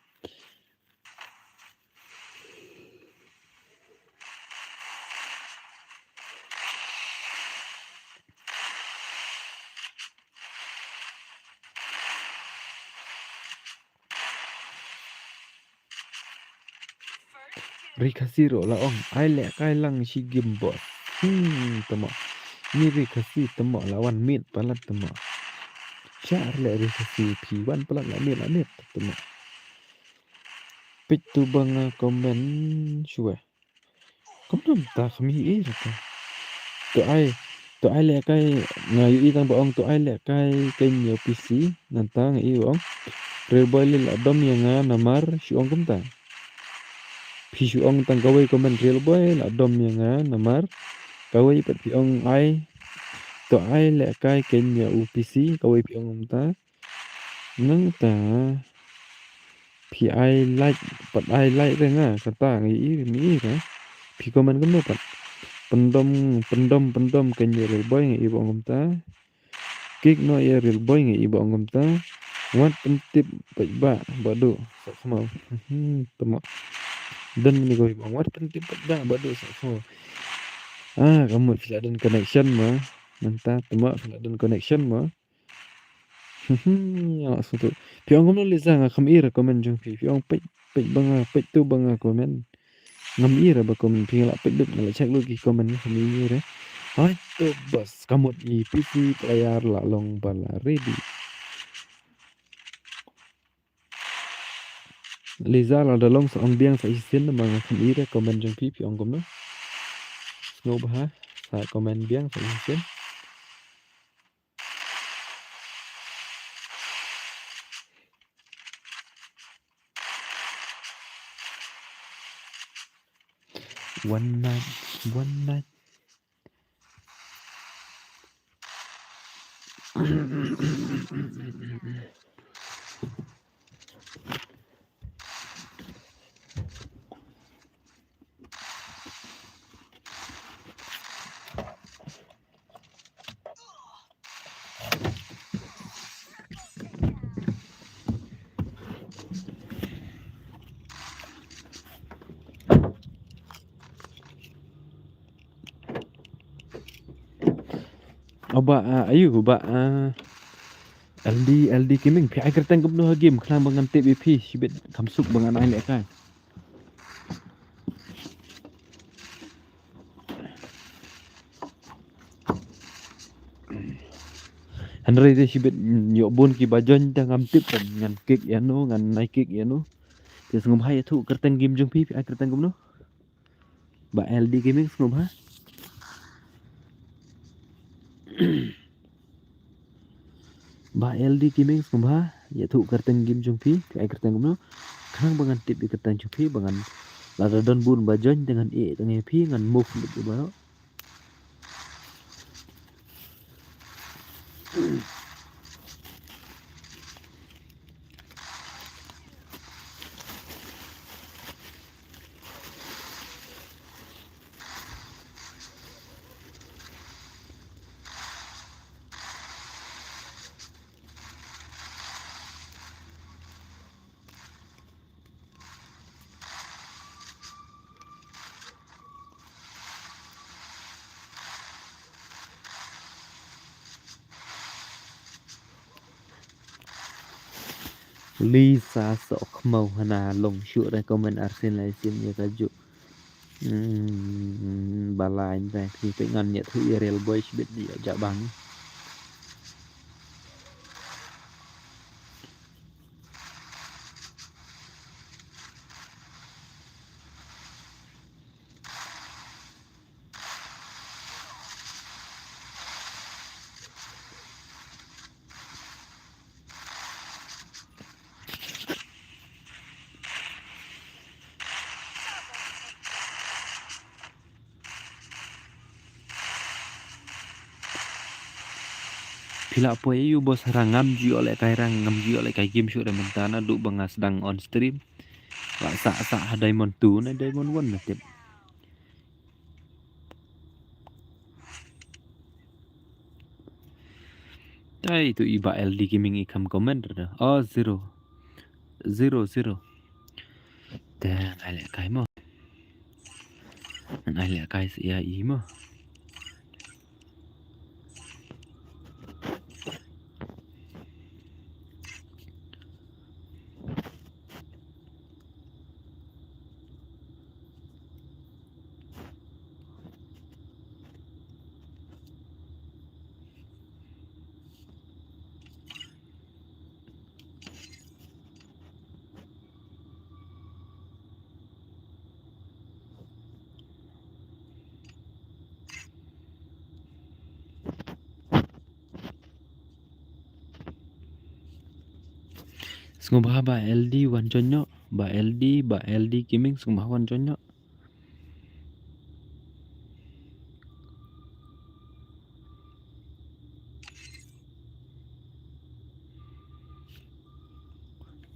Ri Khasi ruh la ong ai lehkai lang shi game boss. Hmm, tamo. Ni ri Khasi tamo la wan miet palat tamo. Shah leh ri Khasi phi wan palat la miet la miet tamo. Peit tu ba nga comment shuwa. Kumno mynta kham ïohi re ta. To ai, to ai lehkai, nga ïohi tang ba ong to ai lehkai keiñ ïa u P C, nangta nga ïohi ba ong Real Boy lei la dom ïa nga namar shu ong kumta. Phi shu ong tang kawei comment Real Boy la dom ïa nga namar kawei pat phi ong ai, to ai lehkai keiñ ïa u P C, kawei phi ong kumta. Nangta phi ai like, pat ai like re nga, kata nga ïohi, nga ïohi re. Phi comment kumno pat. Pyndom, pyndom, pyndom keiñ ïa Real Boy nga ïohi ba ong kumta. Kick noh ïa Real Boy nga ïohi ba ong kumta. Wat pyntip paidbah Bah Duh, sa khmau. Hmm, tamo. Don kane kawei ba ong wat pyntip paidbah Bah Duh, sa khmau. Ah, ka mut phi la don connection ma. Nangta tamo phi la don connection ma. Hmm, nga la sngewthuh. Phi ong kumno Lisa, nga kham ïohi re comment jong phi. Phi ong peit, peit ba nga, peit tu ba nga comment. Ngam ïohi re ba comment phi, nga la peit lut, nga la check lut ki comment, nga kham ïohi re. Hai to bas, ka mut i P C player la long ba la ready. Liza, lada long sa ong biang sa shisien, namar nga khlem i re comment jong phi, phi ong kumno. Sngewbha sa comment biang sa shisien. One night, one night. O ba, ah, ayu ba, ah, L D, L D Gaming, phi ai kyrteng kumno ha game, khnang ba ngan tip ïa phi, shibit kham suk ba ngan ai lehkai. Hynrei te shibit ïoh bun kiba join te ngam tip kan ngan kick ïano, ngan nai kick ïano. Te sngewbha ïathuh kyrteng game jong phi, phi ai kyrteng kumno? Ba L D Gaming sngewbha. Ba L D Gaming sngewbha ïathuh kyrteng game jong phi, phi ai kyrteng kumno? Khnang ba ngan tip ïa kyrteng jong phi, ba ngan lada don bun ba join te ngan ïeh tang ïa phi, ngan move lut ïa baroh. Lisa Sohkhmaw hana long shuh re comment arsien laisien ïa kajuh. Hmm, ba lain te phi te ngan ïathuh ïa Real Boy shibit ïa jabang. Phi lah poi ïa u boss, rang ngam ju ïoh lehkai, rang ngam ju ïoh lehkai game shuh re mynta naduh ba nga sdang on stream. Lah sah sah ha Diamond two na Diamond one na tip. Tai tu i ba L D Gaming i kham comment re da. Oh, zero. Zero, zero. Te ngan ai lehkai mo. Ngan ai lehkai sa ïa i mo. Sngewbha ba L D wan join noh, ba L D, ba L D Gaming sngewbha wan join noh.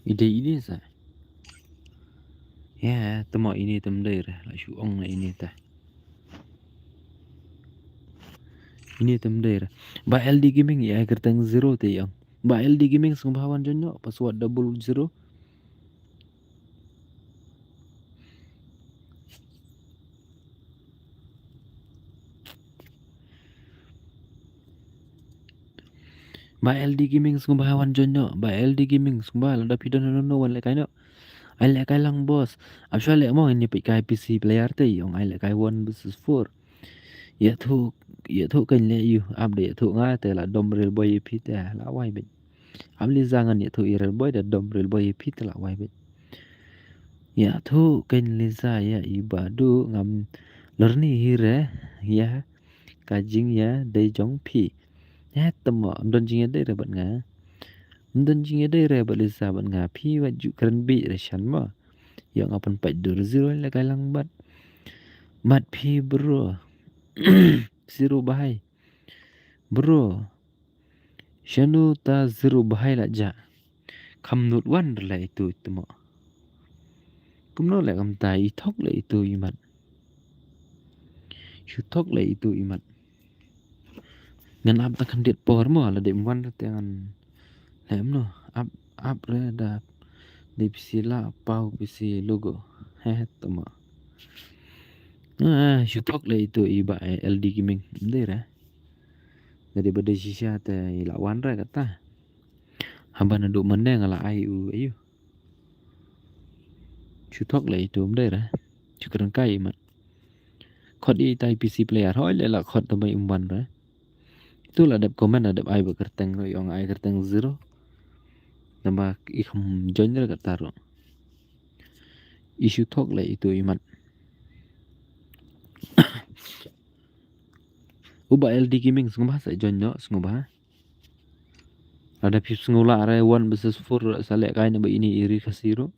I dei ine sa. Ïa, te mo ine te ym dei re, la shu ong na ine te. Ine te ym dei re. Ba L D Gaming ïa kyrteng zero te ïa. Ba L D Gaming sngewbha wan join noh, password double zero. Ba L D Gaming sngewbha wan join noh. Ba L D Gaming sngewbha, lada phi don no no wan lehkai noh. Ai lehkai lang boss. Ap shuwa leh mo, ngin ïa peit kai P C player te ong ai lehkai one versus four. Ïathuh, ïathuh kan leh ïa u, ap da ïathuh nga te la dom Real Boy ïa phi te la wai beit. Ap lei za ngan ïathuh ïa Real Boy da dom Real Boy ïa phi te la wai beit. Ïathuh kein Lisa ïa i Badu, ngam lorni hi re ïa ka jingïadei jong phi. Heh, tymmo, ym don jingïadei re bad nga. Ym don jingïadei re bad Lisa bad nga, phi wat ju kren bih re shen mo. Ïa nga pynpait dur zero lehkai lang bad. Mat phi bro. Zero bha hi. Bro. Shano ta zero bha hi la jah. Kham nud wan re la itu tymmo. Kumno leh kumta, i thok leh itu i mat. Shu thok leh itu i mat. Ngan ap tang khyndiat por mo, la dei ym wan re te ngan leh kumno. Ap, ap re da. Dei phi sa la paw phi sa logo. Heh, tymmo. Ah, shu thok leh itu i Bah, eh, L D Gaming. Ym dei re. Dei ba dei shisha te i la wan re kata. Haba naduh mynne nga la ai u aïu. Shu thok leh itu, ym dei re. Shu kren kai i mat. Khot ita i P C player, hooid leh la khot tang ba ym wan re. Itu la dep comment, la dep ai ba kyrteng ruh, ong ai kyrteng zero. Tang ba i kham join re kata ruh. I shu thok leh itu i mat. U Bah L D Gaming sngewbha sa join noh, sngewbha. Lada phi sngewlah re one versus four sa lehkai na ba ini i ri Khasi ruh.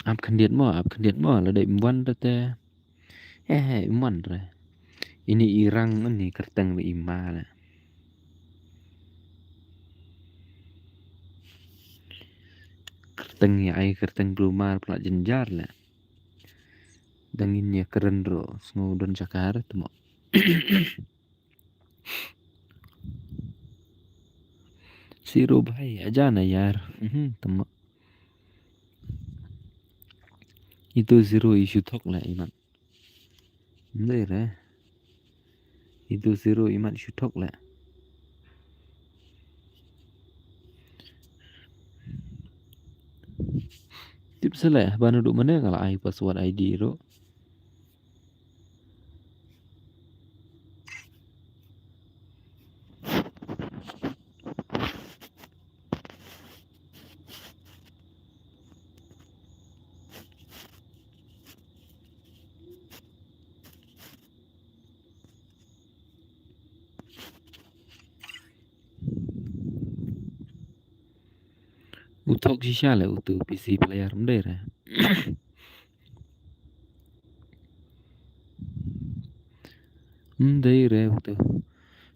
Ap khyndiat mo, ap khyndiat mo, la dei ym wan re te. Eh, eh, ym wan re. Ini i rang ini kyrteng ba i ma leh. Kyrteng ïa ai kyrteng glumar pla jynjar leh. Dang in ïa kren ruh sngew don jaka re tymmo. Zero bha hi, aja na yar. Mhm, tymmo. Itu zero i shu thok leh i mat. Ym dei re. Itu zero i mat shu thok leh. Tip sa leh, ba naduh mynne nga la ai password I D ruh. U thok shisha leh utu P C player, ym dei re. Ym dei re utu.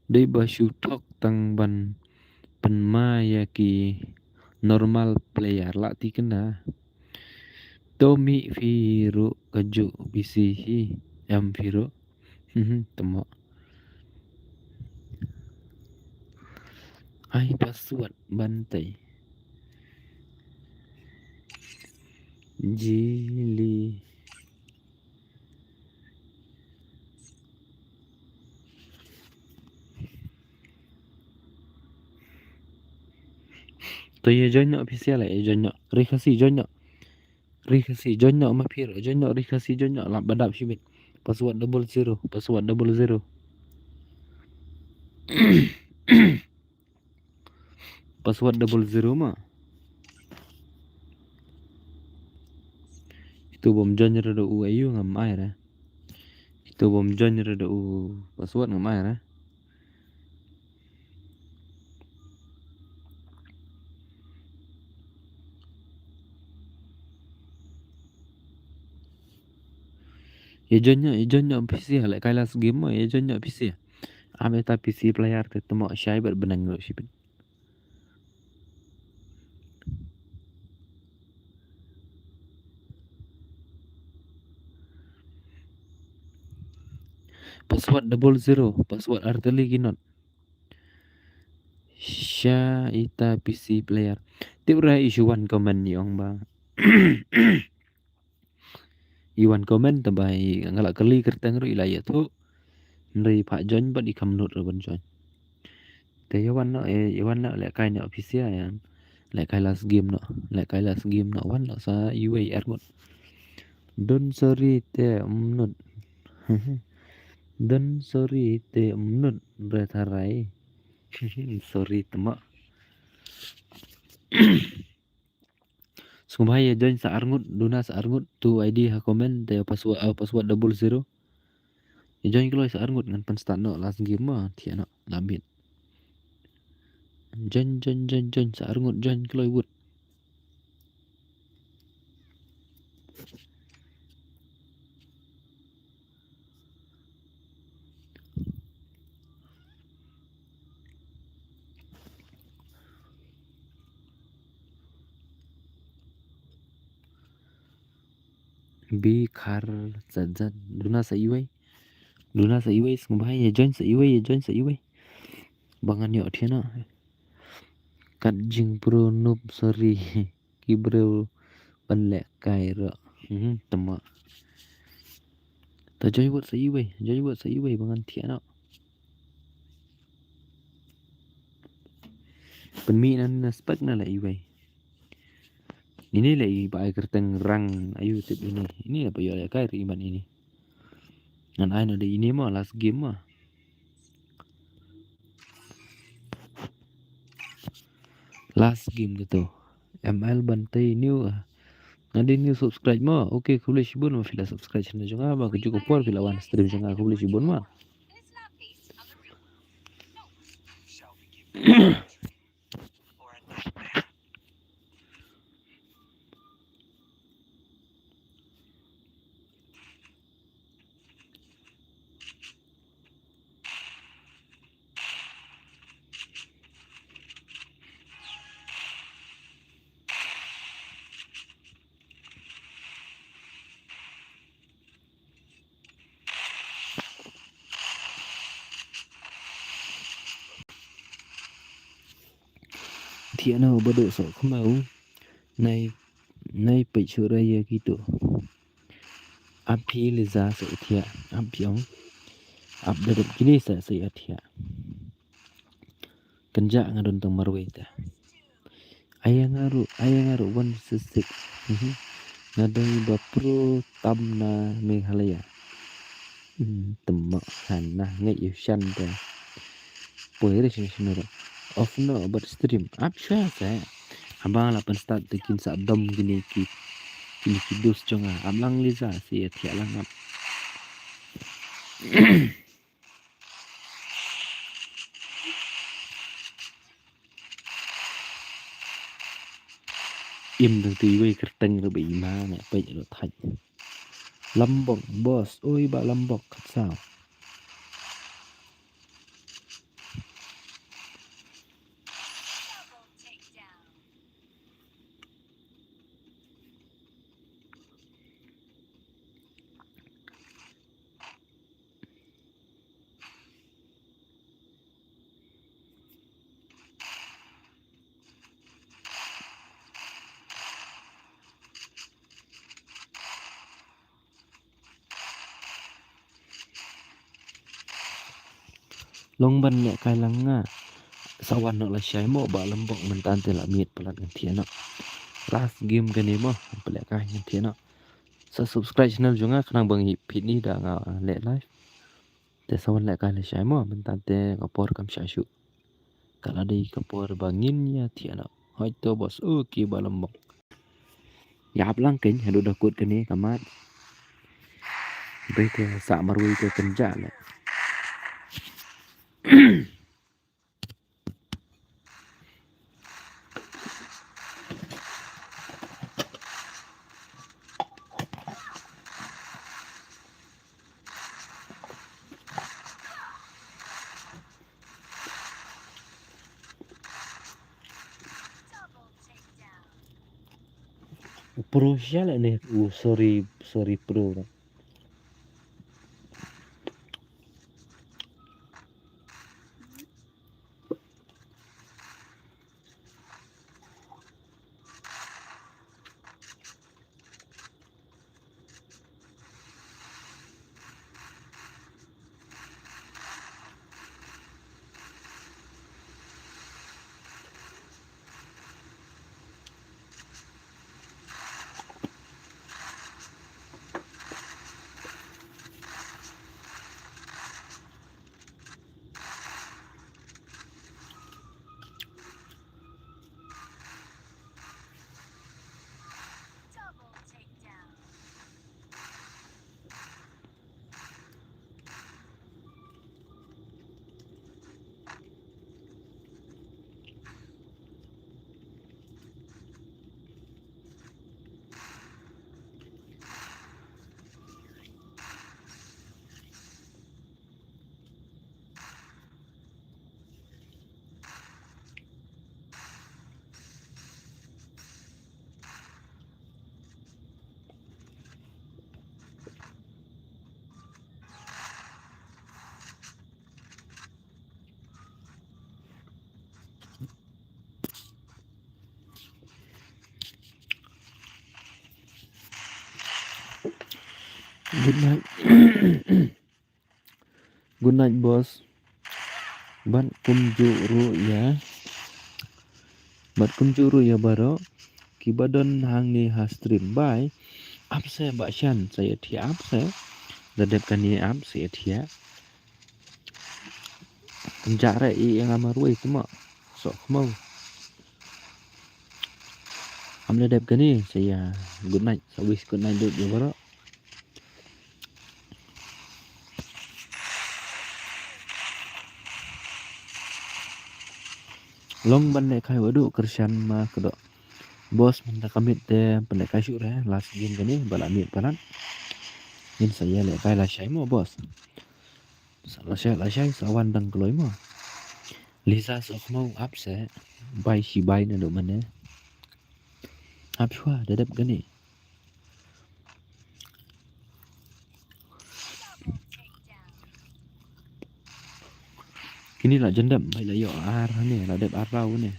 Dei ba shu thok tang ban pynma ïa ki normal player la ti kynda. To mih phi ruh kajuh P C hi, em phi ruh. Mhm, tymmo. Ai password ban tei. Jili. To ïa join noh official, ïa join noh. Ri Khasi join noh. Ri Khasi join noh, ma phi ruh join noh, Ri Khasi join noh, lap ba dap shibit. Password double zero, password double zero. Password double zero ma. Itu bym join re da u aïu ngam ai re. Itu bym join re da u password ngam ai re. Ïa join noh, ïa join noh P C, lehkai last game mo, ïa join noh P C. Am ita P C player te tymmo shai bad bneng ruh shibit. Password double zero, password artylli ki not. Sha ita P C player. Tip re i shu wan comment i ong ba. I wan comment te ba i nga la kylli kyrteng ruh i la ïathuh. Hynrei phah join bad i kham nud re ban join. Te ïa wan noh, eh, ïa wan noh lehkai noh official ïa. Lehkai last game noh, lehkai last game noh wan noh sa ïa wei er ngut. Don sorry te mnut. Don sorry te mnut re tharai. Sorry tma. Sngewbha ïa join sa arngut, duna sa arngut, tu I D ha comment te password, uh, password double zero. Ïa join kloi sa arngut ngan pynstart noh last game ma thiah noh la miet. Join join join join sa arngut join kloi wut. Bi khar sa jan duna sa iwei. Duna sa iwei sngewbha ïa join sa iwei ïa join sa iwei. Ba ngan ïoh thiah noh. Kat jingpro noob sorry. Ki briew ban leh kai ruh. Mhm, tama. Ta join wut sa iwei, join wut sa iwei ba ngan thiah noh. Pynmih na na spek na la iwei. Ini la i ba ai kyrteng rang ayu tip ini. Ini la ba ïoh leh kai ri iman ini. Ngan ai na da ini ma last game ma. Last game gitu. M L Bantei new ah. Nga dei new subscribe ma. Okay, khublei shibun ma phi la subscribe channel jong nga ba kajuh ka por phi la wan stream jong nga, khublei shibun ma. Thiah na ba duk soh khmai u. Nai, nai peit shuh ra ïa kito. Ap phi Liza sa thiah. Ap phi ong. Ap da dep kini sa sa ïa thiah. Kynjah nga don tang marwei ta. Aya nga ruh, aya nga ruh one six six. Mhm. Nga dei ba pro tam na Meghalaya. Hmm, tymma khan na ngeit ïa u shan te. Poi re shin shin re. Off no but stream. Ap shwa sa. Haba la pynstart te kin sa dom kine ki, kine ki dus jong nga. Ap lang Liza sa ïa thiah lang ap. Im dang tu iwei kyrteng ruh ba ima nga peit ruh thait. Lambok boss, oi ba Lambok khat saw. Long ban leh kai lang nga. Sa wan noh lashai mo ba Lambok mynta te la miet palat ngan thiah noh. Last game kane mo, pynleh kai ngan thiah noh. Sa subscribe channel jong nga khnang ba ngi peit ni da nga leh live. Te sa wan leh kai lashai mo mynta te ka por kam shah shuh. Ka la dei ka por ba ngin ïa thiah noh. Hoi to boss, okay ba Lambok. Ïap lang kein haduh da kut kane ka mat. Dei te sa marwei te kynjah leh. Pro sha leh ne, u sorry, sorry pro. Good night. Good night, boss. Bad kumjuh ruh ïa. Bad kumjuh ruh ïa baroh kiba don hangne ha stream. Bye. Ap se Bah Shan, sa ïathiah ap se. Da dep kane ap se ïathiah. Kynjah re i ïa nga marwei te mo. Soh khmaw. Am la dep kane sa ïa good night, sa wish good night lut ïa baroh. Long ban lehkai waduh kyrshan ma kdoh. Boss mynta ka miet te pynlehkai shuh re last game kane ba la miet palat. Ngin sa ïa lehkai lashai mo boss. Sa lashai lashai sa wan dang kloi mo. Lisa soh khmaw ap se. Bai shi bai naduh mynne. Ap shuwa da dep kane. Kine la jan dep, bai la ïoh ar ne, la dep ar round ne.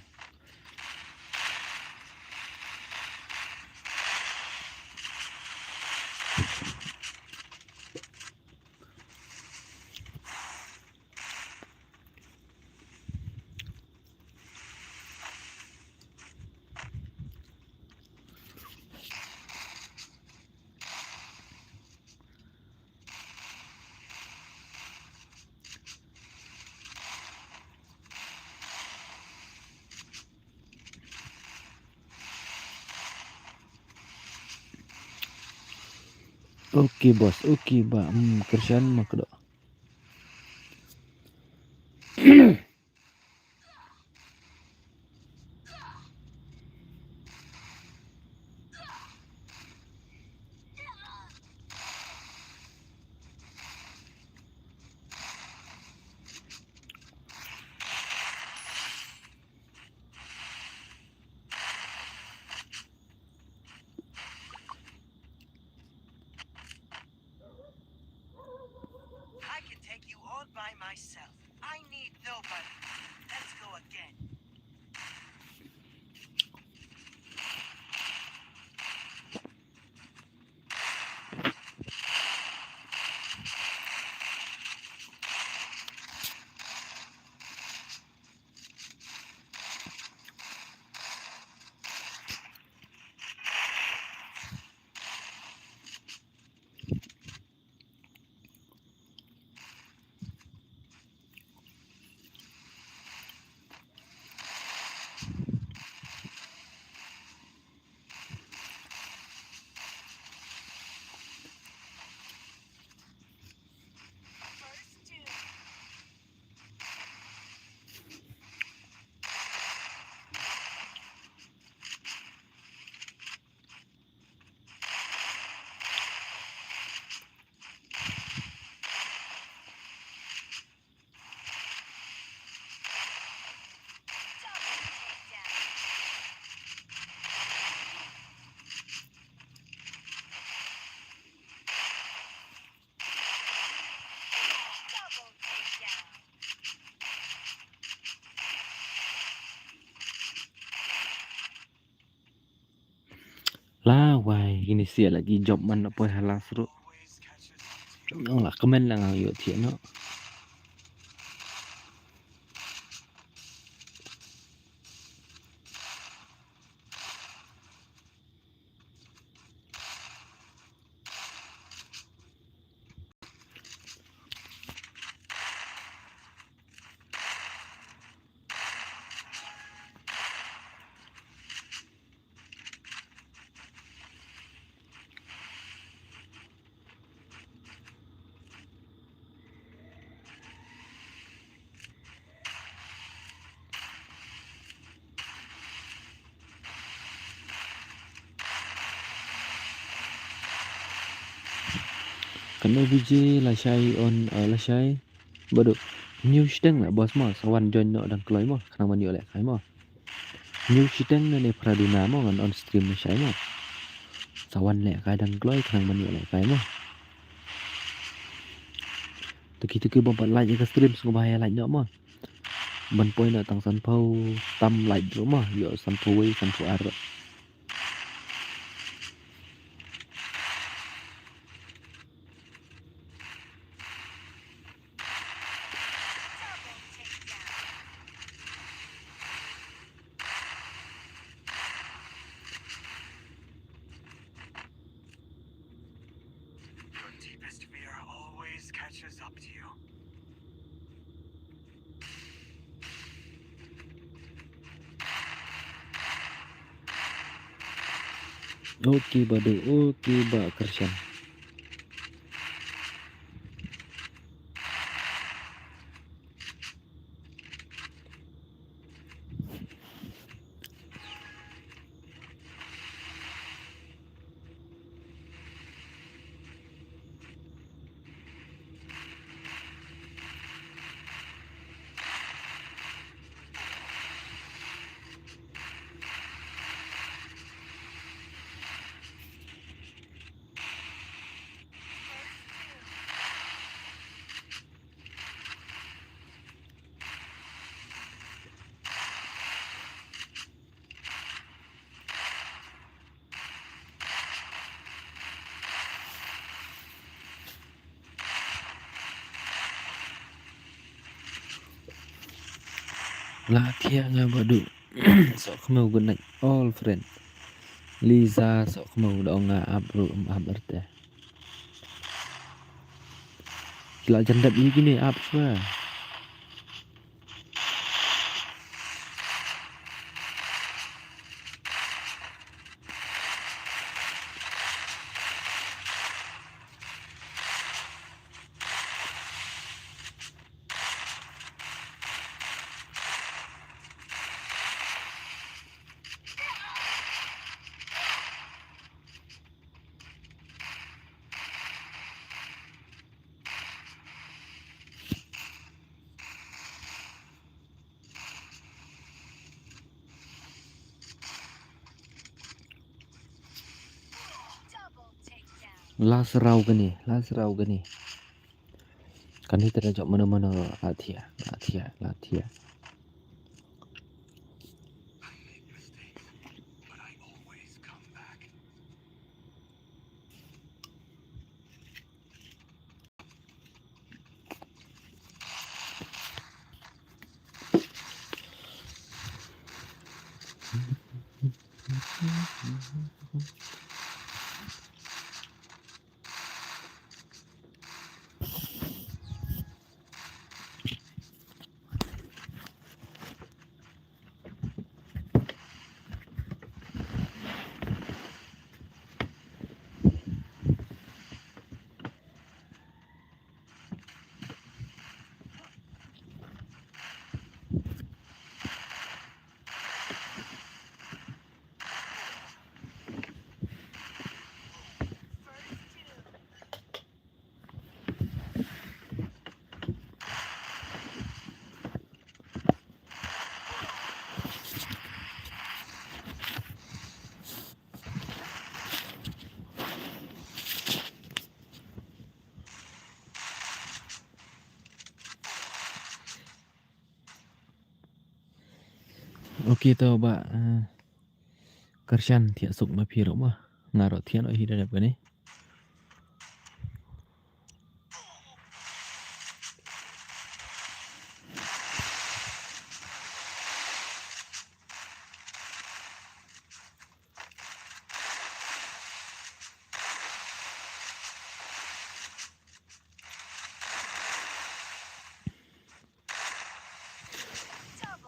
Okay boss, okay ba, hmm, kyrshan ma kdoh. I can take you on by myself. I need nobody. Let's go again. Lawei, kine sha la ki job man na poi halas ruh. Ong la kmen la nga ïoh thiah noh. Kano biji lashai on, eh, lashai. Badu. Hynñiew shiteng la boss mo, sa wan join noh dang kloi mo, khnang ban ïoh lehkai mo. Hynñiew shiteng ne phra duna mo, ngan on stream lashai mo. Sa wan lehkai dang kloi, khnang ban ïoh lehkai mo. Tuki tuki bym pat like ïa ka stream, sngewbha ïa like noh mo. Ban poi noh tang sanphew tam like ruh mo, ïoh sanphew wei, sanphew ar ruh. Okay Badu, okay Bah Kyrshan. La thiah nga Badu. Soh khmew, good night all friend. Liza soh khmew, da ong nga ap ruh ym ap erte. Ki la jan dep ïa kine ap shuwa. Last round kane, last round kane. Kane te da jop mano mano, la thiah, la thiah, la thiah. Okay, to Bah, eh, Kyrshan, thiah suk ma phi ruh mo. Nga ruh thiah noh hi da dep kane.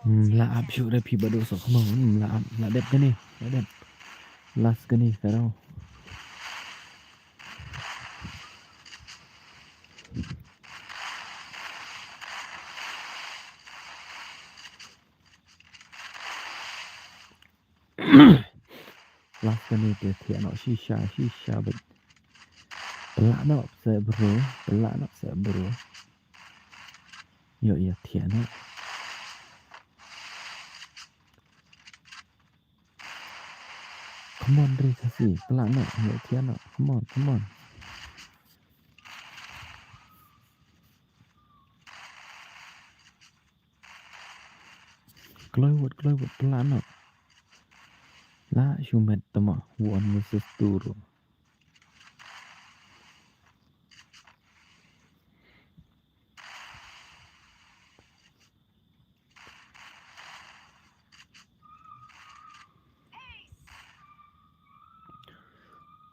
Hmm, la ap shuh re phi Badu, soh khmew. Hmm, la ap, la dep kane, la dep. Last kane ka daw. Last kane te thiah noh shisha, shisha bad. Pynlah noh se bro, pynlah noh se bro. Ïoh ïa thiah noh. Come on, Ri Khasi, pynlah noh, ïoh thiah noh. Come on, come on. Kloi wut, kloi wut, pynlah noh. Lah shu met tama, one versus two ruh.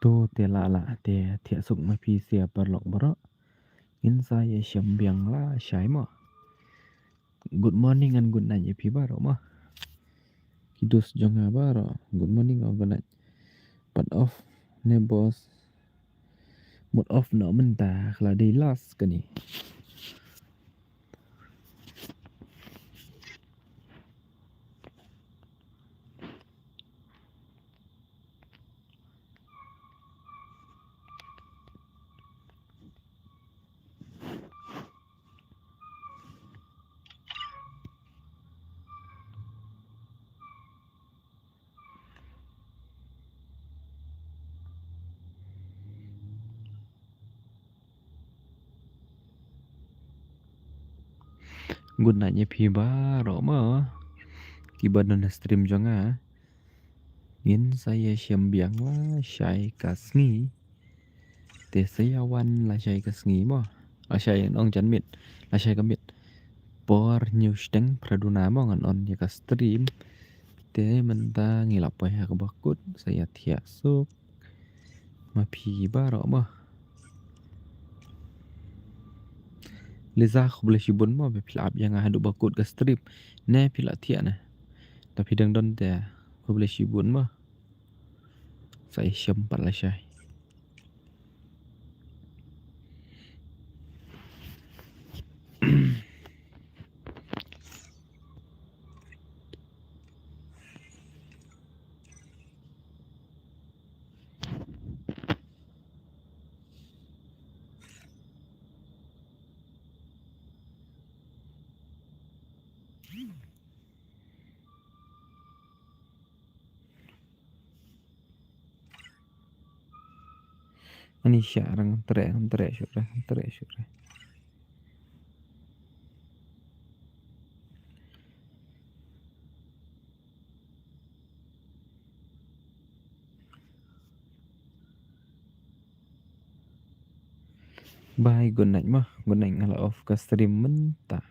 To te la la te thiah suk ma phi sia paralok baroh. Ngin sa ïa shem biang la shai mo. Good morning and good night ïa phi baroh mo. Ki dos jong nga baroh, good morning or good night. Pat off ne boss. Mut off noh mynta, ka la dei last kane. Good night ïa phi baroh mo, kiba don ha stream jong nga. Ngin sa ïa shem biang lashai ka sngi. Te sa ïa wan lashai ka sngi mo. Lashai, ngan ong jan miet. Lashai ka miet. Por hynñiew shiteng phra duna mo ngan on ïa ka stream. Te mynta ngi la poi ha kaba kut, sa ïa thiah suk ma phi baroh mo. Liza, khublei shibun mo ba phi la ap ïa nga haduh ba kut ka stream. Ne phi la thiah ne? Lada phi dang don te khublei shibun mo. Sa ïa shem pat lashai. Ani sha rang tre, tre shu re, tre shu re. Bye, good night mo. Good night, nga la off ka stream mynta.